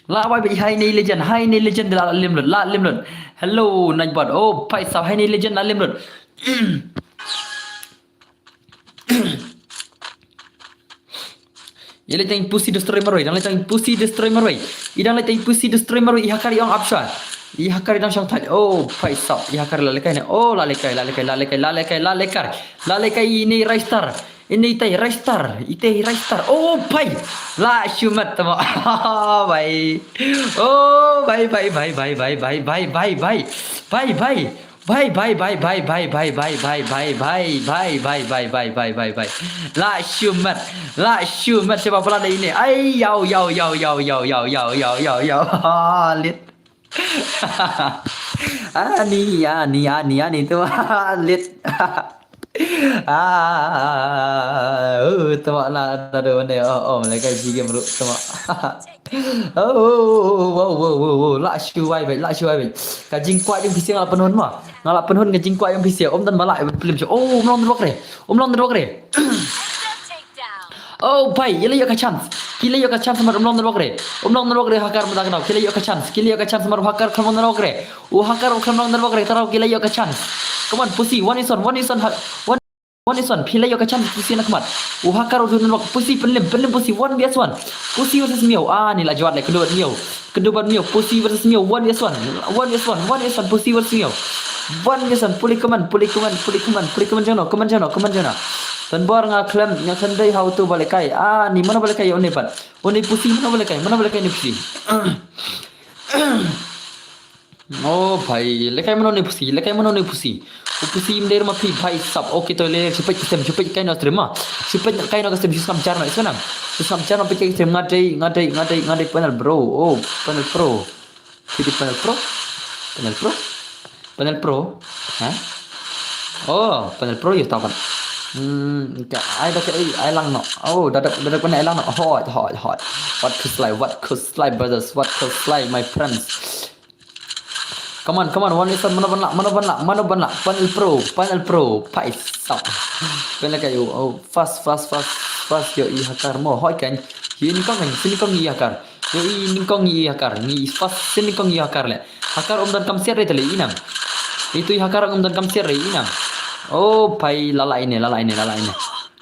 La wai beit, hai ni legend, hai ni legend la lim lut, la lim lut. Hello, Nightbot. Oh, paisa, hai ni legend la lim lut. Ïa leit tang pusi destroy marwei, dang leit tang pusi destroy marwei. I dang leit tang pusi destroy marwei, i hacker i ong ap shwa. I hacker i dang shong thait. Oh, paisa, i hacker la lekai ne. Oh, la lekai, la lekai, la lekai, la lekai, la lekai. La lekai ini Raistar. Ini tai Raistar, ite Raistar. Oh, bhai. La shu mat tama. Bhai. Oh, bhai, bhai, bhai. Bhai, bhai, bhai, bhai, bhai. Bhai, bhai, bhai, bhai, bhai. Bhai, bhai, bhai, bhai, bhai, bhai, bhai, bhai, bhai, bhai, bhai, bhai, bhai, bhai, bhai, bhai. La shu mat. La shu mat, shu ba pala da ini. Ai, yaw, yaw, yaw. Ani, ani, ani, ani, tu lit. Ah, uh, tu mak na, na, na, na, oh, oh, malaikat jigim ruk, tu mak. Oh, wow, wow, wow, wow, la shu wai beit, la shu wai beit. Ka jingkwah jong phi sha nga la pynhun ma. Nga la pynhun ka jingkwah jong phi sha. Ym don ba la plim sha. Oh, um long dawk re. Um long dawk re. Oh, bhai, ïa la ïoh ka chance. Ki la ïoh ka chance mar um long dawk re. Um long dawk re hacker ma da ka daw. Ki la ïoh ka chance. Ki la ïoh ka chance mar hacker khlem long dawk re. U hacker u khlem long dawk re. Tara ki la ïoh ka chance. Come on, pusi, one is one, one is one, ha-, one One is one, phi la ïoh ka chance pusi na khmat. U hacker u dun lok pusi pynlem, pynlem pusi one versus one. Pusi versus miaw. Ah, ni la jwat le kynduh bad miaw. Kynduh bad miaw, pusi versus miaw, one versus one. One versus one, one versus one, pusi versus miaw. One versus one, pule kmen, pule kmen, pule kmen, pule kmen jano, kmen jano, kmen jano. Tan bor nga khlem, nga khlem dei ha utu ba lekai. Ah, ni mano ba lekai ïa une pat. Une pusi mano ba lekai, mano ba lekai ni pusi. Oh, bhai, lekai mano ne pusi, lekai mano ne pusi. U pusi im der ma phi, bhai sab. Okay, to le, shu peit ka stream, shu peit kai no stream ma. Shu peit kai no ka stream, shu skam jar no, shu nam. Shu skam jar no peit kai stream, nga dei, nga dei, nga dei, nga dei panel bro. Oh, panel pro. Phi dei panel pro? Panel pro? Panel pro? Ha? Oh, panel pro ïa taban. Hmm, ka ai da ka ai, ai lang no. Oh, da da da da panel ai lang no. Hot, hot, hot. What could slide, what could slide, brothers, what could slide, my friends. Come on, come on, one is one, mano ban lah, mano ban lah, mano ban lah, panel pro, panel pro, paisa. Panel kayu, oh, fast, fast, fast, fast, ïoh i hacker mo, hoi kan, ïoh i nyngkong kan, shi nyngkong i hacker, ïoh i nyngkong i hacker, ngi fast, shi nyngkong i hacker le, hacker um don kam siat re tale i nang, itu i hacker um don kam siat re i nang, oh, pai, lala ine, lala ine, lala ine.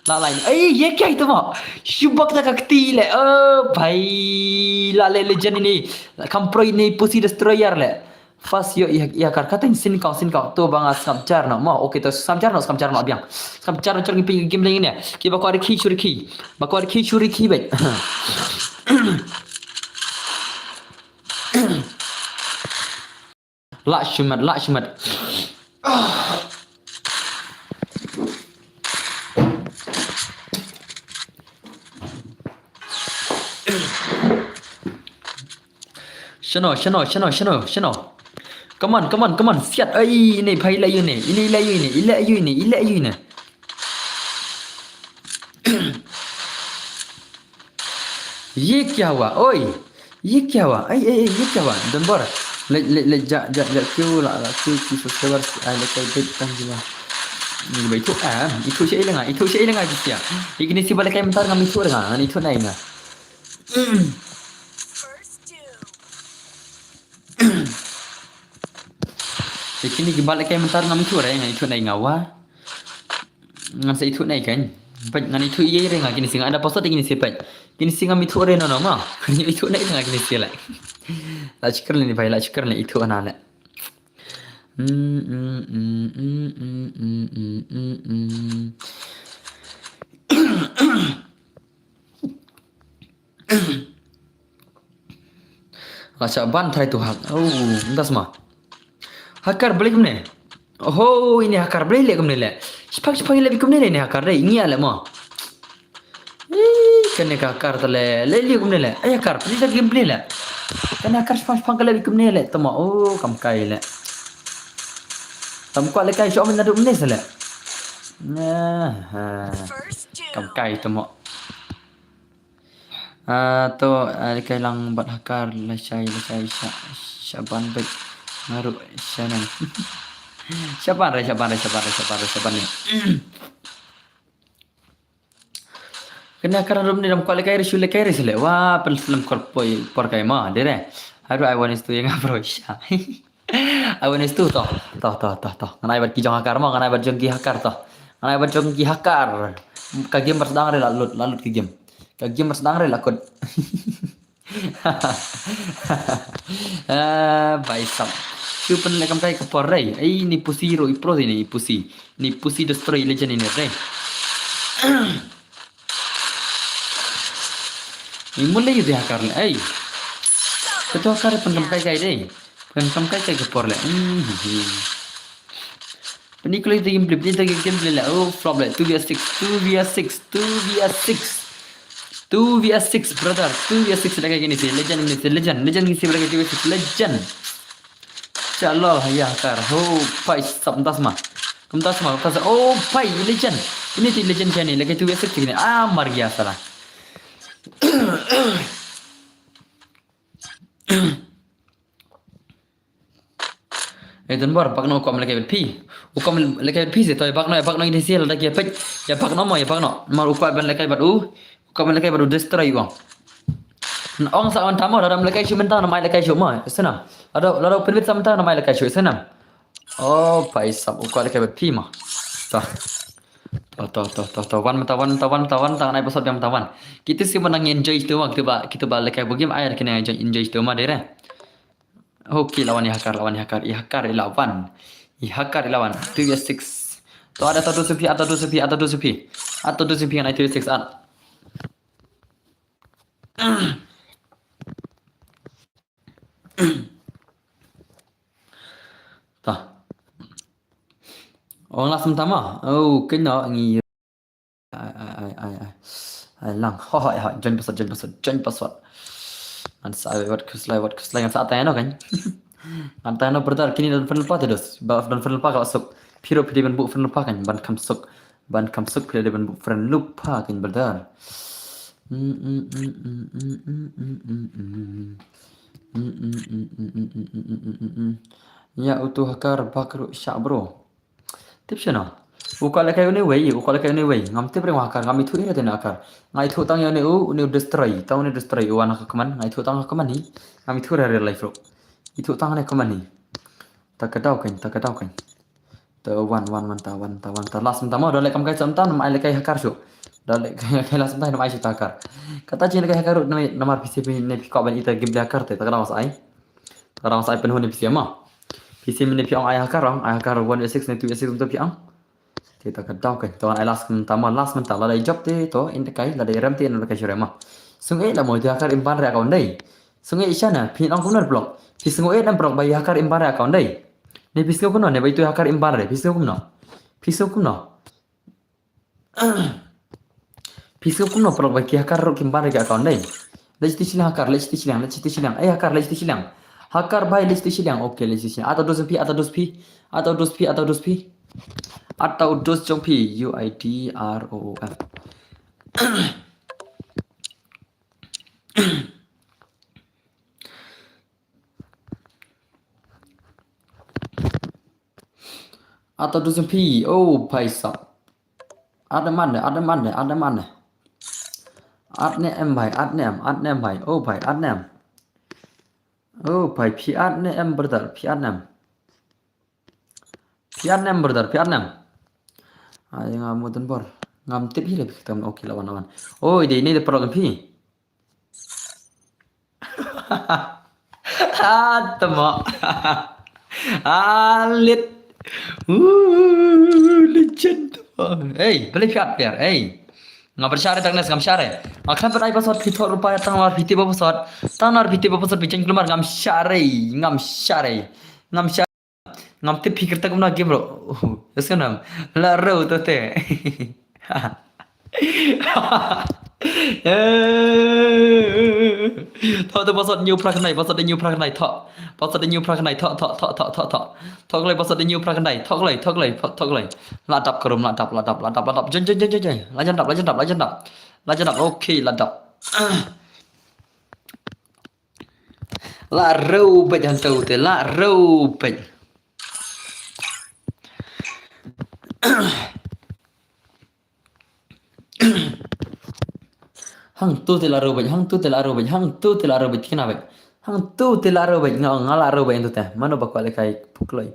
La line. Ei, ye kya itu mo? Shubak ta ka kti le. Oh, bhai. La le legend ini. Kam pro ini pusi destroyer le. Fast ïoh i, i hacker. Kateng sin kong, sin kong. To bang a skam jar no mo. Okay, to skam jar no, skam jar no biang. Skam jar no, jar ngi ping game lagi ni. Ki ba kwari ki churi ki. Ba kwari ki churi ki bai. Lah shu mat, lah shu mat. Shano, shano, shano, shano, shano. Come on, come on, come on. Siat. Ai, ine phai la yu ne. Ine la yu ne. Ila yu ne. Ila yu ne. Ye kya hua? Oi. Ye kya hua? Ai, ai, ai, ye kya hua? Don bor. Le, le, le, ja, ja, ja, kyu la, la, kyu, kyu subscribers, ai, le, kai, bit, tang, jima. Ni bai tu, ah, itu si ai lenga, itu si ai lenga, jisia. Ikini si balik kai mentar ngam itu lenga, ngan itu nai nga. Te kini ki bal kai mentar ngam ithuh re, ngan ithuh nai nga wa. Ngan sa ithuh nai kan. Peit ngan ithuh ïa re nga kini si nga ada password kini si peit. Kini si ngam ithuh re no no ma. Ngan ithuh nai nga kini si le. La shukr le ni bhai, la shukr le ithuh na le. Mm, mm, mm. La shah ban thai tu hak. Oh, ndas ma. Hakar beli kumne. Oh, ini hakar beli le kumne le. Sipak sipak le kumne le ini hakar dei. Ini ale ma. Ih, kane ka hakar ta le. Le li kumne le. Ai hakar, beli ta game beli le. Kane hakar sipak sipak le kumne le. Tama, oh, kam kai le. Tam kwa le kai syo min nadu kumne se le. Nah, ha. Kam kai tama. Ah, to, ah, kai lang bad hakar lashai lashai sha shaban bek ngaru shanan. Shaban re, shaban re, shaban re, shaban re, shaban ni. Kena karan rum ni ram kwale kai re shule kai re sele. Wa pen film kor poi por kai ma dere. Haru ai wanis tu yang apro sha. Ai wanis tu to. To to to to. Ngan ai bad ki jong hakar ma, ngan ai bad jong ki hakar to. Ngan ai bad jong ki hakar. Ka game bas dang re la lut, la lut ki game. Ka game bas dang re la kut. Ah, bai sam. Shu pen le kam kai ka por rei. Ai ni pusi ro i pro ni pusi. Ni pusi destroy legend ini rei. Ni mulai yu di hakar le. Ai. Ketua hakar pen kam kai kai dei. Pen kam kai kai ka por le. Hmm. Penikloi tu game play, penikloi tu game play le. Oh, flop le. Two v six, two v six, two v six. Two v six, brother. Two v six lagi kini si. Legend ini si. Legend. Legend ini si lagi two v six. Legend. Chalol ya kar. Oh, pai sap das ma. Kum das ma. Das. Oh, pai legend. Ini ti legend kani. Lagi two v six kini. Ah, mar gaya salah. Eh, don bor, bak no u kwah ban lehkai bad phi. U kwah ban lehkai bad phi se, to, ïa bak no, ïa bak no, ïa bak no, ïa bak no, ïa bak no. Mar u kwah ban lehkai bad u, u kwah ban lehkai bad u destroy u. Ong sa wan tamo, lada ym lehkai shuh mynta, ngam ai lehkai shuh mo, ïa sngewbha. Lada, lada u pynbit sa mynta, ngam ai lehkai shuh, ïa sngewbha. Oh, pai sap, u kwah lehkai bad phi mo. To. To, to, to, to, to. Wan mynta, wan mynta, wan mynta, wan mynta, ngan ai password biang mynta wan. Kita shu ban nang enjoy tu mo, kita ba, kita ba lehkai bad game, ai, kita nang enjoy, enjoy tu mo, dei re. Okay, la wan i hakar, la wan i hakar, i hakar i la wan. I hakar i la wan. Two v six. To, ada to do supi, ada do supi, ada do supi. Ada do supi ngan ai two v six at. To. Ong last mynta mo. Oh, kynnoh ngi Ai, ai, ai, ai, ai. Ai, lang. Ho, ho, ho. Join password, join password, join password. Ngan sa ai wat khuslai, wat khuslai ngan sa ai tang ïano kan. Ngan tang ïano brother, kine don friend lypa te dos. Ba don friend lypa ka la suk. Phi ruh phi dei ban buh friend lypa kan, ban kham suk. Ban kham suk phi dei ban buh friend lypa kan brother. Ïa utu hakar bak ruh shah bro. Tip shano. U kwah lehkai une wei, u kwah lehkai une wei. Ngam tip re u hakar, ngam ithuh ïa une hakar. Nga ithuh tang ïa une u, une u destroy, tang une destroy u wan ha ka kmen, nga ithuh tang ha ka kmen hi. Ngam ithuh re real life ruh. Ithuh tang ne kmen hi. Ta ka daw kan, ta ka daw kan. Ta wan, wan, wan, ta wan, ta wan, ta last mynta mo, da leh kam kai sa mynta, ngam ai lehkai hakar shuh. Da leh kai last mynta, ngam ai shuh ta hakar. Kata jing lehkai hakar ruh, namar phi sngewbha ne phi kwah ban ïa ta game hakar te, ta ka daw sa ai. Ka dang sa ai pynhun ne phi sngewma. Phi sngewma ne phi ong ai hakar ong, ai hakar one v six ne two v six mynta phi ong. Te ta ka daw kan. To ngan ai last mynta ma, last mynta lada i jop te to in te kai, lada i rem te in te kai shu rem ma. Sngewbha la mo ïa hakar im ban re account dei. Sngewbha shana phi ong kumno block. Phi sngewbha em block ba ïa hakar im ban re account dei. Ne phi sngew kumno ne ba ïa hakar im ban re. Phi sngew kumno. Phi sngew kumno. Phi sngew kumno paralok ba ki hakar ruh kim ban re ki account dei. Leit shatei shiliang hacker, leit shatei shiliang, leit shatei shiliang. Eh, hacker, leit shatei shiliang. Hacker bhai, leit shatei shiliang. Okay, leit shatei shiliang. Ata u dos jong phi, ata u dos jong phi. Ata u dos jong phi, ata u dos jong phi, ata u dos jong phi. U I D R O O M. Ata u dos jong phi, oh, bhai sahab. Ata man de, ata man de, ata man de. Ata ne em bhai, ata ne em, ata ne em bhai, oh bhai, ata ne em. Oh bhai, phi ata ne em brother, phi ata ne em. Phi ata ne em brother, phi ata ne em. Ai, nga mut don bor. Ngam tip hi le phi tam, okay, la wan, la wan. Oh, ide, ine de paralok phi. Ah, tama. Ah, lit. Uh, legend tama. Hey, balei phi ata per, hey. Nga pyrshah re tang nes ngam shah re. Nga khlem pat ai password phi thoh rupa tang nar phi tip ba password. Tang nar phi tip ba password phi chen kulmar ngam shah re, ngam shah re. Ngam shah. Ngam tip phi kyrta kumno game ro. Yes, ngam. La ro to te. Thoh to password new phra khnai, password new phra khnai, thoh. Password new phra khnai, thoh, thoh, thoh, thoh, thoh, thoh. Thoh kloi password new phra khnai, thoh kloi, thoh kloi, thoh, thoh kloi. La dap ka room, la dap, la dap, la dap, la dap. Join, join, join, join, join. La jan dap, la jan dap, la jan dap. La jan dap, okay, la dap. La ro beit hangto te, la ro beit. Hangto te la ro beit, hangto te la ro beit, hangto te la ro beit, kina beit. Hangto te la ro beit, nga, nga la ro beit hangto te. Mano ba kwah lehkai phukloi.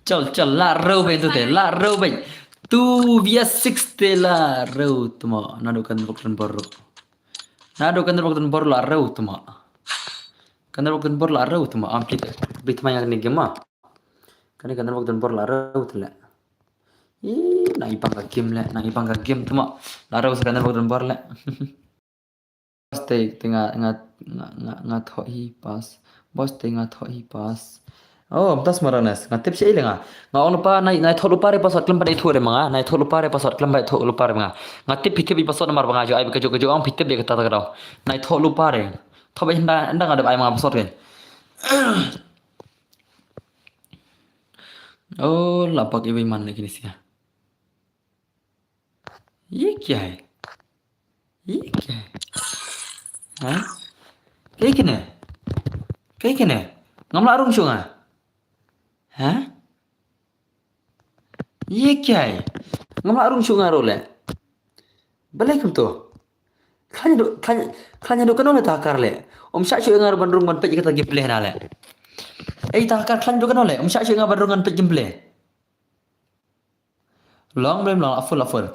Chal, chal, la ro beit hangto te, la ro beit. Two vs six te la ro tmo. Naduh kan bok dan bor. Naduh kan bok dan bor la ro tmo. Kan bok dan bor la ro tmo. Am kit. Bit ma yang ni game ma. Kane kan bok dan bor la ro te le. Ih, na ibang ka game le, na ibang ka game tmo. La ro sa kan bok dan bor le. Boss te, te nga, nga, nga, nga, nga thoh hi pass. Boss te nga thoh hi pass. Oh, mtas maranas. Nga tip shi ai le nga. Nga ong lupa na, na thoh lupa re password khlem pat thoh re ma nga. Na thoh lupa re password khlem pat thoh lupa re ma nga. Nga tip hi tip hi password namar ba nga ju ai ka ju ka ju ong hi tip de kata ta ka dau. Na thoh lupa re. Thoh ba hinda, hinda nga dep ai ma nga password ke. Oh, la bak iwei man ne kini sia. Ye kya hai? Ye kya hai? Ha? Kaei kane? Kaei kane? Ngam lah rung shuh nga. Ha? Ye kya hai? Ngam lah rung shuh nga ruh le. Balei kumto? Khlaiñ haduh, khlaiñ, khlaiñ haduh kano le ta hacker le. Ym shah shuh nga ruh ban rung ban peit kata gameplay na le. Ei ta hacker khlaiñ haduh kano le. Ym shah shuh nga ban rung ban peit gameplay. Long blem long, a full, a full.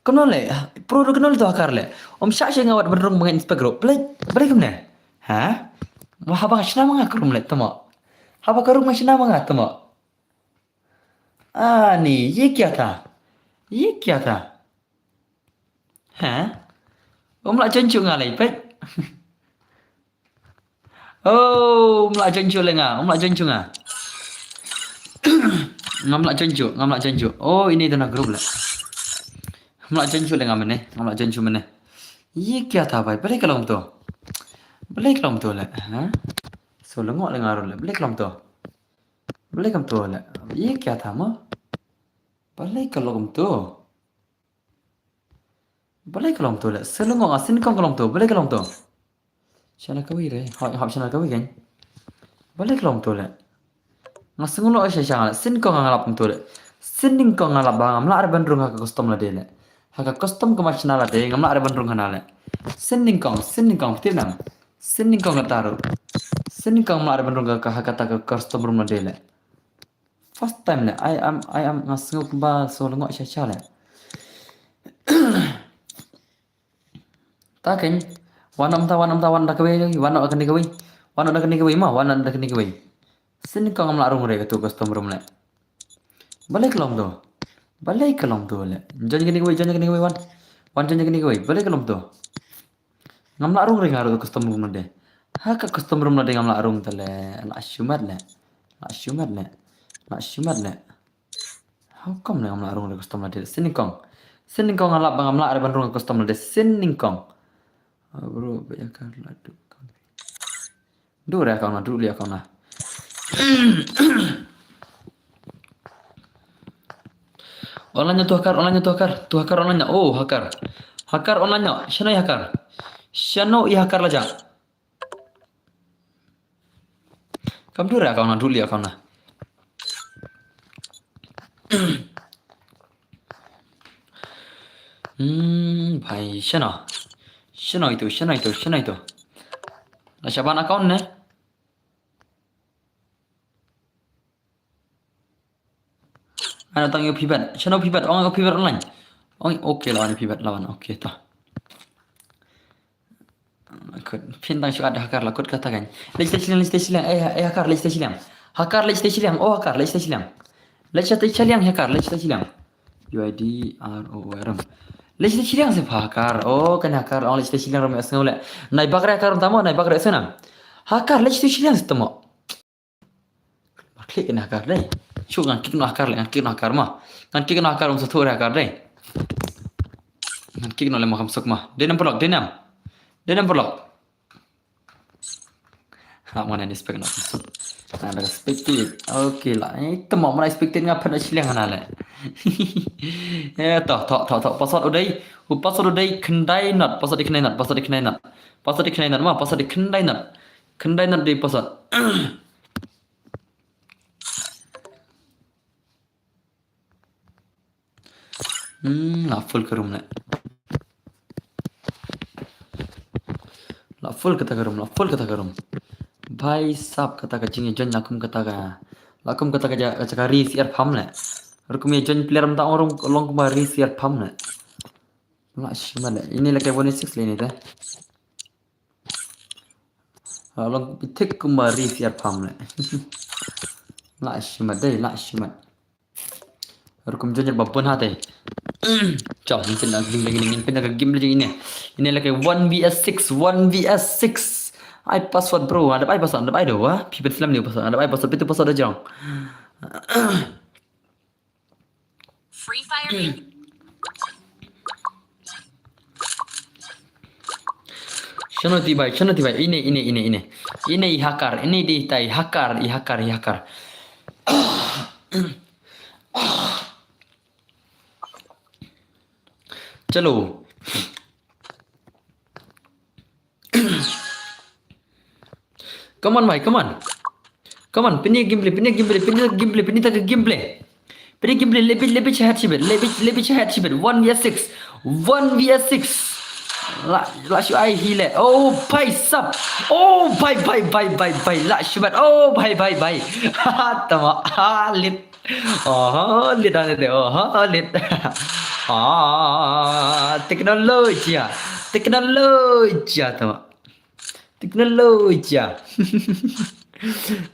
Kumno le, pro do kumno le to hacker le. Ym shah shuh nga wat ban rung ban inspect ruh. Balei, balei kumne? Ha? Wa haba nga shna ma nga ka room le tmo. Haba ka room nga shna ma nga tmo. Ani, ye kya tha? Ye kya tha? Ha? Ym lah join shuh nga le peit. Oh, ym lah join shuh le nga, ym lah join shuh nga. Ngam lah join shuh, ngam lah join shuh. Oh, ini dana group le. Ngam lah join shuh le nga mynne, ngam lah join shuh mynne. Ye kya tha bhai, balei ka long to? Balei ka long to le, ha? So lyngngoh le nga ruh le, balei ka long to? Balei ka long to le? Ye kya tha mo? Balei ka long to? Balei ka long to le? Sa lyngngoh nga, sien kong ka long to, balei ka long to? Channel kawei re, hap, hap channel kawei kan. Balei ka long to le? Nga sngewlyngngoh sha sha nga le, sien kong nga lap kumto le. Sien nyngkong nga lap ba ngam lah re ban rung ha ka custom lade le. Ha ka custom ka ma channel lade, ngam lah re ban rung hana le. Sien nyngkong, sien nyngkong, phi tip nang. Sien nyngkong kata ruh. Sien nyngkong ngam lah re ban rung ha ka, ha kata ka custom room lade le. First time le, ai am, ai am nga sngew kumba so lyngngoh sha sha le. Ta kein, wan ym ta, wan ym ta, wan da kawei, wan da kane kawei. Wan da kane kawei ma, wan da kane kawei. Sien nyngkong ngam lah rung re katu custom room le. Balei ka long to? Balei ka long to le? Join kane kawei, join kane kawei, wan. Wan join kane kawei, balei ka long to? Ngam lah rung re nga ruh custom room lade. Ha ka custom room lade ngam lah rung te le, lah shimet le. Lah shimet le. Lah shimet le. How come ne ngam lah rung re custom lade? Sien nyngkong. Sien nyngkong nga lap ba ngam lah re ban rung custom lade. Sien nyngkong. Ah, bro, ba ïa kar la du. Du re account na, du li account na. Online na tu hacker, online na tu hacker, tu hacker online na. Oh, hacker. Hacker online na. Shano i hacker? Shano i hacker la ja? Kam du re account na, du li account na. Hmm, bhai, shano? Shano itu, shano itu, shano itu? La shaban account ne? Ano tang ïa phi bad. Shano phi bad, ong ïa phi bad online. Ong, okay, lawan phi bad, lawan. Okay, to. Kut, phin tang shu add hacker la kut kata kan. Leit sha shiliang, leit sha shiliang. Eh, eh, hacker, leit sha shiliang. Hacker, leit sha shiliang. Oh, hacker, leit sha shiliang. Leit sha shiliang, hacker, leit sha shiliang. U I D R O O R M. Leit sha shiliang se pha hacker. Oh, kan hacker, ong leit sha shiliang ram ya sngew le. Nai bak re hacker tamo, nai bak re snam. Hacker, leit sha shiliang se tamo. Mar klik ïa hacker dei. Shu ngan klik noh hacker le, ngan klik noh hacker ma. Ngan klik noh hacker um sa thuh re hacker dei. Ngan klik noh le ma kam suk ma. Dei nam paralok, dei nam. Dei nam paralok. Ha, mana ni spek noh kam suk. Na da spek ti. Okay la. Eh, tamo mana spek ti nga phet na shiliang na le. Eh, to, to, to, to. Password u dei. U password u dei khyndai not. Password dei khyndai not. Password dei khyndai not. Password dei khyndai not ma. Password dei khyndai not. Khyndai not dei password. Hmm, la full ka room le. La full kata ka room, la full kata ka room. Bhai sab kata ka jingïajoin la kum kata ka. La kum kata ka ja-, ka jaka ri siar pham le. Ruh kum ïajoin player mynta ong ruh long kumba ri siar pham le. La shim le. Ini la ka one six le ini te. La long thik kumba ri siar pham le. La shim dei, la shim. Ruh kum jong ba bun ha te. Chal, ngin pynda ka game lagi, ngin pynda ka game lagi ini. Ini la ka one V S six, one V S six. Ai password bro, ada ai password, ada ai do wa. Phi pynslem ni password, ada ai password, pitu password da jong. Free Fire. Shano ti bai, shano ti bai. Ini, ini, ini, ini. Ini i hacker, ini di tai hacker, i hacker, i hacker. Chalo. Come on, bhai, come on. Come on, pynïa gameplay, pynïa gameplay, pynïa gameplay, pynïa ta ka gameplay. Pynïa gameplay, lebih, lebih jahat shibit, lebih, lebih jahat shibit. One V S six. One V S six. La, la shu ai hi le. Oh, bhai sab. Oh, bhai, bhai, bhai, bhai, bhai. La shu bat. Oh, bhai, bhai, bhai. Tama, ah, lit. Oh, lit, ah, lit, oh, lit. Ah, teknologi. Teknologi, tama. Teknologi.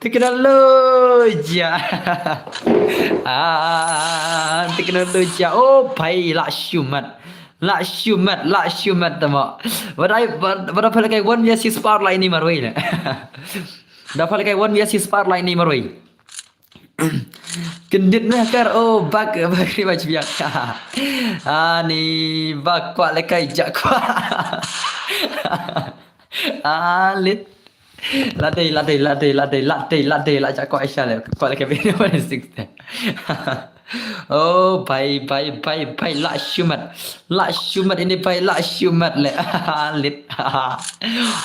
Teknologi. Ah, teknologi. Oh, bhai, la shu mat. La shu mat, la shu mat tama. Wat ai, wat, wat ai pha la kai one V S six par lai ni marwei ne. Da pha la kai one V S six par lai ni marwei. Kyndit meh kar, oh, bak, bak ri bak biak. Ani, bak kwah la kai jak kwah. Ah, lit. La dei, la dei, la dei, la dei, la dei, la dei, la jak kwah Aisha le, kwah le ka video one six te. Oh, bhai, bhai, bhai, bhai, la shu mat. La shu mat ini bhai, la shu mat le. Lit.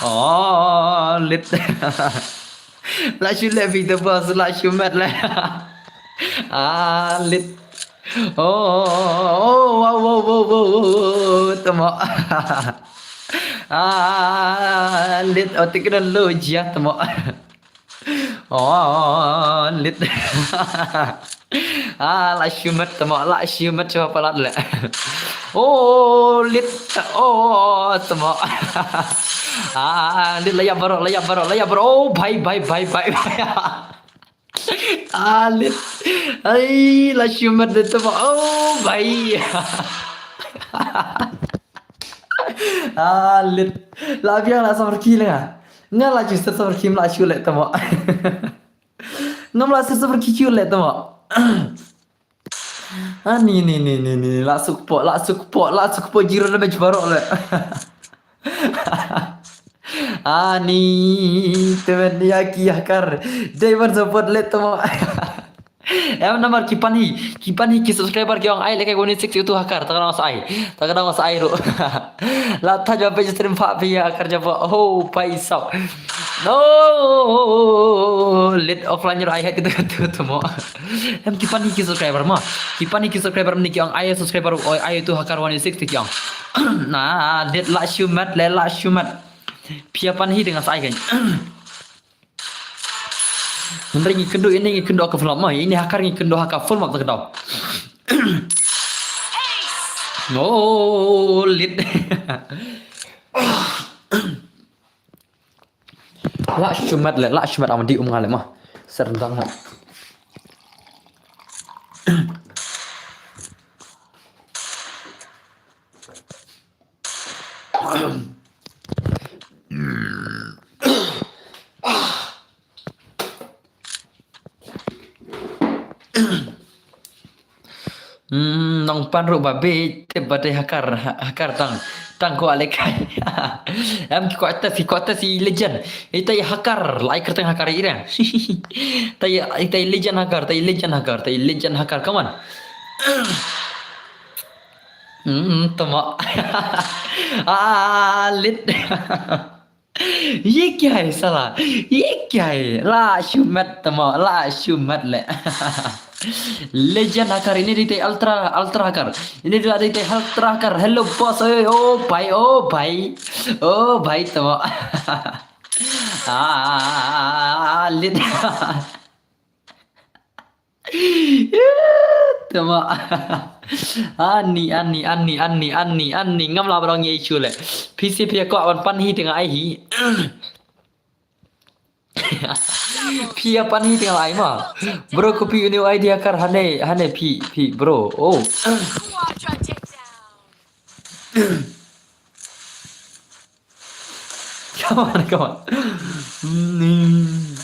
Oh, lit. La shu le Peter Boss, la shu mat le. Ah, lit. Oh, oh, wow, wow, wow, wow, wow, tama. Ah, lit, oh, teknologi, ah, tama. Oh, lit. Ah, la shu mat, tama, la shu mat, shu palat le. Oh, lit, oh, tama. Ah, lit, la ïap baroh, la ïap baroh, la ïap baroh. Oh, bhai, bhai, bhai, bhai, bhai. Ah, lit. Ai, la shu mat de tama. Oh, bhai. Ah, lit. La biang la samar ki lenga. Nga la ju samar ki la shu le tama. Ngam la samar ki shu le tama. Ah, ni, ni, ni, ni, ni. La suk po, la suk po, la suk po zero damage baroh le. Ani, temen ya ki hakar. Dei ban support le tamo. Em namar ki pan hi, ki pan hi ki subscriber ki ong ai le kai one six itu hakar, ta ka dang sa ai. Ta ka dang sa ai ru. La ta jawab je stream pha phi hakar jawab. Oh, paisa. No, lit offline ru ai hai kita tu tu mo. Em ki pan hi ki subscriber ma. Ki pan hi ki subscriber ni ki ong ai subscriber oi ai tu hakar one six ki ong. Na, lit la shumat le la shumat. Phi pan hi dengan sa ai kan. Ngi kynduh ini ngi kynduh ka film ma, ini hakar ngi kynduh ha ka film ma ta ka dau. Oh, lit. La shumat le, la shumat am di um nga le ma. Serdang ma. Hmm, nong pan ru ba be tip ba dei hakar, ha-, hakar tang, tang ko ale kai. Em ki kwata si, kwata si legend. Ita i hakar, lai kerteng hakar i rang. Ita i, ita i legend hakar, ita i legend hakar, ita i legend hakar, come on. Hmm, tama. Ah, lit. Ye kya hai sala? Ye kya hai? La shumat tamo, la shumat le. Legend hakar ini di te ultra, ultra hakar. Ini di te ultra hakar. Hello boss, oi, oh bhai, oh bhai. Oh bhai tamo. Ah, lit. Tama. Ani, ani, ani, ani, ani, ani. Ngam lah barang ye chu le. Phi si phi ko wan pan hi tengah ai hi. Phi ya pan hi tengah ai ma. Bro, copy uni I D hakar hane, hane phi, phi, bro. Oh. Come on, come on. Mm.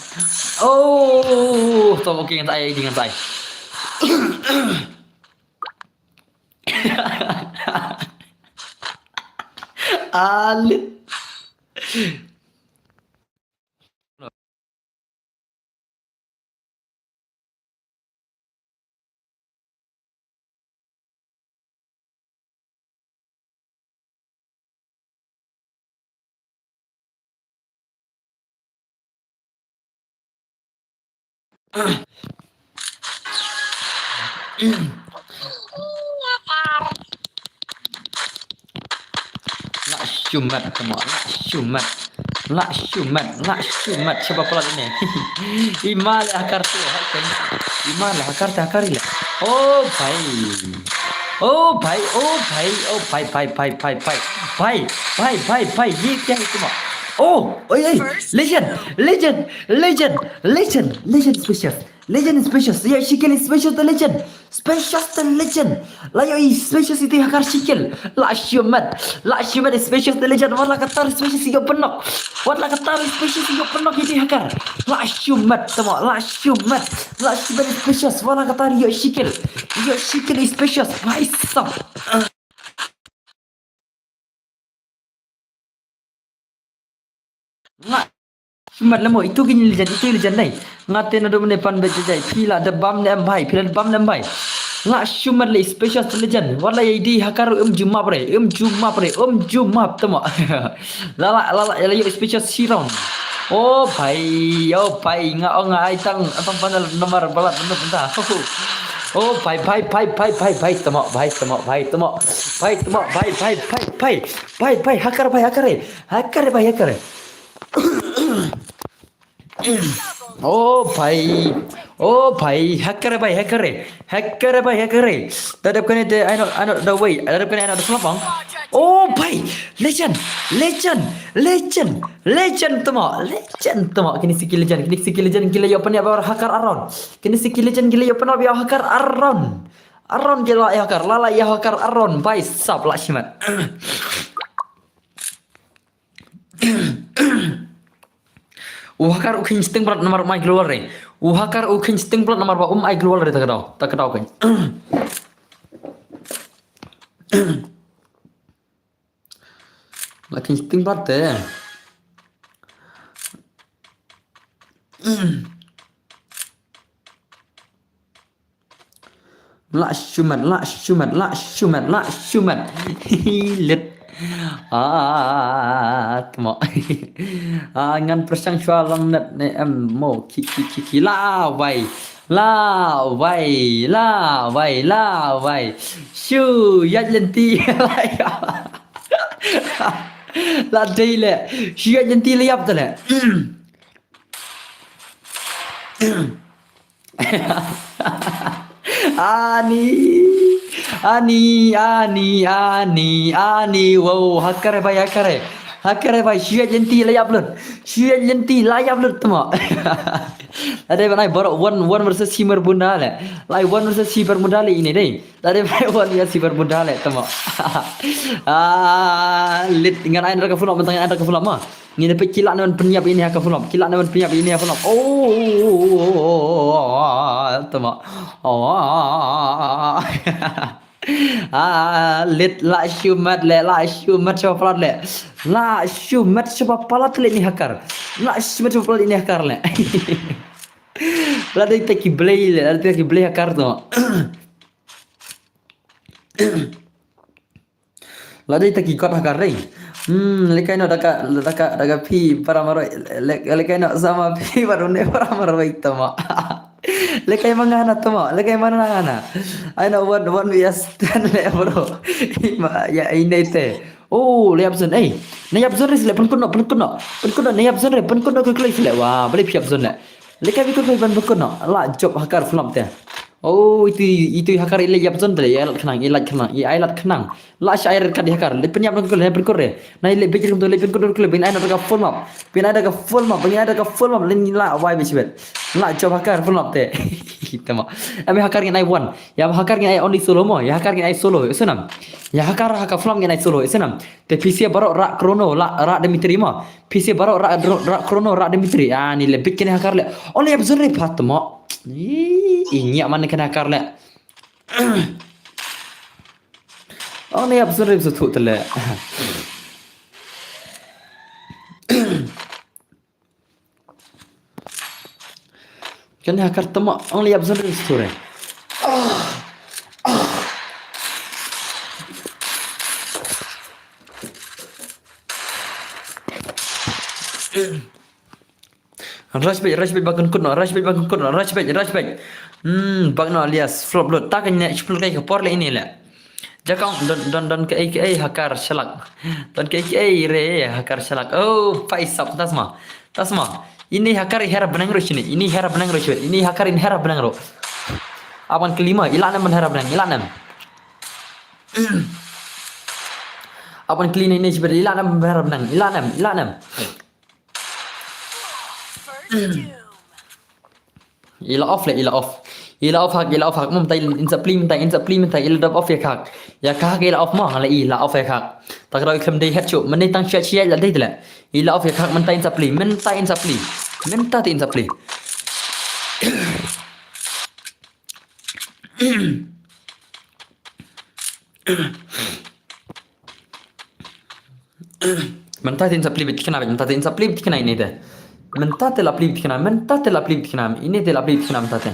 Oh, to, okay, ngan tai, ngan tai. Alit. La shumat, come on, la shumat. La shumat, la shumat, siapa pula ini? Ima le hakar tu, hai kan. Ima le hakar tu, hakar ila. Oh, bhai. Oh, bhai, oh, bhai, oh, bhai, bhai, bhai, bhai, bhai. Bhai, bhai, bhai, bhai, ye kya hai tum? Oh, oi, oi, legend, legend, legend, legend, legend special. Legend special, ya, Shikel special the legend. Special the legend. La yo i special iti hakar Shikel. La shumat. La shumat special the legend. Wat la katar special si yo penok. Wat la katar special si yo penok iti hakar. La shumat tamo. La shumat. La shumat special. Wat la katar yo Shikel. Yo Shikel special. Bhai sab. Nga. Shumat lemo itu kini legend, itu legend dai. Nga te na dum ne pan be jai. Phi la da bam ne em bhai, phi la da bam ne em bhai. Nga shumat le special legend. Wala ya di hakar um jumap re, um jumap re, um jumap tamo. La la la la ya special si round. Oh bhai, oh bhai, nga ong ai tang, tang panel nomor balat bener bentar. Oh bhai, bhai, bhai, bhai, bhai, bhai, tamo, bhai, tamo, bhai, tamo. Bhai, tamo, bhai, bhai, bhai, bhai. Bhai, bhai, hakar, bhai, hakar, eh. Hakar, bhai, hakar, eh. Oh, bhai. Oh, bhai. Hakar, bhai, hakar, eh. Hakar, bhai, hakar, eh. Tadap kane te, I know, I know the way. Tadap kane, I know the flop, bang. Oh, bhai. Legend. Legend. Legend. Legend, tamo. Legend, tamo. Kini siki legend. Kini siki legend. Gila, yo, panya, bawar hakar aron. Kini siki legend. Gila, yo, panya, bawar hakar aron. Aron, gila, yo, hakar. Lala, yo, hakar aron. Bhai, sab, la, shimat. U hakar u khin sting brat namar um ai global re. U hakar u khin sting brat namar ba um ai global re ta ka daw. Ta ka daw kan. Akin sting bat te. La shu met, la shu met, la shu met, la shu met. Lit. Ah, tmo. Ah, ngan pyrshang shuwa lang net ne em mo. Ki, ki, ki, ki. La wai. La wai, la wai, la wai. Shu ïaid lynti. La dei le. Shu ïaid lynti la ïap te le. Ani, ani, ani, ani, ani, wow, hakare bai, hakare. Hakare bai, shu ïaid lynti la ïap lut. Shu ïaid lynti la ïap lut tmo. Lada ban ai baroh one, one versus Cyber Bunda le. Lai one versus Cyber Bunda le ine dei. Lada ban ai one versus Cyber Bunda le tmo. Ah, lit ngan ai na ka full up, ngan ai na ka full up ma. Ngin peit ki lah ne ban pynïap ine ha ka full up. Ki lah ne ban pynïap ine ha full up. Oh, tama. Oh. Ah, lit la shu met le, la shu met shu palat le. La shu met shu palat le ine ha kar. La shu met shu palat ine ha kar le. La dei ta ki blei le, la dei ta ki blei ha kar to. La dei ta ki kot ha kar dei. Hmm, lekai no daka, daka, daka phi para maroi, le-, lekai no sama phi para ne para maroi tama. Lekai mangana tama, lekai mangana. Ai no one, one we are stand le bro. Ma, ya, ine te. Oh, le option, eh. Na option ris le, pun kuno, pun kuno. Pun kuno, na option re, pun kuno ke klik le. Wah, boleh phi option le. Lekai bi klik ban pun kuno. La job ha kar flop te. Oh, itu, itu ha kar i leit ïap zone te, i ai lad khnang, i lad khnang, i ai lad khnang. La sha ai red card i ha kar, leit pynïap nangkul, leit pynkur re. Na i leit bej rum tu, leit pynkur nangkul, bin ai na da ka full map. Bin ai da ka full map, bin ai da ka full map, leit la wai bej bej. La job ha kar full map te. Tama. Ami ha kar ngin ai one. Ïa ha kar ngin ai only solo mo, ïa ha kar ngin ai solo, isenam. Ïa ha kar ha ka flop ngin ai solo, isenam. Te phi sha baroh rak Chrono, la, rak Dimitri mo. Phi sha baroh rak, rak Chrono, rak Dimitri. Ah, ni le bit kine ha kar le. Only absurd re phat mo. Ih, ih, nyak man kine ha kar le. Only absurd re bsu tu le. Kane ha kar tama only absurd story. Rush bej, rush bej bakun kut no, rush bej bakun kut no, rush bej, rush bej. Hmm, bak no alias flop lut. Ta kane explore kai ka por le ini le. Jakong don, don, don kaei kaei ha kar shalak. Don kaei kaei re ha kar shalak. Oh, paisap tasma. Tasma. Ini ha kar i hera benang ro sini. Ini hera benang ro sini. Ini ha kar i hera benang ro. Aban kelima, ila nem hera benang, ila nem. Aban kelima ini sibet ila nem hera benang, ila nem, ila nem. Ila off le, ila off. Ila off hak, ila off hak. Mynta in supply, mynta in supply, mynta ila drop off ïa khak. Ïa khak ila off mo, ila, ila off ïa khak. Ta ka dei khlem dei head show. Mynta tang shia shia la dei le. Ila off ïa khak mynta in supply, mynta in supply. Mynta te in supply. Mynta te in supply bit kena, mynta te in supply bit kena ini te. Mynta te la play bit kena, mynta te la play bit kena, ini te la play bit kena mynta te.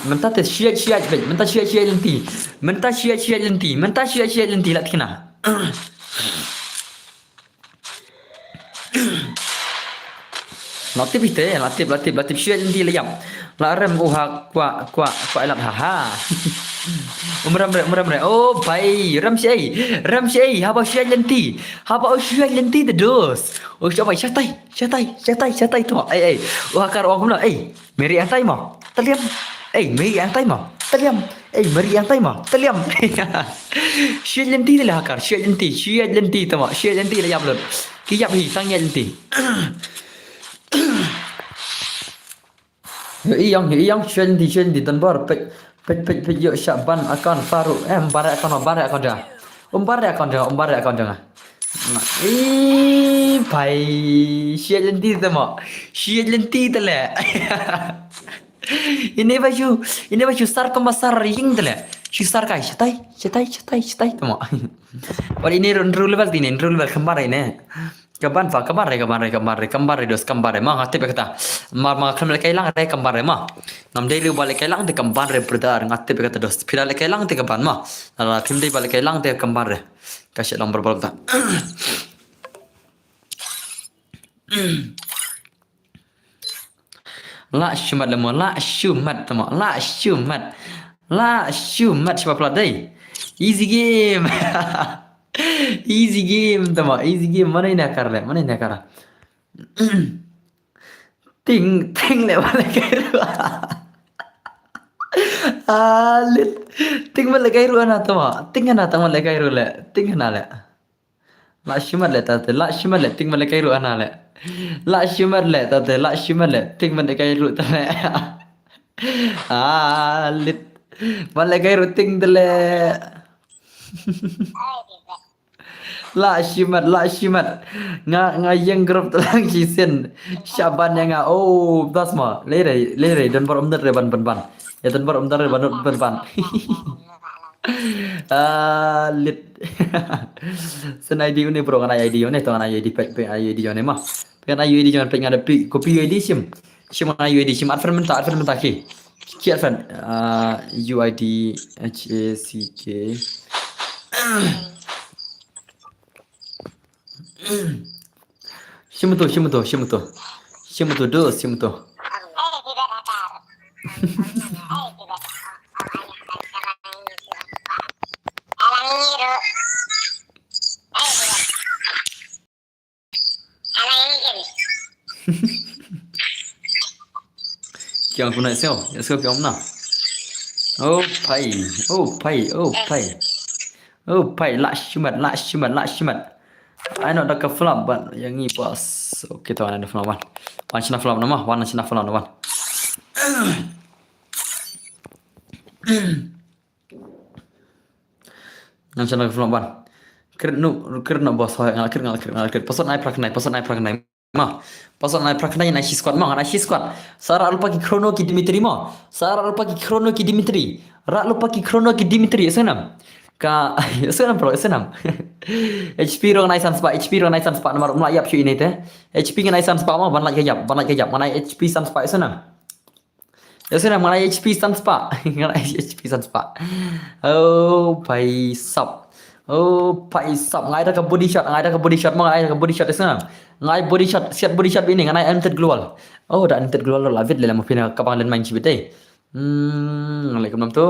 Mynta te shia shia bit, mynta shia shia lynti. Mynta shia shia lynti, mynta shia shia lynti la kena. La tip ite, la tip, la tip, la tip, shia lynti la ïap. La rem u ha kwah, kwah, kwah lat ha ha. Um rem re, um rem re. Oh, bai, rem shi ei, rem shi ei, haba shia lynti. Haba u shia lynti de dos. U shia bai shatai, shatai, shatai, shatai to. Ei, ei, u ha kar ong kumno, ei. Meri antai mo, taliam. Ei, meri antai mo, taliam. Ei, meri antai mo, taliam. Shia lynti te le ha kar, shia lynti, shia lynti tama, shia lynti le ïap lut. Ki ïap hi, tang ïa lynti. Yo iyong, yo iyong, shia lynti, shia lynti, don bor, pek, pek, pek, pek, yo, sha ban, akon, faru, em, bare akon, bare akon ja. Um bare akon ja, um bare akon ja. Ih, pai, shia lynti tama, shia lynti te le. Ini baju, ini baju sar kama sar ring te le. Shu star kai, shatai, shatai, shatai, shatai, tamo. Wat ine hynriew level te ine, hynriew level kam ban re ine. Kam ban pha, kam ban re, kam ban re, kam ban re, kam ban re dos, kam ban re. Ma nga tip ïa kata. Mar ma khlem lehkai lang re kam ban re ma. Ngam dei ruh ba lehkai lang te kam ban re brother, nga tip ïa kata dos. Phi la lehkai lang te kam ban ma. Lada phim dei ba lehkai lang te kam ban re. Ka shet long barbar ta. Lah shimet le mo, lah shimet tamo, lah shimet. Lah shimet, shimet pla dei. Easy game. Easy game tamo, easy game. Mano ine kar le, mano ine kar. Ting, ting le ba lehkai ruh. Ah, lit. Ting ba lehkai ruh ana tamo. Ting ana tamo lehkai ruh le. Ting ana le. Lah shimet le tate, lah shimet le ting ba lehkai ruh ana le. Lah shimet le tate, lah shimet le ting ba lehkai ruh ta le. Ah, lit. Ba lehkai ruh ting te le. Lah shimet, lah shimet. Nga, nga ïeng group te lang shisien. Shaban ïa nga. Oh, das ma. Lehre, lehre. Don bar umdar re ban ban ban. Ïa don bar umdar re ban ban ban. Ah, lit. Send I D une bro, ngan ai I D une, to ngan ai I D pek, pek ai I D une ma. Pek ngan ai I D une, pek ngan da pek, ko pek U I D shim. Shim ngan ai U I D shim, add friend mynta, add friend mynta ki. Ki add friend, ah, U I D H A C K. Shim to, shim to, shim to. Shim to, do, shim to. Kiang kuna seo, seo kiang na. Oh pai, oh pai, oh pai. Oh pai, lah shimet, lah shimet, lah shimet. Ai no da ka flop ban yang ni bos. Okay, to ana da flop ban. Wan shna flop nama, wan shna flop nama. Ngan shna flop ban. Krit nu, krit nu bos, hoi, ngal krit, ngal krit, ngal krit. Pasot nai prak nai, pasot nai prak nai. Ma. Pasot nai prak nai, nai shi squad ma, nai shi squad. Sa rah lypa ki Chrono ki Dimitri ma. Sa rah lypa ki Chrono ki Dimitri. Rah lypa ki Chrono ki Dimitri, isnam. Ka, isnam bro, isnam. H P rong nai san spah, H P rong nai san spah, namar um lah ïap shu ini te. H P ngan ai san spah ma, ban lah ka ïap, ban lah ka ïap, ngan ai H P san spah, isnam. Ïa sngewbha ngan ai H P san spah. Ngan ai H P san spah. Oh, paisap. Oh, paisap. Ngan ai da ka body shot, ngan ai da ka body shot, ngan ai da ka body shot, ïa sngewbha. Ngan ai body shot, siat body shot bini, ngan ai unlimited global. Oh, da unlimited global la bit lem phi na ka bang len main shi bit dei. Hmm, ngan leh kumno tu.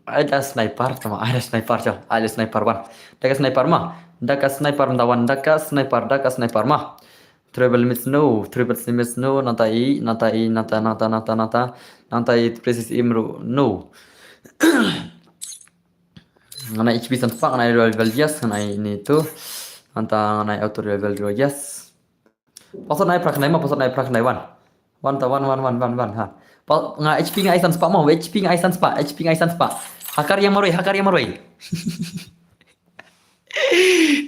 Ai da sniper, tama ai da sniper, chal. Ai da sniper wan. Da ka sniper ma. Da ka sniper ma da wan, da ka sniper, da ka sniper ma. Triple miss no, triple miss no, nata i, nata i, nata, nata, nata, nata, nata i, precious aim ruh no. Ngan ai H P san spah, ngan ai revival, yes, ngan ai ini tu. Nata ngan ai auto revival ruh, yes. Pasot nai prak nai ma, pasot nai prak nai wan. Wan ta wan, wan, wan, wan, wan, ha. Pa, nga H P nga ai san spah ma, H P nga ai san spah, H P nga ai san spah. Hakar ïa marwei, hakar ïa marwei.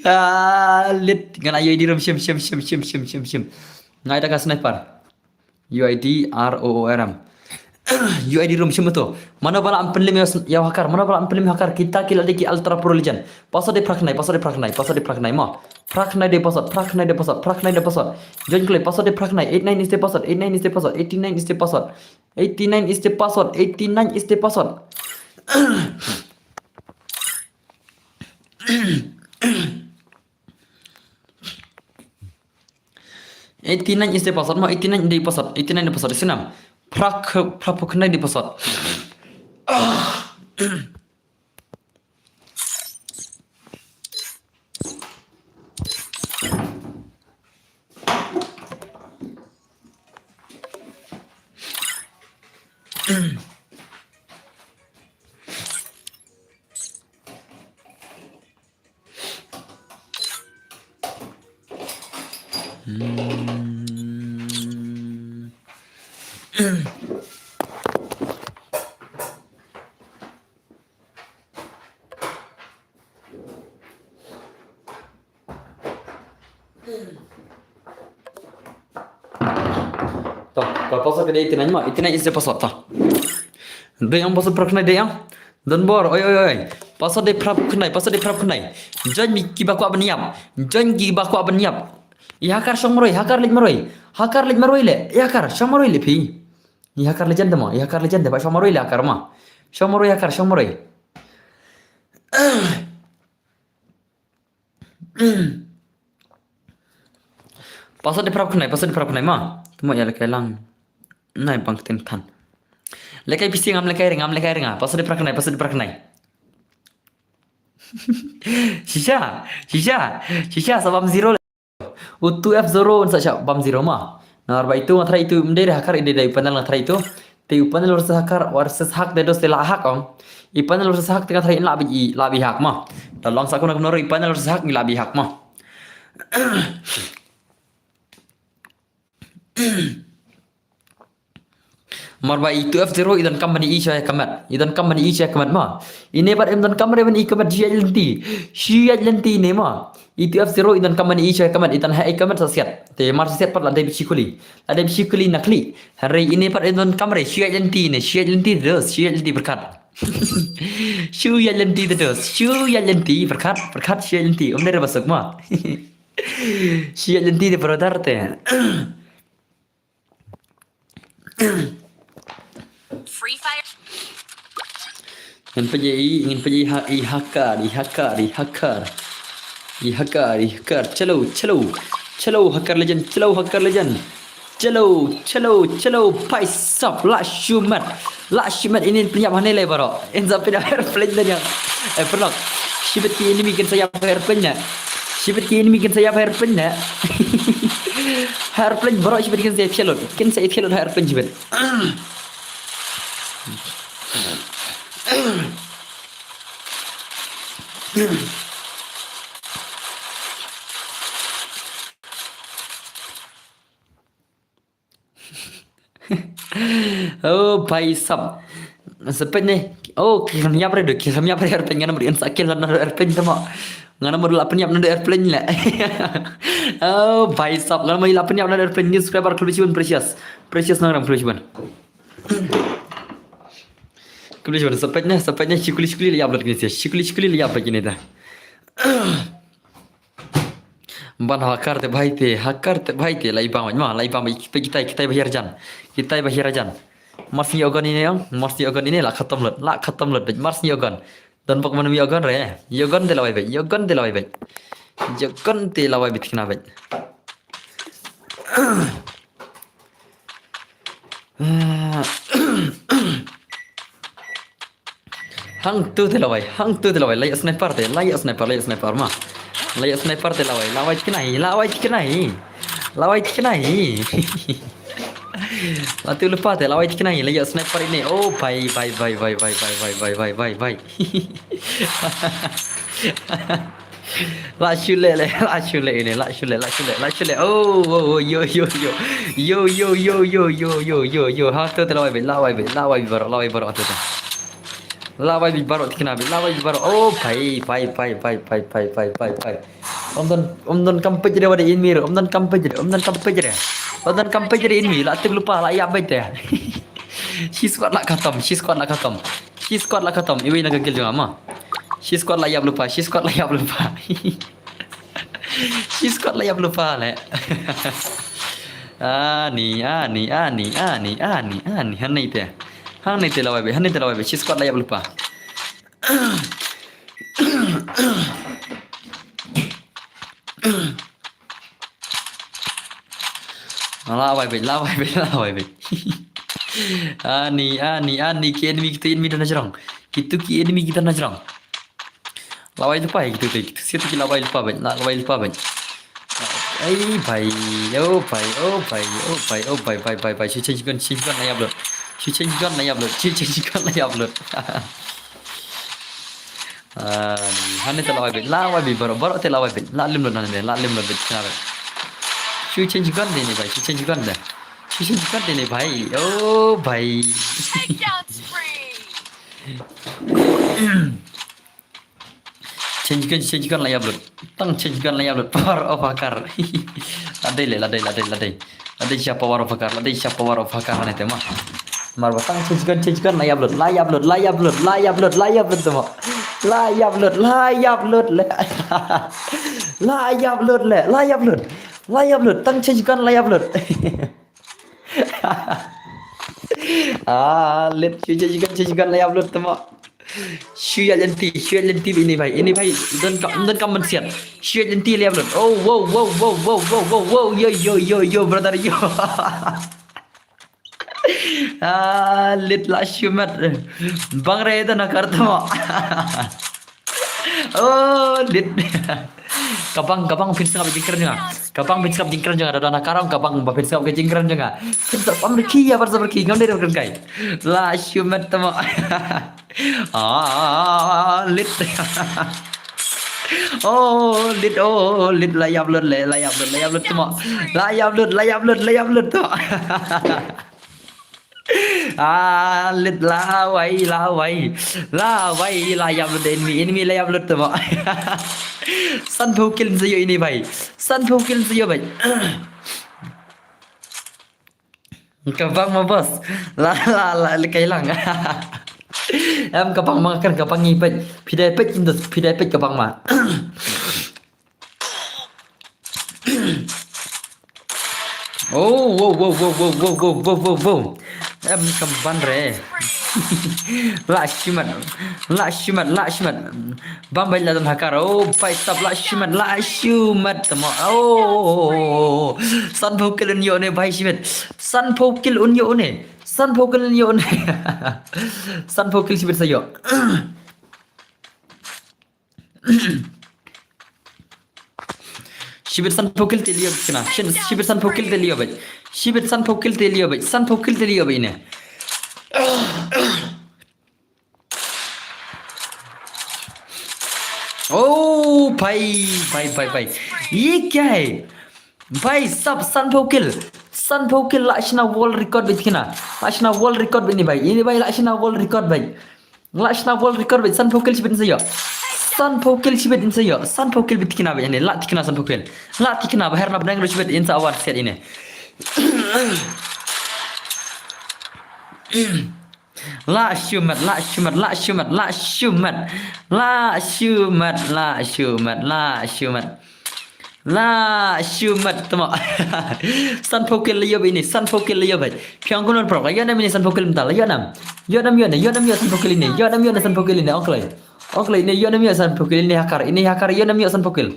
Ah, lit. Ngan ai U I D room shim, shim, shim. Ngan ai da ka sniper. U I D R O O R M. U I D room shim to. Mano ba la am pynlem ïa hakar, mano ba la am pynlem hakar. Kita ki la dei ki ultra pro legend. Pasot de prak nai, pasot de prak nai, pasot de prak nai ma. Prak nai de pasot, prak nai de pasot, prak nai de pasot. Join klei, pasot de prak nai. Eight nine is de pasot, eight nine is de pasot, eighty nine is de pasot. Eighty nine is de pasot, eighty nine is de pasot. Eighty nine is the password, ma eighty nine the password, eighty nine the password, sinam. Prak, prak pok nine the password. To, ka password ka dei eighty nine ma, eighty nine is the password to. Dei ang password prak nai dei ang. Don bor, oi, oi, oi. Password dei phrap khnai, password dei phrap khnai. Join mi kiba kwah ban ïap. Join kiba kwah ban ïap. I hacker shong marwei, hacker leit marwei. Hacker leit marwei le. I hacker shong marwei le phi. I hacker legend mo, i hacker legend ba shong marwei le hacker ma. Shong marwei hacker, shong marwei. Password dei phrap khnai, password dei phrap khnai ma. Tmo ïa lehkai lang. Nai bang ktien than. Lehkai pisi ngam lehkai ring, ngam lehkai ring. Password dei phrap khnai, password dei phrap khnai. Shisha, shisha, shisha sa bam zero le. U two F zero un sa shah bam zero ma. Namar ba itu nga tharai itu ym dei re hacker, i dei dei panel nga tharai itu. Te u panel versus hacker, versus hack dei dos te la hack ong. I panel versus hack te nga tharai in la bi, i la bi hack ma. Da long sa kumno kumno ruh i panel versus hack ngi la bi hack ma. Namar ba i two F zero i donkam ban ïohi sha ka met. I donkam ban ïohi sha ka met ma. Ine pat im donkam re ban ïohi ka met, shu ïaid lynti. Shu ïaid lynti ine ma. I two F zero i donkam ban ïohi sha ka met, i don ha i ka met sa siat. Te mar sa siat pat la dei bishikuli. La dei bishikuli na khlieh. Hynrei ine pat im donkam re, shu ïaid lynti ine, shu ïaid lynti dos, shu ïaid lynti pyrkhat. Shu ïaid lynti dos, shu ïaid lynti pyrkhat, pyrkhat shu ïaid lynti. Ym dei re ba suk ma. Shu ïaid lynti de brother te. Free Fire. Ngin peit ïa i, ngin peit ïa i ha-, i hacker, i hacker, i hacker. I hacker, i hacker. Chalo, chalo. Chalo hacker legend, chalo hacker legend. Chalo, chalo, chalo. Bhai sab, la shu met. La shu met, ine pynïap hangne lei baroh. In sa pynïap airplane da ïa. Eh, pynlok. Shibit ki enemy kin sa ïap airplane ne. Shibit ki enemy kin sa ïap airplane ne. Airplane baroh shibit kin sa ïap shalot. Kin sa ïap shalot airplane shibit. Oh, bhai sab. Sa peit ne. Oh, ki kham ïap re do, ki kham ïap re airplane, ngan ym mut in sa kill naduh airplane tamo. Ngan ym mut la pynïap naduh airplane le. Oh, bhai sab, ngan ym mut la pynïap naduh airplane. New subscriber khublei shibun Precious. Precious Nongrang khublei shibun. Khublei shibun, sa peit ne, sa peit ne, shikuli shikuli la ïap lut kine se. Shikuli shikuli la ïap lut kine te. Ban hacker te bhai te, hacker te bhai te, la i bang ma, la i bang ma, kitai, kitai ba hiar jan. Kitai ba hiar jan. Mars ni ogon ine ong, mars ni ogon ine, la khatam lut, la khatam lut, mars ni ogon. Don bok man mi ogon re, ogon te la wai bek, ogon te la wai bek. Ogon te la wai bek kina bek. Hangtu te la wai, hangtu te la wai, la ïa sniper te, la ïa sniper, la ïa sniper ma. La ïa sniper te la wai, la wai tikna hi, la wai tikna hi. La wai tikna hi. La tu lepas te, la wai tikna hi, la ïa sniper ine. Oh, bhai, bhai, bhai. La shu leh le, la shu leh ine, la shu leh, la shu leh, la shu leh. Oh, oh, oh, yo, yo, yo. Yo, yo, yo, yo, yo, yo, yo, yo. Ha, tu te la wai bek, la wai bek, la wai bek baroh, la wai bek baroh tu te. La wai bek baroh tikna bek, la wai bek baroh. Oh, bhai, bhai, bhai. Ym don, ym don kam peit re wat enemy re, ym don kam peit re, ym don kam peit re. Ym don kam peit re enemy, la tip lupa, la ïap beit te. Shi squad la khatam, shi squad la khatam. Shi squad la khatam, iwei na ka kill jong nga ma. Shi squad la ïap lupa, shi squad la ïap lupa. Shi squad la ïap lupa le. Ani, ani, ani, ani, ani, ani. Hangne te. Hangne te la wai bek, hangne te la wai bek. Shi squad la ïap lupa. La wai bek, la wai bek, la wai bek. Ani, ani, ani, ki enemy, kitu enemy da na jrong. Kitu ki enemy kita na jrong. La wai lupa, kitu, kitu, kitu, kitu, la wai lupa bek, la wai lupa bek. Ai, bhai, oh, bhai, oh, bhai, oh, bhai, oh, bhai, bhai, bhai, bhai, shu change gun, change gun, la ïap lut. Shu change gun, la ïap lut, shu change gun, la ïap lut. Ah, hangne te la wai bek, la wai bek, baroh, baroh te la wai bek, la lim lut hangne, la lim lut bek, kena bek. Shu change gun de ne bhai, shu change gun de. Shu change gun de ne bhai, oh bhai. Takedown spree. Change gun, change gun la ïap lut. Tang change gun la ïap lut. Power of hacker. La dei le, la dei, la dei, la dei. La dei sha power of hacker, la dei sha power of hacker hangne te ma. Mar ba tang change gun, change gun, la ïap lut, la ïap lut, la ïap lut, la ïap lut, la ïap lut tamo. La ïap lut, la ïap lut le. La ïap lut le, la ïap lut. La ïap lut, tang change gun, la ïap lut. Ah, lit, shu change gun, change gun, la ïap lut tamo. Shu ïa lynti, shu ïa lynti ini bhai, ini bhai, don kam, don kam mynsiat. Shu ïa lynti, la ïap lut. Oh, wow, wow, yo, yo, yo, yo, brother, yo. Ah, lit la shimet. Bang re da na kar tamo. Oh, lit. Ka bang, ka bang phin sngap jingkren jong nga. Ka bang phin sngap jingkren jong nga, da na karong ka bang ba phin sngap ka jingkren jong nga. Phin sngap am riki ya bar sngap riki ngam dei kren kai. La shimet tamo. Ah, lit. Oh, lit, oh, lit, la ïap lut le, la ïap lut, la ïap lut tamo. La ïap lut, la ïap lut, la ïap lut tamo. Ah, lit la wai, la wai. La wai, la ïap lut enemy, enemy la ïap lut tamo. Sanphew kill sa ïoh ini bhai. Sanphew kill sa ïoh bhai. Ka bang ma boss. La, la, la, la kai lang. Em ka bang ma kan ka bang ngi peit. Phi dei peit kin dos, phi dei peit ka bang ma. Oh, wow, wow, wow. Em kam ban re. La shimet. La shimet, la shimet. Bam bai la don hakar. Oh, bai sap la shimet, la shimet tamo. Oh, sanphew kill un ïoh ne bai shimet. Sanphew kill un ïoh ne. Sanphew kill un ïoh ne. Sanphew kill shimet sa ïoh. Shibit sanphew kill te liyo kena. Shin, shibit sanphew kill te liyo bai. Shibit sanphew kill te liyo bai. Sanphew kill te liyo bai ne. Oh, bhai, bhai, bhai, bhai. Ye kya hai? Bhai, sab sanphew kill. Sanphew kill la shna world record bai tikna. La shna world record bai ni bai. Ini bai la shna world record bai. La shna world record bai, sanphew kill shibit sa ïoh. Sanphew kill shibit sa ïoh. Sanphew kill bit tikna bai ne. La tikna sanphew kill. La tikna ba her na bneng ru shibit in sa awar set ini. La shimet, la shimet, la shimet, la shimet. La shimet, la shimet, la shimet. La shimet tamo. Sanphew kill la ïoh bai ini, sanphew kill la ïoh bai. Phiang kunor prok, la ïoh nam ini sanphew kill mynta, la ïoh nam. Ïoh nam ïoh ne, ïoh nam ïoh sanphew kill ini, ïoh nam ïoh ne sanphew kill ini, ong kloi. Ong kloi ini, ïoh nam ïoh sanphew kill ini hakar, ini hakar, ïoh nam ïoh sanphew kill.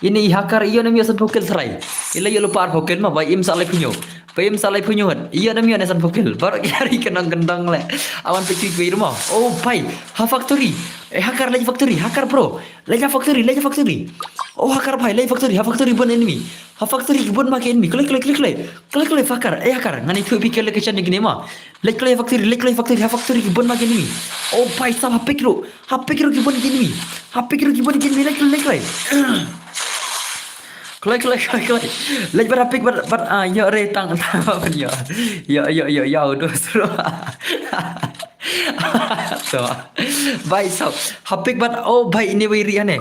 Ini hakar, ïoh nam ïoh sanphew kill serai. Ila ïoh lypa arphew kill ma, ba im sa laiphew hynñiew. Ba im sa laiphew hynñiew ngat. Ïoh nam ïoh ne sanphew kill. Baroh ki ari kyndong kyndong le. Awan peit ki kwei ruh mo. Oh bhai. Ha factory. Eh hakar leit factory. Hakar bro. Leit ha factory, leit ha factory. Oh hakar bhai, leit factory. Ha factory bun enemy. Ha factory ki bun ma ki enemy. Kloi kloi kloi kloi. Kloi kloi hakar. Eh hakar. Ngan ïathuh phi ki location jong kine mo. Leit kloi ha factory, leit kloi ha factory. Ha factory ki bun ma ki enemy. Oh bhai sab ha pick ruh. Ha pick ruh ki bun ki enemy. Ha pick ruh ki bun ki enemy. Leit kloi, leit kloi. Kloi, kloi, kloi, kloi. Leit bad ha pick bad, bad, ah, ïoh re tang, tang, ïoh. Ïoh, ïoh, ïoh, ïoh, dos ruh. To. Bhai sab. Ha pick bad, oh bhai ini wei ri ane.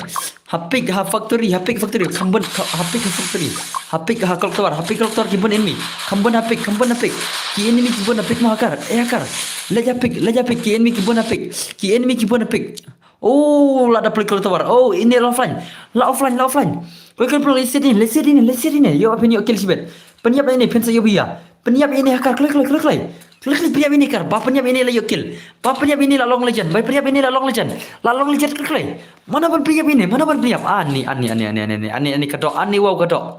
Ha pick, ha factory, ha pick factory. Kham bun, ha pick ha factory. Ha pick ha clock tower, ha pick clock tower ki bun enemy. Kham bun ha pick, kham bun ha pick. Ki enemy ki bun ha pick mo hakar. Eh hakar. Leit ha pick, leit ha pick, ki enemy ki bun ha pick. Ki enemy ki bun ha pick. Oh, la da play close tower. Oh, ini la offline. La offline, la offline. Kloi kloi bro, let's sit in, let's sit in, let's sit in. Ïoh phin ïoh kill shibit. Pynïap ini, phin sa ïoh bia. Pynïap ini hakar, kloi kloi kloi kloi. Kloi kloi pynïap ini kar. Ba pynïap ini la ïoh kill. Ba pynïap ini la long legend. Ba pynïap ini la long legend. La long legend kloi kloi. Mana ban pynïap ini, mana ban pynïap. Ani, ani, ani, ani, ani, ani, ani ka doh, ani wow ka doh.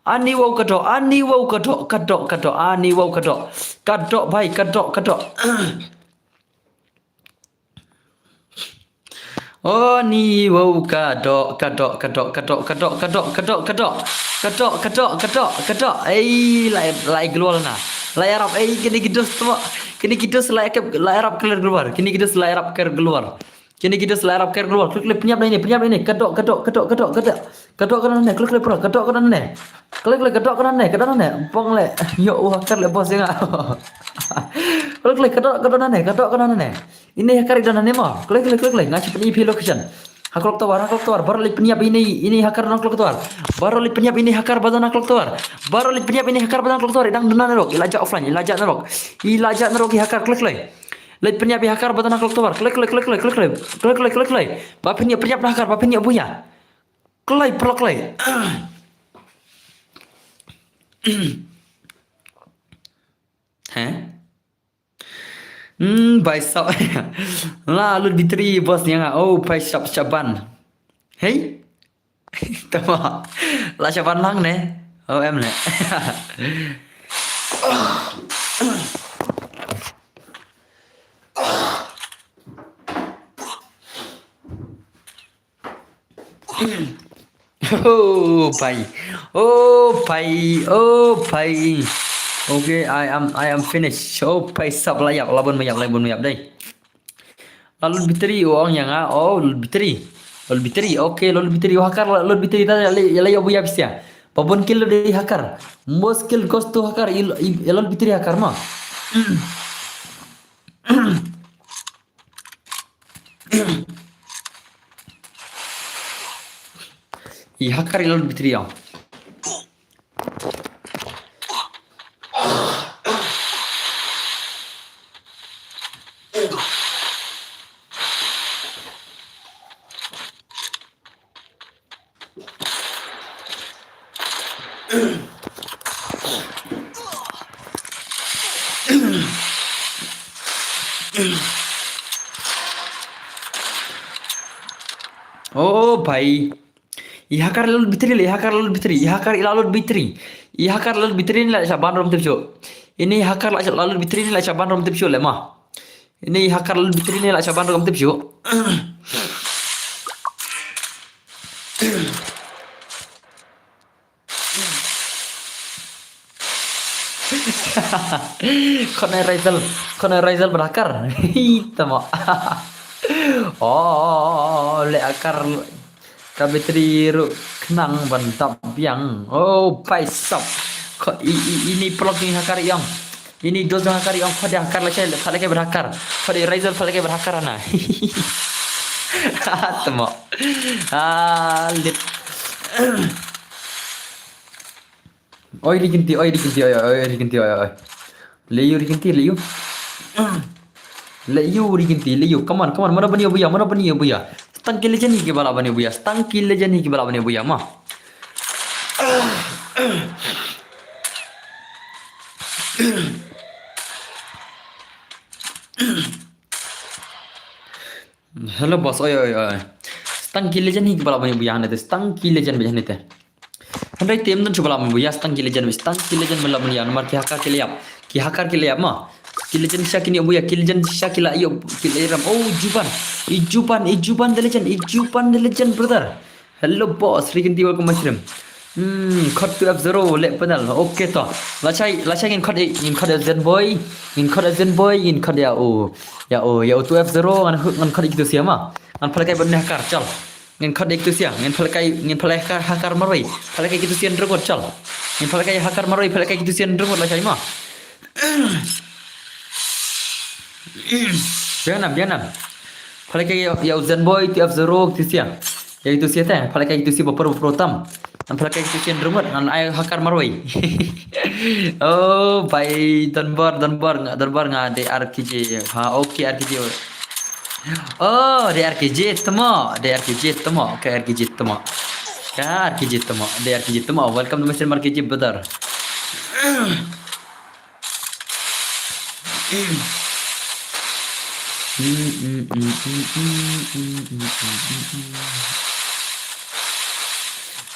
Ani wow ka doh, ani wow ka doh, ka doh, ka doh, ani wow ka doh. Ka doh bhai, ka doh, ka doh. Oh ni wow ka doh, ka doh, ka doh, ka doh, ka doh, ka doh, ka doh, ka doh. Ka doh, ka doh, ka doh, ka doh. Ei, la, la glor na. La ïarap, ei, kine ki dos tu. Kine ki dos la ïarap, la ïarap clear glor. Kine ki dos la ïarap clear glor. Kine ki dos la ïarap clear glor. Klik, klik, pynïap na ine, pynïap na ine. Ka doh, ka doh, ka doh, ka doh, ka doh. Ka doh ka doh na ine, klik, klik, bro. Ka doh ka doh na ine. Klik, klik, ka doh ka doh na ine, ka doh na ine. Bong le. Yo, wah, hacker le boss ïa nga. Klik, klik, ka doh ka doh na ine, ka doh ka doh na ine. Ine hacker i doh na ine mo. Klik, klik, klik, klik. Nga shu pyni phi location. Clock tower, ha clock tower. Baroh leit pynïap ine, ine hacker na clock tower. Baroh leit pynïap ine hacker ba don ha clock tower. Baroh leit pynïap ine hacker ba don ha clock tower. I dang duna narok. I la jah offline. I la jah narok. I la jah narok i hacker. Kloi kloi. Leit pynïap i hacker ba don ha clock tower. Kloi kloi kloi kloi kloi kloi. Kloi kloi kloi kloi. Ba pynïap pynïap na hacker. Ba pynïap buya. Kloi pynlok kloi. Heh? Hmm, bai sap. La lut battery boss ïa nga. Oh, bai sap shaban. Hey. Tama. La shaban lang ne. Oh, em ne. Oh, pai. Oh, pai. Oh, pai. Okay, I am, I am finished. Oh, pai sap la ïap, la bun ma ïap, la bun ma ïap dei. La lut battery, u ong ïa nga, oh, lut battery. Lut battery, okay, lut battery, u hacker, la lut battery, ta, ïa la, ïa la ïa buya bisia. Ba bun kill dei hacker. Most kill goes to hacker, i, i, lut battery hacker ma. I hacker i la lut battery ïa. Oh, pai. I hacker i la lut battery le, i hacker i la lut battery, i hacker i la lut battery. I hacker i la lut battery ne la shaban rom tip shu. Ine i hacker la, la lut battery ne la shaban rom tip shu le ma. Ine i hacker i la lut battery ne la shaban rom tip shu. Khot ne Razel, khot ne Razel ba hacker. Hi tama. Oh, le hacker ka battery ruh khnang ban dap biang. Oh, pai sap. Khot i, i, ine pynlok jong i hacker i ong. Ine dos jong hacker i ong, khot i hacker la shai, khot lehkai ba hacker. Khot i Razel, khot lehkai ba hacker na. Tama. Ah, lit. Oi, Rikinti, oi, Rikinti, oi, oi, oi, Rikinti, oi, oi. Leyu, Rikinti, leyu. Leyu, Rikinti, leyu. Come on, come on. Mano ban ïa buya, mano ban ïa buya. Stang ki legend hi kiba lah ban ïa buya. Stang ki legend hi kiba lah ban ïa buya, ma. Hello boss, oi, oi, oi. Stang ki legend hi kiba lah ban ïa buya hangne te. Stang ki legend ba hangne te. Hynrei te ym don shuh ba lah ban ïa buya, stang ki legend, stang ki legend ba lah ban ïa, namar ki hacker ki la ïap. Ki hacker ki la ïap ma. Ki legend shisha kin ïa buya, ki legend shisha ki la ïoh, ki la ïoh ram. Oh, Juban. I Juban, i Juban the legend, i Juban the legend, brother. Hello boss, Rikinti, welcome my stream. Hmm, khot two F zero leh panel. Okay to. Lashai, lashai ngin khot, ngin khot Zen Boy, ngin khot Zen Boy, ngin khot ïa u, ïa u, ïa u two F zero, ngan, ngan khot ïa kitu sia ma. Ngan pynlehkai ban ne hacker, chal. Ngin khot ïa kitu sia, ngin pynlehkai, ngin pynlehkai hacker marwei. Pynlehkai kitu sia hynriew ngut, chal. Ngin pynlehkai hacker marwei, pynlehkai kitu sia hynriew ngut lashai ma. Biang nam, biang nam. Pynlehkai ïa, ïa u Zen Boy, two F zero, kitu sia. Ïa kitu sia te, pynlehkai kitu sia ba pro, ba pro tam. Ngan pynlehkai kitu sia hynriew ngut, ngan ai hacker marwei. Oh, bai, don bor, don bor, nga, don bor nga dei R K J. Ha, okay, R K J. Oh, dei R K J tama, dei R K J tama, ka R K J tama. Ka R K J tama, dei R K J tama. Welcome to my stream, R K J brother.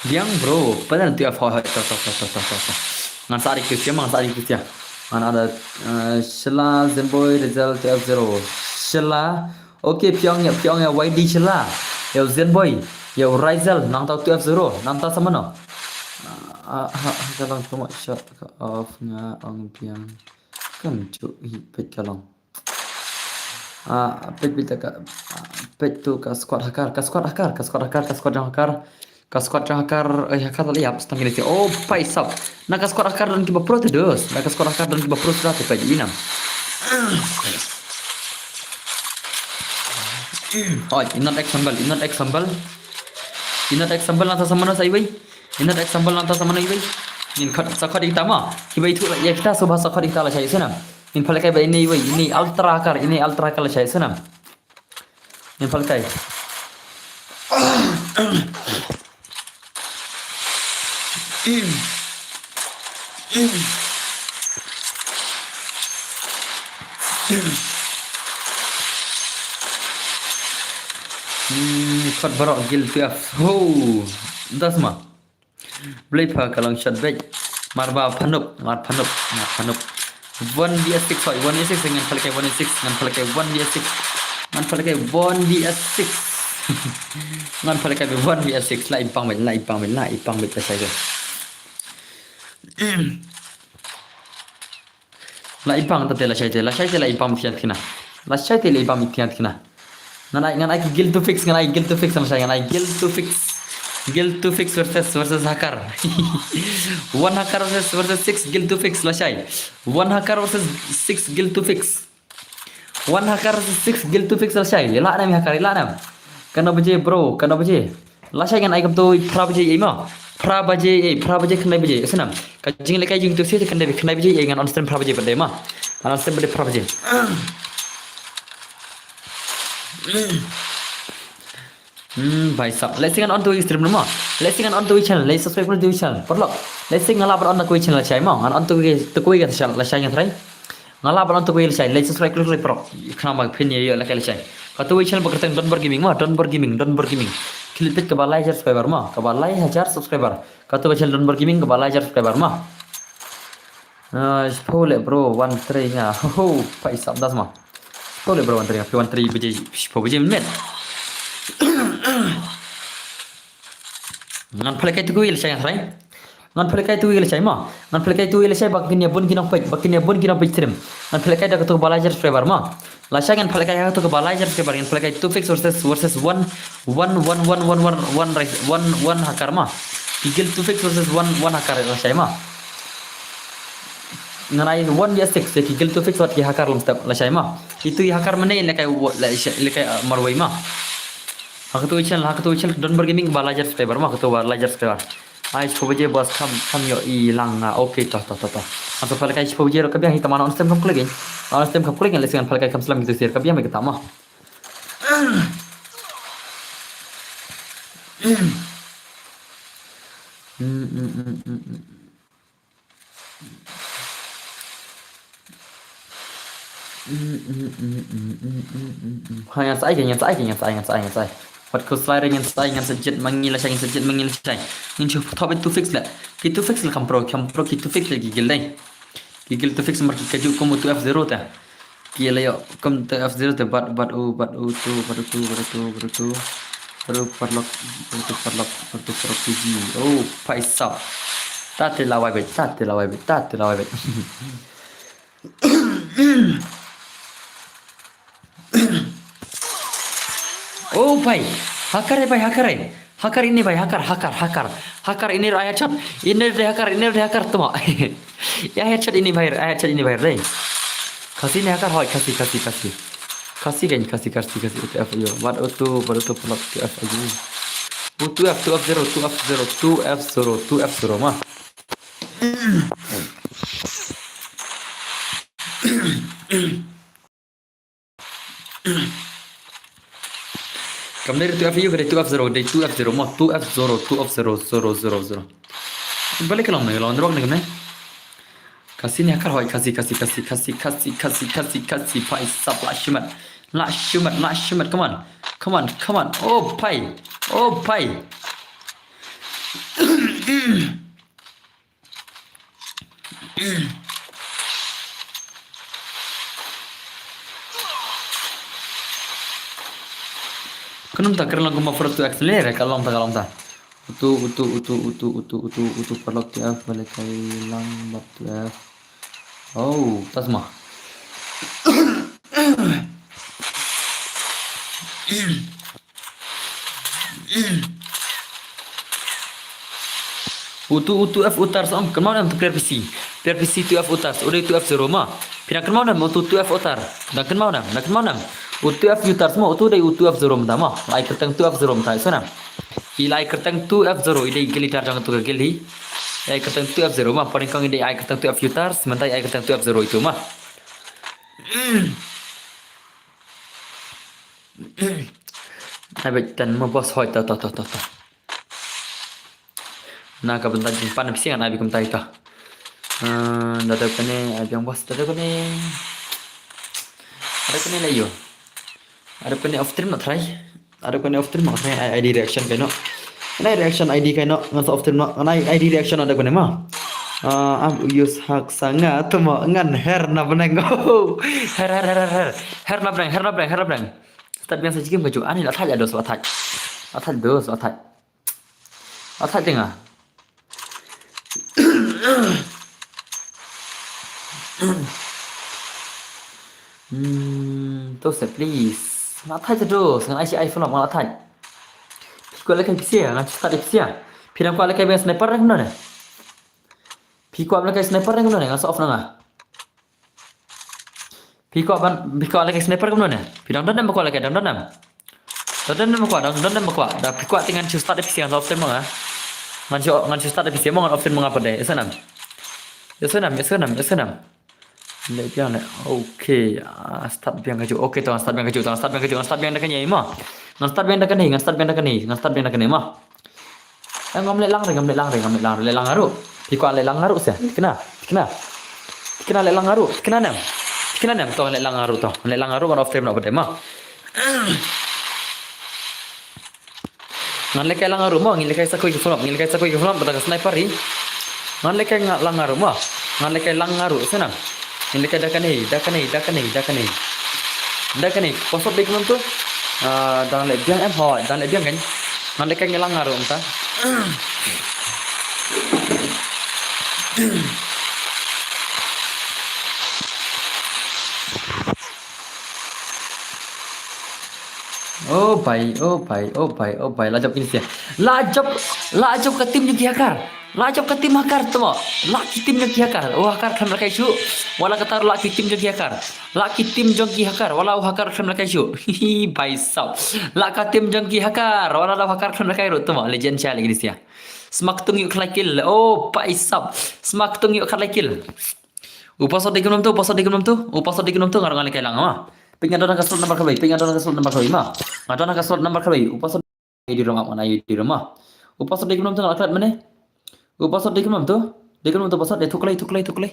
Biang bro, panel tu F, hoi, hoi, to, to, to. Ngan sa ri kitu sia, ngan sa ri kitu sia. Ngan ada, eh, Shela, Zenboy, Result, two F zero. Shela, okay, phi ong ïa, phi ong ïa Y D Shela. Ïa u Zenboy, ïa u Result, nangta two F zero, nangta sa mano. Ah, ha, ha, ka long too much shot, ka off nga ong biang. Kam ju hi peit ka long. Ah, peit, peit ka, ah, peit tu ka squad hacker, ka squad hacker, ka squad hacker, ka squad jong hacker, ka squad jong hacker, eh, hacker ta la ïap, stang kine sia. Oh, pai sap. Na ka squad hacker don kiba pro te dos. Na ka squad hacker don kiba pro te, peit i nam. Oi, inot example, inot example. Inot example nangta sa mano sa iwei. Inot example nangta sa mano iwei. Ngin khot, sa khot ita ma. Kiba ithuh ïa kita sngewbha sa khot ita lashai snem. Ngin pynlehkai ba ine iwei, ine ultra hacker, ine ultra hacker lashai snem. Ngin pynlehkai. Hmm, khot baroh guild twelve. Ho, das ma. Blei pha ka long shot beit. Mar ba phanup, mar phanup, mar phanup. One V S six, sorry, one V S six, ngan pynlehkai one V S six, ngan pynlehkai one V S six. Ngan pynlehkai one V S six. Ngan pynlehkai one V S six, la ipang beit, la ipang beit, la ipang beit, la ipang beit. La ipang ta te lashai te, lashai te la ipang thiat kina. Lashai te la ipang thiat kina. Ngan ai, ngan ai ki guild to fix, ngan ai guild to fix lashai, ngan ai guild to fix. Guild to fix versus, versus hacker. One hacker versus, versus six guild to fix lashai. One hacker versus six guild to fix. One hacker versus six guild to fix lashai. Ila nam hacker, ila nam. Kano baje bro, kano baje. Lashai ngan ai kumto phra baje ei ma. Phra baje ei, phra baje khyndai baje. Snam. Ka jinglekai jingto se khyndai, khyndai baje ei ngan on stream phra baje pat de ma. Ngan on stream pat de phra baje. Hmm, bhai sab. Lehse ngan on to stream ma. Lehse ngan on to channel. Lehse subscribe to channel. Paralok. Lehse ngan lah ban on to channel lashai ma. Ngan on to, to ka channel lashai ngan try. Nga lah ban on to lashai, like, subscribe, click, click, bro. Khnang ba phin ïa ïoh lehkai lashai. Kato ka channel ba kyrteng Donbor Gaming ma, Donbor Gaming, Donbor Gaming. Khie leit peit kaba lai hajar subscriber ma, kaba lai hajar subscriber. Kato ka channel Donbor Gaming kaba lai hajar subscriber ma. Ah, shiphew leh bro, wan trei nga. Ho, paisa das ma. Shiphew leh bro, wan trei nga, phi wan trei baje, shiphew baje mynmiet. Ngan pynlehkai to ïa lashai ngan try. Ngan pynlehkai to ïa lashai ma. Ngan pynlehkai to ïa lashai ba kin ïa bun ki nongpeit, ba kin ïa bun ki nongpeit stream. Ngan pynlehkai da kato kaba lai hajar subscriber ma. Lashai ngan pynlehkai ha kato kaba lai hajar subscriber, ngan pynlehkai two fix versus, versus one, one, one hacker ma. Ki guild two fix versus one, one hacker lashai ma. Ngan ai one versus six, ki guild two fix wat ki hacker lem step lashai ma. Itu i hacker mynne lehkai, lehkai, ah, marwei ma. Ha kato ka channel, ha kato ka channel Donbor Gaming ba lai hajar subscriber ma, kato ba lai hajar subscriber. Ai, shiphew baje boss, kham, kham ïohi lang nga. Okay, to, to, to, to. Hato pynlehkai shiphew baje ruh ka biang hi, tang ma on stream kham klik in. On stream kham klik in, lehse ngan pynlehkai kham slem kito sir ka biang hi kata ma. Ha, ngan sa ai ke, ngan sa ai ke, ngan sa ai, ngan sa ai, ngan sa ai. Wat ko slide ngan sa ai, ngan sa jet ma ngi lashai, ngan sa jet ma ngi lashai. Ngin shu thop two fix la. Ki two fix la kham pro, kham pro ki two fix la ki guild dei. Ki guild two fix mar ki kaju kum two F zero ta. Ki la ïoh kum two F zero te bat, bat u, bat u two, bat u two, bat u two, bat u two. Bat u paralok, bat u two paralok, bat u two paralok P G. Oh, paisa. Ta te lawai beit, ta te lawai beit, ta te lawai beit. Oh, bhai. Hacker eh, bhai, hacker eh. Hacker ini, bhai, hacker, hacker, hacker. Hacker ini, ai headshot. Ini dei hacker, ini dei hacker, tuma. Ai headshot ini, bhai, ai headshot ini, bhai, dei. Khasi ini hacker, hoi, khasi, khasi, khasi. Khasi kan, khasi, khasi, khasi, two F ayo. Bat u two, bat u two paralok, two F ayo. Oh, two F, two F zero, two F zero, two F zero, two F zero, ma. Kam dei two F U, ka dei two F zero, dei two F zero, mo, two F zero, two F zero, zero, zero, zero. Balei ka long ne, ka long ne, ka long ne. Khasi ne hacker hoi, khasi, khasi, khasi, paisa, la shimet. La shimet, la shimet, come on. Come on, come on. Oh, pai. Oh, pai. Ka num ta kren lang kumba first two X le re, ka long ta, ka long ta. Utu, utu, utu, paralok two F, balei ka long bad two F. Oh, tasma. Utu, utu F utar sa ong, kynmaw nam tu player P C. Player P C two F utar, udah two F zero ma. Pina kynmaw nam, utu two F utar. Dang kynmaw nam, dang kynmaw nam. U two F U tars mo, utu dei u two F zero mynta mo. Ai kyrteng two F zero mynta, ïohsnam. I la ai kyrteng two F zero, i dei guild leader jong utu ka guild hi. Ai kyrteng two F zero mo, pdeng kong i dei ai kyrteng two F U tars, mynta i ai kyrteng two F zero itu mo. Ai beit tan mo boss, hoi, to, to, to, to, to. Na ka bynta jingpan pisa ngan ai biang kumta ito. Eh, da dei kane ai biang boss, da dei kane. Da dei kane la ïoh. Da dei kane off stream na try. Da dei kane off stream na try ai I D reaction kaei noh. Ngan ai reaction I D kaei noh, ngan sa off stream noh. Ngan ai I D reaction da dei kane mo. Ah, am use hak sanga tu mo ngan her na bneng. Her, her, her, her, her. Her na bneng, her na bneng, her na bneng. Start biang sa jingim kajuh. Ani la thait la dos la thait. La thait dos la thait. La thait te nga. Hmm, to se please. La thait te dos, ngan ai shi iPhone la thait. Phi kwah lehkai pisa, ngan start pisa. Phi dang kwah lehkai biang sniper ne kumno ne? Phi kwah lehkai sniper ne kumno ne, ngan sa off na nga. Phi kwah ban, phi kwah lehkai sniper kumno ne? Phi dang don ne em, kwah lehkai, dang don ne em? Dang don ne em, kwah, dang don ne em, kwah. Da phi kwah te ngan shu start pisa, ngan off stream ma nga. Ngan shu, ngan shu start pisa ma nga, ngan off stream ma nga pat de. Ïohsnam. Ïohsnam, ïohsnam, ïohsnam. Leh biang leh. Okay, ah, start biang kajuh. Okay, to ngan start biang kajuh, to ngan start biang kajuh, ngan start biang da kane mo. Ngan start biang da kane, ngan start biang da kane, ngan start biang da kane mo. Eh, ngam leh lang re, ngam leh lang re, ngam leh lang re, leh lang nga ruh. Phi kwah leh lang nga ruh se. Thikna, thikna. Thikna leh lang nga ruh, thikna ne em. Thikna ne em, to leh lang nga ruh to. Leh lang nga ruh, ngan off stream noh pat de mo. Ngan lehkai lang nga ruh mo, ngin lehkai sa kawei ka flop, ngin lehkai sa kawei ka flop, bad ka sniper hi. Ngan lehkai nga, lang nga ruh mo. Ngan lehkai lang nga ruh, ïohsnam. Ngin lehkai da kane, da kane, da kane, da kane. Da kane, password dei kumno to? Ah, dang leh biang em, hooid, dang leh biang kan. Ngan lehkai nga lang nga ruh mynta. Oh bai, oh bai, oh bai, oh bai, la jop kine sha. La jop, la jop ka team jong ki hacker. La jop ka team hacker to mo. La ki team jong ki hacker. Oh hacker khlem lehkai shuh. Wat la katta ruh la ki team jong ki hacker. La ki team jong ki hacker. Wat la u hacker khlem lehkai shuh. Hi hi, bai sap. La ka team jong ki hacker. Wat la u hacker khlem lehkai ruh to mo. Legend sha lagi kine sha. Sma ktung ïoh khatlai kill. Oh bai sap. Sma ktung ïoh khatlai kill. U password dei kumno to, u password dei kumno to, u password dei kumno to, nga ruh ngan lehkai lang ma. Peit nga don ha ka slot number kawei, peit nga don ha ka slot number kawei ma. Nga don ha ka slot number kawei, u password dei rom, nga nai dei rom ma. U password dei kumno to, nga la klet mane. U password dei kumno to, dei kumno to password, dei thuklei, thuklei, thuklei.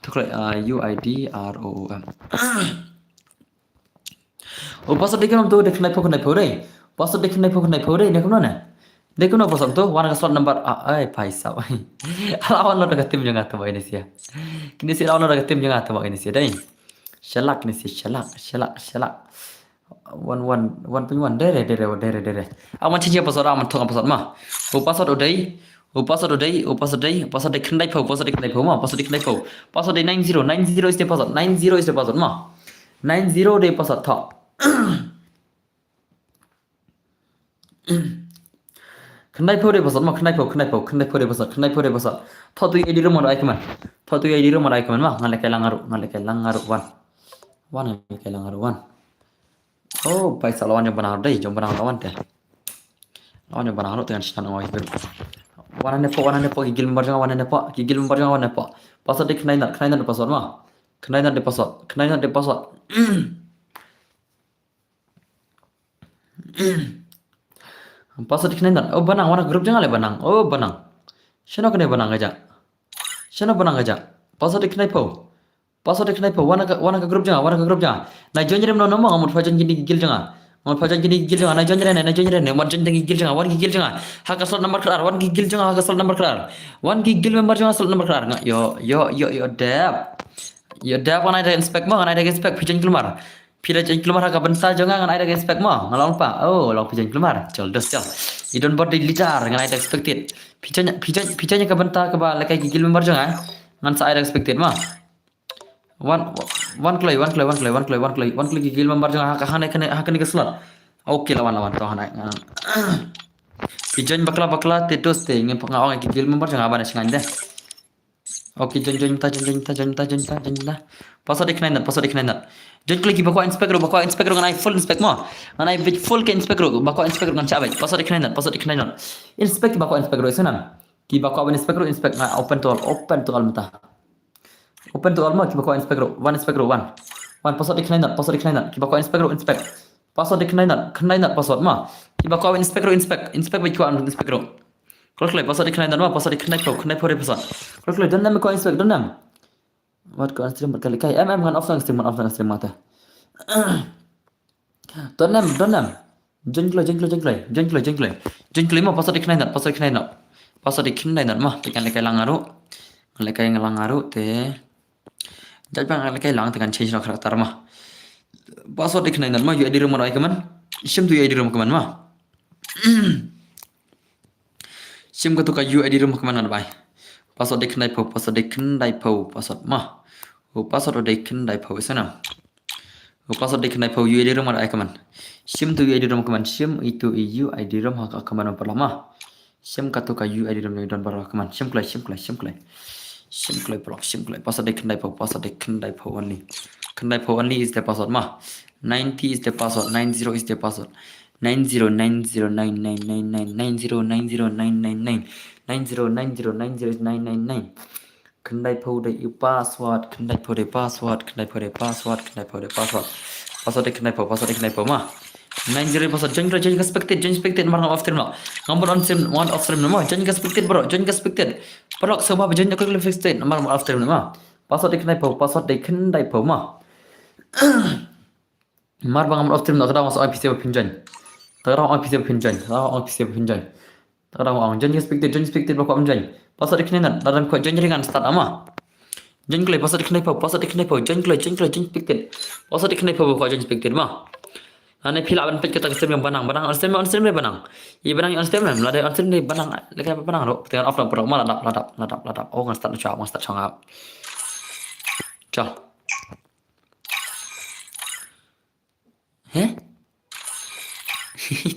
Thuklei, ah, U I D R O O M. U password dei kumno to, dei khyndai phew khyndai phew dei. Password dei khyndai phew khyndai phew dei, dei kumno ne? Dei kumno password to, wan ka slot number, ah, ai, bai sap. Ala wan lo da ka team jong nga to ba ini sia. Kini sia ala wan lo da ka team jong nga to ba ini sia dei. Shalak ini sia, shalak, shalak, shalak. One, one, one point one, dei re, dei re, dei re, dei re. Aman change password, aman thong password ma. U password u dei, u password u dei, u password dei, u password dei khyndai phew, u password dei khyndai phew ma, u password dei khyndai phew. Password dei nine zero, nine zero is the password, nine zero is the password ma. Nine zero dei password thoh. Khyndai phew dei password ma, khyndai phew, khyndai phew, khyndai phew dei password, khyndai phew dei password. Thoh tu I D rom ma da ai kmen. Thoh tu I D rom ma da ai kmen ma, ngan lehkai lang nga ruh, ngan lehkai lang nga ruh wan. Wan ngan lehkai lang nga ruh wan. Oh, bai sap la wan jong bnai dei, jong bnai la wan te. La wan jong bnai te ngan shna ong oi. Wan ne pok, wan ne pok, ki guild member jong nga wan ne pok, ki guild member jong nga wan ne pok. Password dei khyndai nat, khyndai nat password ma. Khyndai nat dei password, khyndai nat dei password. Password dei khyndai nat. Oh, Banang, wan ha group jong nga le Banang. Oh, Banang. Shano kane Banang ka jaka? Shano Banang ka jaka? Password dei khyndai phew. Password dei khyndai phew, wan ha ka, wan ha ka group jong nga, wan ha ka group jong nga. Nai join re no no mo, nga mut pha join kine ki guild jong nga. Nga mut pha join kine ki guild jong nga, nai join re, nai join re, nai mut join kine ki guild jong nga, wan ki guild jong nga. Ha ka slot number khatar, wan ki guild jong nga, ha ka slot number khatar. Wan ki guild member jong nga, slot number khatar. Nga, ïoh, ïoh, ïoh, ïoh dep. Ïoh dep, ngan ai da inspect mo, ngan ai da inspect, phi join kulmar. Phi da join kulmar ha ka bynta jong nga, ngan ai da inspect mo, nga long pa. Oh, long phi join kulmar. Chol dos chol. I don bor dei leader, ngan ai da expected. Phi join, phi join, phi join ka bynta kaba lehkai ki guild member jong nga. Ngan sa ai da expected mo. Wan, wan kloi, wan kloi, wan kloi, wan kloi, wan kloi, wan kloi ki guild member jong nga ha kane, kane, ha kane ka slot. Okay, la wan, la wan, to hangne. Phi join bakla, bakla, te dos te, ngin pok nga ong ki guild member jong nga ban shngaiñ de. Okay, join, join mynta, join, join mynta, join mynta, join mynta, join mynta. Password dei khyndai minit, password dei khyndai minit. Join kloi kiba kwah inspect ruh, ba kwah inspect ruh ngan ai full inspect mo. Ngan ai beit full ka inspect ruh, ba kwah inspect ruh ngan shah beit. Password dei khyndai minit, password dei khyndai minit. Inspect kiba kwah inspect ruh, ïa sngewbha. Kiba kwah ban inspect ruh, inspect, nga open to all, open to all mynta. Open to all mo, kiba kwah inspect ruh, wan inspect ruh, wan. Wan, password dei khyndai minit, password dei khyndai minit. Kiba kwah inspect ruh, inspect. Password dei khyndai minit, khyndai minit password mo. Kiba kwah inspect ruh, inspect. Inspect ba kwah inspect ruh. Kloi kloi, password dei khyndai minit mo, password dei khyndai phew, khyndai phew dei password. Kloi kloi, don ne em kwah inspect, don ne em. Wat ko stream, wat ka lehkai. Em, em, ngan off ngan stream, ngan off ngan stream mynta. Don ne em, don ne em. Join kloi, join kloi, join kloi. Join kloi, join kloi. Join kloi mo, password dei khyndai minit, password dei khyndai minit. Password dei khyndai minit mo, te ngan lehkai lang nga ruh. Ngan lehkai lang nga ruh te. Judge ba ngan lehkai lang te ngan change noh character mo. Password dei khyndai minit mo, U I D ruh mo, ai kmen. Shim tu U I D ruh mo, kmen mo. Shim katu ka U I D ruh mo, kmen, ngan bai. Password dei khyndai phew, password dei khyndai phew, password mo. U password dei khyndai phew, ïa sngewbha. U password dei khyndai phew, U I D ruh mo, ai kmen. Shim tu U I D ruh mo, kmen, shim itu i U I D ruh mo, ha ka kmen mo, paralok mo. Shim katu ka U I D ruh mo, don baroh, kmen. Shim kloi, shim kloi, shim kloi. Shim kloi paralok, shim kloi. Password dei khyndai phew, password dei khyndai phew only. Khyndai phew only is the password mo. Ninety is the password, nine zero is the password. Nine zero nine zero nine nine nine nine, nine zero nine zero nine nine nine, nine zero nine zero nine zero is nine nine nine. Khyndai phew dei i password, khyndai phew dei password, khyndai phew dei password, khyndai phew dei password. Password dei khyndai phew, password dei khyndai phew mo. Nine zero password, join kloi, join ka spectate, join spectate, namar ngam off stream noh. Ngam bud on stream, ngam off stream noh mo. Join ka spectate baroh, join ka spectate. Paralok sngewbha join ka spectate, namar ngam off stream noh mo. Password dei khyndai phew, password dei khyndai phew mo. Namar ba ngam off stream noh, te dang ong sa ong phi sngewbha phin join. Te dang ong phi sngewbha phin join. Te dang ong phi sngewbha phin join. Te dang ong join ka spectate, join ka spectate ba kwah ban join. Password dei khyndai minit, lada kwah join ri ngan start mo. Join kloi, password dei khyndai phew, password dei khyndai phew, join kloi, join kloi, join spectate. Password dei khyndai phew ba kwah join spectate mo. Nane phi lah ban peit kata ka stream ïa u Banang, Banang on stream, on stream ïa u Banang. I Banang on stream em, lada on stream ïa u Banang, lehkai Banang ruh. Te ngan off noh paralok mo, la dap, la dap, la dap, la dap. Oh, ngan start noh, ngan start noh. Chal. Heh?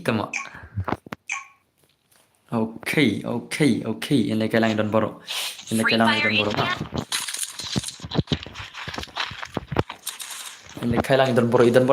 Tama. Okay, okay, okay. Ïa lehkai lang i don baroh. Ïa lehkai lang i don baroh mo. Ïa lehkai lang i don baroh, i don baroh.